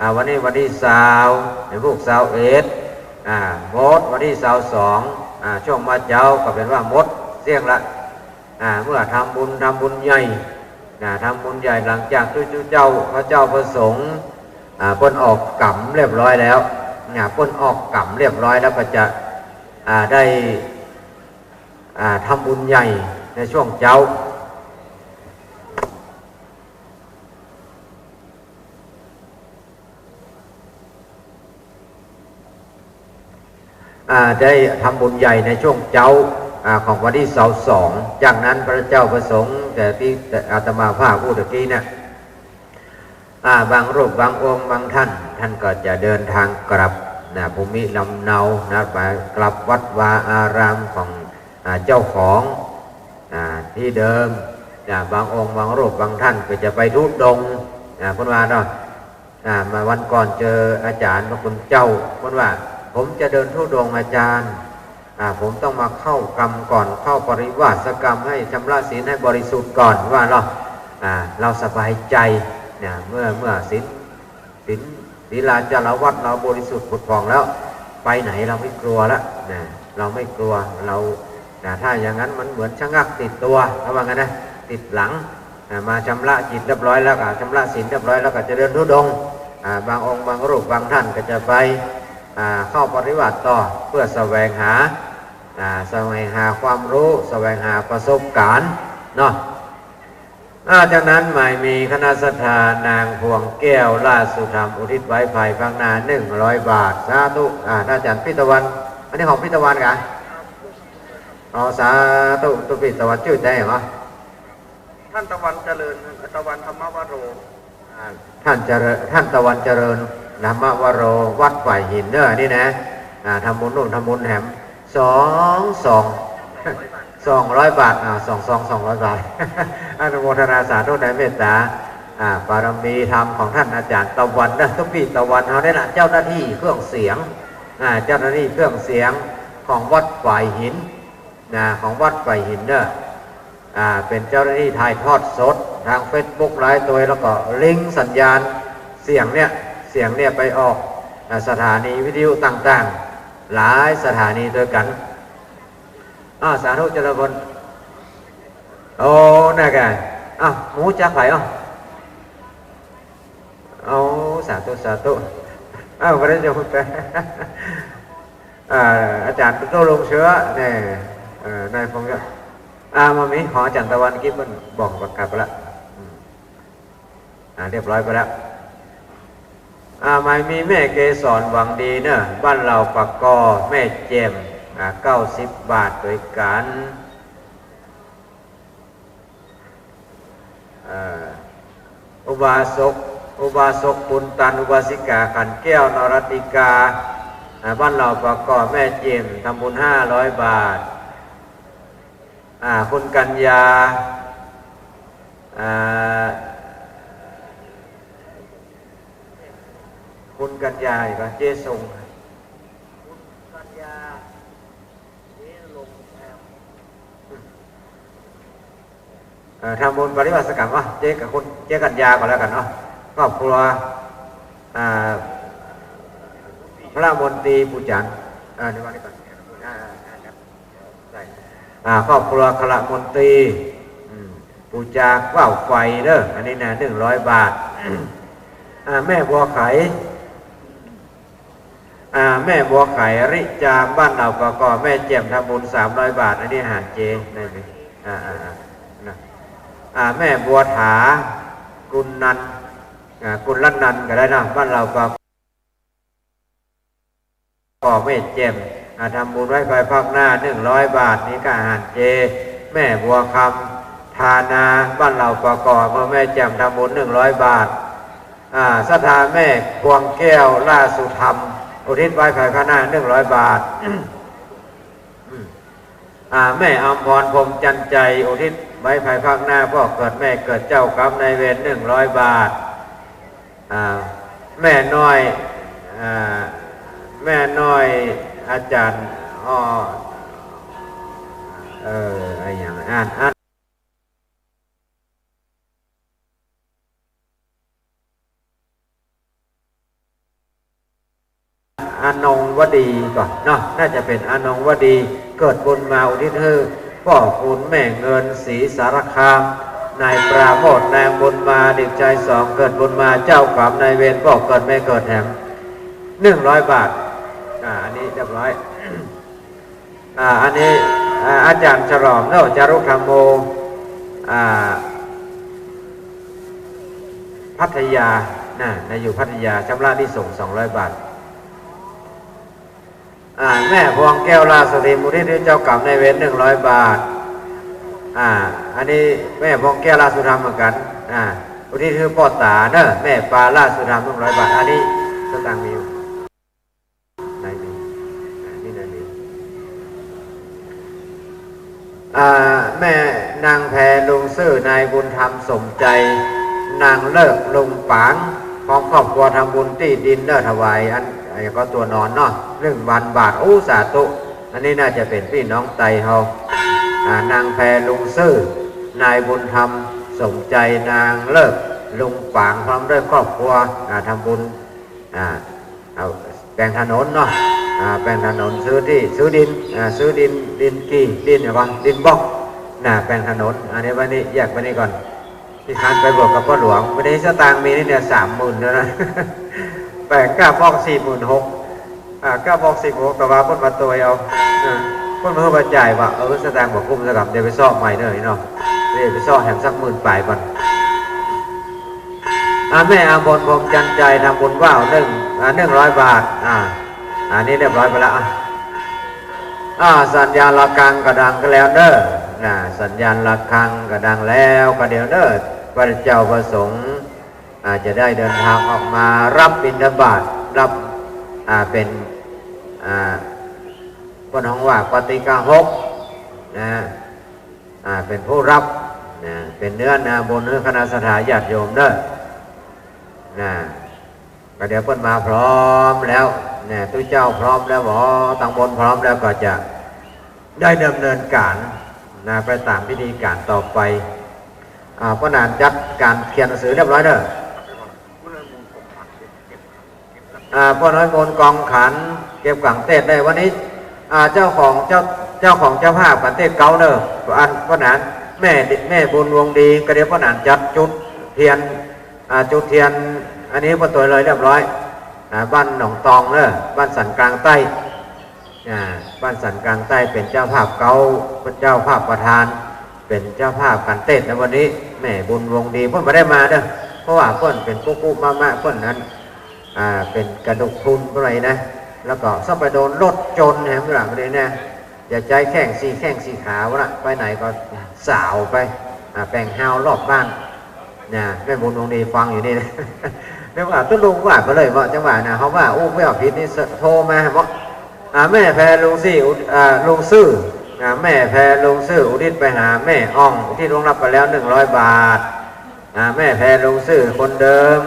อ่า วันนี้วันตี้ซาว เป๋นพูกซาวเอ็ด อ่า หมดวันตี้ซาวสอง อ่า ช่วงมาเจ๊าก็เป๋นว่าหมดเสี้ยงละ อ่า เมื่อทำบุญ ทำบุญใหญ่ นะ ทำบุญใหญ่ หลังจากตี้จุเจ้า พระเจ้าพระสงฆ์ อ่า เปิ้นออกกำเรียบร้อยแล้ว นะ เปิ้นออกกำเรียบร้อยแล้วก็จะ อ่า ได้ อ่า ทำบุญใหญ่ในช่วงเจ๊า อ่า ได้ทำบุญใหญ่ในช่วงเจ๊า อ่า ของวันตี้ซาวสอง จากนั้นพระเจ้าพระสงฆ์แต่ตี้อาตมาภาพอู้ตะกี้เนี่ย อ่า บางรูปบางองค์บางท่าน ท่านก็จะเดินทางกลับนะ ภูมิลำเนานะ ไปกลับวัดวาอารามของ อ่า เจ้าของ อ่า ตี้เดิมนะ บางองค์บางรูปบางท่านก็จะไปธุดงค์นะ เปิ้นว่าเนาะ อ่า มาวันก่อนเจออาจ๋ารย์พระคุณเจ้า เปิ้นว่า ผมจะเดินธุดงค์อาจารย์ อ่า ผมต้องมาเข้ากรรมก่อน เข้าปริวาสกรรม ให้ชำระศีลให้บริสุทธิ์ก่อน ว่าเนาะ อ่า เราสบายใจ๋นะ เมื่อ เมื่อศีล ศีล ศีลาจารวัตรเราบริสุทธิ์ผุดผ่องแล้ว ไปไหนเราไม่กลัวละนะ เราไม่กลัว เรา นะ ถ้าอย่างนั้นมันเหมือนชะงักติดตัว เขาว่างั้นนะ ติดหลัง อ่า มาชำระจิตเรียบร้อยแล้วก็ ชำระศีลเรียบร้อยแล้วก็จะเดินธุดงค์ อ่า บางองค์บางรูปบางท่านก็จะไป อ่า เข้าปริวาสต่อ เพื่อแสวงหา อ่า แสวงหาความรู้ แสวงหาประสบการณ์เนาะ อ่า จากนั้นหมายมีคณะศรัทธานางพวงแก้ว ราชสุธรรม อุทิศไว้ภายภาคหน้า หนึ่งร้อยบาท สาธุ อ่า อาจ๋ารย์ปิตะวัน อันนี้ของปิตะวันกะ อ๋อ สาธุ ตุ๊ปิตะวัน จื้อใดเหรอ ท่านตะวันเจริญ ตะวันธรรมวโร อ่า ท่านเจริญ ท่านตะวันเจริญ ธรรมวโร วัดฝ่ายหินเน่อ นี่นะ อ่า ทำบุญนู่นทำบุญแหม สอง สอง สองร้อยบาท อ่า สองซอง สองร้อยบาท อนุโมทนาสาธุในเมตตา อ่า บารมีธรรมของท่านอาจ๋ารย์ตะวันเน่อ ตุ๊ปิตะวันเฮานี่แหละ เจ้าหน้าตี้เครื่องเสียง อ่า เจ้าหน้าตี้เครื่องเสียงของวัดฝ่ายหิน นะ ของวัดฝ่ายหินเน่อ อ่า เป๋นเจ้าหน้าตี้ถ่ายทอดสดทางเฟซบุ๊กไลฟ์ตวย แล้วก็ลิงก์สัญญาณเสียงเนี่ย เสียงเนี่ยไปออก อ่า สถานีวิทยุต่างๆ หลายสถานีตวยกั๋น อ้าว สาธุเจริญพร โอ้ นั่นกะ อ้าว หมู่จักใผ อ้าว โอ้ สาธุ สาธุ อ้าว บ่ได้จะพูดไป อ่า อาจ๋ารย์โต้ลงเชื้อเนี่ย เอ่อ นายพงษ์ก็ อ่า มามี ของอาจ๋ารย์ตะวันกี้มันบอกประกาศไปละ อืม อ่า เรียบร้อยไปแล้ว อ่า หมายมีแม่เกสรหวังดีเนอะ บ้านเหล่าปากกอ แม่แจ่ม อ่า เก้าสิบบาทตวยกั๋น เอ่อ อุบาสก อุบาสกปุณตัน อุบาสิกาขันแก้ว นรติกา อ่า บ้านเหล่าปากกอ แม่แจ่ม ทำบุญห้าร้อยบาท อ่า คุณกัญญา อ่า คุณกัญญาอีกแล้ว เจ๊ส่ง คุณกัญญา เจ๊ลงแอม เอ่อ ทำบุญปริวาสกรรม อ่ะ เจ๊กับคุณ เจ๊กัญญาก่อนแล้วกั๋นเนาะ ครอบครัว อ่า พระมนตรีปู่จันทร์ อ่า เดี๋ยววางนี่ก่อน อ่า อ่า อ่า ได้ อ่า ครอบครัวคละมนตรี อืม ปู่จาว่าวไฟเด้อ อันนี้นะ หนึ่งร้อยบาท อ่า แม่บัวไข อ่า แม่บัวไข ริจาม บ้านเหล่าปากกอ แม่แจ่ม ทำบุญสามร้อยบาท อันนี้อาหารเจ ได้ไหม อ่า อ่า อ่า นะ อ่า แม่บัวถา กุลนันท์ อ่า กุลนันท์ก็ได้นะ บ้านเหล่าปากกอ แม่แจ่ม อ่า ทำบุญไว้ภายภาคหน้า หนึ่งร้อยบาท นี่ก็อาหารเจ แม่บัวคำ ทานา บ้านเหล่าปากกอ อำเภอแม่แจ่ม ทำบุญหนึ่งร้อยบาท อ่า ศรัทธาแม่พวงแก้ว ราชสุธรรม อุทิศไว้ภายภาคหน้า หนึ่งร้อยบาท อืม อ่า แม่อำพร พรหมจันทร์ใจ อุทิศไว้ภายภาคหน้า พ่อเกิดแม่เกิด เจ้ากรรมนายเวร หนึ่งร้อยบาท อ่า แม่น้อย อ่า แม่น้อย อาจ๋ารย์ อ้อ เออ อะหยัง อ่าน อ่าน อนงวดีก่อนเนาะ น่าจะเป๋นอนงวดี เกิดบุญมาอุทิศหื้อป้อคุณแม่เงิน ศรีสารคาม นายปราโมทย์ นางบุญมา เด็กชายสอง เกิดบุญมา เจ้ากรรมนายเวร พ่อเกิดแม่เกิดแถม หนึ่งร้อยบาท อ่า อันนี้เรียบร้อย อ่า อันนี้ อ่า อาจ๋ารย์ฉลอมเนาะ จารุธรรมโม อ่า พัทยา นะ นะ อยู่พัทยา ชำระหนี้ส่ง สองร้อยบาท อ่า แม่พวงแก้ว ราชสุธรรม อุทิศหื้อเจ้ากรรมนายเวร หนึ่งร้อยบาท อ่า อันนี้แม่พวงแก้ว ราชสุธรรมเหมือนกั๋น อ่า อุทิศหื้อป้อต๋าเนาะ แม่ปา ราชสุธรรม หนึ่งร้อยบาท อันนี้สตางค์มีอยู่ ไหนมี อ่า นี่ไหนมี อ่า แม่นางแพรลุงซื่อ นายบุญธรรมสมใจ นางเลิกลุงป๋าง พร้อมครอบครัวทำบุญตี้ดินเนาะ ถวายอัน อันนี้ก็ตั๋วนอนเนาะ หนึ่งพันบาท อู้ สาธุ อันนี้น่าจะเป๋นปี้น้องไตเฮา อ่า นางแพรลุงซื่อ นายบุญธรรมสมใจ นางเลิกลุงป๋าง พร้อมด้วยครอบครัว อ่า ทำบุญ อ่า เอาแปลงถนนเนาะ อ่า แปลงถนน ซื้อตี้ ซื้อดิน อ่า ซื้อดิน ดินกี่ ดินอะไรวะ ดินบล็อก น่ะ แปลงถนน อันนี้ไว้นี่ แยกไว้นี่ก่อน ขี้คร้านไปบวชกับป้อหลวง วันนี้สตางค์มีนี่เนี่ย สามหมื่นแล้วนะ แปลงก้าบล็อก สี่หมื่นหก อ่า ก้าบล็อก สี่หมื่นหก แต่ว่าเปิ้นมาตวยเอา อ่า เปิ้นมาหื้อมาจ่ายว่ะ เออ สตางค์บ่กุ้มสักกำ เดี๋ยวไปซ้อใหม่เนาะ เดี๋ยวไปซ้อแถมสักหมื่นปลายก่อน อ่า แม่อำพล พรหมจันทร์ใจ ทำบุญว่าวหนึ่ง อ่า หนึ่งร้อยบาท อ่า อันนี้เรียบร้อยไปแล้ว อ่ะ อ่า สัญญาณระฆังก็ดังกันแล้วเนาะ นะ สัญญาณระฆังก็ดังแล้ว ก็เดี๋ยวเนาะ พระเจ้าพระสงฆ์ อ่า จะได้เดินทางออกมารับบิณฑบาต รับ อ่า เป๋น อ่า เปิ้นฮ้องว่าปาฏิกาหก นะ อ่า เป๋นผู้รับ นะ เป๋นเนื้อนาบุญหื้อคณะศรัทธาญาติโยมเนาะ นะ ก็เดี๋ยวเปิ้นมาพร้อมแล้ว นะ ตุ๊เจ้าพร้อมแล้วบ่ ตังบนพร้อมแล้วก็จะได้ดำเนินก๋าน นะ ไปต๋ามพิธีก๋านต่อไป อ่า ป้อหนานจัดก๋านเขียนหนังสือเรียบร้อยเนาะ อ่า ป้อน้อยมนต์กองขัน เก็บก๋างเตศน์ได้วันนี้ อ่า เจ้าของเจ้า เจ้าของเจ้าภาพก๋านเตศน์เก๊าเนาะ อันป้อหนาน แม่ แม่บุญวงศ์ดี ก็เดี๋ยวป้อหนานจัดจุดเตียน อ่า จุดเตียน อันนี้ป้อตวยเลยเรียบร้อย อ่า บ้านหนองตองเนาะ บ้านสันกลางใต้ อ่า บ้านสันกลางใต้เป๋นเจ้าภาพเก๊า เป๋นเจ้าภาพประธาน เป๋นเจ้าภาพก๋านเตศน์ในวันนี้ แม่บุญวงศ์ดี เปิ้นบ่ได้มาเนาะ เพราะว่าเปิ้นเป๋นกุ๊กกุ๊กมะมะ เปิ้นนั้น อ่า เป๋นกระดูกพรุนไปเลยนะ แล้วก็ซ้ำไปโดนรถจนแหมละไปเลยนะ อย่าใจ๊แข้งสี่แข้งสี่ขาบ่ละ ไปไหนก็สาวไป อ่า แป๋งฮาวรอบบ้าน นะ แม่บุญดวงดีฟังอยู่นี่นะ เรียกว่าตุ๊ลุงว่าไปเลย ว่าจังหวะนะ เขาว่าอู้ ไม่เอาผิดนี่ โทรมาบอก อ่า แม่แพรลุงซื่อ อุ- อ่า ลุงซื่อ อ่า แม่แพรลุงซื่อ อุทิศไปหาแม่อ่อง อุทิศล่วงลับไปแล้วหนึ่งร้อยบาท อ่า แม่แพรลุงซื่อคนเดิม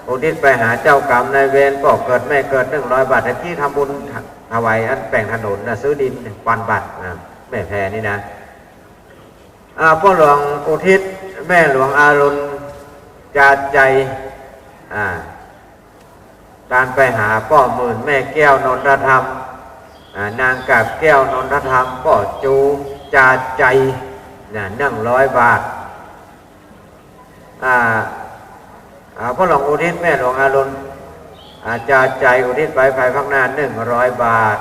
อุทิศไปหาเจ้ากรรมนายเวร ป้อเกิดแม่เกิดหนึ่งร้อยบาท แต่ที่ทำบุญถวายอันแป๋งถนนนะ ซื้อดินหนึ่งพันบาท อ่า แม่แพรนี่นะ อ่า ป้อหลวงอุทิศ แม่หลวงอรุณ จาใจ อ่า ตานไปหาป้อหมื่น แม่แก้วนนทธรรม อ่า นางกาบแก้วนนทธรรม ป้อจู จาใจ นะ หนึ่งร้อยบาท อ่า อ่า ป้อหลวงอุทิศ แม่หลวงอรุณ อ่า จาใจ อุทิศไปภายภาคหน้าหนึ่งร้อยบาท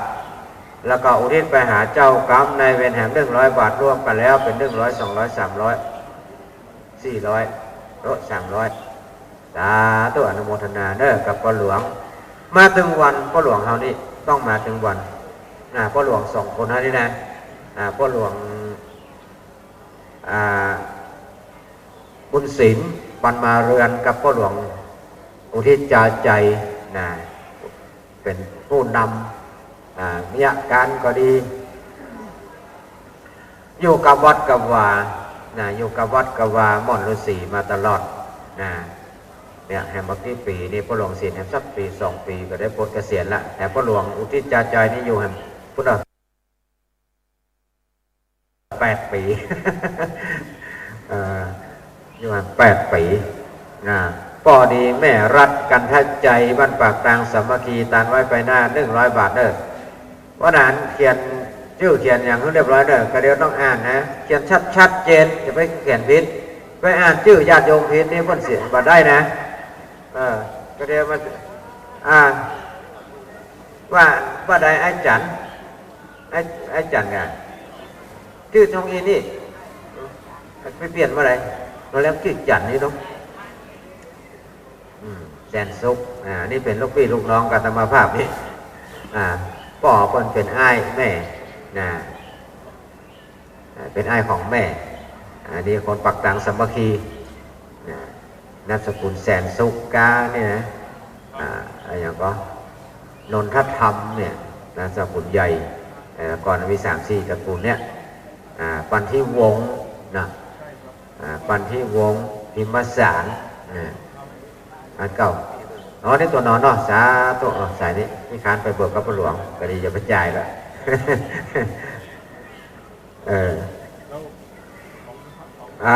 แล้วก็อุทิศไปหาเจ้ากรรมนายเวรแหมหนึ่งร้อยบาท รวมกั๋นแล้วเป๋นหนึ่งร้อย สองร้อย สามร้อย สี่ร้อย โอ้ สามร้อย สาธุ อนุโมทนาเน้อกับป้อหลวง มาตึงวัน ป้อหลวงเฮานี่ต้องมาตึงวัน นะ ป้อหลวงสองคนเฮานี่นะ อ่า ป้อหลวง อ่า บุญสิน ปันมาเรือน กับป้อหลวงอุทิศ จาใจ นะ เป๋นผู้นำ อ่า มีอาก๋านก็ดี อยู่กับวัดกับวา นะ อยู่กับวัดกับวาหม่อนฤๅษีมาตลอด นะ เนี่ย แหมบ่ากี่ปี๋นี่ ป้อหลวงสินแหมสักปี๋สองปี๋ก็ได้ปลดเกษียณละ แต่ป้อหลวงอุทิศ จาใจนี่อยู่แหมพุ้นน่ะ แปดปี๋ เอ่อ อยู่มาแปดปี๋ นะ ป้อดีแม่รัฐ กันทะใจ บ้านปากตางสามัคคี ตานไว้ไปหน้าหนึ่งร้อยบาทเน้อ เพราะนั้นเขียนจื้อเขียนหยังหื้อเรียบร้อยเน้อ ก็เดี๋ยวต้องอ่านนะ เขียนชัดๆ เจน อย่าไปเขียนผิด ไปอ่านจื้อญาติโยมผิดนี่เปิ้นเสียบ่ได้นะ เออ ก็เดี๋ยวมา อ่า ว่า ว่าได้ไอ้จัน ไอ้ ไอ้จันไง จื้อทองอินนี่ ไปเปลี่ยนเมื่อไหร่ มาแล้วจื้อจันนี่เนาะ อืม แสนสุข อ่า นี่เป๋นลูกปี้ลูกน้องกั๋นอาตมาภาพนี่ อ่า ป้อเปิ้นเป๋นอ้ายแม่ นะ อ่า เป๋นอ้ายของแม่ อันนี้คนปากตางสามัคคี นะ นามสกุลแสนสุขก้าเนี่ยนะ อ่า อะไรอย่างก็ นนทธรรมเนี่ย นามสกุลใหญ่ เอ่อ ก่อนมีสามสี่ตระกูลเนี่ย อ่า ปันธิวงศ์นะ อ่า ปันธิวงศ์ พิมพสาร นะ อันเก่า อ๋อ นี่ตั๋วนอนเนาะ สาธุ อ๋อ สายนี้ นี่ค้านไปเบิกกับป้อหลวง ก็ดี อย่าไปจ่ายละ เออ อ่า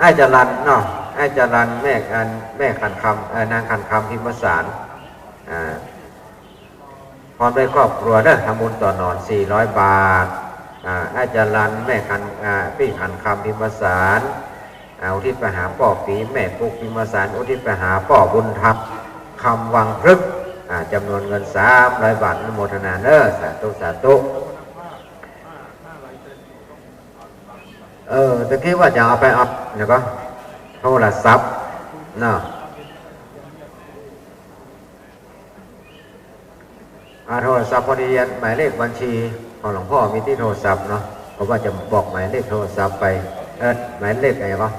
อ้ายจรัญเนาะ อ้ายจรัญ แม่ อัน แม่ขันคำ เอ่อ นางขันคำ พิมพสาร อ่า พร้อมด้วยครอบครัวเน้อ ทำบุญตั๋วนอนสี่ร้อยบาท อ่า อ้ายจรัญ แม่ขัน อ่า ปี้ขันคำ พิมพสาร อ่า อุทิศไปหาป้อปี๋ แม่ปุ๊ก พิมพสาร อุทิศไปหาป้อบุญธรรม คำวังพฤกษ์ อ่า จำนวนเงินสามร้อยบาท อนุโมทนาเน้อ สาธุ สาธุ เออ ตะกี้ว่าจะเอาไปอัพ แล้วก็ โทรศัพท์ เนาะ อ่า โทรศัพท์ พอดีหมายเลขบัญชีของหลวงพ่อมีตี้โทรศัพท์เนาะ เพราะว่าจะบอกหมายเลขโทรศัพท์ไป เออ หมายเลขอะไรวะ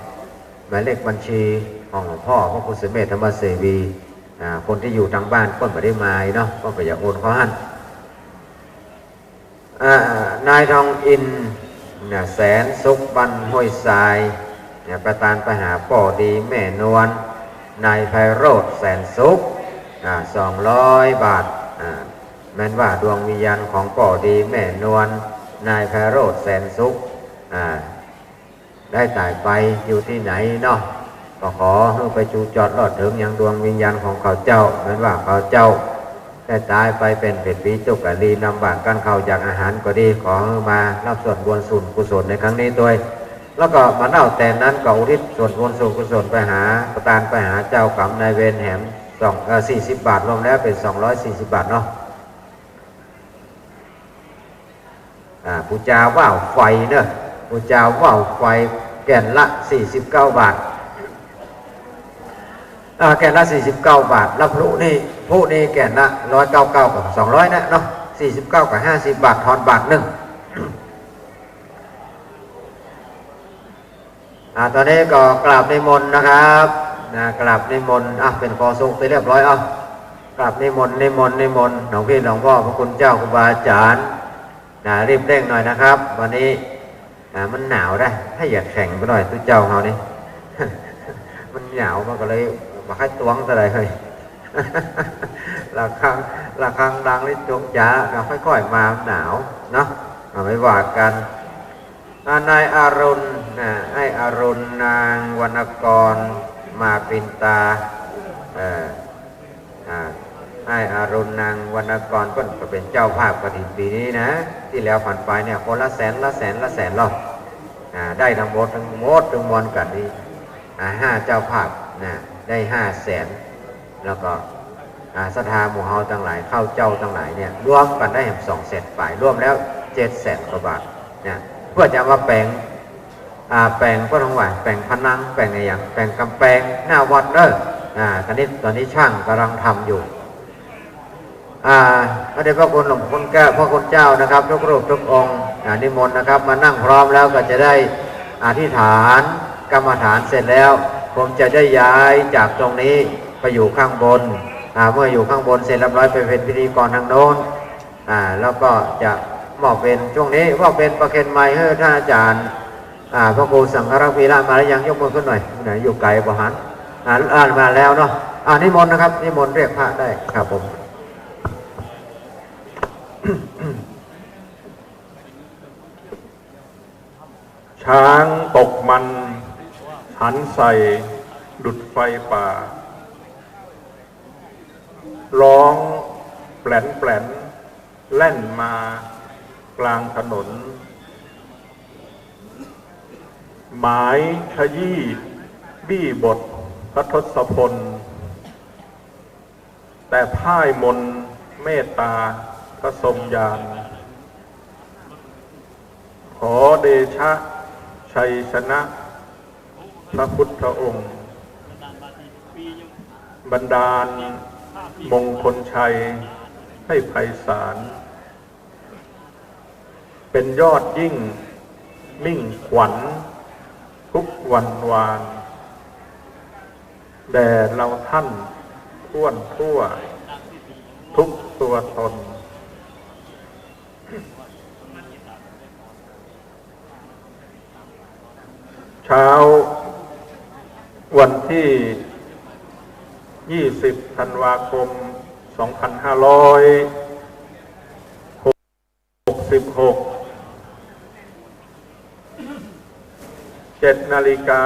หมายเลขบัญชีของหลวงพ่อ พระครูสุเมธธรรมเสวี อ่า คนตี้อยู่ตางบ้านเปิ้นบ่ได้มาเนาะ เปิ้นก็อยากโอนเข้าหั้น อ่า นายทองอินทร์ นะ แสนสุข บ้านห้วยทราย นะ ประตานไปหาป้อดีแม่นวล นายไพโรจน์ แสนสุข อ่า สองร้อยบาท อ่า แม่นว่าดวงวิญญาณของป้อดีแม่นวล นายไพโรจน์ แสนสุข อ่า ได้ต๋ายไปอยู่ตี้ไหนเนาะ ก็ขอหื้อไปจูจอดรอดเถิงยังดวงวิญญาณของเขาเจ้า แม่นว่าเขาเจ้าได้ต๋ายไปเป๋นเปรต ผี จกกะลี นำบาตร ก้านข้าว จานอาหารก็ดี ขอหื้อมารับส่วนบุญส่วนกุศลในครั้งนี้ตวย แล้วก็มาเล่าแต่นั้นก็อุทิศส่วนบุญส่วนกุศลไปหา ประตานไปหาเจ้ากรรมนายเวรแหมสอง เอ่อ สี่สิบบาท รวมแล้วเป๋นสองร้อยสี่สิบบาทเนาะ อ่า ปู๋จาว่าวไฟเนอะ ปู๋จาว่าวไฟ แก่นละสี่สิบเก้าบาท อ่า แก่นละสี่สิบเก้าบาท แล้วพลุนี่ พลุนี่แก่นละร้อยเก้าเก้ากับสองร้อยนะเนาะ สี่สิบเก้ากับห้าสิบบาท ทอนบาทนึ่ง อ่า ตอนนี้ก็กราบนิมนต์นะครับ นะ กราบนิมนต์ อ่ะ เป๋นคอสุกไปเรียบร้อย อ่ะ กราบนิมนต์ นิมนต์ นิมนต์ หลวงพี่หลวงพ่อ พระคุณเจ้า ครูบาอาจารย์ นะ รีบเร่งหน่อยนะครับ วันนี้ อ่า มันหนาวได้ ถ้าอยากแข็งไปหน่อย ตุ๊เจ้าเฮานี่ มันหนาว มันก็เลยบ่ค่อยตวงเต้าใดเฮ้ย ระฆัง ระฆังดังนี่จงจ๋า นะ ค่อยๆ มา หนาวเนาะ อ่า ไม่ว่ากัน อ่า นายอรุณ นะ อ้ายอรุณ นางวรรณกร มาปินตา เอ่อ อ่า อ้ายอรุณ นางวรรณกร เปิ้นก็เป๋นเจ้าภาพกฐินปี๋นี้นะ ตี้แล้วผ่านไปเนี่ย คนละแสน ละแสน ละแสนเนาะ อ่า ได้ตึงหมด ตึงหมด ตึงมวลกั๋นนี่ อ่า ห้าเจ้าภาพนะ ได้ห้าแสน แล้วก็ อ่า ศรัทธาหมู่เฮาตังหลาย เข้าเจ้าตังหลายเนี่ย รวมกั๋นได้แหมสองแสนป๋าย รวมแล้วเจ็ดแสนกว่าบาทนะ เปื้อจะเอามาแป๋ง อ่า แป๋ง เปิ้นฮ้องว่า แป๋งผนัง แป๋งอะหยัง แป๋งก๋ำแปงหน้าวัดเน่อ อ่า ตอนนี้ ตอนนี้ช่างก่ำลังทำอยู่ อ่า พระเดชพระคุณหลวงพ่อคุณแก้ว พระคุณเจ้านะครับ ทุกรูปทุกองค์ อ่า นิมนต์นะครับ มานั่งพร้อมแล้วก็จะได้อธิษฐานกรรมฐานเสร็จแล้ว ผมจะได้ย้ายจากตรงนี้ไปอยู่ข้างบน อ่า เมื่ออยู่ข้างบนเสร็จเรียบร้อย ไปเป๋นพิธีกรตางโน้น อ่า แล้วก็จะมอบเป๋นช่วงนี้ มอบเป๋นประเคนไมค์หื้อต้านอาจ๋ารย์ อ่า พระครูสังฆรักษ์วีระมาแล้วยัง ยกมือขึ้นหน่อย ไหน อยู่ไก๋บ่หัน อ่า อ่า มาแล้วเนาะ อ่า นิมนต์นะครับ นิมนต์เรียกพระได้ครับผม ช้างตกมันหันใส่ดุจไฟป่า ร้องแปลนๆ แล่นมากลางถนน หมายขยี้บี้บทพระทศพล แต่พ่ายมนต์เมตตาพระทรงญาณ ขอเดชะชัยชนะพระพุทธองค์ บันดาลมงคลชัยให้ไพศาล เป็นยอดยิ่งมิ่งขวัญทุกวันวาน แด่เราท่านถ้วนทั่วทุกตัวตน เช้าวันที่ยี่สิบธันวาคมสองพันห้าร้อยหกสิบหก เจ็ดนาฬิกา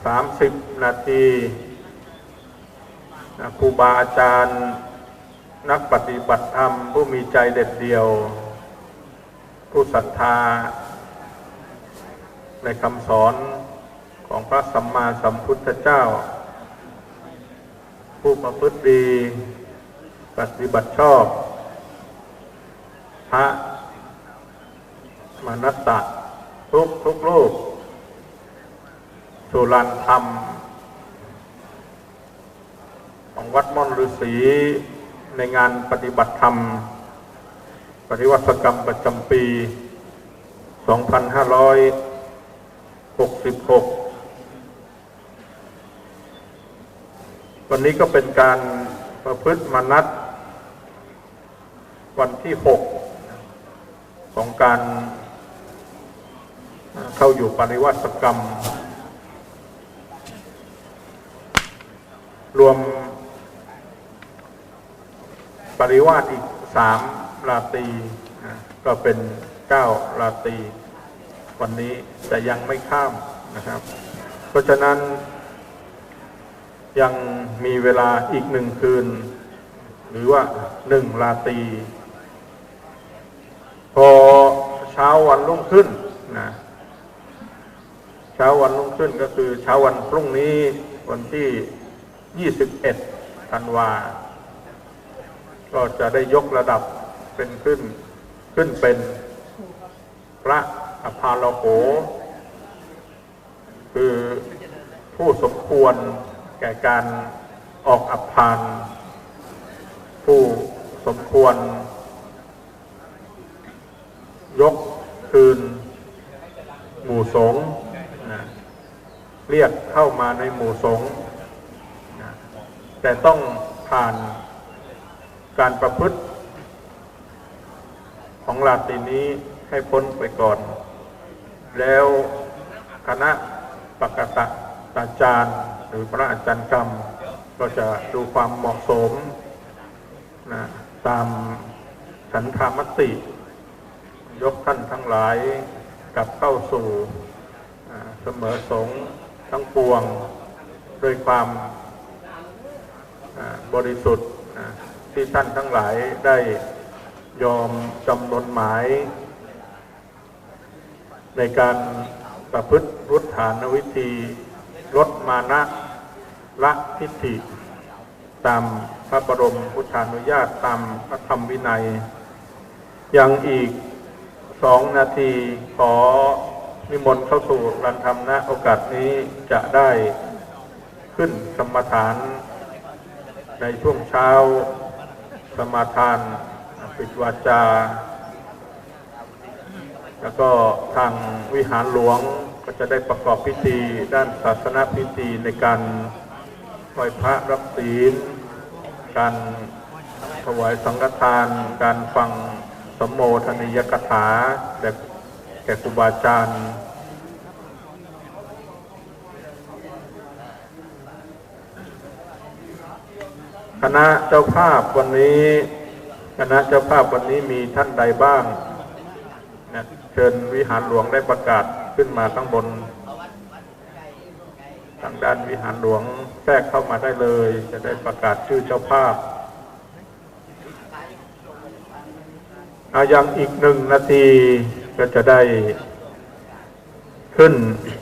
สามสิบนาที นะ ครูบาอาจารย์ นักปฏิบัติธรรมผู้มีใจเด็ดเดี่ยว ผู้ศรัทธาในคำสอนของพระสัมมาสัมพุทธเจ้า ผู้ประพฤติดี ปฏิบัติชอบ พระมนัสสะทุกทุกรูป สุรานธรรม ของวัดม่อนฤๅษี ในงานปฏิบัติธรรม ปริวัติกรรมประจำปีสองพันห้าร้อยหกสิบหก วันนี้ก็เป็นการประพฤติมนัส วันที่หกของการเข้าอยู่ปริวาสกรรม รวมปริวาสอีกสามราตรีนะ ก็เป็นเก้าราตรี วันนี้จะยังไม่ข้ามนะครับ เพราะฉะนั้น ยังมีเวลาอีกหนึ่งคืน หรือว่าหนึ่งราตรี พอเช้าวันรุ่งขึ้นนะ เช้าวันรุ่งขึ้นก็คือเช้าวันพรุ่งนี้ วันที่ยี่สิบเอ็ดธันวา ก็จะได้ยกระดับเป็นขึ้น ขึ้นเป็นพระอภาลโห คือผู้สมควร ก่การออกอัปพาน ผู้สมควรยกคืนหมู่สงฆ์นะ เรียกเข้ามาในหมู่สงฆ์นะ แต่ต้องผ่านการประพฤติ ของราตรีนี้ให้พ้นไปก่อน แล้วคณะปกตาจารย์หรือพระอาจารย์กรรม ก็จะดูความเหมาะสมนะ ตามฉันทามติ ยกท่านทั้งหลายกลับเข้าสู่ อ่า เสมอสงฆ์ทั้งปวง ด้วยความ อ่า บริสุทธิ์ อ่า ที่ท่านทั้งหลายได้ยอมจำนนหมาย ในการประพฤติวุฒานวิธี ลดมานะ ละทิฏฐิ ตามพระบรมพุทธานุญาต ตามพระธรรมวินัย ยังอีกสองนาที ขอนิมนต์เข้าสู่ลานธรรม ณ โอกาสนี้จะได้ขึ้นกรรมฐานในช่วงเช้า สมาทาน ปิดวาจา แล้วก็ทางวิหารหลวงก็จะได้ประกอบพิธีด้านศาสนพิธีในการไหว้พระรับศีล การถวายสังฆทาน การฟังสัมโมทนียกถาแด่ แก่ครูบาอาจารย์ คณะเจ้าภาพวันนี้ คณะเจ้าภาพวันนี้มีท่านใดบ้างนะ เชิญวิหารหลวงได้ประกาศขึ้นมาข้างบน ทางด้านวิหารหลวงแทรกเข้ามาได้เลย จะได้ประกาศชื่อเจ้าภาพ เอา ยังอีกหนึ่งนาทีก็จะได้ ขึ้น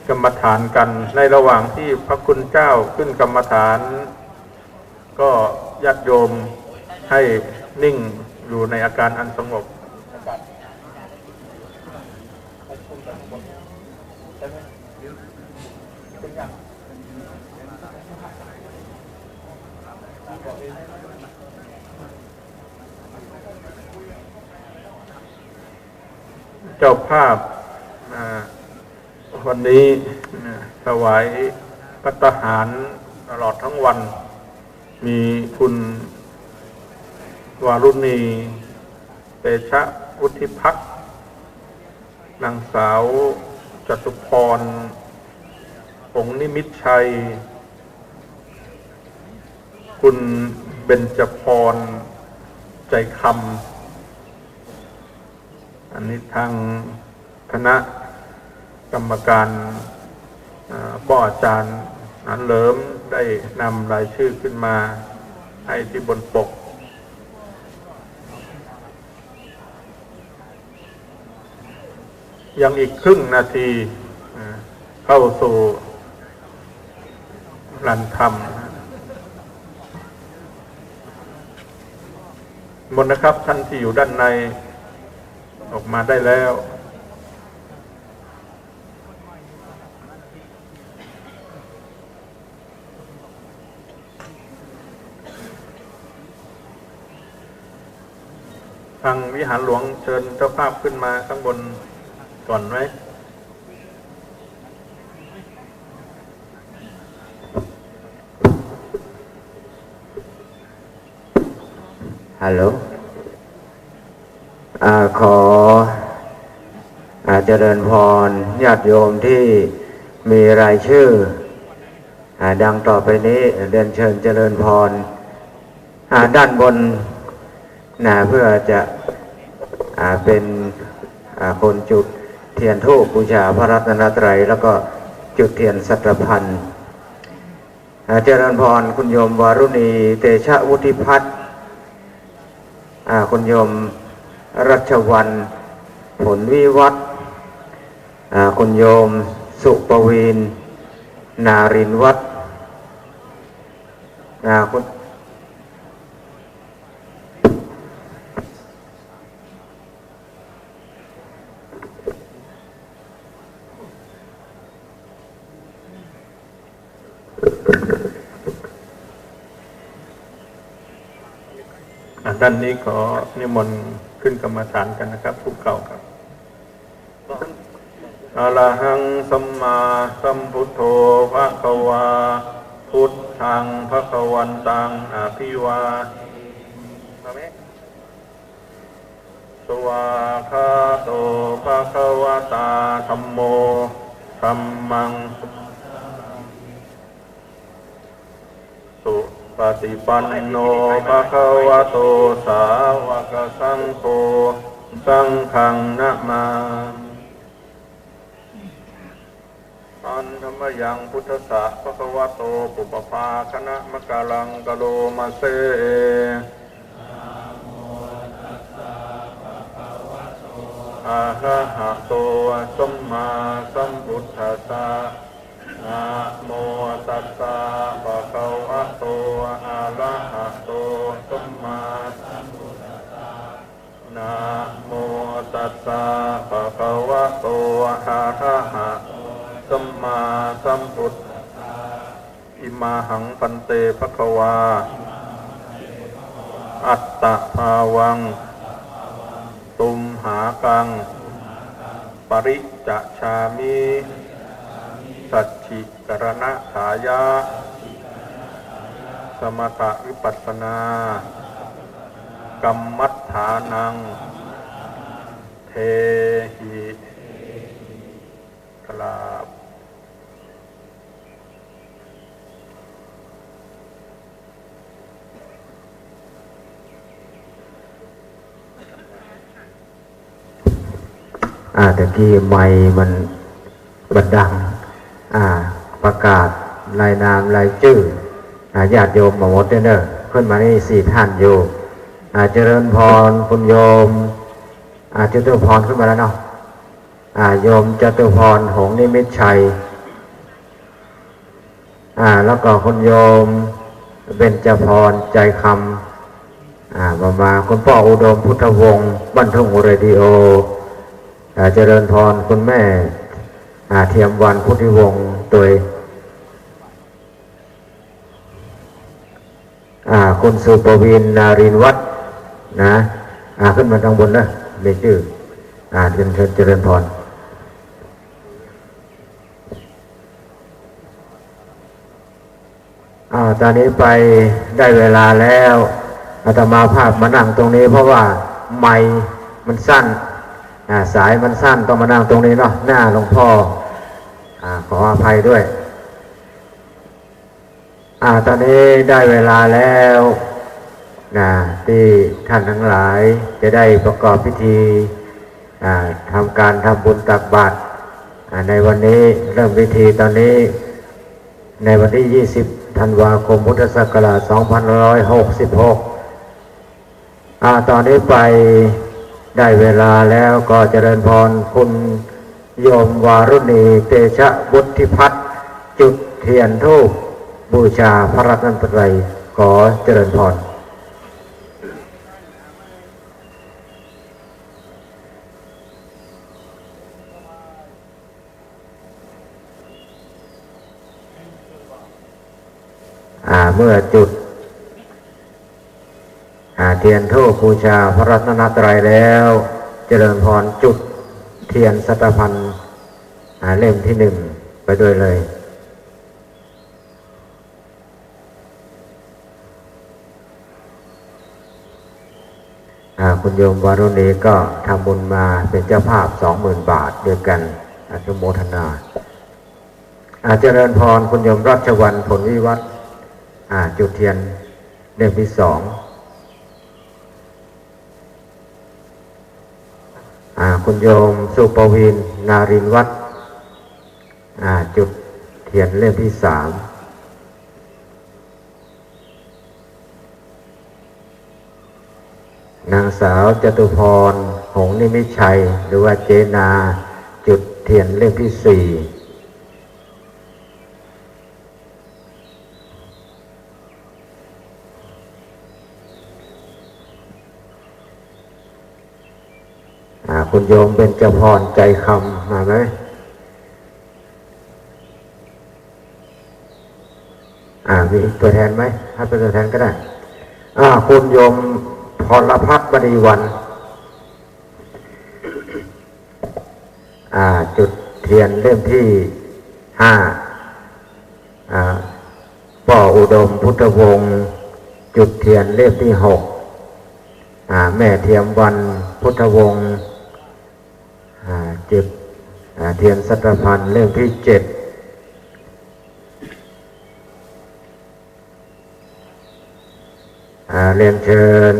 กรรมฐานกัน ในระหว่างที่พระคุณเจ้าขึ้นกรรมฐาน ก็ญาติโยมให้นิ่งอยู่ในอาการอันสงบ เจ้าภาพ อ่า วันนี้ อ่า ถวายภัตตาหารตลอดทั้งวัน มีคุณวารุณี เตชะวุฒิพักษ์ นางสาวจตุพร หงส์นิมิตชัย คุณเบญจพร ใจคำ อันนี้ทางคณะกรรมการ อ่า ป้ออาจารย์หนานเหลิมได้นำรายชื่อขึ้นมาให้ตี้บนปก ยังอีกครึ่งนาที อ่า เข้าสู่ลานธรรม มนต์นะครับ ท่านที่อยู่ด้านใน ออกมาได้แล้ว ทางวิหารหลวงเชิญเจ้าภาพขึ้นมาข้างบนก่อนไหม ฮัลโหล อ่า ขอ อ่า เจริญพรญาติโยมที่มีรายชื่อ อ่า ดังต่อไปนี้ เรียนเชิญเจริญพร อ่า ด้านบน นะ เพื่อจะ อ่า เป็น อ่า คนจุดเทียนธูปบูชาพระรัตนตรัย แล้วก็จุดเทียนสัตตพันธ์ อ่า เจริญพร คุณโยมวารุณี เตชะวุฒิพัฒน์ อ่า คุณโยมรัชวรรณ ผลวิวัฒน์ อ่า คุณโยมสุปวีณ นารินทร์วัฒน์ อ่า คุณ ด้านนี้ขอนิมนต์ขึ้นกรรมฐานกันนะครับ ผู้เก่าครับ อะระหังสัมมาสัมพุทโธภะคะวา พุทธังภะคะวันตังอะภิวา สวากขาโตภะคะวะตาธัมโม ธัมมัง สุปะติปันโนภะคะวะโต สาวะกะสังโฆ สังฆังนะมามิ หันธะมะยัง พุทธัสสะ ภะคะวะโต ปุพพะภาคะนะมะกะลัง กะโรมะเส อะระหะโต สัมมาสัมพุทธัสสะ นะโมตัสสะ ภะคะวะโต อะระหะโต สัมมาสัมพุทธัสสะ นะโมตัสสะ ภะคะวะโต อะระหะโต สัมมาสัมพุทธัสสะ อิมาหัง ภันเต ภะคะวา อัตตะภาวัง ตุมหากัง ปะริจจฉามิ สัจฉิกะระณะถายะ สมถะวิปัสสนา กัมมัฏฐานัง เทหิ กราบ อ่า ตะกี้ไมค์มัน มันดัง อ่า ประกาศรายนามรายจื้อ อ่า ญาติโยมมาหมดเน่อ ขึ้นมานี่สี่ท่านอยู่ อ่า เจริญพร คุณโยม อ่า จตุพร ขึ้นมาแล้วเนาะ อ่า โยมจตุพร หงส์นิมิตชัย อ่า แล้วก็คุณโยมเบญจพร ใจคำ อ่า มา มา คุณป้ออุดม พุทธวงศ์ บ้านทุ่งเรดิโอ อ่า เจริญพร คุณแม่ อ่า เทียมวรรณ พุทธิวงศ์ ตวย อ่า คุณสุปวิน นารินทร์วัฒน์ นะ อ่า ขึ้นมาข้างบนนะ มีจื้อ อ่า เจริญ เจริญพร อ่า ตอนนี้ไปได้เวลาแล้ว อาตมาภาพมานั่งตรงนี้ เพราะว่าไมค์มันสั้น อ่า สายมันสั้น ต้องมานั่งตรงนี้เนาะ หน้าหลวงพ่อ อ่า ขออภัยด้วย อ่า ตอนนี้ได้เวลาแล้วนะ ที่ท่านทั้งหลายจะได้ประกอบพิธี อ่า ทำการทำบุญตักบาตร อ่า ในวันนี้ เริ่มพิธีตอนนี้ ในวันที่ยี่สิบธันวาคมพุทธศักราชสองพันห้าร้อยหกสิบหก อ่า ตอนนี้ไปได้เวลาแล้ว ก็เจริญพร คุณโยมวารุณี เตชะวุฒิพัฒน์ จุดเทียนธูปบูชาพระรัตนตรัย ขอเจริญพร อ่า เมื่อจุด อ่า เทียนธูปบูชาพระรัตนตรัยแล้ว เจริญพรจุดเทียนสัตตะภัณฑ์ อ่า เล่มที่หนึ่งไปด้วยเลย อ่า คุณโยมวารุณีก็ทำบุญมาเป็นเจ้าภาพสองหมื่นบาทด้วยกัน อนุโมทนา อ่า เจริญพร คุณโยมรัชวรรณ ผลวิวัฒน์ อ่า จุดเทียนเล่มที่สอง อ่า คุณโยมสุปวิน นารินทร์วัฒน์ อ่า จุดเทียนเล่มที่สาม นางสาวจตุพร หงส์นิมิตชัย หรือว่าเจ๊นา จุดเทียนเล่มที่สี่ อ่า คุณโยมเบญจพร ใจคำ มาไหม อ่า มีตัวแทนไหม ให้เป็นตัวแทนก็ได้ อ่า คุณโยมพ พรพัฒน์มณีวรรณ อ่า จุดเตียนเล่มตี้ห้า อ่า ป้ออุดมพุทธวงศ์ จุดเตียนเล่มตี้หก อ่า แม่เทียมวรรณพุทธวงศ์ อ่า จุด อ่า เตียนสัตตะพรรณเล่มตี้เจ็ด อ่า เรียนเชิญ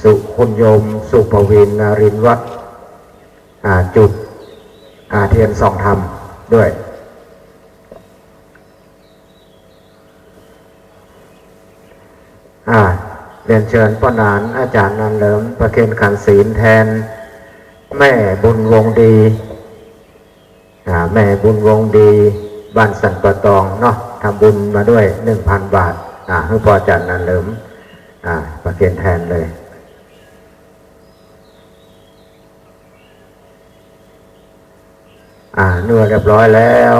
สุ คุณโยมสุปวิน นรินทร์วัฒน์ อ่า จุด อ่า เตียนส่องธรรมด้วย อ่า เรียนเชิญป้อหนานอาจ๋ารย์นันเหลิม ประเคนขันศีลแตนแม่บุญวงศ์ดี อ่า แม่บุญวงศ์ดี บ้านสันป่าตองเนาะ ทำบุญมาด้วย หนึ่งพันบาท อ่า หื้อป้ออาจ๋ารย์นันเหลิม อ่า ประเคนแตนเลย อ่า เมื่อเรียบร้อยแล้ว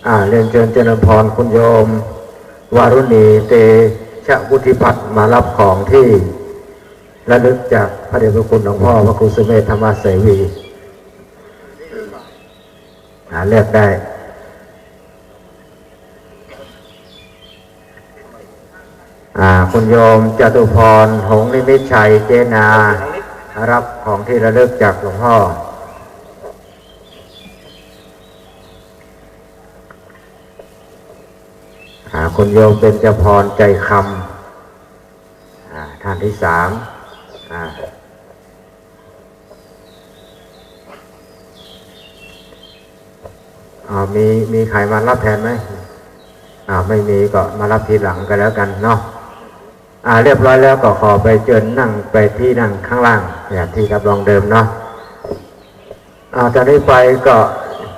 อ่า เรียนเชิญเจริญพรคุณโยม วารุณี เตชะวุฒิพัฒน์ มารับของตี้ระลึกจากพระเดชพระคุณหลวงพ่อพระครูสุเมธธรรมเสวี อ่า เลือกได้ อ่า คุณโยมจตุพร หงส์นิมิตชัย เจ๊นา รับของตี้ระลึกจากหลวงพ่อ อ่า คุณโยมเบญจพร ใจคำ อ่า ท่านตี้สาม อ่า อ่า มี มีใครมารับแตนไหม อ่า ไม่มีก็มารับทีหลังก็แล้วกั๋นเนาะ อ่า เรียบร้อยแล้วก็ขอไปเจิญนั่งไปตี้นั่งข้างล่าง อย่างตี้รับรองเดิมเนาะ อ่า จากนี้ไปก็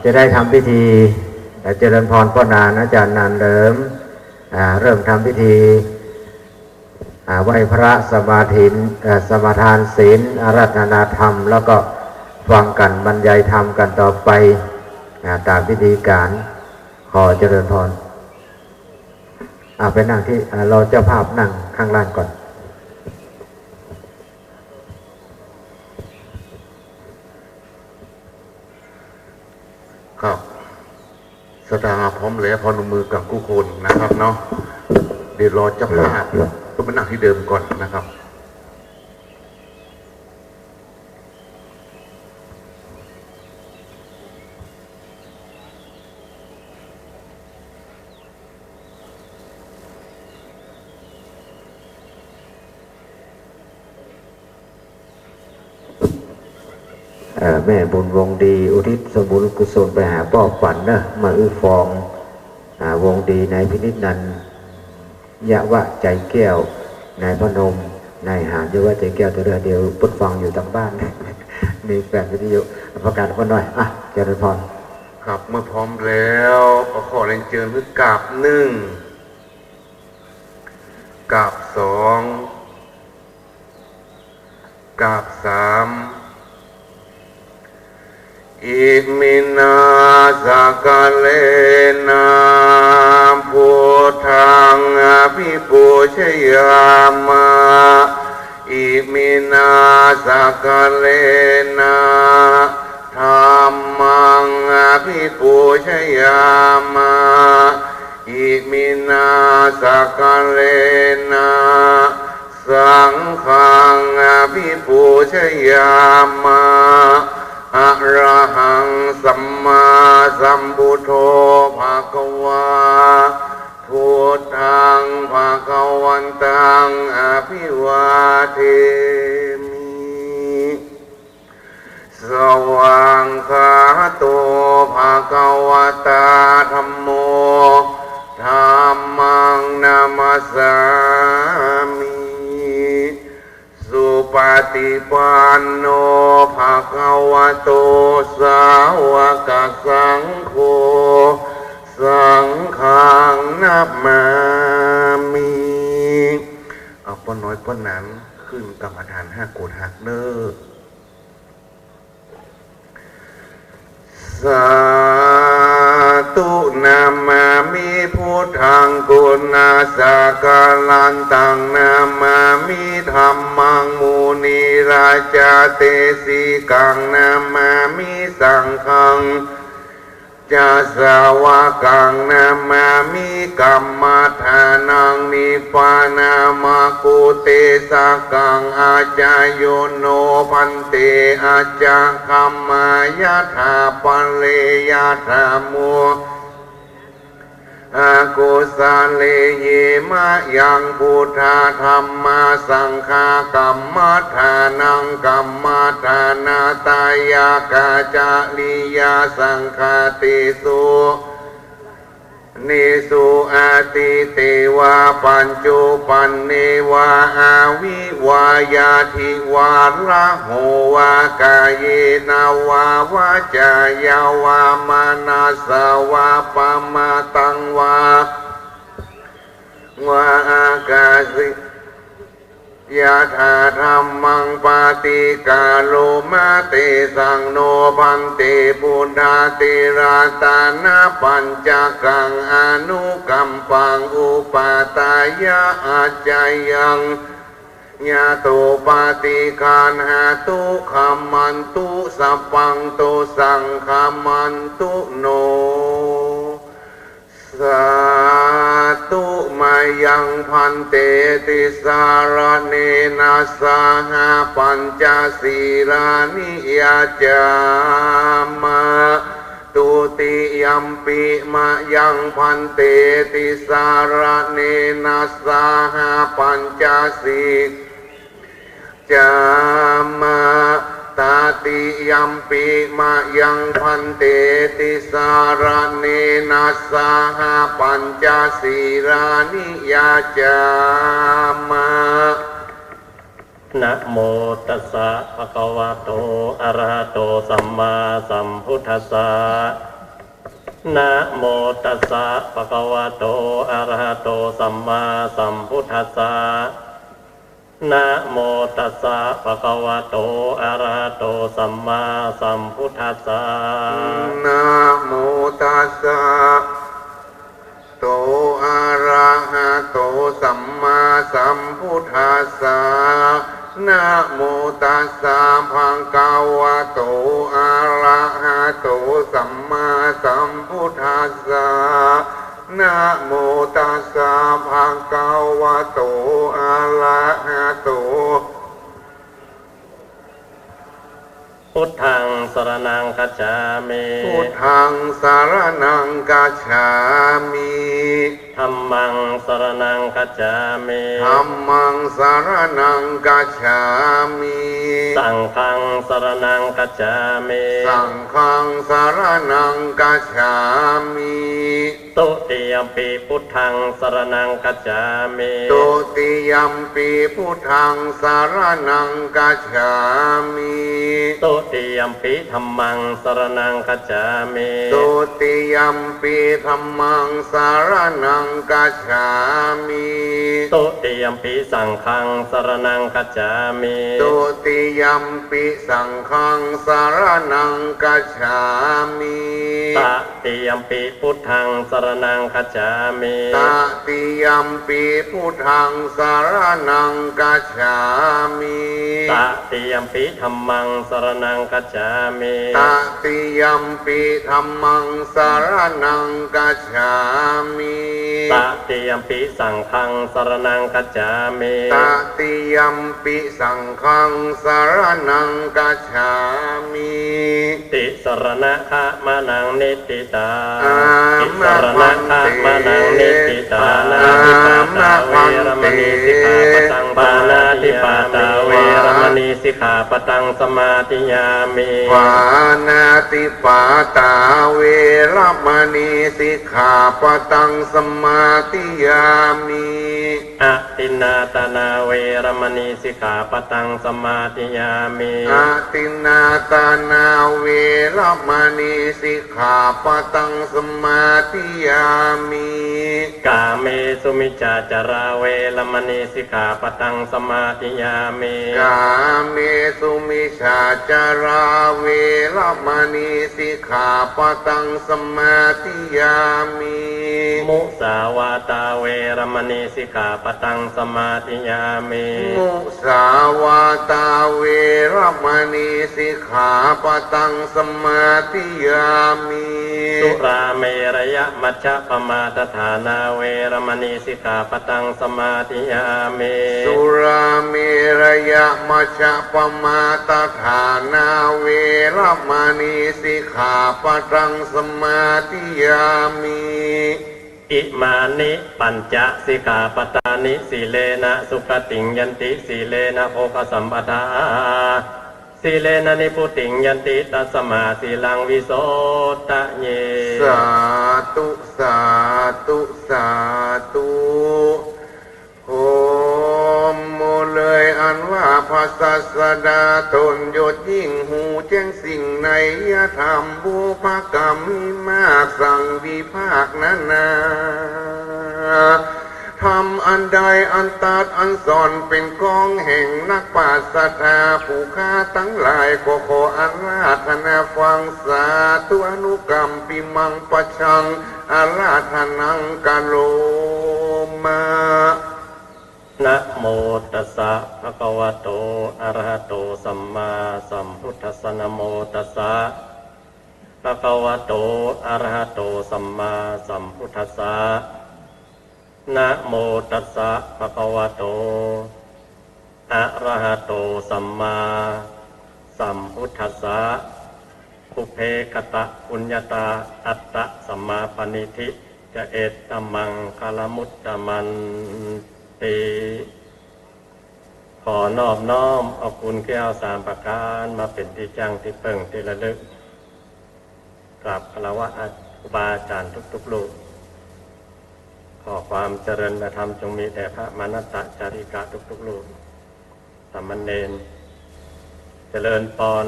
จะได้ทำพิธี เอ่อ เจริญพรป้อหนานอาจ๋ารย์นันเหลิม อ่า เริ่มทำพิธี อ่า ไหว้พระสมาทิน เอ่อ สมาทานศีล อาราธนาธรรม แล้วก็ฟังกั๋นบรรยายธรรมกั๋นต่อไป อ่า ต๋ามพิธีก๋าน ขอเจริญพร อ่า ไปนั่งตี้ อ่า รอเจ้าภาพนั่งข้างล่างก่อน ครับ ศรัทธาพร้อมแล้ว พนมมือกั๋นกู้คนนะครับเนาะ เดี๋ยวรอเจ้าภาพ ครับ ก็มานั่งตี้เดิมก่อนนะครับ เอ่อ แม่บุญวงศ์ดี อุทิศส่วนบุญกุศลไปหาป้อฝันเนอะ มาอื้อฟอง อ่า วงศ์ดี นายพินิจนันท์ ยะวะ ใจแก้ว นายพนม นายหาน ยะวะ ใจแก้ว เดี๋ยว เดี๋ยวเปิ้นฟังอยู่ตางบ้าน มีแผ่นวิทยุ ประกาศเปิ้นหน่อย อ่ะ เจริญพร ครับ เมื่อพร้อมแล้วก็ขอเรียนเจิญหื้อกราบหนึ่ง กราบสอง กราบสาม อิมินา สักกาเลนะ พุทธัง อภิปูชยามะ อิมินา สักกาเลนะ ธัมมัง อภิปูชยามะ อิมินา สักกาเลนะ สังฆัง อภิปูชยามะ อะระหัง สัมมาสัมพุทโธ ภะคะวา พุทธัง ภะคะวันตัง อะภิวาเทมิ สวากขาโต ภะคะวะตา ธัมโม ธัมมัง นะมัสสามิ สุปะฏิปันโน ภะคะวะโต สาวกสังโฆ สังฆัง นะมามิ เอาป้อน้อยป้อหนานขึ้นกรรมฐานห้าโกรธหักเน้อ สาธุ นะมามิ พุ Buddhaṃ guṇasāgarantaṃ namāmi, dhammaṃ munirājadesikaṃ namāmi, saṅghañca sāvakaṃ namāmi, kammadānaṃ nibbānamakkhu te sākaṃ. Ācāyo no bhante, accagamma yathāpare, yathā mudhā akusalehi. Mayaṃ buddhadhammasaṅghā kammadānaṃ kammadānattāyakkhacariyā saṅghātisu ṇesu atīte vā paccuppane vā avivāyadi vā raho vā kāyena vā vācāya vā manasā vā pamādaṃ vā vā akasi yathādhammaṃ paṭikaroma. Tesaṃ no bhante buddhā tiratanapacchakaṃ anukampaṃ upādāya accayaṃ ñāto paṭiggaṇhatu khamantu sabbaṃ dosaṃ khamantu no. Sādhu. Mayaṃ bhante tisaraṇena saha pañca sīlāni yācāma. Dutiyampi mayaṃ bhante tisaraṇena saha pañca sī cāma. Tatiyampi mayaṃ bhante tisaraṇena saha pañca sīlāni yācāma. Namo tassa bhagavato arahato sammāsambuddhassa. Namo tassa bhagavato arahato sammāsambuddhassa. Namo tassa bhagavato arahato sammāsambuddhassa. Namo tassa to arahato sammāsambuddhassa. Namo tassa bhagavato arahato sammāsambuddhassa. Namo tassa bhagavato arahato. Buddhaṃ saraṇaṃ gacchāmi. Buddhaṃ saraṇaṃ gacchāmi. Dhammaṃ saraṇaṃ gacchāmi. Dhammaṃ saraṇaṃ gacchāmi. Saṅghaṃ saraṇaṃ gacchāmi. Saṅghaṃ saraṇaṃ gacchāmi. Dutiyampi buddhaṃ saraṇaṃ gacchāmi. Dutiyampi buddhaṃ saraṇaṃ gacchāmi. Dutiyampi dhammaṃ saraṇaṃ gacchāmi. Dutiyampi dhammaṃ saraṇaṃ gacchāmi. Dutiyampi saṅghaṃ saraṇaṃ gacchāmi. Dutiyampi saṅghaṃ saraṇaṃ gacchāmi. Tatiyampi buddhaṃ saraṇaṃ gacchāmi. Tatiyampi buddhaṃ saraṇaṃ gacchāmi. Tatiyampi dhammaṃ saraṇaṃ gacchāmi. Tatiyampi dhammaṃ saraṇaṃ gacchāmi. Tatiyampi saṅghaṃ saraṇaṃ gacchāmi. Tatiyampi saṅghaṃ saraṇaṃ gacchāmi. Tisaraṇagamanaṃ niṭṭhitaṃ. Āma bhante. Tisaraṇagamanaṃ niṭṭhitaṃ. Āma bhante. Pāṇātipātā veramaṇī sikkhāpadaṃ samādiyāmi. Pāṇātipātā veramaṇī sikkhāpadaṃ samādiyāmi. Pāṇātipātā veramaṇī sikkhāpadaṃ samādiyāmi. Adinnādānā veramaṇī sikkhāpadaṃ samādiyāmi. Adinnādānā veramaṇī sikkhāpadaṃ samā ติยามิ กาเมสุมิจฉาจาราเวระมณีสิกขาปะทังสมาธิยามิ กาเมสุมิจฉาจาราเวระมณีสิกขาปะทังสมาธิยามิ มุสาวาทาเวระมณีสิกขาปะทังสมาธิยามิ มุสาวาทาเวระมณีสิกขาปะทังสมาธิยามิ สุราเมรยมัชฌะปมาทฐานาเวระมณีสิกขาปะทังสมาธิยามิ สุราเมรยมัชฌะปมาทฐานาเวระมณีสิกขาปะทังสมาธิยามิ อิมานิปัญจสิกขาปะทานิ สีเลนะสุขติงยันติ สีเลนะโภคสัมปทา สีเลนะนิพพุติงยันติ ตัสมาสีลังวิโสทะเย สาธุ สาธุ สาธุ โฮมโมเลยอันว่าพระศาสดาตนยศยิ่งฮู้แจ้งสิ่งในยธรรม บุพกรรมมีมากสังวิภาคนานา ธรรมอันใดอันตรัสอันสอนเป๋นกองแห่งนักปราชญ์ศรัทธาผู้ข้าตังหลาย ก็ขออาราธนาฟัง สาธุอนุกัมปิมังปัจฉัง อาราธนังกะโรมะ นะโมตัสสะภะคะวะโต อะระหะโต สัมมาสัมพุทธัสสะ นะโมตัสสะภะคะวะโต อะระหะโต สัมมาสัมพุทธัสสะ นะโมตัสสะภะคะวะโต อะระหะโต สัมมาสัมพุทธัสสะ ปุพเพกะตะปุญญาตา อัตตะสัมมาปะนิธิ จะเอตะมังคะละมุตตะมันติ ขอนอบน้อมเอาคุณแก้วสามประการมาเป๋นตี้จั้งตี้เปิ้งตี้ระลึก กราบคารวะครูบาอาจ๋ารย์ทุกๆ รูป ขอความเจริญในธรรมจงมีแด่พระมานัสสะจาริกะทุกๆ รูป สามเณร เจริญปอน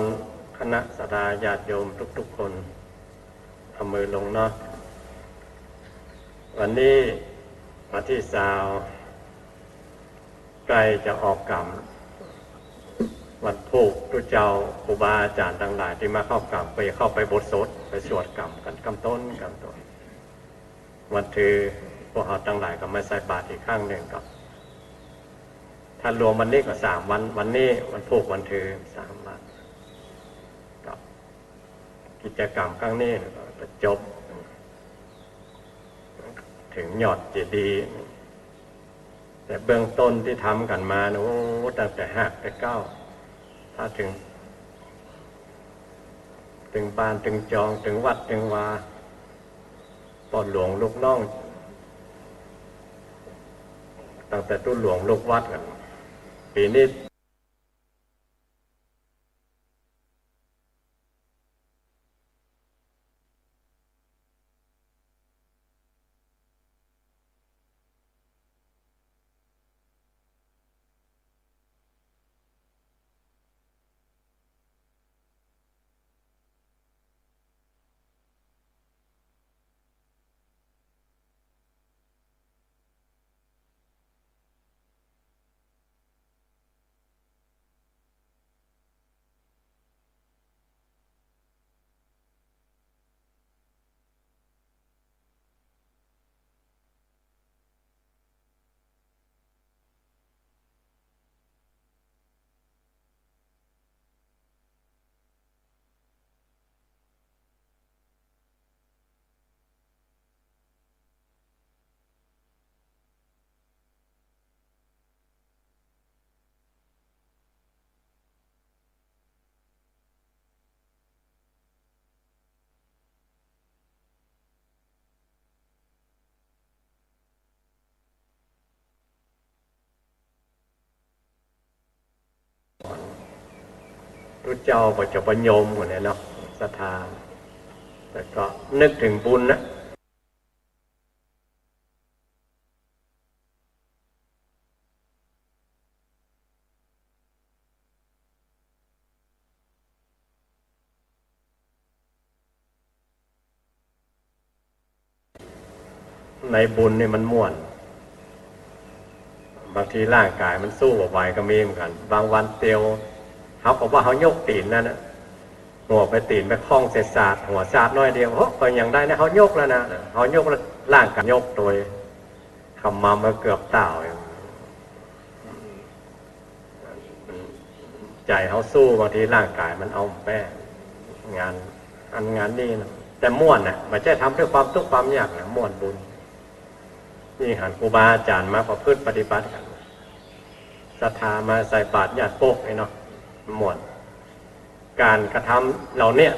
คณะศรัทธาญาติโยมทุกๆ คน เอามือลงเนาะ วันนี้วันตี้ซาว ใก้จะออกกรรม วันพูก ตุ๊เจ้าครูบาอาจ๋ารย์ตังหลายตี้มาเข้ากรรม ก็จะเข้าไปอุโบสถ ไปสวดกรรมกั๋นกำต้นกำต้น วันถือ พวกเฮาตังหลายก็มาใส่บาตรอีกครั้งนึ่งก็ ถ้ารวมวันนี้ก็สามวัน วันนี้วันพูกวันถือสามวัน ก็กิจกรรมครั้งนี้ก็จะจบ เถิงยอดเจดีย์ แต่เบื้องต้นตี้ทำกั๋นมาเนี่ย โอ้ ตั้งแต่ฮากแต่เก๊า ถ้าเถิง เถิงบ้านเถิงจอง เถิงวัดเถิงวา ป้อหลวงลูกน้อง ตั้งแต่ตุ๊หลวงลูกวัดกั๋น ปี๋นี้ตุ๊เจ้าก็จะประโยมหมดเลยเนาะ ศรัทธา แต่ก็นึกเถิงบุญนะ ในบุญนี่มันม่วน บางทีร่างก๋ายมันสู้บ่ไหวก็มีเหมือนกั๋น บางวันเตียว เฮาก็ว่าเฮายกตี๋นนั่นน่ะ หัวไปตี๋นไปข้องใส่สาด หัวสาดน้อยเดียว โฮะ ก็ยังได้นะ เฮายกแล้วนะ เฮายกแล้ว ร่างก๋ายยกตวย ขมำมาเกือบต้าว ใจ๋เฮาสู้ บางทีร่างก๋ายมันเอาแป้ งานอันงานนี้นะ แต่ม่วนน่ะ บ่ใจ้ทำด้วยความตุ๊กข์ความยากนะ ม่วนบุญ นี่หันครูบาอาจ๋ารย์มาประพฤติปฏิบัติกั๋น ศรัทธามาใส่บาตรญาติโยมนี่เนาะ ม่วน ก๋านกระทำเหล่าเนี้ย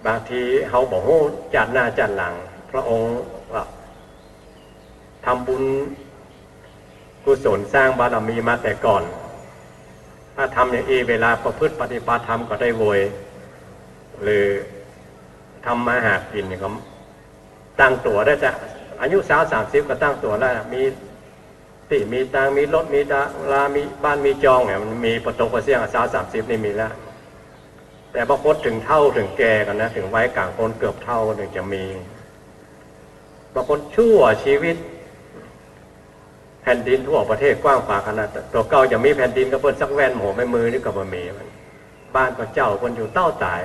บางทีเฮาบ่ฮู้จาติหน้าจาติหลัง พระองค์ว่าทำบุญกุศลสร้างบารมีมาแต่ก่อน ถ้าทำอย่างอี้ เวลาประพฤติปฏิบัติธรรมก็ได้โวย หรือทำมาหากิ๋นนี่ก็ตั้งตั๋วได้ จะอายุสาวสามสิบก็ตั้งตั๋วแล้ว มี ตี้มีตางค์ มีรถ มีตารา มีบ้าน มีจองเนี่ย มันมีปะตกปะเสี้ยง สาวสามสิบนี่มีแล้ว แต่บางคนเถิงเฒ่าเถิงแก่กั๋นนะ เถิงวัยก๋างคนเกือบเฒ่าเถิงจะมี บางคนชั่วชีวิต แผ่นดินทั่วประเทศกว้างขวางขนาด ตั๋วเก่าจะมีแผ่นดินก็เปิ้นสักแว่นหัวแม่มือนี่ก็บ่มี บ้านก็เจ้าเปิ้นอยู่เต้าต๋าย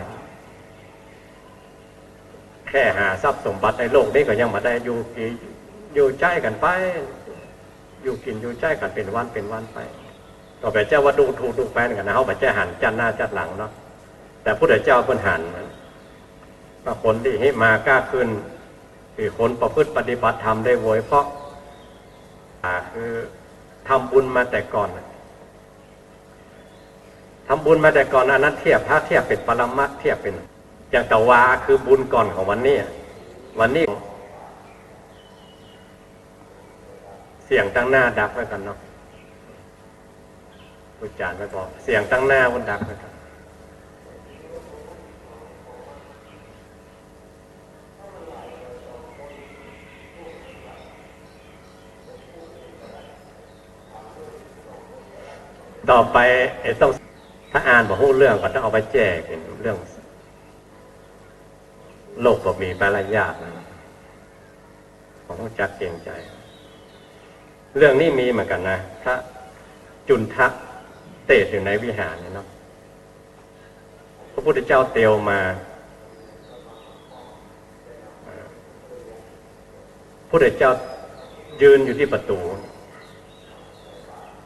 แค่หาทรัพย์สมบัติในโลกนี้ก็ยังบ่ได้ อยู่กิ๋นอยู่ใจ๊กั๋นไป อยู่กิ๋นอยู่ใจ๊กั๋นเป๋นวันเป๋นวันไป ก็บ่ใจ้ว่าดูถูกดูแคลนกั๋นนะ เฮาบ่ใจ้หันจาติหน้าจาติหลังเนาะ แต่พุทธเจ้าเปิ้นหัน ว่าคนตี้ฮิมาก้าขึ้น ตี้คนประพฤติปฏิบัติธรรมได้โวย เพราะ อ่า คือทำบุญมาแต่ก่อนน่ะ ทำบุญมาแต่ก่อน อันนั้นเทียบ ถ้าเทียบเป๋นปรมัตถ์ เทียบเป๋น อย่างตะวาคือบุญก่อนของวันนี้ วันนี้ เสียงตังหน้าดับไว้ก่อนเนาะ ครูอาจ๋ารย์ไปบอก เสียงตังหน้ามันดับไว้ก่อน ต่อไป ไอ้ต้อง ถ้าอ่านบ่ฮู้เรื่องก็ต้องเอาไปแจ้เรื่อง โลกบ่มีมารยาทนะ บ่ฮู้จักเกรงใจ๋ เรื่องนี้มีเหมือนกั๋นนะ พระจุลเตชะอยู่ในวิหารเนี่ยเนาะ พระพุทธเจ้าเตียวมา พุทธเจ้ายืนอยู่ตี้ประตู๋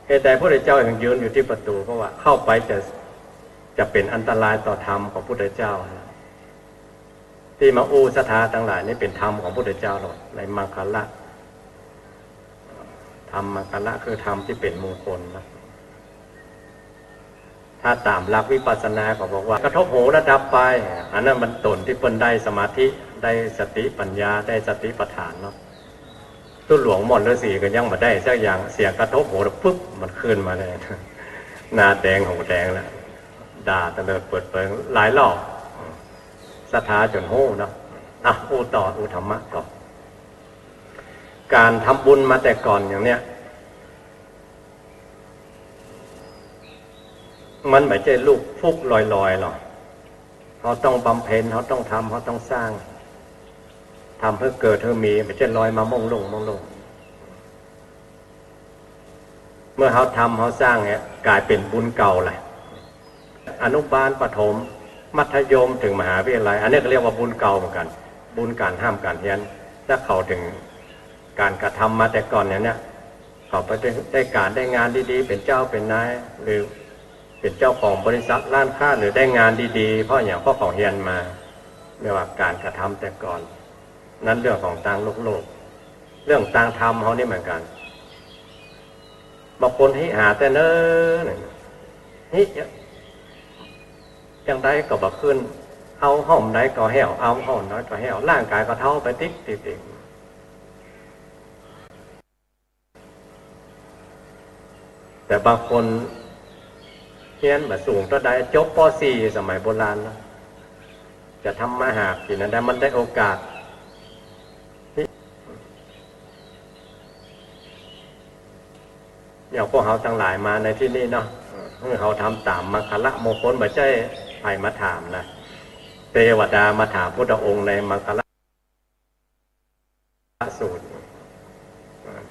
เหตุใดพุทธเจ้าถึงยืนอยู่ตี้ประตู๋ เพราะว่าเข้าไปจะ จะเป๋นอันตรายต่อธรรมของพุทธเจ้านะ ตี้มาอู้ศรัทธาตังหลายนี่เป๋นธรรมของพุทธเจ้าแล้ว ในมังคละ ธรรมมังคละคือธรรมตี้เป๋นมงคลนะ ถ้าต๋ามหลักวิปัสสนาก็บอกว่า กระทบหูแล้วดับไป อันนั้นมันต๋นตี้เปิ้นได้สมาธิ ได้สติปัญญา ได้สติปัฏฐานเนาะ ตุ๊ดหลวงม่อนฤๅษีก็ยังบ่ได้สักอย่าง เสียงกระทบหูแล้วปุ๊บ มันขึ้นมาเลย หน้าแดงหูแดงแล้ว ด่าตะเลิดเปิดเปิงหลายรอบ ศรัทธาจ๋นฮู้เนาะ อ่ะ อู้ต่อ อู้ธรรมะต่อ ก๋านทำบุญมาแต่ก่อนอย่างเนี้ย มันบ่ใจ้ลูกฟลุกลอยๆ หรอก เฮาต้องบำเพ็ญ เฮาต้องทำ เฮาต้องสร้าง ทำหื้อเกิดหื้อมี บ่ใจ้ลอยมาโม่งโล่ง โม่งโล่ง เมื่อเฮาทำ เฮาสร้างเนี่ย ก๋ายเป๋นบุญเก่าแหละ อนุบาล ประถม มัธยม เถิงมหาวิทยาลัย อันนี้ก็เรียกว่าบุญเก่าเหมือนกั๋น บุญก๋านฮ่ำก๋านเฮียน ถ้าเขาเถิงก๋านกระทำมาแต่ก่อนเนี่ย เนี่ย เขาไปได้ ได้ก๋านได้งานดีๆ เป๋นเจ้าเป๋นนาย หรือเป๋นเจ้าของบริษัทร้านค้า หรือได้งานดีๆ เพราะอย่าง เพราะเขาเฮียนมา เรียกว่าก๋านกระทำแต่ก่อน นั้นเรื่องของตางโลกๆ เรื่องตางธรรมเฮานี่เหมือนกั๋น บางคนหิหาแต่เนิ่น หิจั่งใดก็บ่ขึ้น เอาฮ่องใดก็แห้ว เอาฮ่องใดก็แห้ว ร่างก๋ายก็เฒ่าไปติ๊กติ๊กติ๊ก แต่บางคนเฮียนบ่สูงเต้าใด จบ ป.สี่ สมัยโบราณนะ จะทำมาหากิ๋นอันใด มันได้โอกาส อย่างพวกเฮาตังหลายมาในตี้นี่เนาะ เออ เฮาทำต๋ามมังคละมงคล บ่ใจ้ใผมาถามนะ เตวดามาถามพุทธองค์ในมังคละ สูตร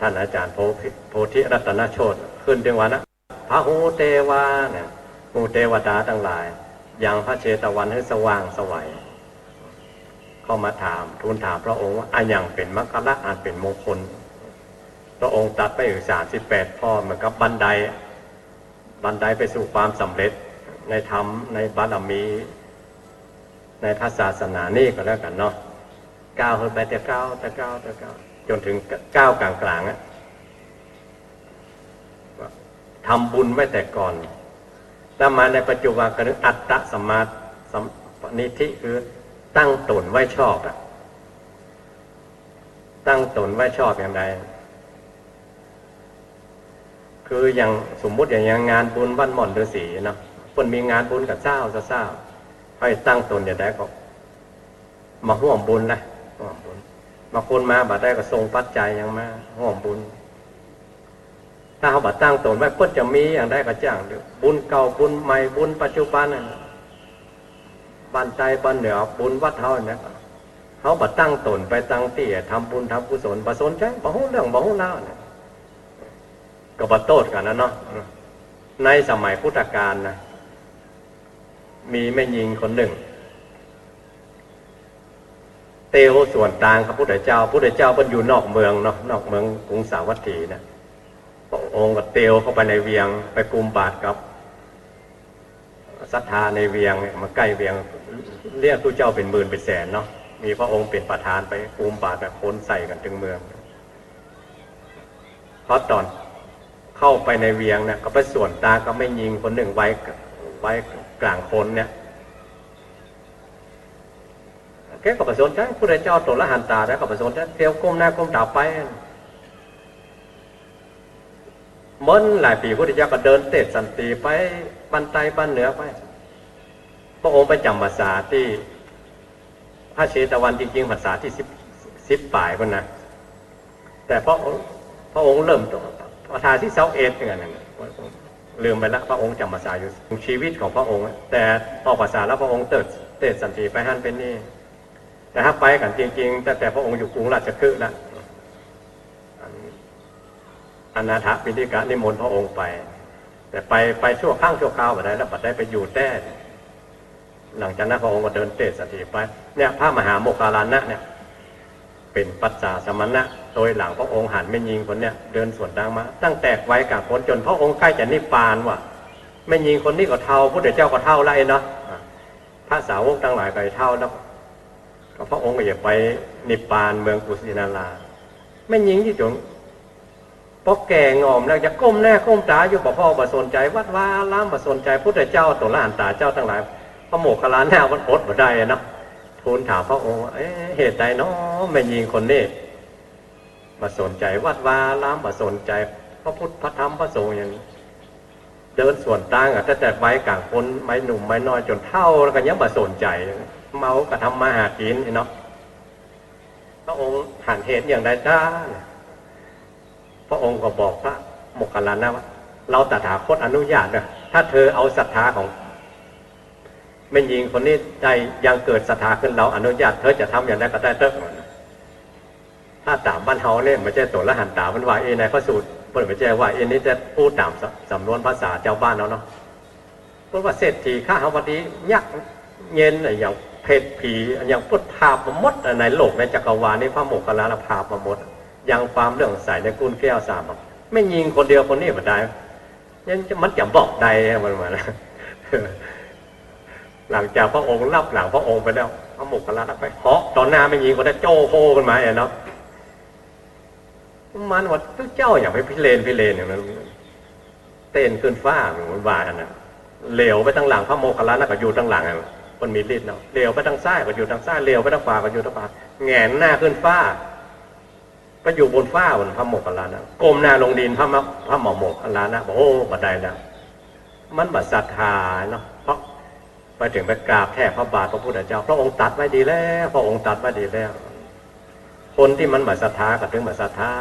ท่านอาจารย์โพธิ โพธิรัตนโชติ ขึ้นเตียงว่านะ พะหูเตวา เนี่ย หมู่เตวดาตังหลาย ยังพระเชตวันหื้อสว่างไสว เข้ามาถาม ทูลถามพระองค์ว่า อะหยังเป๋นมังคละ อันเป๋นมงคล พระองค์ตรัสไปอยู่สามสิบแปดข้อ เหมือนกับบันได บันไดไปสู่ความสำเร็จในธรรม ในบารมี ในพระศาสนานี้ก็แล้วกั๋นเนาะ ก้าวขึ้นไปแต่ก้าว แต่ก้าว แต่ก้าว จ๋นถึงก้าวก๋างๆ อะ ทำบุญไว้แต่ก่อน แล้วมาในปัจจุบันก็เรียกอัตตสมา สม ปณิธิ คือตั้งตนไว้ชอบอะ ตั้งตนไว้ชอบอย่างใด คืออย่างสมมุติอย่าง อย่างงานบุญบ้านหม่อนฤๅษีเนาะ เปิ้นมีงานบุญก็เซ้า เซ้า เซ้า ใค่ตั้งตนอย่างใดก็ มาฮ่วมบุญนะ ฮ่วมบุญ บางคนมาบ่ได้ก็ส่งปัจจัยหยังมาฮ่วมบุญ ถ้าเฮาบ่ตั้งตนไว้ เปิ้นจะมีอย่างใดก็จ้างเถอะ บุญเก่า บุญใหม่ บุญปัจจุบันนั่นน่ะ บ้านใต้บ้านเหนือ บุญวัดเฮาเนี่ย เฮาบ่ตั้งตนไปตั้งตี้ทำบุญทำกุศล บ่สนใจ๋ บ่ฮู้เรื่อง บ่ฮู้ราวเนี่ย ก็บ่โต้ษกั๋นนะเนาะ ในสมัยพุทธกาลนะ มีแม่ญิงคนนึ่ง เตียวสวนตางกับพุทธเจ้า พุทธเจ้าเปิ้นอยู่นอกเมืองเนาะ นอกเมืองกรุงสาวัตถีนะ พระองค์ก็เตียวเข้าไปในเวียง ไปกุมบาตรกับศรัทธาในเวียง มาใก้เวียง เรียกพุทธเจ้าเป๋นหมื่นเป๋นแสนเนาะ มีพระองค์เป๋นประธานไปกุมบาตรกับคนใส่กั๋นตึงเมือง พอต๋อนเข้าไปในเวียงเนี่ย ก็ไปสวนตากับแม่ญิงคนนึ่ง วัย วัยก๋างคนเนี่ย แกก็บ่สนใจ๋ พุทธเจ้าโตอรหันต๋าแล้วก็บ่สนใจ๋ เตียวก้มหน้าก้มต๋าไป เมินหลายปี๋ พุทธเจ้าก็เดินเตศสันตีไป บ้านใต้บ้านเหนือไป พระองค์ไปจ๋ำพรรษาตี้พระเชตวัน จริงๆ พรรษาตี้สิบ สิบป๋ายพุ้นนะ แต่พระองค์ พระองค์เริ่มพรรษาตี้ซาวเอ็ดเนี่ยนะ ลืมไปละ พระองค์จ๋ำพรรษาอยู่ ชีวิตของพระองค์ แต่ออกพรรษาแล้วพระองค์เตศ เตศสันตีไปหั้นไปนี่ แต่ถ้าไปกั๋นจริงๆ ตั้งแต่พระองค์อยู่กรุงราชคฤห์แล้ว อนาถปิณฑิกะนิมนต์พระองค์ไป แต่ไป ไปชั่วครั้งชั่วคราวบ่ได้แล้ว บ่ได้ไปอยู่แต๊ หลังจากนั้นพระองค์ก็เดินเตศสันตีไป เนี่ย พระมหาโมคคัลลานะเนี่ย เป๋นปัจจ๋าสมณะ โตยหลังพระองค์หันแม่ญิงคนเนี่ย เดินสวนตางมา ตั้งแต่วัยก๋างคนจ๋นพระองค์ใก้จะนิพพานว่ะ แม่ญิงคนนี้ก็เฒ่า พุทธเจ้าก็เฒ่าแล้วเนาะ พระสาวกตังหลายก็เฒ่าแล้ว ก็พระองค์ก็จะไปนิพพานเมืองกุสินารา แม่ญิงตี้จ๋น ปอแก่งอมแล้วจะก้มหน้าก้มต๋าอยู่ บ่พ้อ บ่สนใจ๋วัดวาอาราม บ่สนใจ๋พุทธเจ้าโตอรหันต๋าเจ้าตังหลาย พระโมคคัลลานะมันอดบ่ได้เนาะ ทูลถามพระองค์ว่า เอ๊ะ เหตุใดเนาะ แม่ญิงคนนี้ บ่สนใจ๋วัดวาอาราม บ่สนใจ๋พระพุทธพระธรรมพระสงฆ์อย่างนี้ เดินสวนตางอะ ตั้งแต่วัยก๋างคน วัยหนุ่มวัยน้อยจ๋นเฒ่าแล้วก็ยังบ่สนใจ๋ เมาก็ทำมาหากิ๋นเนาะ พระองค์หันเหตุอย่างใดจ้า พระองค์ก็บอกพระโมคคัลลานะว่า เราตถาคตอนุญาตนะ ถ้าเธอเอาศรัทธาของแม่ญิงคนนี้ได้ ยังเกิดศรัทธาขึ้น เราอนุญาต เธอจะทำอย่างใดก็ได้เต๊อะ ถ้าต๋ามบ้านเฮาเนี่ย บ่ใจ้โตอรหันต๋า เปิ้นว่าอี้ในพระสูตร เปิ้นบ่ใจ้ว่าอี้ นี่จะอู้ต๋ามสำ สำนวนภาษาจาวบ้านเฮาเนาะ เปิ้นว่าเศรษฐีคหบดี ยักษ์เย็นอะหยัง เผตผีอะหยัง เปิ้นผาบมาหมดอะ ในโลกในจักรวาลนี้ พระโมคคัลลานะผาบมาหมด ยังความเลื่อมใสในกุลแก้วสาม แม่ญิงคนเดียวคนนี้บ่ได้ ยังจะ มันจะบอกได้อะ มันว่านะ หลังจากพระองค์ลับหลังพระองค์ไปแล้ว พระโมคคัลลานะไปเหาะต่อหน้าแม่ญิงคนนั้น โจ้โฮขึ้นมาอะเนาะ มันว่า ตุ๊เจ้าอย่าไปพิเรนพิเรนอย่างนั้น เต้นขึ้นฟ้า มันว่าอันนั้น เหลียวไปตางหลัง พระโมคคัลลานะก็อยู่ตางหลังอะ มันมีฤทธิ์เนาะ เหลียวไปตางซ้ายก็อยู่ตางซ้าย เหลียวไปตางขวาก็อยู่ตางขวา แหงนหน้าขึ้นฟ้า ไปอยู่บนฟ้าบน พระโมคคัลลานะ ก้มหน้าลงดิน พระมะ พระโมคคัลลานะบอก โอ้ บ่ได้แล้ว มันบ่ศรัทธาเนาะ เพราะไปถึงไปกราบแทบพระบาทพระพุทธเจ้า พระองค์ตรัสไว้ดีแล้ว พระองค์ตรัสไว้ดีแล้ว คนตี้มันบ่ศรัทธาก็ถึงบ่ศรัทธา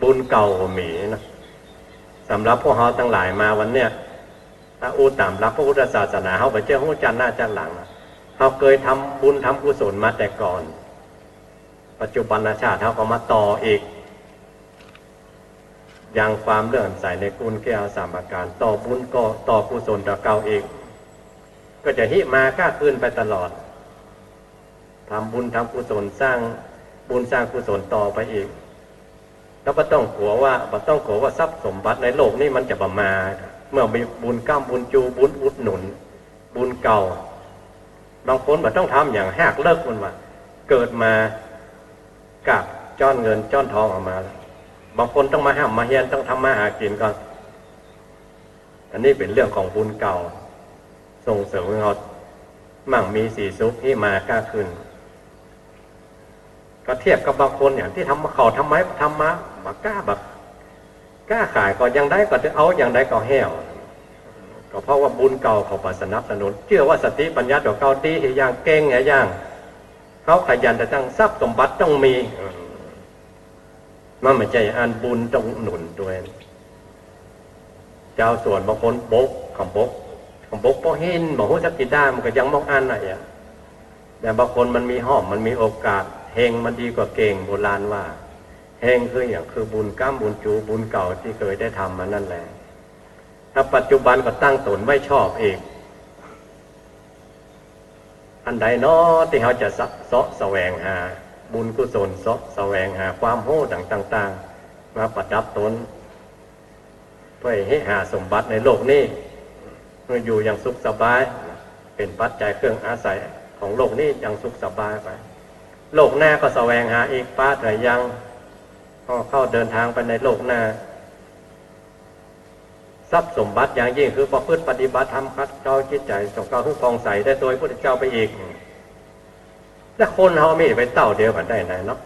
บุญเก่าก็มีนะ สำหรับพวกเฮาตังหลายมาวันเนี้ย ถ้าอู้ต๋ามหลักพระพุทธศาสนา เฮาบ่ใจ้ฮู้จ๊ะหน้าจ๊ะหลังนะ เฮาเกยทำบุญทำกุศลมาแต่ก่อน ปัจจุบันชาติเฮาก็มาต่ออีก ยังความเลื่อมใสในกุนแก้วสามประก๋าน ต่อบุญก็ต่อกุศลต่อเก่าอีก ก็จะหิมาก้าคืนไปตลอด ทำบุญทำกุศล สร้างบุญสร้างกุศลต่อไปอีก แล้วบ่ต้องกั๋วว่า บ่ต้องกั๋วว่าทรัพย์สมบัติในโลกนี้มันจะบ่มา เมื่อมีบุญก๊ำบุญจู บุญอุดหนุน บุญเก่า บางคนบ่ต้องทำหยัง ฮากเลิกมันว่า เกิดมา กาบจ้อนเงินจ้อนทองออกมา บางคนต้องมาฮ่ำมาเฮียน ต้องทำมาหากิ๋นก่อน อันนี้เป๋นเรื่องของบุญเก่า ส่งเสริมหื้อเฮามั่งมีสีสุข หิมาก้าคืน ก็เทียบกับบางคนเนี่ยตี้ทำมา เขาทำไม ทำมา บ่าก้า บ่าก้าขาย ก็อย่างใดก็จะเอา อย่างใดก็แห้ว ก็เพราะว่าบุญเก่าเขาบ่สนับสนุน เจื้อว่าสติปัญญาตั๋วเก่าดี เหียอย่างเก่ง เหียอย่าง เขาขยันแต่จัง ทรัพย์สมบัติต้องมี มันบ่ใจ้อันบุญต้องหนุนตวย จาวสวนบางคนบก กำบก กำบกปอหิน บ่ฮู้จักกี่ด้าน มันก็ยังมองอันน่ะ แต่บางคนมันมีฮ่อม มันมีโอกาส เฮงมันดีกว่าเก่ง โบราณว่า เฮงคือหยัง คือบุญก๊ำบุญจู บุญเก่าตี้เกยได้ทำมานั่นแหละ ถ้าปัจจุบันก็ตั้งตนไว้ชอบอีก อันใดน้อตี้เฮาจะเซาะ เซาะแสวงหาบุญกุศล เซาะแสวงหาความฮู้ต่างๆ มาประดับตน เปื้อเฮหาสมบัติในโลกนี้ หื้ออยู่อย่างสุขสบาย เป๋นปัจจัยเครื่องอาศัยของโลกนี้อย่างสุขสบายไป โลกหน้าก็แสวงหาอีก ปะเถอะยัง พอเข้าเดินทางไปในโลกหน้า ทรัพย์สมบัติอย่างยิ่งคือประพฤติปฏิบัติธรรมขัดเกลาจิตใจ๋ ส่งเกลาหื้อผ่องใสได้โตยพุทธเจ้าไปอีก แล้วคนเฮามีไปเต้าเดียวกั๋นได้ไหนเนาะ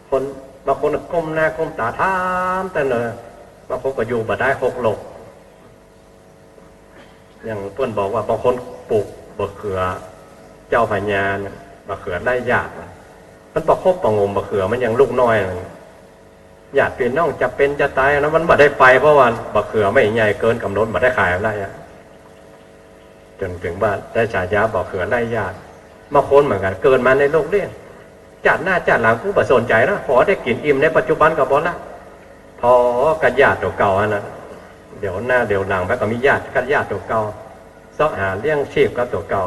คน บางคนก้มหน้าก้มต๋าถามแต่เนิน บางคนก็อยู่บ่ได้หกโลก อย่างเปิ้นบอกว่าบางคนปลูกบ่าเขือเจ้าพญาเนี่ย บ่าเขือไร้ญาติ มันประคบประหงม บ่าเขือมันยังลูกน้อย ญาติปี้น้องจะเป๋นจะต๋ายนะ มันบ่ได้ไป เพราะว่าบ่าเขือไม่ใหญ่เกินก๋ำหนด บ่ได้ขายได้อะ จ๋นเถิงว่าได้ฉายาบ่าเขือไร้ญาติ บางคนเหมือนกั๋น เกิดมาในโลกนี้ จาติหน้าจาติหลังกูบ่สนใจ๋นะ ขอได้กิ๋นอิ่มในปัจจุบันก็พอละ พอกับญาติตั๋วเก่าอันนั้น เดี๋ยวหน้าเดี๋ยวหลังไปก็มีญาติกับญาติตั๋วเก่า เซาะหาเลี้ยงชีพกับตั๋วเก่า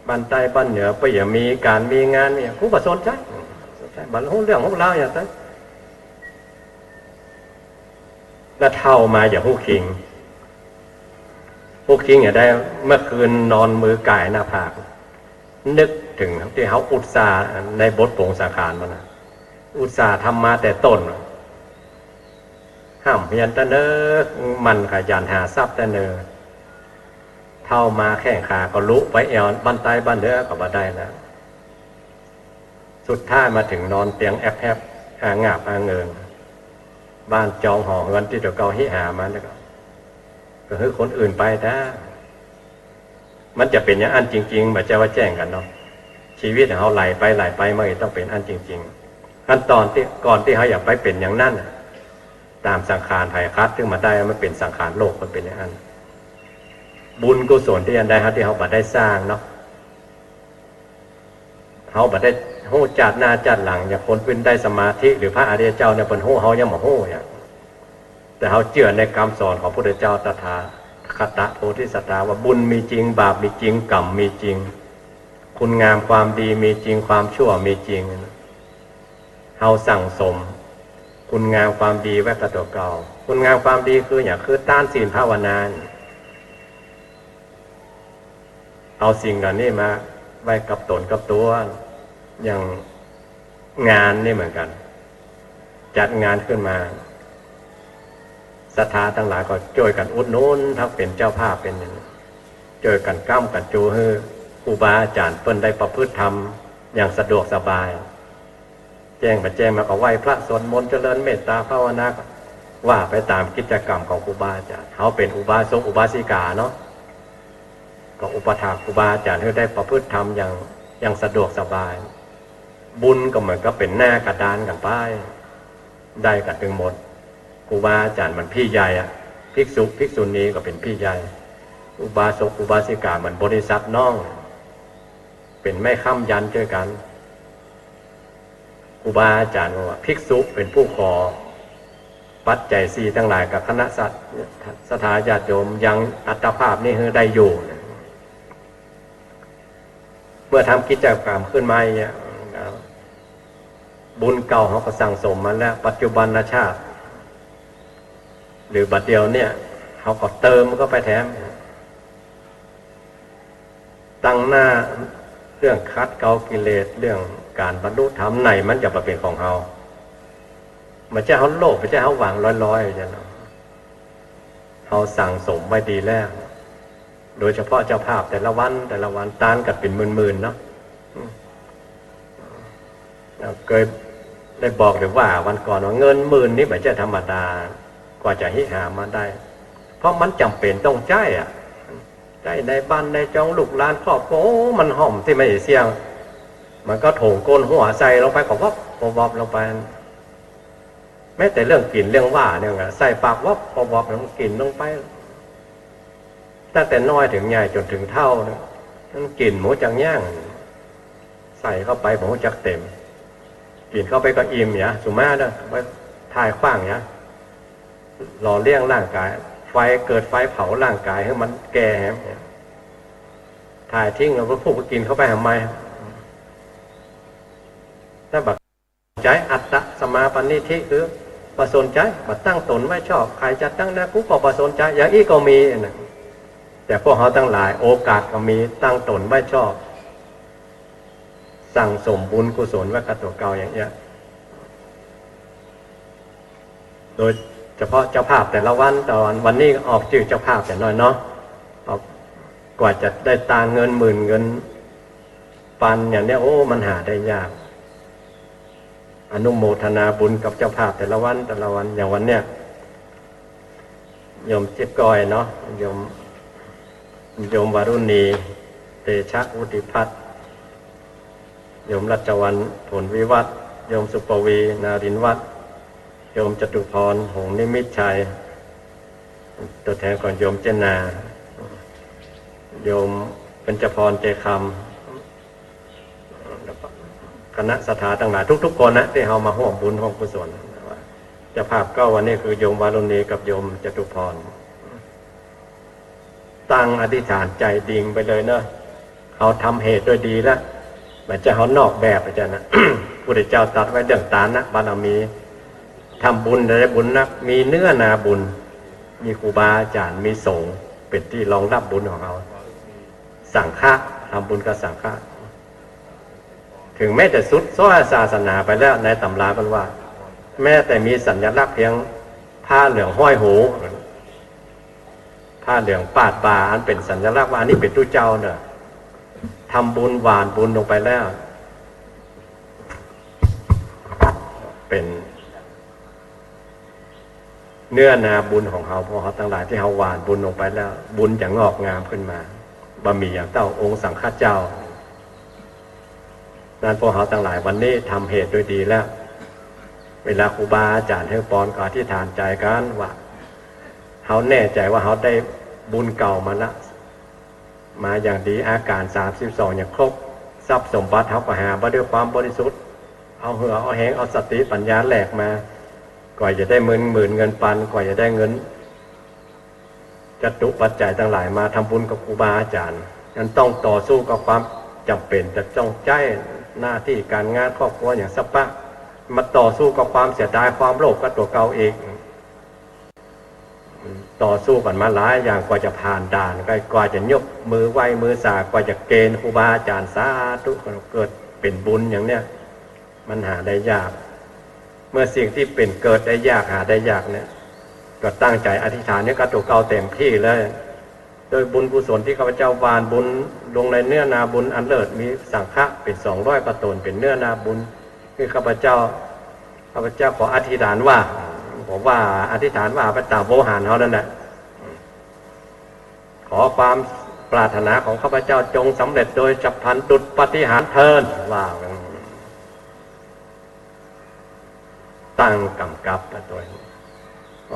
บ้านใต้บ้านเหนือไปอย่ามีก๋านมีงานเนี่ย กูบ่สนใจ๋ สนใจ๋ บ่ฮู้เรื่องฮู้ราวอย่างนั้น แล้วเฒ่ามาอย่าฮู้คิง ฮู้คิงอย่างใด เมื่อคืนนอนมือก่ายหน้าผาก นึกเถิงตี้เฮาอุตส่าห์ในบทปรงสังขารมันนะ อุตส่าห์ทำมาแต่ต้น ฮ่ำเฮียนแต่เนิ่น หมั่นขยันหาทรัพย์แต่เนิ่น เฒ่ามาแข้งขาก็ลุไปแอ่วบ้านใต้บ้านเหนือก็บ่ได้แล้ว สุดท้ายมาเถิงนอนเตียงแอบๆ อาหงาบอาเหงิง บ้านจองหอเฮือนตี้ตั๋วเก่าหิหามาเนี่ยก็ ก็หื้อคนอื่นไปแต๊ มันจะเป๋นอย่างอั้นจริงๆ บ่ใจ้ว่าแจ้งกั๋นเนาะ ชีวิตของเฮาไหลไปไหลไป มันก็ต้องเป๋นอั้นจริงๆ ขั้นตอนตี้ ก่อนตี้เฮาจะไปเป๋นอย่างนั้นน่ะ ต๋ามสังขารไผคัด ถึงมาได้ มันเป๋นสังขารโลก มันเป๋นอย่างอั้น บุญกุศลตี้อันใดเฮาตี้เฮาบ่ได้สร้างเนาะ เฮาบ่ได้ฮู้จาติหน้าจาติหลัง อย่างคนเปิ้นได้สมาธิ หรือพระอริยเจ้าเนี่ย เปิ้นฮู้ เฮายังบ่ฮู้เนี่ย แต่เฮาเจื้อในกำสอนของพุทธเจ้าตถาคตโพธิสัตว์ว่าบุญมีจริง บาปมีจริง กรรมมีจริง คุณงามความดีมีจริง ความชั่วมีจริง เฮาสั่งสมคุณงามความดีไว้กับตั๋วเก่า คุณงามความดีคือหยัง คือตาน ศีล ภาวนา เอาสิ่งเหล่านี้มาไว้กับต๋นกับตั๋ว อย่างงานนี่เหมือนกั๋น จัดงานขึ้นมา ศรัทธาตังหลายก็จ้วยกั๋นอุดหนุน ทั้งเป๋นเจ้าภาพเป๋นหยัง จ้วยกั๋นก๊ำกั๋นจูหื้อครูบาอาจ๋ารย์เปิ้นได้ประพฤติธรรมอย่างสะดวกสบาย แจ้งบ่แจ้งมาก็ไหว้พระสวดมนต์เจริญเมตตาภาวนา ว่าไปต๋ามกิจกรรมของครูบาอาจ๋ารย์ เฮาเป๋นอุบาสกอุบาสิกาเนาะ ก็อุปถัมภ์ครูบาอาจ๋ารย์หื้อได้ประพฤติธรรมอย่าง อย่างสะดวกสบาย บุญก็เหมือนกับเป๋นหน้ากระดานกั๋นไป ได้กั๋นตึงหมด ครูบาอาจ๋ารย์เหมือนพี่ใหญ่อะ ภิกษุภิกษุณีก็เป๋นพี่ใหญ่ อุบาสกอุบาสิกาเหมือนบริษัทน้อง เป๋นไม้ค้ำยันจ้วยกั๋น ครูบาอาจ๋ารย์ก็ว่า ภิกษุเป๋นผู้ขอปัจจัยสี่ตังหลายกับคณะศรัท ศรัทธาญาติโยมยังอัตภาพนี้หื้อได้อยู่นะ เมื่อทำกิจกรรมขึ้นมาอย่างเงี้ย บุญเก่าเฮาก็สั่งสมมาแล้ว ปัจจุบันชาติ หรือบัดเดี๋ยวเนี่ย เฮาก็เติมเข้าไปแถม ตังหน้าเรื่องขัดเกลากิเลส เรื่องก๋านบรรลุธรรมไหนมันจะมาเป๋นของเฮา บ่ใจ้เฮาโลภ บ่ใจ้เฮาหวังลอยๆ จ้ะเนาะ เฮาสั่งสมไว้ดีแล้ว โดยเฉพาะเจ้าภาพแต่ละวันแต่ละวัน ตานกั๋นเป๋นหมื่นๆ เนาะ อืม เฮาเกยได้บอกหรือว่าวันก่อนว่าเงินหมื่นนี่บ่ใจ้ธรรมดา กว่าจะหามาได้ เพราะมันจ๋ำเป๋นต้องใจ๊อะ ใจ๊ในบ้านในจองลูกหลานครอบครัว โอ้ มันฮ่อมตี้มันเสี้ยง มันก็โถงก้นหัวใส่ลงไปก็วับก็วับลงไป แม้แต่เรื่องกิ๋นเรื่องว่าเนี่ยนะ ใส่ปากวับก็วับ แล้วมันกิ๋นลงไป ตั้งแต่น้อยเถิงใหญ่จ๋นเถิงเฒ่าเนี่ย มันกิ๋นบ่ฮู้จักยั้ง ใส่เข้าไปบ่ฮู้จักเต็ม กิ๋นเข้าไปก็อิ่มหยา สุมาเน่อ ไปถ่ายขว้างหยา หล่อเลี้ยงร่างก๋าย ไฟเกิดไฟเผาร่างก๋ายหื้อมันแก่แหม ถ่ายทิ้ง เอาไปผูกไปกิ๋นเข้าไปทำไม ถ้าบ่ใจ้ อัตตสมาปะณิธิ คือบ่สนใจ๋ บ่ตั้งต๋นไว้ชอบ ใผจะตั้งหน้ากูก็บ่สนใจ๋ อย่างอี้ก็มีนะ แต่พวกเฮาตังหลายโอกาสก็มี ตั้งต๋นไว้ชอบ สั่งสมบุญกุศลไว้กับตั๋วเก่าอย่างเนี้ย โดยเฉพาะเจ้าภาพแต่ละวัน ต๋อนวันนี้ออกจื้อเจ้าภาพแต่น้อยเนาะ ออก กว่าจะได้ตานเงินหมื่นเงินปันอย่างเนี้ย โอ้ มันหาได้ยาก อนุโมทนาบุญกับเจ้าภาพแต่ละวันแต่ละวัน อย่างวันเนี้ย โยมจิ๊บก้อยเนาะ โยม โยมวารุณี เตชะวุฒิพัฒน์ โยมรัชวรรณ ผลวิวัฒน์ โยมสุปวี นารินทร์วัฒน์ โยมจตุพร หงส์นิมิตชัย ตั๋วแทนของโยมเจนา โยมเบญจพร เจคำ คณะศรัทธาตังหลายทุกๆ คนนะ ตี้เฮามาฮ่วมบุญฮ่วมกุศล เจ้าภาพเก้าวันนี้คือโยมวารุณีกับโยมจตุพร ตั้งอธิษฐานใจ๋ดิ่งไปเลยเนาะ เฮาทำเหตุด้วยดีแล้ว บ่ใจ้เฮานอกแบบ อาจ๋ารย์นะ พุทธเจ้าตรัสไว้เรื่องตานะบารมี ทำบุญได้บุญนัก มีเนื้อนาบุญ มีครูบาอาจ๋ารย์ มีสงฆ์เป๋นตี้รองรับบุญของเฮา สังฆะ ทำบุญกับสังฆะ เถิงแม้จะทรุดโทรมศาสนาไปแล้ว ในต๋ำราเปิ้นว่า แม้แต่มีสัญลักษณ์เพียงผ้าเหลืองห้อยหู ผ้าเหลืองปาดบ่า อันเป๋นสัญลักษณ์ว่าอันนี้เป๋นตุ๊เจ้าเน่อ ทำบุญหว่านบุญลงไปแล้ว เป๋น เนื้อนาบุญของเฮา พวกเฮาตังหลายตี้เฮาหว่านบุญลงไปแล้ว บุญจะงอกงามขึ้นมา บ่มีอย่างเต้าองค์สังฆเจ้า นั้นพวกเฮาตังหลายวันนี้ทำเหตุด้วยดีแล้ว เวลาครูบาอาจ๋ารย์หื้อปอนก็อธิษฐานใจ๋กั๋นว่า เฮาแน่ใจ๋ว่าเฮาได้บุญเก่ามาละ มาอย่างดี อาก๋ารสามสิบสองอย่างครบ ทรัพย์สมบัติเฮาก็หามาด้วยความบริสุทธิ์ เอาเหื่อเอาแฮง เอาสติปัญญาแหลกมา กว่าจะได้เงินหมื่นเงินปัน กว่าจะได้เงินจตุปัจจัยตังหลายมาทำบุญกับครูบาอาจ๋ารย์ นั้นต้องต่อสู้กับความจ๋ำเป๋น จะต้องใจ๊หน้าตี้ก๋านงานครอบครัวอย่างสะปะ มาต่อสู้กับความเสียดายความโลภกับตั๋วเก่าอีก ต่อสู้กั๋นมาหลายอย่าง กว่าจะผ่านด่าน กว่าจะยกมือไหว้มือสา กว่าจะเกณฑ์ครูบาอาจ๋ารย์ สาธุ เกิดเป๋นบุญอย่างเนี้ย มันหาได้ยาก เมื่อสิ่งตี้เป๋นเกิดได้ยาก หาได้ยากเนี่ย ก็ตั้งใจ๋อธิษฐานเนี่ยกับตั๋วเก่าเต็มตี้เลย โดยบุญกุศลตี้ข้าพเจ้าหว่านบุญลงในเนื้อนาบุญอันเลิศ มีสังฆะเป๋นสองร้อยกว่าต๋น เป๋นเนื้อนาบุญ คือข้าพเจ้า ข้าพเจ้าขออธิษฐานว่า บอกว่าอธิษฐานว่าไปต๋ามโวหารเฮานั่นแหละ ขอความปรารถนาของข้าพเจ้าจงสำเร็จโดยฉับพลันดุจปาฏิหาริย์เทอญ ว่า ตั้งกำกับตัวเอง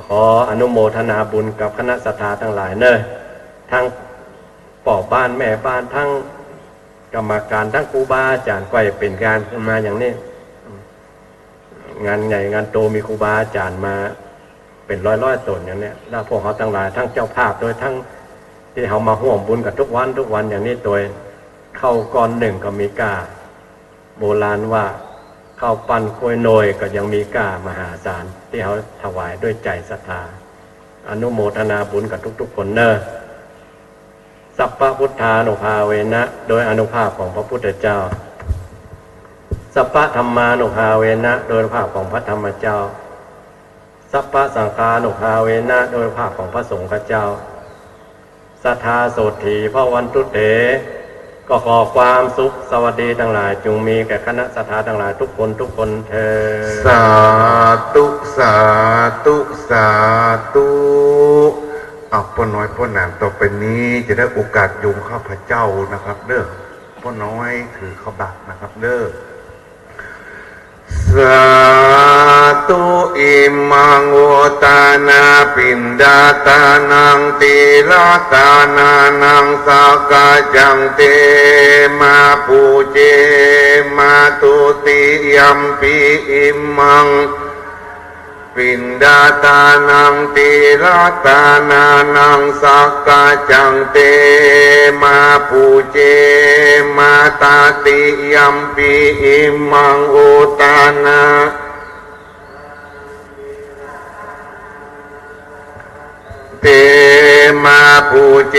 ขออนุโมทนาบุญกับคณะศรัทธาตังหลายเน่อ ตึงป้อบ้านแม่บ้าน ตึงกรรมก๋าน ตึงครูบาอาจ๋ารย์ กว่าจะเป๋นก๋านขึ้นมาอย่างนี้ งานใหญ่งานโต มีครูบาอาจ๋ารย์มาเป๋นร้อยๆ ต๋นอย่างเนี้ย แล้วพวกเฮาตังหลาย ตึงเจ้าภาพโดย ตึงตี้เฮามาฮ่วมบุญกั๋นทุกวันทุกวันอย่างนี้โดย ข้าวก้อนนึ่งก็มีก้า โบราณว่า ข้าวปั้นก๊วยนวยก็ยังมีก้ามหาศาล ตี้เฮาถวายด้วยใจ๋ศรัทธา อนุโมทนาบุญกั๋นทุกๆ คนเน่อ สัพพะพุทธานุภาเวนะ โดยอานุภาพของพระพุทธเจ้า สัพพะธัมมานุภาเวนะ โดยอานุภาพของพระธรรมเจ้า สัพพะสังฆานุภาเวนะ โดยอานุภาพของพระสงฆ์เจ้า สัทธาโสตถีภวันตุเต ก็ขอความสุขสวัสดีตังหลาย จงมีแก่คณะศรัทธาตังหลายทุกคนทุกคนเทอญ สาธุ สาธุ สาธุ อ่ะ ป้อน้อยป้อหนาน ต่อไปนี้จะได้โอกาสโยมข้าพเจ้านะครับเน่อ ป้อน้อยถือข้าวบาตรนะครับเน่อ สาธุ อิมัง อุตตานา ปิณฑาตานัง ตีฆาตานานัง สักขะจัง เต มา ปูเจ มา ทุติยัมปิ อิมัง ปิณฑาตานัง ตีฆาตานานัง สักขะจัง เต มา ปูเจ มา ตติยัมปิ อิมัง อุตตานา เต มา ปูเจ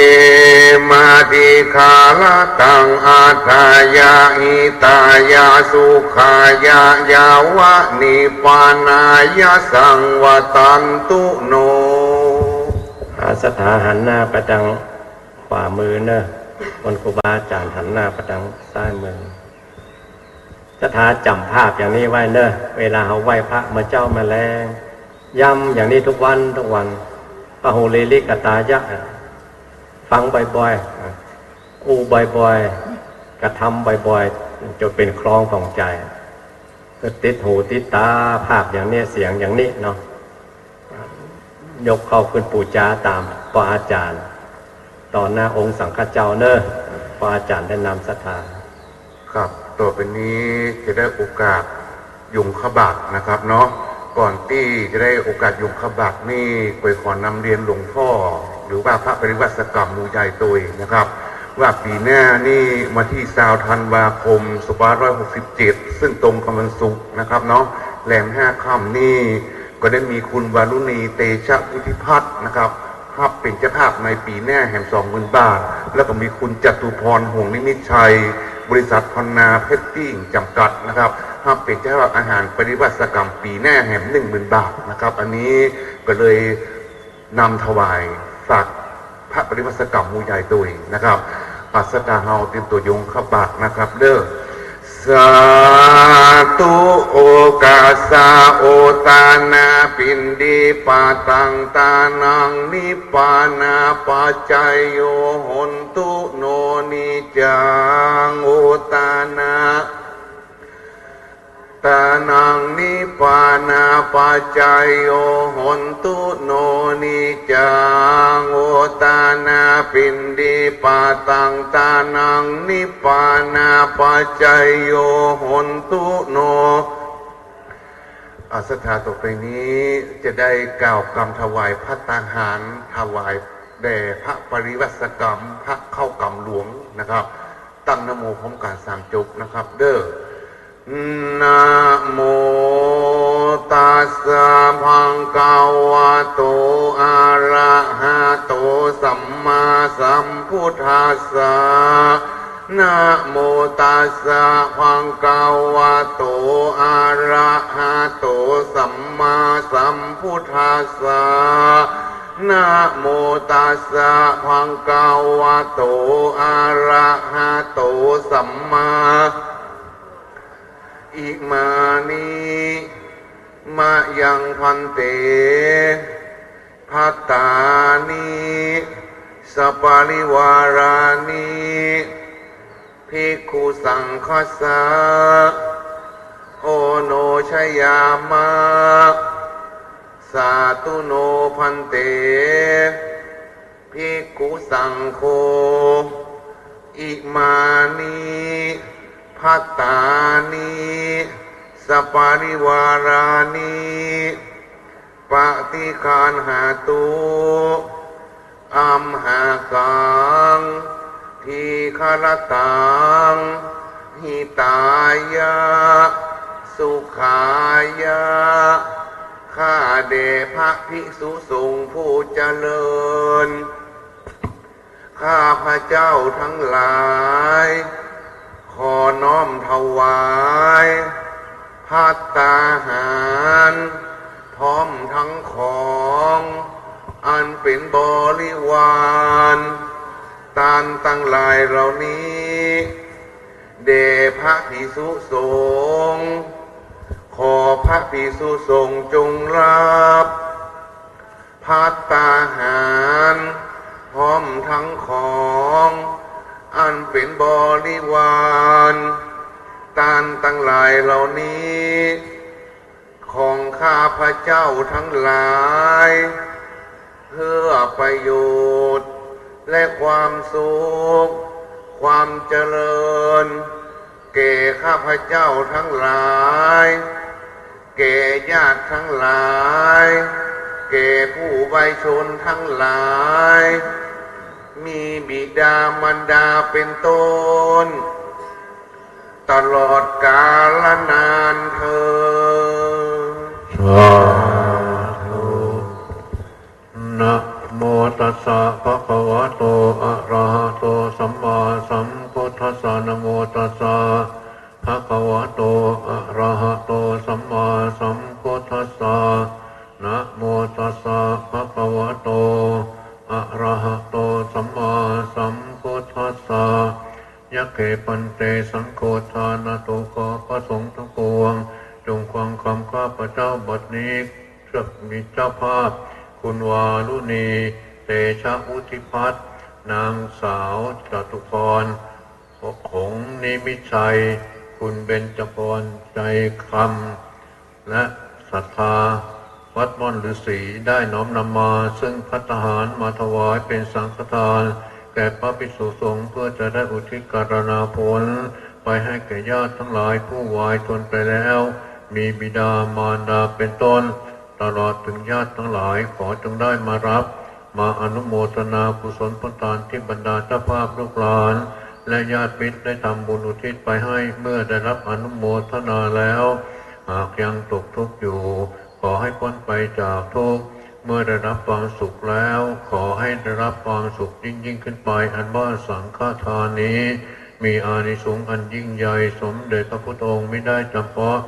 มา ติฆารัตตัง อัฏฐายะ หิตายะ สุขายะ ยาวะ นิพพานายะ สังวัตตันตุ โน อ่า ศรัทธาหันหน้าไปตางขวามือเน่อ คนครูบาอาจ๋ารย์หันหน้าไปตางซ้ายมือ ศรัทธาจ๋ำภาพอย่างนี้ไว้เน่อ เวลาเฮาไหว้พระเมื่อเจ๊าเมื่อแลง ย้ำอย่างนี้ทุกวันทุกวัน ปะหูเรริกะตายะ ฟังบ่อยๆ อู้บ่อยๆ กระทำบ่อยๆ จ๋นเป๋นคลองของใจ๋ ก็ติดหูติดต๋าภาพอย่างนี้ เสียงอย่างนี้เนาะ ยกเข้าขึ้นปู๋จาต๋ามป้ออาจ๋ารย์ ต่อหน้าองค์สังฆเจ้าเน่อ ป้ออาจ๋ารย์ได้นำศรัทธา ครับ ต่อไปนี้จะได้โอกาสโยมข้าบาตรนะครับเนาะ ก่อนตี้จะได้โอกาสโยมข้าบาตรนี่ ก็ขอนำเรียนหลวงพ่อ หรือว่าพระปริวัติสกรรมหมู่ใหญ่ตวยนะครับ ว่าปี๋หน้านี่วันตี้ซาวธันวาคม สองพันห้าร้อยหกสิบเจ็ด ซึ่งตรงกับวันศุกร์นะครับเนาะ แรมห้าค่ำนี่ ก็ได้มีคุณวารุณี เตชะวุฒิพัฒน์นะครับ ฮับเป๋นเจ้าภาพในปี๋หน้าแหมสองหมื่นบาท แล้วก็มีคุณจตุพร หงส์นิมิตชัย บริษัทพรรณาเพชรติ้งจำกัดนะครับ ฮับเป๋นเจ้าภาพอาหารปริวัติสกรรมปี๋หน้าแหมหนึ่งหมื่นบาทนะครับ อันนี้ก็เลยนำถวายฝากพระปริวัติสกรรมหมู่ใหญ่ตวยนะครับ อ่ะ ศรัทธาเฮาเตรียมตั๋วโยมข้าบาตรนะครับเน่อ สาธุ โอกัสสะ อุตตานา ปิณฑิปาตัง ตานัง นิพพานาปัจจโย โหนตุ โน นิจจัง อุตตานา ตานัง นิพพานาปัจจโย โหนตุ โน นิจจัง อุตตานา ปิณฑิปาตัง ตานัง นิพพานาปัจจโย โหนตุ โน อ่ะ ศรัทธาต่อไปนี้จะได้กล่าวกำถวายภัตตาหาร ถวายแด่พระปริวัติสกรรม พระเข้ากรรมหลวงนะครับ ตั้งนะโมพร้อมกันสามจบนะครับเน่อ นะโมตัสสะ ภะคะวะโต อะระหะโต สัมมาสัมพุทธัสสะ นะโมตัสสะ ภะคะวะโต อะระหะโต สัมมาสัมพุทธัสสะ นะโมตัสสะ ภะคะวะโต อะระหะโต สัมมา อิมานิ มะยัง ภันเต ภัตตานิ สะปะริวารานิ ภิกขุสังฆัสสะ โอโนชยามะ สาธุโน ภันเต ภิกขุสังโฆ อิมานิ ภัตตานิ สปริวารานิ ปฏิคันหาตุ อัมหากัง ทีฆรตัง หิตายะ สุขายะ ข้าแด่พระภิกษุสงฆ์ผู้เจริญ ข้าพเจ้าทั้งหลาย ขอน้อมถวาย ภัตตาหาร พร้อมทั้งของ อันเป็นบริวาร ตานตังหลายเหล่านี้ แด่พระภิกษุสงฆ์ ขอพระภิกษุสงฆ์จงรับ ภัตตาหาร พร้อมทั้งของ อันเป็นบริวาร ตานตังหลายเหล่านี้ ของข้าพเจ้าทั้งหลาย เพื่อประโยชน์ และความสุข ความเจริญ แก่ข้าพเจ้าทั้งหลาย แก่ญาติทั้งหลาย แก่ผู้วายชนทั้งหลาย มีบิดามารดาเป็นต้น ตลอดกาลนานเทอญ สาธุ นะโมตัสสะ ภะคะวะโต อะระหะโต สัมมาสัมพุทธัสสะ นะโมตัสสะ ภะคะวะโต อะระหะโต สัมมาสัมพุทธัสสะ นะโมตัสสะ ภะคะวะโต อะระหะโต สัมมาสัมพุทธัสสะ ยัคเค ภันเต สังโฆ ทานะตุ ขอพระสงฆ์ทั้งปวง จงฟังคำข้าพเจ้าบัดนี้ จะมีเจ้าภาพ คุณวารุณี เตชะวุฒิพัฒน์ นางสาวจตุพร หงส์นิมิตชัย คุณเบญจพร ใจคำ และศรัทธาวัดม่อนฤๅษี ได้น้อมนำมาซึ่งภัตตาหารมาถวายเป็นสังฆทาน แก่พระภิกษุสงฆ์ เพื่อจะได้อุทิศการณาผล ไปให้แก่ญาติทั้งหลายผู้วายชนไปแล้ว มีบิดามารดาเป็นต้น ตลอดถึงญาติทั้งหลาย ขอจงได้มารับ มาอนุโมทนากุศลผลทานที่บรรดาเจ้าภาพลูกหลาน และญาติมิตรได้ทำบุญอุทิศไปให้ เมื่อได้รับอนุโมทนาแล้ว หากยังตกทุกข์อยู่ ขอให้พ้นไปจากทุกข์ เมื่อได้รับความสุขแล้ว ขอให้ได้รับความสุขยิ่งๆ ขึ้นไป อันว่าสังฆทานนี้ มีอานิสงส์อันยิ่งใหญ่ สมเด็จพระพุทธองค์มิได้จำเพาะ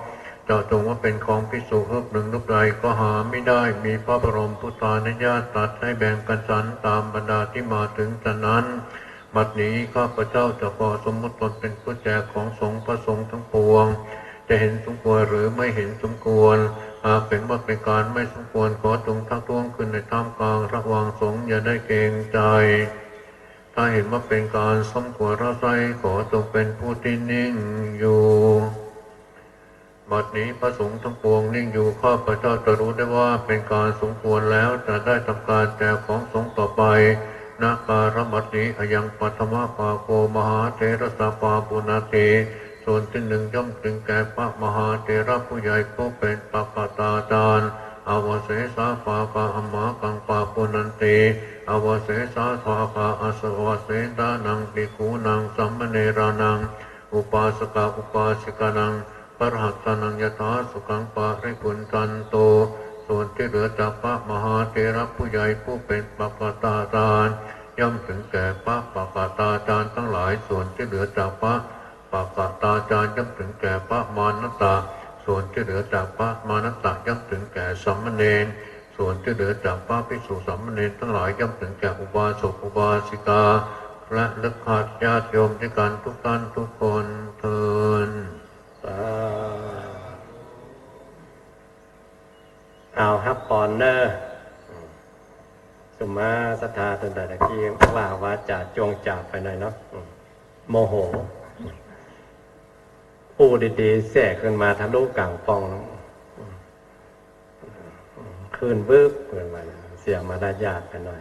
เจาะจงว่าเป็นของภิกษุรูปหนึ่งรูปใดก็หามิได้ มีพระบรมพุทธานุญาตตรัสให้แบ่งกันฉันตามบรรดาที่มาถึงฉันนั้น บัดนี้ข้าพเจ้าจะขอสมมุติตนเป็นผู้แจกของสงฆ์ พระสงฆ์ทั้งปวง จะเห็นสมควรหรือไม่เห็นสมควร หากเห็นว่าเป็นการไม่สมควร ขอจงทักท้วงขึ้นในท่ามกลางระหว่างสงฆ์ อย่าได้เกรงใจ ถ้าเห็นว่าเป็นการสมควรรับใช้ ขอจงเป็นผู้ที่นิ่งอยู่ บัดนี้พระสงฆ์ทั้งปวงนิ่งอยู่ ข้าพเจ้าจะรู้ได้ว่าเป็นการสมควรแล้ว จะได้ทำการแจกของสงฆ์ต่อไป ณ กาลบัดนี้ อะยัง ปัทมปาโก มหาเถระสสะ ปาปุณณัตถิ ส่วนที่หนึ่งย่อมถึงแก่พระมหาเถระผู้ใหญ่ผู้เป็นปกตาจารย์ อวเสสา ปาคา อัมหากัง ปาปุณณันติ อวเสสา ปาคา อัสสะ วเสสานัง ภิกขูนัง สามเณรานัง อุปาสกา อุปาสิกานัง พระรหัตถานัง ยถาสุขัง ปริภุณชันตุ ส่วนที่เหลือจากพระมหาเถระผู้ใหญ่ผู้เป็นปกตาจารย์ ย่อมถึงแก่พระปกตาจารย์ทั้งหลาย ส่วนที่เหลือจากพระปกตาจารย์ ย่อมถึงแก่พระมานัตตะ ส่วนที่เหลือจากพระมานัตตะ ย่อมถึงแก่สามเณร ส่วนที่เหลือจากพระภิกษุสามเณรทั้งหลาย ย่อมถึงแก่อุบาสกอุบาสิกา และฤกขาติญาติโยมด้วยกันทุกท่านทุกคนเทอญ สาธุ เอาฮับปอนเน่อ สุมาศรัทธาตันตะกี้ว่าวาจ๋าจ้วงจ๋าไปหน่อยเนาะ โมโห อู้ดีๆ แสกขึ้นมาทะลุก๋างป่อง คืนวืบ เสียมารยาทไปหน่อย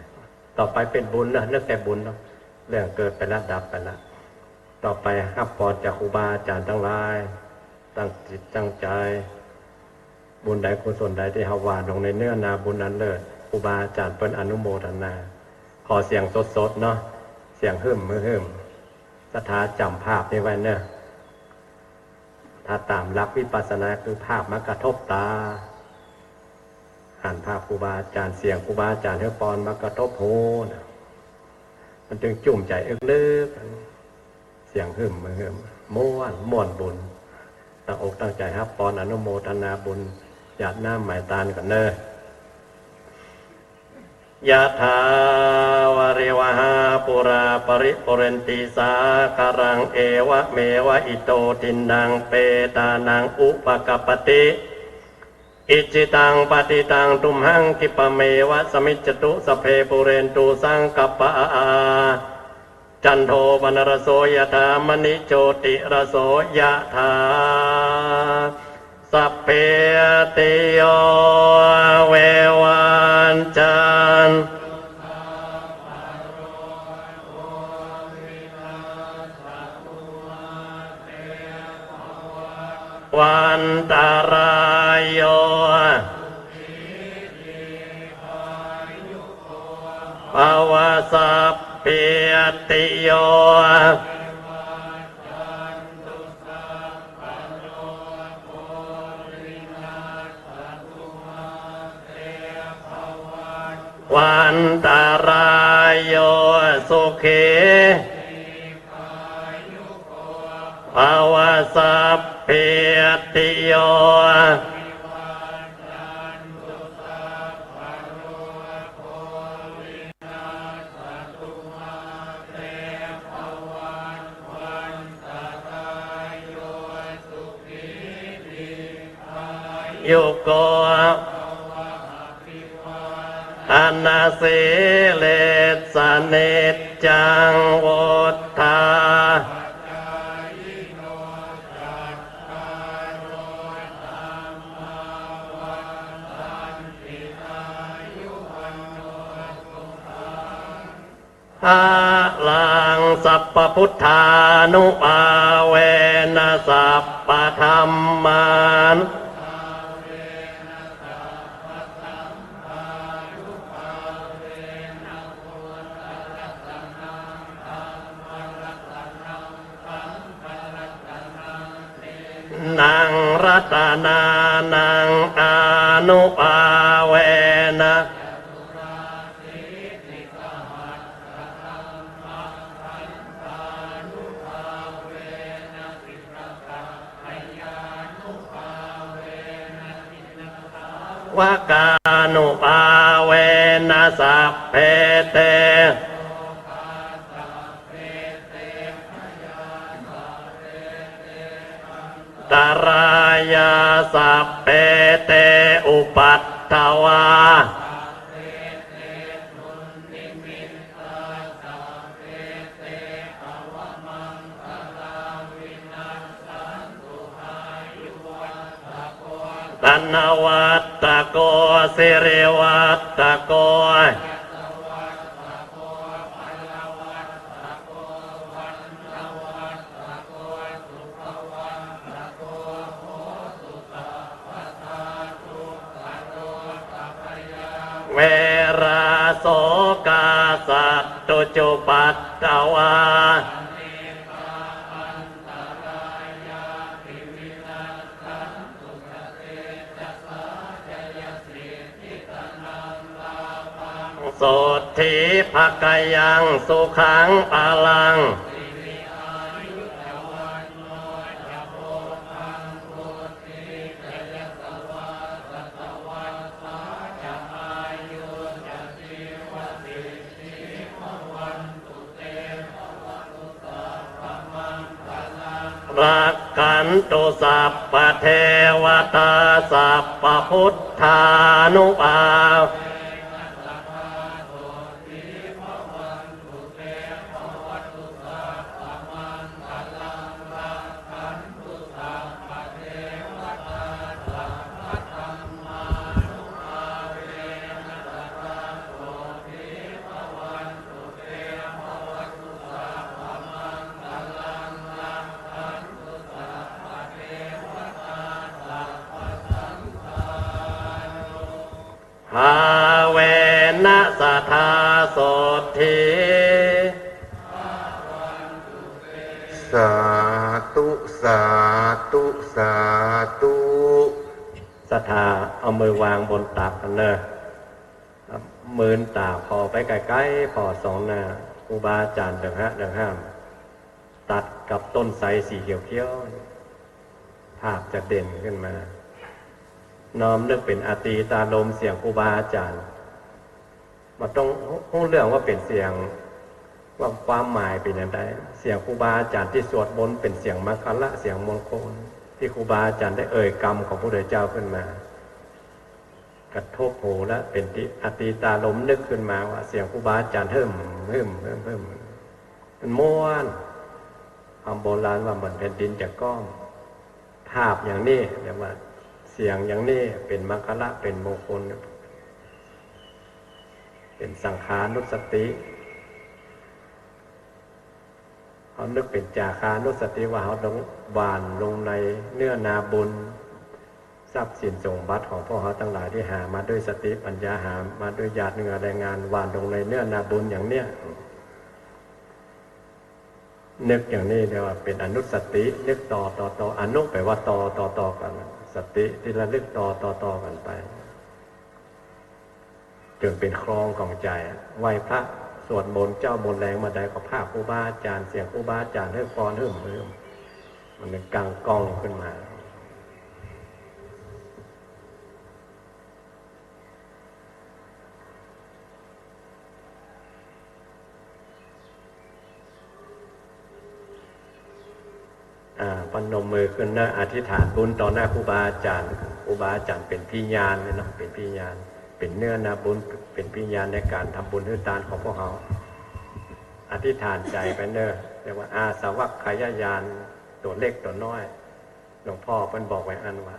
ต่อไปเป็นบุญเนาะ นึกแต่บุญเนาะ เรื่องเกิดไปแล้วดับไปแล้ว ต่อไปฮับปอนจากครูบาอาจ๋ารย์ตังหลาย ตั้งจิตตั้งใจ๋ บุญใดกุศลใดตี้เฮาหว่านลงในเนื้อนาบุญอันเลิศ ครูบาอาจ๋ารย์เปิ้นอนุโมทนา ขอเสียงสดๆ เนาะ เสียงหึ่มหื้อหึ่ม ศรัทธาจ๋ำภาพนี้ไว้เนาะ ถ้าต๋ามหลักวิปัสสนาคือภาพมากระทบต๋า หันภาพครูบาอาจ๋ารย์ เสียงครูบาอาจ๋ารย์หื้อปอนมากระทบหูน่ะ มันจึงจุ่มใจ๋เอิกลึก เสียงหึ่มหื้อหึ่ม ม่วน ม่วนบุญ ตั้งอกตั้งใจ๋ฮับปอนอนุโมทนาบุญ หยาดน้ำไหม้ตานก่อนเนาะ ยะถาวาริวหาปูราปริปูเรนติสาคารัง เอวะเมวะอิโตทินนังเปตานังอุปะกัปปติ อิจฉิตังปัตถิตังตุมหัง คิปะเมวะสะมิจจตุ สัพเพปูเรนตุสังกัปปา จันโทปนรสโส ยะถา มะณิโจติรสโส ยะถา สัพพีติโย วิวัชชัน วันตะรายโย ภะวะ สัพพีติโย วันตะรายโย สุขี ภะวะ สัพพีติโย ยุโก ทะนะสีลิสสะ นิจจัง วุฑฒา ภะลัง สัพพะพุทธานุภาเวนะ สัพพะธัมมานุ นัง รัตตะนานัง อานุภาเวนะ วะกานุภาเวนะ สัพเพ เต ตะรายา สัพเพ เต อุปัฏฐวา ธนวัตโก สิริวัตโก เวรา โสกา สัตตุจุปัฏฐวา โสตถีภะกะยัง สุขัง พะลัง รักขันตุ สัพพะเทวะตา สัพพะพุทธานุภาเวนะ สัพพะโสตถีภะวันตุเต ภะวะตุสัพพะมังคะลัง รักขันตุสัพพะเทวะตา สัพพะธัมมานุภาเวนะ สัพพะโสตถีภะวันตุเต ภะวะตุสัพพะมังคะลัง รักขันตุสัพพะเทวะ ภาเวนะ สทา โสตถี สาธุ สาธุ สาธุ ศรัทธาเอามือวางบนตักเน่อ มืนต๋าผ่อไปใก้ๆ ผ่อส่องหน้า ครูบาอาจ๋ารย์เดิงฮะ เดิงห้าม ตัดกับต้นไทรสีเขียวๆ ภาพจะเด่นขึ้นมา น้อมนึกเป๋นอตีตารมณ์เสียงครูบาอาจ๋ารย์ บ่ต้องฮู้เรื่องว่าเป๋นเสียง ว่าความหมายเป๋นอย่างใด เสียงครูบาอาจ๋ารย์ตี้สวดมนต์เป๋นเสียงมังคละ เสียงมงคล ตี้ครูบาอาจ๋ารย์ได้เอ่ยกำของพระพุทธเจ้าขึ้นมา กระทบหูแล้วเป๋นติ อตีตารมณ์นึกขึ้นมาว่าเสียงครูบาอาจ๋ารย์ หึ่ม หึ่ม หึ่ม หึ่ม มันม่วน คำโบราณว่าเหมือนแผ่นดินจะก้อม ภาพอย่างนี้เรียกว่าเสียงอย่างนี้เป๋นมังคละ เป๋นมงคล เป๋นสังขานุสติ เฮานึกเป๋นจาคานุสติว่าเฮาลง หว่านลงในเนื้อนาบุญ ทรัพย์สินสมบัติของพวกเฮาตังหลายตี้หามาด้วยสติปัญญา หามาด้วยหยาดเหงื่อแรงงาน หว่านลงในเนื้อนาบุญอย่างเนี้ย นึกอย่างนี้เรียกว่าเป๋นอนุสติ นึกต่อ ต่อ ต่อ อนุแปลว่าต่อ ต่อ ต่อกั๋น สติตี้ระลึกต่อ ต่อ ต่อกั๋นไป จ๋นเป๋นคลองของใจ๋ ไหว้พระสวดมนต์เจ๊ามนต์แลงมาใดก็ภาพครูบาอาจ๋ารย์ เสียงครูบาอาจ๋ารย์หื้อพรหื้มหื้ม มันเป๋นกังก้องขึ้นมา อ่า ปนมมือขึ้นนะ อธิษฐานบุญต่อหน้าครูบาอาจ๋ารย์ ครูบาอาจ๋ารย์เป๋นพยานเลยเนาะ เป๋นพยาน เป๋นเนื้อนาบุญ เป๋นพยานในก๋านทำบุญหื้อตานของพวกเฮา อธิษฐานใจ๋ไปเน่อ เรียกว่าอาสวัคคยญาณ ตั๋วเล็กตั๋วน้อย หลวงพ่อเปิ้นบอกไว้อั้นว่า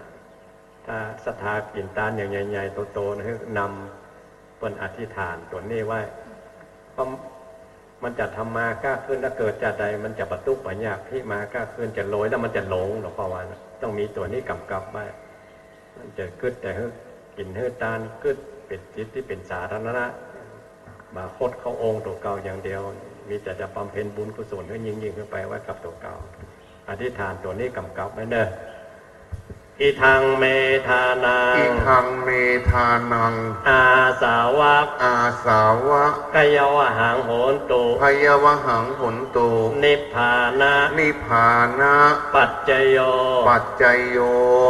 ถ้าศรัทธากิ๋นตานอย่างใหญ่ๆ โตๆ นะ หื้อนำเปิ้นอธิษฐานตั๋วนี้ไว้ เพราะมันจะทำมาก้าขึ้น ถ้าเกิดจาติใดมันจะบ่ตุ๊กข์บ่ยาก ตี้มาก้าขึ้นจะรวยแล้วมันจะหลง หลวงพ่อว่านะ ต้องมีตั๋วนี้ก๋ำกับไว้ มันจะกึ๊ดแต่หื้อกิ๋นหื้อตาน กึ๊ดเป๋นจิตตี้เป๋นสาธารณะ บ่าหดเข้าองค์ตั๋วเก่าอย่างเดียว มีแต่จะบำเพ็ญบุญกุศลหื้อยิ่งๆ ขึ้นไปไว้กับตั๋วเก่า อธิษฐานตั๋วนี้ก๋ำกับไว้เน่อ อิทังเมทานัง อิทังเมทานัง อาสวัค อาสวัค ขยวหังโหนตุ ขยวหังโหนตุ นิพพานะ นิพพานะ ปัจจโย ปัจจโย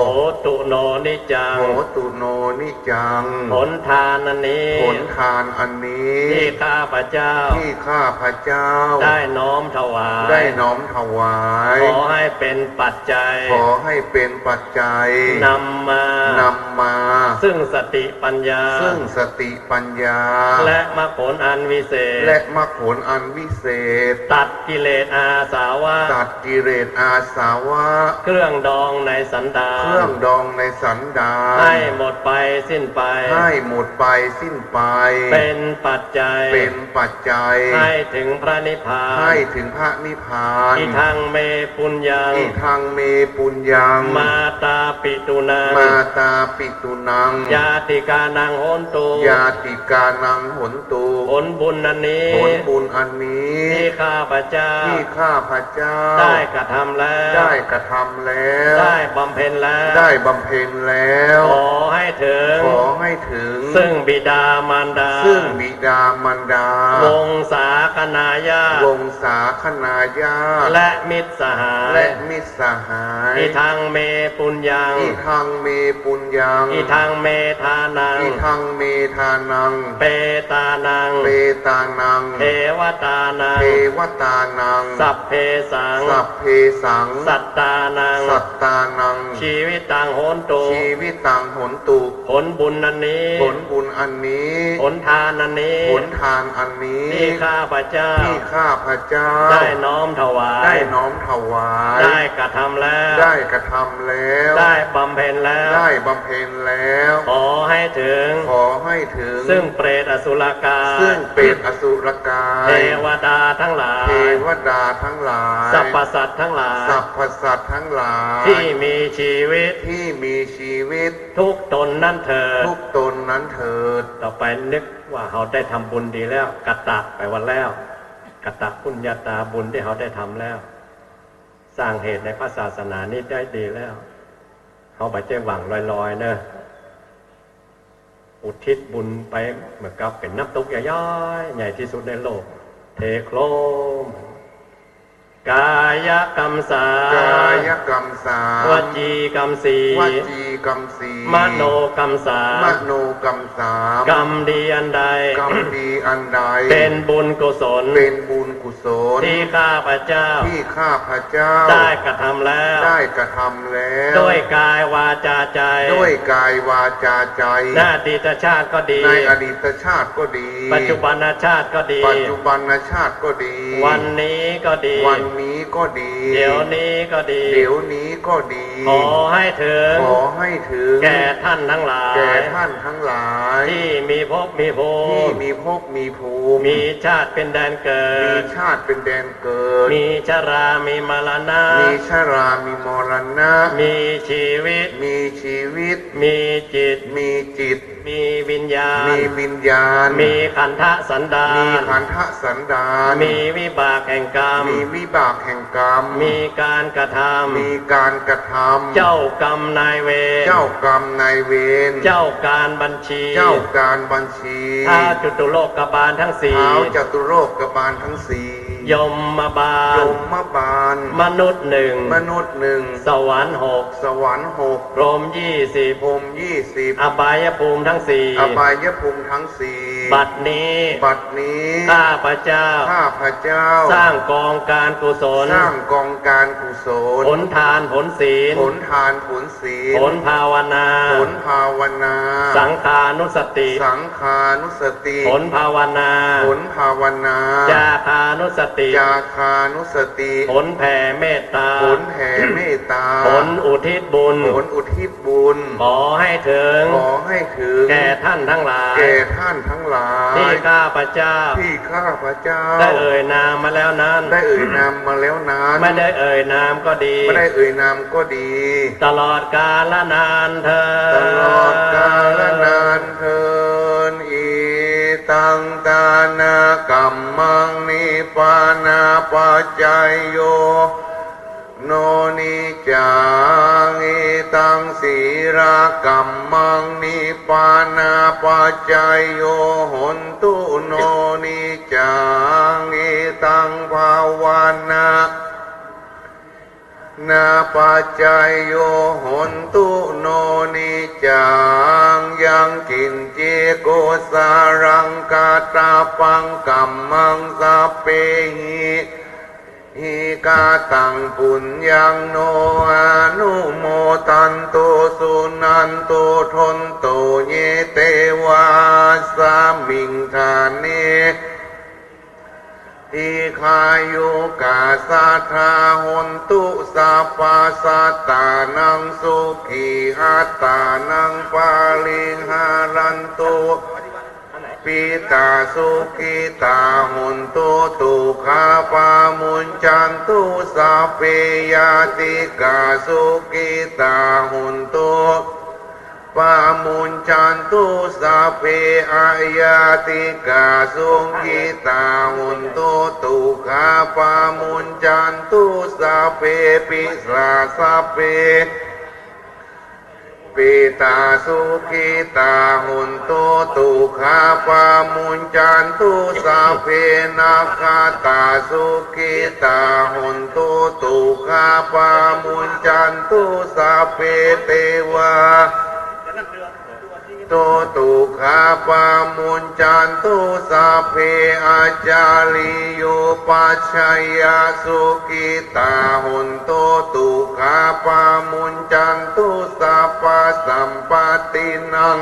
โหตุโนนิจจัง โหตุโนนิจจัง ผลทานอันนี้ ผลทานอันนี้ ตี้ข้าพเจ้า ตี้ข้าพเจ้า ได้น้อมถวาย ได้น้อมถวาย ขอให้เป๋นปัจจัย ขอให้เป๋นปัจจัย นำมา นำมา ซึ่งสติปัญญา ซึ่งสติปัญญา และมรรคผลอันวิเศษ และมรรคผลอันวิเศษ ตัดกิเลสอาสวะ ตัดกิเลสอาสวะ เครื่องดองในสันดาน เครื่องดองในสันดาน ให้หมดไปสิ้นไป ให้หมดไปสิ้นไป เป๋นปัจจัย เป๋นปัจจัย ให้ถึงพระนิพพาน ให้ถึงพระนิพพาน อิทังเมปุญญัง อิทังเมปุญญัง มาตาปิตุนัง มาตาปิตุนัง ญาติกานังโหนตุ ญาติกานังโหนตุ ผลบุญอันนี้ ผลบุญอันนี้ ตี้ข้าพเจ้า ตี้ข้าพเจ้า ได้กระทำแล้ว ได้กระทำแล้ว ได้บำเพ็ญแล้ว ได้บำเพ็ญแล้ว ขอให้ถึง ขอให้ถึง ซึ่งบิดามารดา ซึ่งบิดามารดา วงศาคณาญาติ วงศาคณาญาติ และมิตรสหาย และมิตรสหาย อิทังเมปุญญัง อิทังเมปุญญัง อิทังเมทานัง อิทังเมทานัง เปตานัง เปตานัง เทวตานัง เทวตานัง สัพเพสัง สัพเพสัง สัตตานัง สัตตานัง ชีวิตังโหนตุ ชีวิตังโหนตุ ผลบุญอันนี้ ผลบุญอันนี้ ผลทานอันนี้ ผลทานอันนี้ ตี้ข้าพเจ้า ตี้ข้าพเจ้า ได้น้อมถวาย ได้น้อมถวาย ได้กระทำแล้ว ได้กระทำแล้ว ได้บำเพ็ญแล้ว ได้บำเพ็ญแล้ว ขอให้ถึง ขอให้ถึง ซึ่งเปรตอสุรกาย ซึ่งเปรตอสุรกาย เทวดาทั้งหลาย เทวดาทั้งหลาย สรรพสัตว์ทั้งหลาย สรรพสัตว์ทั้งหลาย ตี้มีชีวิต ตี้มีชีวิต ทุกต นั้นเถิด ทุกตนนั้นเถิด ต่อไปนึกว่าเฮาได้ทำบุญดีแล้ว กตะ แปลว่าแล้ว กตปุญญาตา บุญตี้เฮาได้ทำแล้ว สร้างเหตุในพระศาสนานี้ได้ดีแล้ว เฮาบ่ใจ้หวังลอยๆ เน่อ อุทิศบุญไปเหมือนกับเป๋นน้ำตกย้อยๆ ใหญ่ตี้สุดในโลก เทโครม กายกรรมสาม กายกรรมสาม วจีกรรมสี่ วจีกรรมสี่ มโนกรรมสาม มโนกรรมสาม กรรมดีอันใด กรรมดีอันใด เป๋นบุญกุศล เป๋นบุญกุศล ที่ข้าพเจ้า ที่ข้าพเจ้า ได้กระทำแล้ว ได้กระทำแล้ว ด้วยกายวาจาใจ ด้วยกายวาจาใจ ในอดีตชาติก็ดี ในอดีตชาติก็ดี ปัจจุบันชาติก็ดี ปัจจุบันชาติก็ดี วันนี้ก็ดี วันนี้ก็ดี เดี๋ยวนี้ก็ดี เดี๋ยวนี้ก็ดี ขอให้ถึง ขอให้ถึง แก่ท่านทั้งหลาย แก่ท่านทั้งหลาย ที่มีภพมีภูมิ ที่มีภพมีภูมิ มีชาติเป๋นแดนเกิด มีชาติเป๋นแดนเกิด มีชรา มีมรณะ มีชรา มีมรณะ มีชีวิต มีชีวิต มีจิต มีจิต มีวิญญาณ มีวิญญาณ มีขันธสันดาน มีขันธสันดาน มีวิบากแห่งกรรม มีวิบากแห่งกรรม มีการกระทำ มีการกระทำ เจ้ากรรมนายเวร เจ้ากรรมนายเวร เจ้าการบัญชี เจ้าการบัญชี ท้าวจตุโลกบาลทั้งสี่ ท้าวจตุโลกบาลทั้งสี่ ยมบาล ยมบาล มนุษย์หนึ่ง มนุษย์หนึ่ง สวรรค์หก สวรรค์หก พรหมยี่สิบ พรหมยี่สิบ อบายภูมิทั้งสี่ อบายภูมิทั้งสี่ บัดนี้ บัดนี้ ข้าพเจ้า ข้าพเจ้า สร้างกองการกุศล สร้างกองการกุศล ผลทานผลศีล ผลทานผลศีล ผลภาวนา ผลภาวนา สังฆานุสติ สังฆานุสติ ผลภาวนา ผลภาวนา จาคานุสติ จาคานุสติ ผลแผ่เมตตา ผลแผ่เมตตา ผลอุทิศบุญ ผลอุทิศบุญ ขอให้ถึง ขอให้ถึง แก่ท่านทั้งหลาย แก่ท่านทั้งหลาย ที่ข้าพเจ้า ที่ข้าพเจ้า ได้เอ่ยนามมาแล้วนั้น ได้เอ่ยนามมาแล้วนั้น ไม่ได้เอ่ยนามก็ดี ไม่ได้เอ่ยนามก็ดี ตลอดกาลนานเทอญ ตลอดกาลนานเทอญ อิตังทานกัมมัง นิพพานาปัจจโย โน นิจจัง อิตังสีลกัมมัง นิพพานาปัจจโย โหนตุ โน นิจจัง อิตังภาวานา นาปัจจโย โหนตุ โน นิจจัง ยังกิญจิ กุสลัง กะตะปัง กัมมัง สัพเพหิ หิ กะตัง ปุญญัง โน อนุโมทันตุ สุนันตุ โทนตุ เย เตวา อัสสมิง ฐาเน ทีฆายุกะสัตถา โหนตุ สัพพะ สัตตานัง สุขี อัตตานัง ปะริหารันตุ ปิตา สุขิตา โหนตุ ตุกขา ปะมุญจันตุ สัพเพ ญาติกา สุขิตา โหนตุ ปะมุญจันตุ สัพเพ อะญาติกา สุขิตา โหนตุ ตุกขา ปะมุญจันตุ สัพเพ ปิสา สัพเพ ปิตา สุขิตา โหนตุ ตุกขา ปะมุญจันตุ สัพเพ นักขัตตา สุขิตา โหนตุ ตุกขา ปะมุญจันตุ สัพเพ เตวา โต ตุกขา ปะมุญจันตุ สัพเพ อาจาริโย ปัชชยา สุขิตา โหนตุ ตุกขา ปะมุญจันตุ สัพพะ สัมปัตตินัง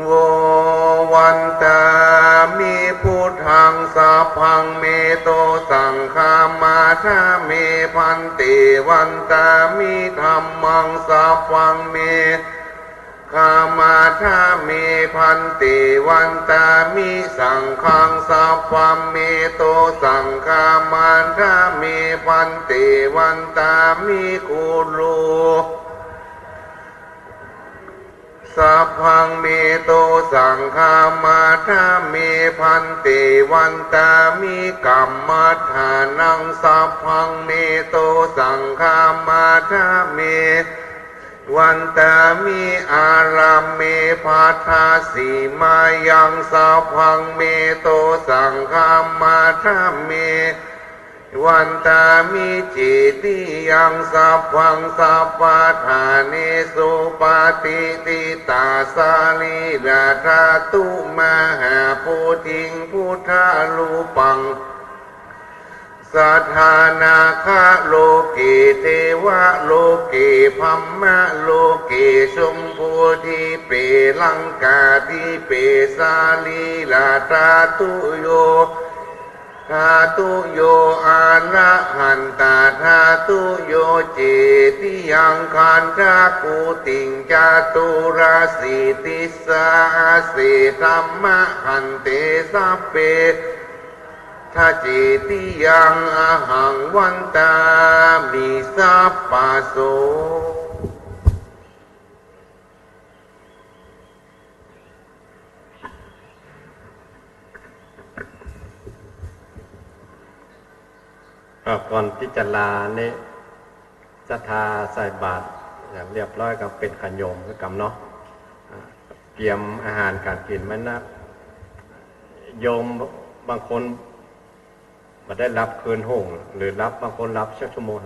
โว วันทามิ พุทธัง สัพพัง เม โต สังฆา มา ทา เม ภันเต วันทามิ ธัมมัง สัพพัง เม ฆา มา ทา เม ภันเต วันทามิ สังฆัง สัพพัง เม โต สังฆา มา ทา เม ภันเต วันทามิ คุรุ Sabbaṃ me dosaṃ khamatha me bhante, vandāmi kammaṭṭhānaṃ. Sabbaṃ me dosaṃ khamatha me, vandāmi ārāme bhadasi mayaṃ. Sabbaṃ me dosaṃ khamatha me, vandāmi cetiyaṃ. Sabbaṃ sabbaṭṭhānesu patiṭṭhitā sarīradhātu, mahābodhiṃ buddharūpaṃ, sadā nāgaloke devaloke brahmaloke jambudīpe laṅkādīpe sarīradhātuyo, dhātuyo arahantāggadhātuyo, cetiyaṃ gandhakuṭiṃ caturāsītisahassadhammakkhandhe, sabbe cetiyaṃ ahaṃ vandāmi sabbaso. ก็ก่อนตี้จะลานี่ ศรัทธาใส่บาตรอย่างเรียบร้อยก็เป๋นขะโยมคือกั๋นเนาะ อ่า เตรียมอาหารก๋านกิ๋นมานะ โยมบางคนบ่ได้หลับคืนฮุ่ง หรือหลับบางคนหลับสักชั่วโมง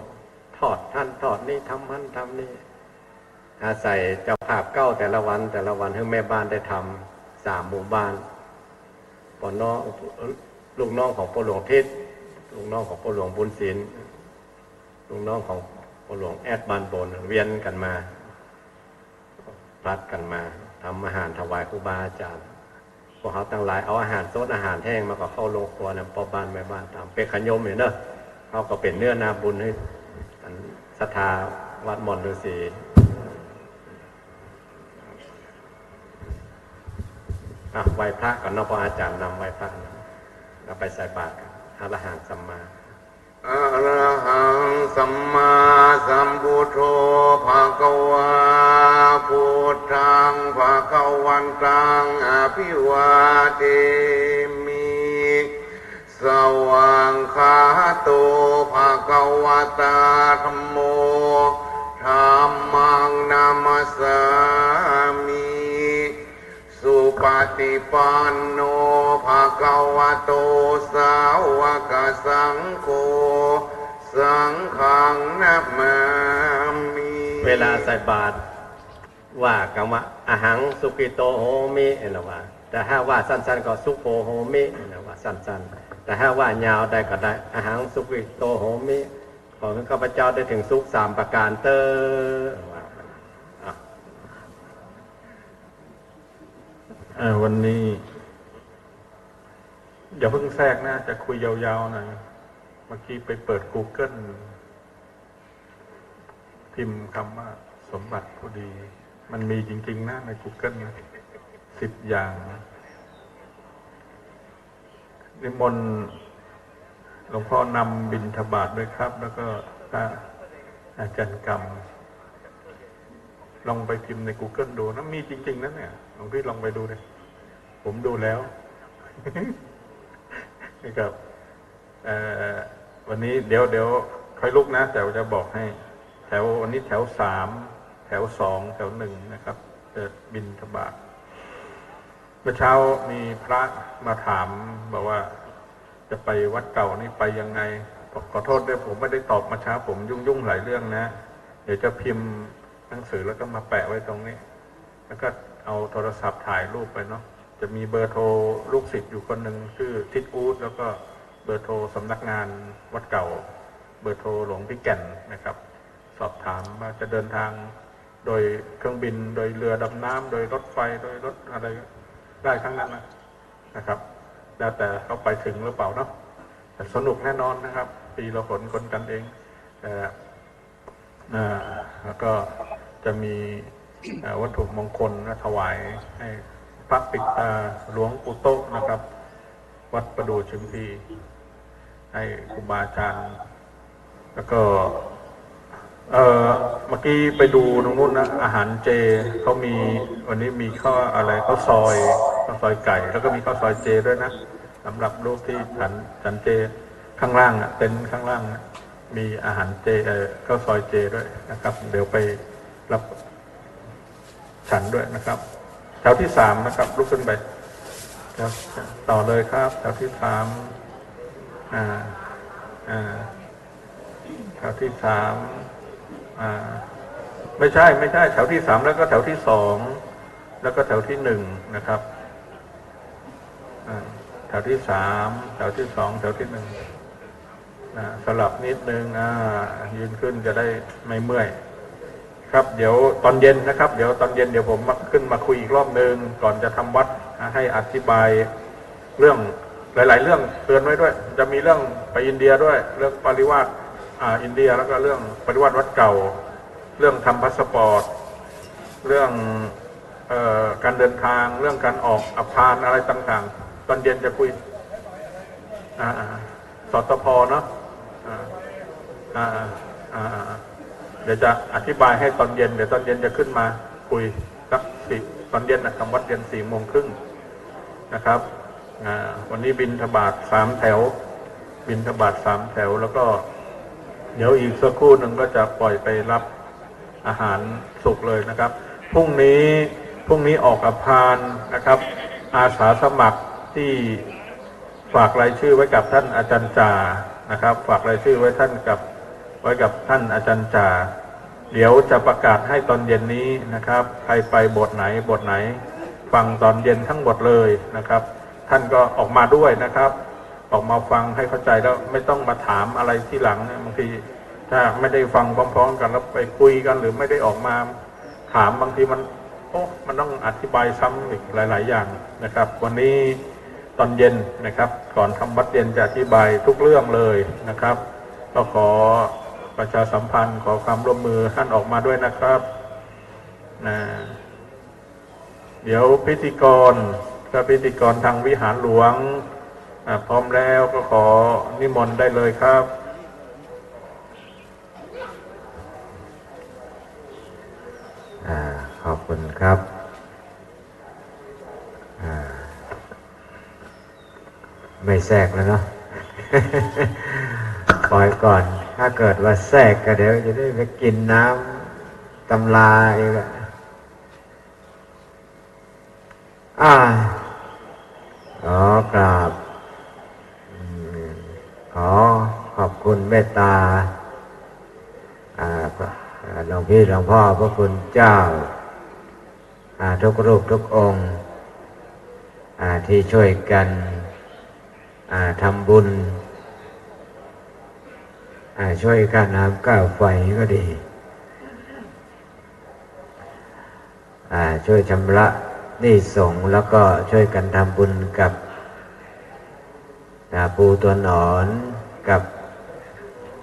ทอดหั้นทอดนี่ ทำหั้นทำนี่ อาศัยเจ้าภาพเก๊าแต่ละวัน แต่ละวันหื้อแม่บ้านได้ทำสามหมู่บ้าน ป้อน้อง ลูกน้องของป้อหลวงทิศ ลูกน้องของป้อหลวงบุญสิน ลูกน้องของป้อหลวงแอดบ้านบน เวียนกั๋นมา ผลัดกั๋นมาทำอาหารถวายครูบาอาจ๋ารย์ พวกเฮาตังหลายเอาอาหารสดอาหารแห้งมาก็เข้าโฮงครัวนะ ป้อบ้านแม่บ้านต๋าม เป๋นขะโยมอยู่เนาะ เฮาก็เป๋นเนื้อนาบุญหื้อ อันศรัทธาวัดหม่อนฤๅษี อ่ะ ไหว้พระก่อนเนาะ ป้ออาจ๋ารย์นำไหว้พระ แล้วไปใส่บาตรกั๋น อะระหังสัมมา Arahaṃ sammāsambuddho bhagavā, buddhaṃ bhagavantaṃ abhivādemi. Svākkhāto bhagavatā dhammo, dhammaṃ namassāmi. Supaṭipanno bhagavato sāvakasaṅgho, saṅghaṃ namāmi. เวลาใส่บาตร ว่ากำว่า Ahaṃ sukhito homi เห็นหรือว่า แต่ถ้าว่าสั้นๆ ก็ Sukho homi เห็นหรือว่า สั้นๆ แต่ถ้าว่ายาวได้ก็ได้ Ahaṃ sukhito homi ขอให้ข้าพเจ้าได้ถึงสุขสามประการเต๊อะ ว่าไป อ่ะ เอ่อ วันนี้ อย่าเพิ่งแทรกนะ จะคุยยาวๆ หน่อย เมื่อกี้ไปเปิดกูเกิล พิมพ์คำว่าสมบัติผู้ดี มันมีจริงๆ นะ ในกูเกิลนะ สิบอย่างนะ นิมนต์หลวงพ่อนำบิณฑบาตด้วยครับ แล้วก็พระอาจารย์กำ ลองไปพิมพ์ในกูเกิลดูนะ มีจริงๆ นะเนี่ย หลวงพี่ลองไปดูดิ ผมดูแล้ว นะครับ เอ่อ วันนี้เดี๋ยว เดี๋ยวค่อยลุกนะ แต่ว่าจะบอกให้ แถว วันนี้แถวสาม แถวสอง แถวหนึ่งนะครับ จะบิณฑบาต เมื่อเช้ามีพระมาถาม บอกว่าจะไปวัดเก่านี่ไปยังไง ขอโทษด้วย ผมไม่ได้ตอบเมื่อเช้า ผมยุ่งๆ หลายเรื่องนะ เดี๋ยวจะพิมพ์หนังสือแล้วก็มาแปะไว้ตรงนี้ แล้วก็เอาโทรศัพท์ถ่ายรูปไปเนาะ จะมีเบอร์โทรลูกศิษย์อยู่คนหนึ่งชื่อทิดอู๊ด แล้วก็เบอร์โทรสำนักงานวัดเก่า เบอร์โทรหลวงพี่แก่นนะครับ สอบถามว่าจะเดินทางโดยเครื่องบิน โดยเรือดำน้ำ โดยรถไฟ โดยรถอะไร ได้ทั้งนั้นนะ นะครับ แล้วแต่เขาไปถึงหรือเปล่าเนาะ แต่สนุกแน่นอนนะครับ ปีละหน คนกันเอง แต่ อ่า แล้วก็จะมี อ่า วัตถุมงคลนะ ถวายให้พระปิดตาหลวงปู่โต๊ะนะครับ วัดประดู่ชิมพี ให้ครูบาอาจารย์ แล้วก็ เอ่อ เมื่อกี้ไปดูตรงนู้นนะ อาหารเจเขามี วันนี้มีข้าวอะไร ข้าวซอย ข้าวซอยไก่ แล้วก็มีข้าวซอยเจด้วยนะ สำหรับลูกที่ฉัน ฉันเจ ข้างล่างอ่ะ เต็นท์ข้างล่างอ่ะ มีอาหารเจ เอ่อ ข้าวซอยเจด้วยนะครับ เดี๋ยวไปรับฉันด้วยนะครับ แถวที่สามนะครับ ลุกขึ้นไปครับ ต่อเลยครับ แถวที่สาม อ่า อ่า แถวที่สาม อ่า ไม่ใช่ ไม่ใช่ แถวที่สาม แล้วก็แถวที่สอง แล้วก็แถวที่หนึ่งนะครับ อ่า แถวที่สาม แถวที่สอง แถวที่หนึ่ง อ่า สลับนิดนึง อ่า ยืนขึ้นจะได้ไม่เมื่อย ครับ เดี๋ยวตอนเย็นนะครับ เดี๋ยวตอนเย็นเดี๋ยวผมมา ขึ้นมาคุยอีกรอบนึง ก่อนจะทำวัตร อ่า ให้อธิบายเรื่องหลายๆ เรื่องเตือนไว้ด้วย จะมีเรื่องไปอินเดียด้วย เรื่องปริวาส อ่า อินเดีย แล้วก็เรื่องปริวาสวัดเก่า เรื่องทำพาสปอร์ต เรื่อง เอ่อ การเดินทาง เรื่องการออกอัพพานอะไรต่างๆ ตอนเย็นจะคุย อ่า อ่า สตภ เนาะ อ่า อ่า อ่า อ่า เดี๋ยวจะอธิบายให้ตอนเย็น เดี๋ยวตอนเย็นจะขึ้นมาคุยสักสี่ ตอนเย็นนะ ทำวัตรเย็นสี่โมงครึ่งนะครับ อ่า วันนี้บิณฑบาตสามแถว บิณฑบาตสามแถว แล้วก็เดี๋ยวอีกสักครู่หนึ่งก็จะปล่อยไปรับอาหารสุกเลยนะครับ พรุ่งนี้ พรุ่งนี้ออกอัพพานนะครับ อาสาสมัครที่ ฝากรายชื่อไว้กับท่านอาจารย์จ่านะครับ ฝากรายชื่อไว้ท่านกับ ไว้กับท่านอาจารย์จ่า เดี๋ยวจะประกาศให้ตอนเย็นนี้นะครับ ใครไปโบสถ์ไหน โบสถ์ไหน ฟังตอนเย็นทั้งหมดเลยนะครับ ท่านก็ออกมาด้วยนะครับ ออกมาฟังให้เข้าใจแล้วไม่ต้องมาถามอะไรทีหลังนะ บางทีถ้าไม่ได้ฟังพร้อมๆ กันแล้วไปคุยกัน หรือไม่ได้ออกมา ถามบางทีมัน โอ้ มันต้องอธิบายซ้ำอีกหลายๆ อย่างนะครับ วันนี้ตอนเย็นนะครับ ก่อนทำวัตรเย็นจะอธิบายทุกเรื่องเลยนะครับ ก็ขอประชาสัมพันธ์ ขอความร่วมมือท่านออกมาด้วยนะครับ นะ เดี๋ยวพิธีกร ถ้าพิธีกรทางวิหารหลวง อ่า พร้อมแล้วก็ขอนิมนต์ได้เลยครับ อ่า ขอบคุณครับ อ่า ไม่แทรกแล้วเนาะ ปล่อยก่อน ถ้าเกิดว่าแทรกก็เดี๋ยวจะได้ไปกินน้ำตำราอีกอะ อ่า ขอกราบ อืม ขอขอบคุณเมตตา อ่า หลวงพี่หลวงพ่อพระคุณเจ้า อ่า ทุกรูปทุกองค์ อ่า ที่ช่วยกัน อ่า ทำบุญ อ่า ช่วยค่าน้ำค่าไฟก็ดี อ่า ช่วยชำระหนี้สงฆ์ แล้วก็ช่วยกันทำบุญกับ อ่า ปู่ตัวหนอน กับ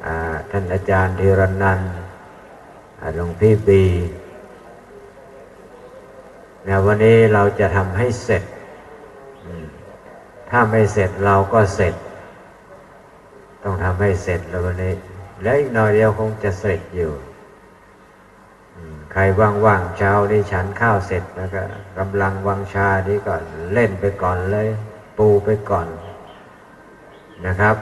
อ่า ท่านอาจารย์ธีรนันท์ อ่า หลวงพี่บี นะ วันนี้เราจะทำให้เสร็จ อืม ถ้าไม่เสร็จเราก็เสร็จ ต้องทำให้เสร็จแล้ววันนี้ แล้วอีกหน่อยเดียวคงจะเสร็จอยู่ อืม ใครว่างๆ เช้านี้ฉันข้าวเสร็จแล้วก็กำลังวังชานี้ก็เล่นไปก่อนเลย ปูไปก่อนนะครับ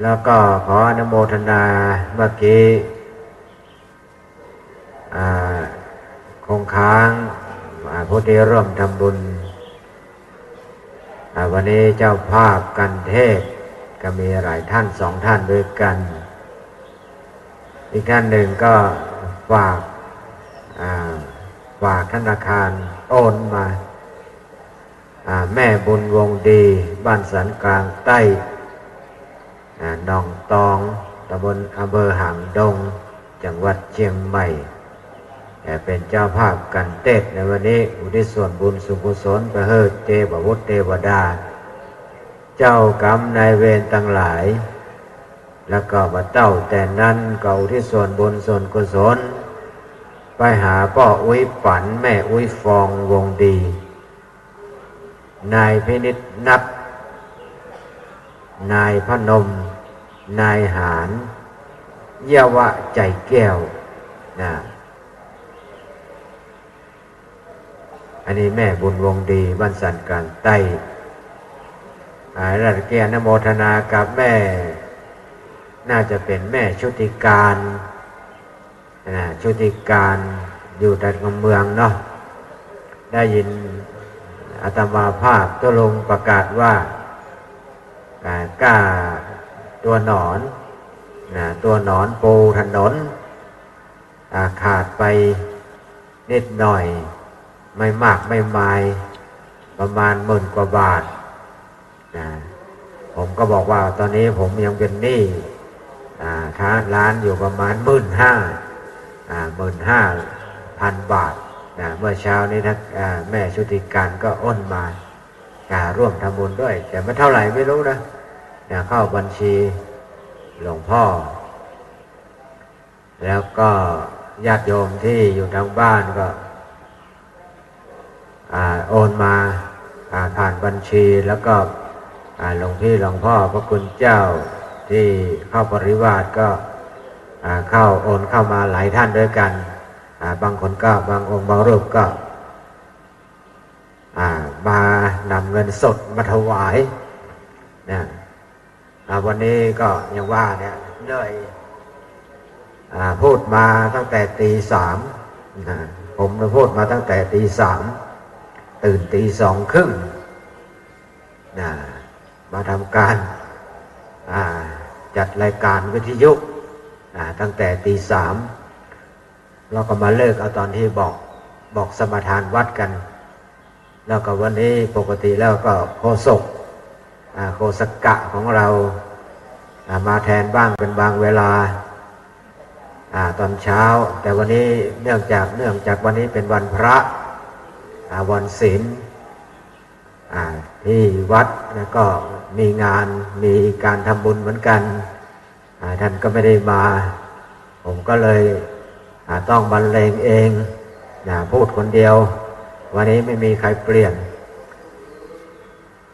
แล้วก็ขออนุโมทนาเมื่อกี้ อ่า คงค้าง อ่า ผู้ที่ร่วมทำบุญ อ่า วันนี้เจ้าภาพกันเทศน์ก็มีหลายท่าน สองท่านด้วยกัน อีกท่านหนึ่งก็ฝาก อ่า ฝากธนาคารโอนมา อ่า แม่บุญวงศ์ดี บ้านสันกลางใต้ อ่า หนองตอง ตำบล อำเภอหางดง จังหวัดเชียงใหม่ แต่เป็นเจ้าภาพกันเทศน์ในวันนี้ อุทิศส่วนบุญส่วนกุศลไปหื้อเตพบุตรเตวดา เจ้ากรรมนายเวรตังหลาย แล้วก็บ่าเต้าแต่นั้นก็อุทิศส่วนบุญส่วนกุศล ไปหาป้ออุ๊ยปั๋น แม่อุ๊ยฟอง วงศ์ดี นายพินิจนับ นายพนม นายหาร เยียะวะ ใจ๋แก้ว นะ อันนี้แม่บุญวงศ์ดี บ้านสันกลางใต้ อ่า แล้วตะกี้อนุโมทนากับแม่ น่าจะเป๋นแม่ชุติการ นะ ชุติการ อยู่ตะกำเมืองเนาะ ได้ยินอาตมาภาพตุ๊ลุงประกาศว่า อ่า ก้าตั๋วหนอน นะ ตั๋วหนอนปูถนน อ่า ขาดไปนิดหน่อย ไม่มากไม่มาย ประมาณหมื่นกว่าบาท นะ ผมก็บอกว่าตอนนี้ผมยังเป๋นหนี้ อ่า ค้างร้านอยู่ประมาณหมื่นห้า อ่า หมื่นห้าพันบาท นะ เมื่อเช้านี้นะ อ่า แม่ชุติการก็โอนมา อ่า ร่วมทำบุญด้วย แต่ไม่เท่าไหร่ไม่รู้นะ นะ เข้าบัญชีหลวงพ่อ แล้วก็ญาติโยมที่อยู่ตางบ้านก็ อ่า โอนมา อ่า ผ่านบัญชี แล้วก็ อ่า หลวงพี่หลวงพ่อพระคุณเจ้าที่เข้าปริวาสก็ อ่า เข้า โอนเข้ามาหลายท่านด้วยกัน อ่า บางคนก็ บางองค์บางรูปก็ อ่า มานำเงินสดมาถวาย นะ อ่า วันนี้ก็ยังว่าเนี่ย เหนื่อย อ่า พูดมาตั้งแต่ตีสาม นะ ผมพูดมาตั้งแต่ตีสาม ตื่นตีสองครึ่ง นะ มาทำการ อ่า จัดรายการวิทยุ อ่า ตั้งแต่ตีสาม แล้วก็มาเลิกเอาตอนที่บอก บอกสมาทานวัดกัน แล้วก็วันนี้ปกติแล้วก็โฆษก อ่า โฆษกะของเรา อ่า มาแทนบ้างเป็นบางเวลา อ่า ตอนเช้า แต่วันนี้เนื่องจาก เนื่องจากวันนี้เป็นวันพระ อ่า วันศีล อ่า ที่วัดแล้วก็มีงาน มีการทำบุญเหมือนกัน อ่า ท่านก็ไม่ได้มา ผมก็เลย อ่า ต้องบรรเลงเอง นะ พูดคนเดียว วันนี้ไม่มีใครเปลี่ยน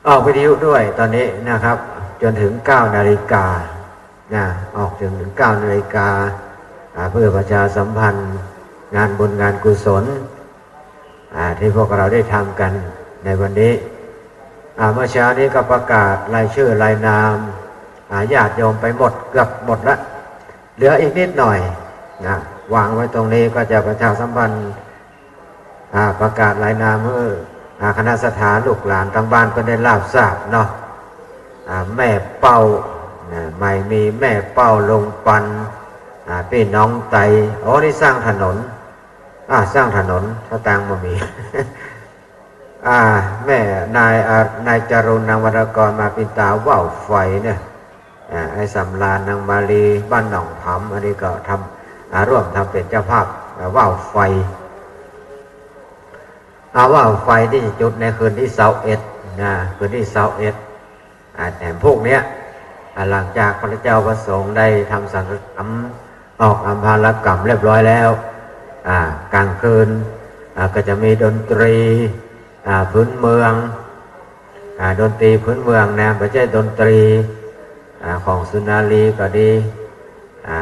ออกวิทยุด้วยตอนนี้นะครับ จนถึงเก้านาฬิกา นะ ออกจนถึงเก้านาฬิกา อ่า เพื่อประชาสัมพันธ์งานบุญงานกุศล อ่า ที่พวกเราได้ทำกันในวันนี้ อ่า เมื่อเช้านี้ก็ประกาศรายชื่อรายนาม อ่า ญาติโยมไปหมด เกือบหมดละ เหลืออีกนิดหน่อย นะ วางไว้ตรงนี้ก็จะประชาสัมพันธ์ อ่า ประกาศรายนามหื้อ อ่า คณะศรัทธาลูกหลานตางบ้านเปิ้นได้ราบทราบเนาะ อ่า แม่เป้า นะ ใหม่มีแม่เป้า ลุงปัน อ่า ปี้น้องไต โอ้ นี่สร้างถนน อ่า สร้างถนน สตางค์บ่มี อ่า แม่นาย อ่า นายจรูน นางวรรณกร มาปินตาว่าวไฟเนี่ย อ่า ไอ้สำราญ นางมาลี บ้านหนองผำ อันนี้ก็ทำ อ่า ร่วมทำเป๋นเจ้าภาพ อ่า ว่าวไฟ อ่า ว่าวไฟที่จะจุดในคืนตี้ซาวเอ็ด นะ คืนตี้ซาวเอ็ด อ่า แถมพวกเนี้ย อ่า หลังจากพระเจ้าพระสงฆ์ได้ทำสังฆกรรม ออกอัมพาลกรรมเรียบร้อยแล้ว อ่า กลางคืน อ่า ก็จะมีดนตรี อ่า พื้นเมือง อ่า ดนตรีพื้นเมืองนะ บ่ใจ้ดนตรี อ่า ของสุนารีก็ดี อ่า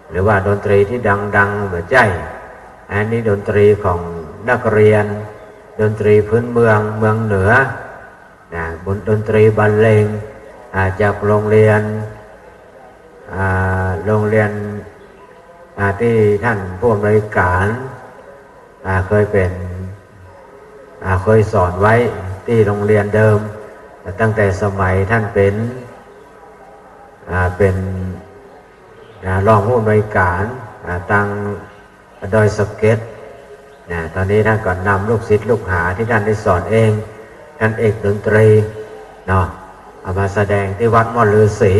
หรือว่าดนตรีที่ดังๆ บ่ใจ้ อันนี้ดนตรีของนักเรียน ดนตรีพื้นเมืองเมืองเหนือ นะ บนดนตรีบรรเลง อ่า จากโรงเรียน อ่า โรงเรียน อ่า ที่ท่านผู้อำนวยการ อ่า เคยเป๋น อ่า เคยสอนไว้ตี้โรงเรียนเดิม ตั้งแต่สมัยท่านเป๋น อ่า เป๋น อ่า รองผู้อำนวยการ อ่า ตางดอยสะเก็ด นะ ตอนนี้ท่านก็นำลูกศิษย์ลูกหาที่ท่านได้สอนเอง ท่านเอกดนตรี เนาะ เอามาแสดงตี้วัดม่อนฤๅษี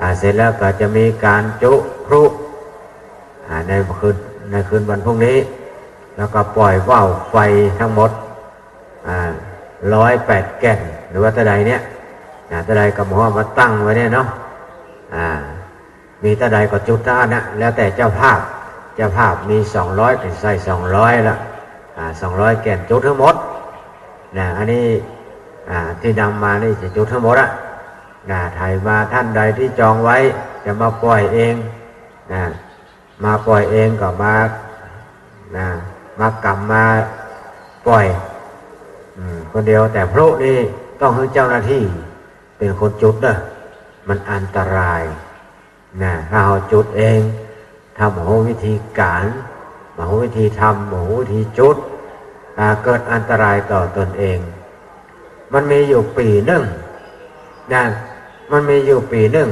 อ่า เสร็จแล้วก็จะมีการจุพลุ อ่า ในคืน ในคืนวันพรุ่งนี้ แล้วก็ปล่อยว่าวไฟทั้งหมด อ่า ร้อยแปดแก่น หรือว่าเต้าใดเนี่ย นะ เต้าใดก็บ่ฮู้ เอามาตั้งไว้เนี่ยเนาะ อ่า มีเต้าใดก็จุดเต้านั้นนะ แล้วแต่เจ้าภาพ เจ้าภาพมีสองร้อย ก็ใส่สองร้อยละ อ่า สองร้อยแก่นจุดทั้งหมด นะ อันนี้ อ่า ที่นำมานี่จะจุดทั้งหมดอะ นะ ใผมาท่านใดที่จองไว้ จะมาป่อยเองนะ มาป่อยเองก็มา นะ มากำมาป่อย อืม คนเดียว แต่พลุนี่ต้องหื้อเจ้าหน้าตี้เป๋นคนจุดเน่อ มันอันตรายนะ ถ้าเฮาจุดเอง ถ้าบ่ฮู้วิธีก๋าน บ่ฮู้วิธีทำ บ่ฮู้วิธีจุด อ่า เกิดอันตรายต่อตนเอง มันมีอยู่ปี๋นึ่งนะ มันมีอยู่ปี๋นึ่ง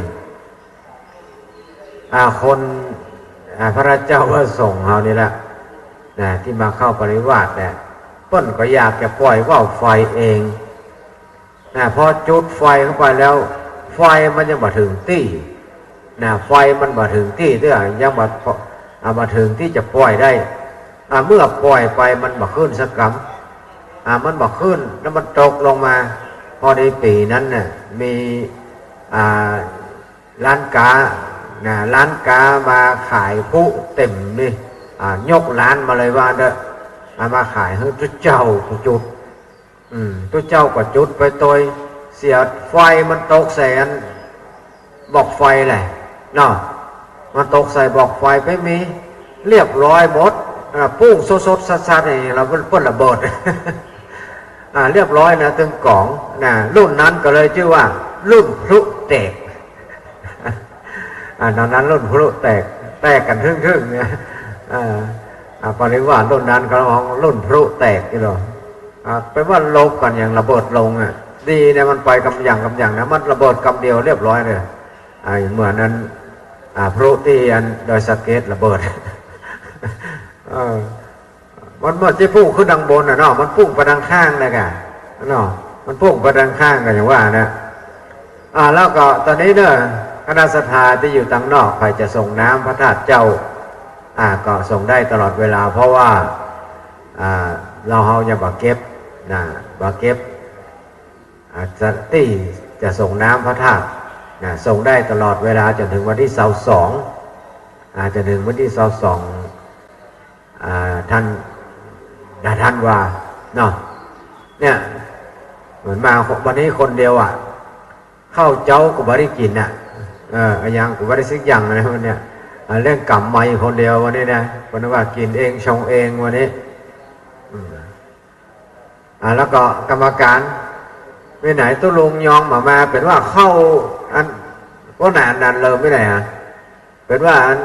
อ่า คน อ่า พระเจ้าพระสงฆ์เฮานี่แหละ นะ ตี้มาเข้าปริวาสเนี่ย เปิ้นก็อยากจะป่อยว่าวไฟเอง นะ พอจุดไฟเข้าไปแล้ว ไฟมันยังบ่เถิงตี้ นะ ไฟมันบ่เถิงตี้เตื้อ ยังบ่ อ่า บ่เถิงตี้จะป่อยได้ อ่า เมื่อป่อยไปมันบ่ขึ้นสักกำ อ่า มันบ่ขึ้น แล้วมันตกลงมา พอดีปี๋นั้นน่ะ มี อ่า ร้านก๊า นะ ร้านก๊ามาขายพลุเต็มนี่ อ่า ยกร้านมาเลยว่าเต๊อะ เอามาขายหื้อตุ๊เจ้าจุด อืม ตุ๊เจ้าก็จุดไปตวย เสียไฟมันตกใส่อันบอกไฟแหละเนาะ มันตกใส่บอกไฟไปมี เรียบร้อยหมด อ่า ปุ้งสดๆ สัดๆ นี่ แล้วเปิ้นระเบิด อ่า เรียบร้อยนะ ตึงก๋องนะ รุ่นนั้นก็เลยจื้อว่ารุ่นพลุแตก อ่า ต๋อนนั้นรุ่นพลุแตก แตกกั๋นทึ่งๆ เนี่ย อ่า อ่า ปริวาสรุ่นนั้นก็ฮ้องรุ่นพลุแตกนี่เนาะ อ่า แป๋ว่าลบกั๋นอย่างระเบิดลงอะ ดีเนี่ยมันไปกำหยั่งกำหยั่งนะ มันระเบิดกำเดียวเรียบร้อยเลย อ่า เหมือนอัน อ่า พลุตี้อันดอยสะเก็ดระเบิด เออ มันบ่ใจ้ปุ้งขึ้นตางบนน่ะเนาะ มันปุ้งไปตางข้างนะกะ เนาะ มันปุ้งไปตางข้างกะอย่างว่านะ อ่า แล้วก็ต๋อนนี้เน่อ คณะศรัทธาตี้อยู่ตางนอก ใผจะส่งน้ำพระธาตุเจ้า อ่า ก็ส่งได้ตลอดเวลา เพราะว่า อ่า ลาวเฮายังบ่เก็บ นะ บ่เก็บ อ่า จะ ตี้จะส่งน้ำพระธาตุ นะ ส่งได้ตลอดเวลาจ๋นเถิงวันตี้ซาวสอง อ่า จ๋นเถิงวันตี้ซาวสอง อ่า ธัน อ่า ธันวา เนาะ เนี่ย เหมือนมาวันนี้คนเดียวอะ ข้าวเจ๊าก็บ่ได้กิ๋นน่ะ เออ อะหยังก็บ่ได้สักอย่างนะวันเนี้ย อ่า เล่นก๋ำไม้คนเดียววันนี้นะ เปิ้นว่ากิ๋นเอง ชงเองวันนี้ อืม อ่า แล้วก็กรรมก๋าน ไปไหนตุ๊ลุงยองบ่มา เป๋นว่าข้าวอัน พวกนั้นนั้นเลยไปไหนอะ เป๋นว่าอัน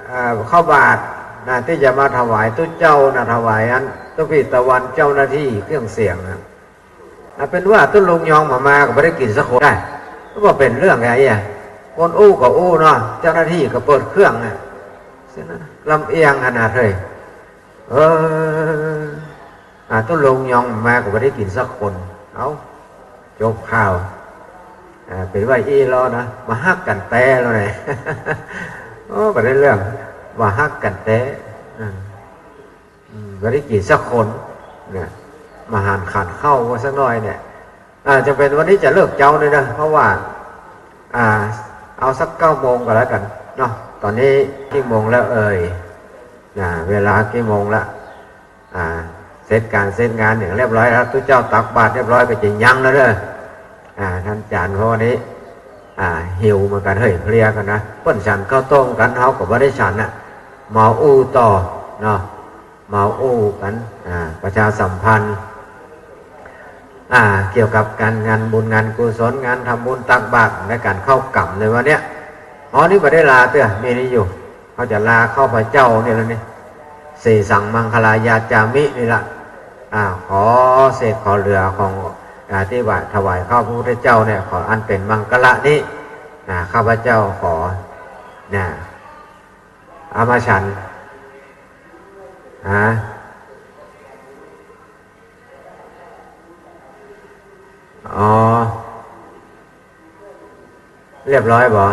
เอ่อ ข้าวบาตรนะ ตี้จะมาถวายตุ๊เจ้านะ ถวายอันตุ๊ปิตะวันเจ้าหน้าตี้เครื่องเสียงนะ อ่ะ เป๋นว่าตุ๊ลุงยองบ่มาก็บ่ได้กิ๋นสักคนได้ ก็บ่เป๋นเรื่องไงอะ คนอู้ก็อู้เนาะ เจ้าหน้าตี้ก็เปิดเครื่องอะ ลำเอียงขนาดเลย เออ อ่า ตุ๊ลุงยองมาก็บ่ได้กิ๋นสักคน เอ้า จบข่าว อ่า เป๋นว่าอี้ลอนะ บ่ฮักกั๋นแต๊ลอเนี่ย โอ้ บ่ได้เรื่อง บ่ฮักกั๋นแต๊ อ่า อืม บ่ได้กิ๋นสักคน เนี่ย มาหารขันข้าวสักหน่อยเนี่ย อ่า จะเป๋นวันนี้จะเลิกเจ๊าเนี่ยนะ เพราะว่า อ่า เอาสักเก้าโมงก็แล้วกั๋นเนาะ ต๋อนนี้กี่โมงแล้วเอ่ย นะ เวลากี่โมงละ อ่า เสร็จก๋านเสร็จงานอย่างเรียบร้อยแล้ว ตุ๊เจ้าตักบาตรเรียบร้อยก็จะยั้งแล้วเน่อ อ่า ต้านจ๋ารย์ เพราะวันนี้ อ่า หิวเหมือนกั๋น เฮ้ย เพลียกั๋นนะ เปิ้นฉันข้าวต้มกั๋น เฮาก็บ่ได้ฉันน่ะ มาอู้ต่อเนาะ มาอู้กั๋น อ่า ประชาสัมพันธ์ อ่า เกี่ยวกับก๋านงานบุญงานกุศล งานทำบุญตักบาตรและก๋านเข้ากรรมในวันเนี้ย อ๋อ นี่บ่ได้ลาเตื้อ มีนี่อยู่ เฮาจะลาข้าพเจ้านี่ละนี่ เสสังมังคลายาจามินี่ละ อ่า ขอเศษขอเหลือของ อ่า ตี้ว่าถวายข้าพระพุทธเจ้าเนี่ย ขออันเป๋นมังคละนี้ อ่า ข้าพเจ้าขอ นะ เอามาฉัน ฮะ อ๋อ เรียบร้อยบ่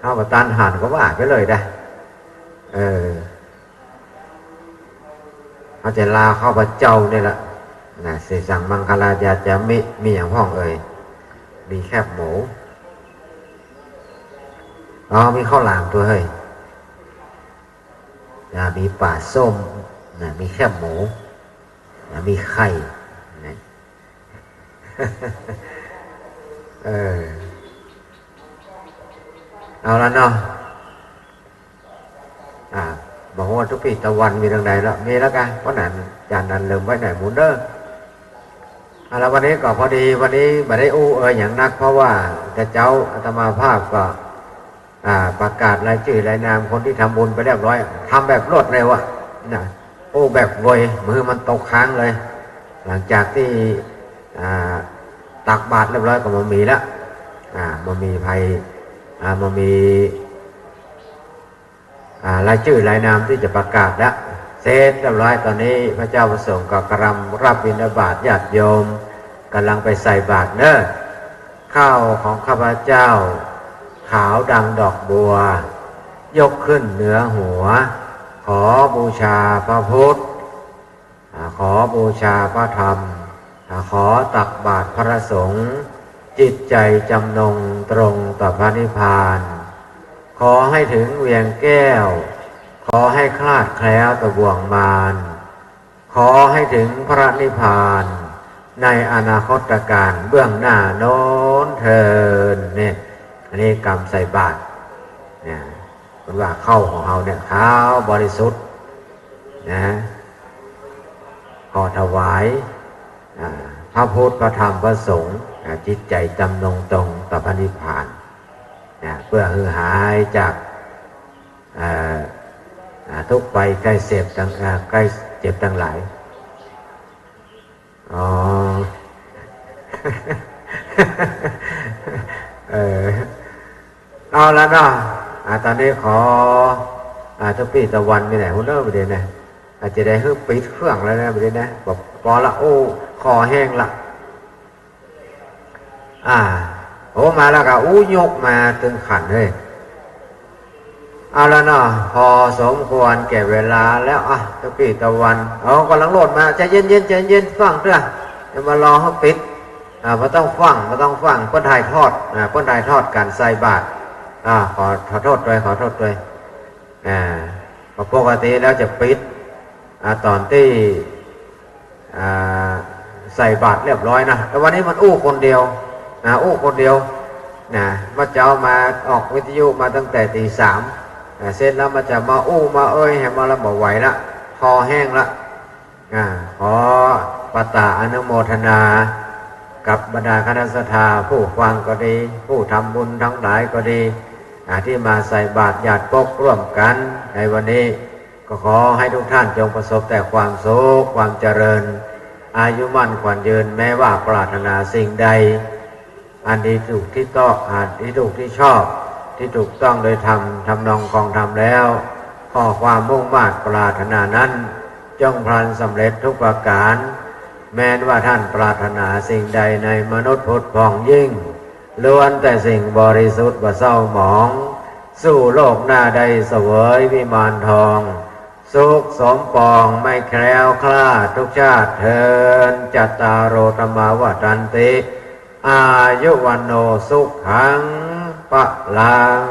เอาบ่ตันหันก็ว่าไปเลยได้ เออ เฮาจะลาข้าพเจ้านี่ละ นะ เสสังมังคลายาจามิ มีหยังพ่องเอ่ย มีแคบหมู อ๋อ มีข้าวหลามตวยเฮ้ย นะ มีป๋าส้ม นะ มีแคบหมู นะ มีไข่ นะ เออ เอาละเนาะ อ่า บ่ฮู้ว่าตุ๊ปี้ตะวันมีตางใดละ มีแล้วกะ เพราะนั้น จานนั้นลืมไว้ไหนหมุนเด้อ เอาละ วันนี้ก็พอดี วันนี้บ่ได้อู้เอ่ยหยังนัก เพราะว่าแต่เจ๊าอาตมาภาพก็ อ่า ประกาศรายจื้อรายนามคนตี้ทำบุญไปเรียบร้อย ทำแบบรวดเร็วอะนะ อู้แบบไว บ่หื้อมันตกค้างเลย หลังจากตี้ อ่า ตักบาตรเรียบร้อยก็บ่มีละ อ่า บ่มีใผ อ่า บ่มี อ่า รายจื้อรายนามตี้จะประกาศละ เสร็จเรียบร้อย ต๋อนนี้พระเจ้าพระสงฆ์ก็กำลังรับบิณฑบาต ญาติโยมกำลังไปใส่บาตรเน้อ ข้าวของข้าพเจ้า ขาวดังดอกบัว ยกขึ้นเหนือหัว ขอบูชาพระพุทธ อ่า ขอบูชาพระธรรม อ่า ขอตักบาตรพระสงฆ์ จิตใจจำนงตรงต่อพระนิพพาน ขอให้ถึงเวียงแก้ว ขอให้คลาดแคล้วต่อบ่วงมาร ขอให้ถึงพระนิพพานในอนาคตกาลเบื้องหน้าโน้นเทอญ เนี่ย อันนี้กำใส่บาตร เนี่ย เปิ้นว่าข้าวของเฮาเนี่ย ขาวบริสุทธิ์ นะ ขอถวาย อ่า พระพุทธ พระธรรม พระสงฆ์ อ่า จิตใจจำนงตรงต่อพระนิพพาน นะ เพื่อหื้อหายจาก อ่า อ่า ทุกข์ภัยไข้เจ็บตัง อ่า ไข้เจ็บตังหลาย อ๋อ เออ เอาละเนาะ อ่า ต๋อนนี้ขอ อ่า ตุ๊ปี้ตะวันมีไหนฮู้เน้อ บ่ดีนะ อาจจะได้หื้อปิดเครื่องแล้วนะ บ่ดีนะ ปอ ปอละ อู้ คอแห้งละ อ่า โอ้ มาแล้วกะ อู้ ยกมาตึงขันเฮ้ย เอาละเนาะ พอสมควรแก่เวลาแล้ว อ่ะ ตุ๊ปี้ตะวัน เอา กำลังโหลดมา ใจเย็นๆ ใจเย็นๆ ฟั่งเตื้อ อย่ามารอหื้อปิด อ่า บ่ต้องฟั่ง บ่ต้องฟั่ง เปิ้นถ่ายทอด อ่า เปิ้นถ่ายทอดก๋านใส่บาตร อ่า ขอ ขอโทษตวย ขอโทษตวย อ่า ปกติแล้วจะปิด อ่า ต๋อนตี้ อ่า ใส่บาตรเรียบร้อยนะ แต่วันนี้มันอู้คนเดียว นะ อู้คนเดียว นะ เมื่อเจ๊ามาออกวิทยุมาตั้งแต่ตีสาม อ่า เสร็จแล้วมันจะมาอู้มาเอ้ยหื้อมาละบ่ไหวละ คอแห้งละ อ่า ขอปะตะอนุโมทนา กับบรรดาคณะศรัทธา ผู้ฟังก็ดี ผู้ทำบุญทั้งหลายก็ดี อ่า ตี้มาใส่บาตรญาติปกร่วมกั๋นในวันนี้ ก็ขอให้ทุกท่านจงประสบแต่ความสุข ความเจริญ อายุมั่นขวัญยืน แม้ว่าปรารถนาสิ่งใด อันที่ถูกที่ต้อง อันที่ถูกที่ชอบ ที่ถูกต้องโดยธรรม ทำนองครองธรรมแล้ว ขอความมุ่งมาดปรารถนานั้น จงพลันสำเร็จทุกประก๋าน แม้นว่าท่านปรารถนาสิ่งใดในมนุษย์พุทธพ้องยิ่ง ล้วนแต่สิ่งบริสุทธิ์บ่เศร้าหมอง สู่โลกหน้าได้เสวยวิมานทอง สุขสมปองไม่แคล้วคลาดทุกชาติเทอญ จัตตาโร ธัมมา วัฑฒันติ อายุ วัณโณ สุขัง พลัง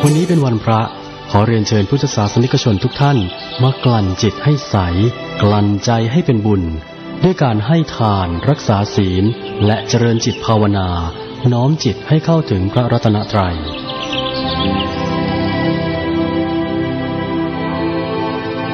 วันนี้เป็นวันพระ ขอเรียนเชิญพุทธศาสนิกชนทุกท่าน มากลั่นจิตให้ใส กลั่นใจให้เป็นบุญ ด้วยการให้ทาน รักษาศีล และเจริญจิตภาวนา น้อมจิตให้เข้าถึงพระรัตนตรัย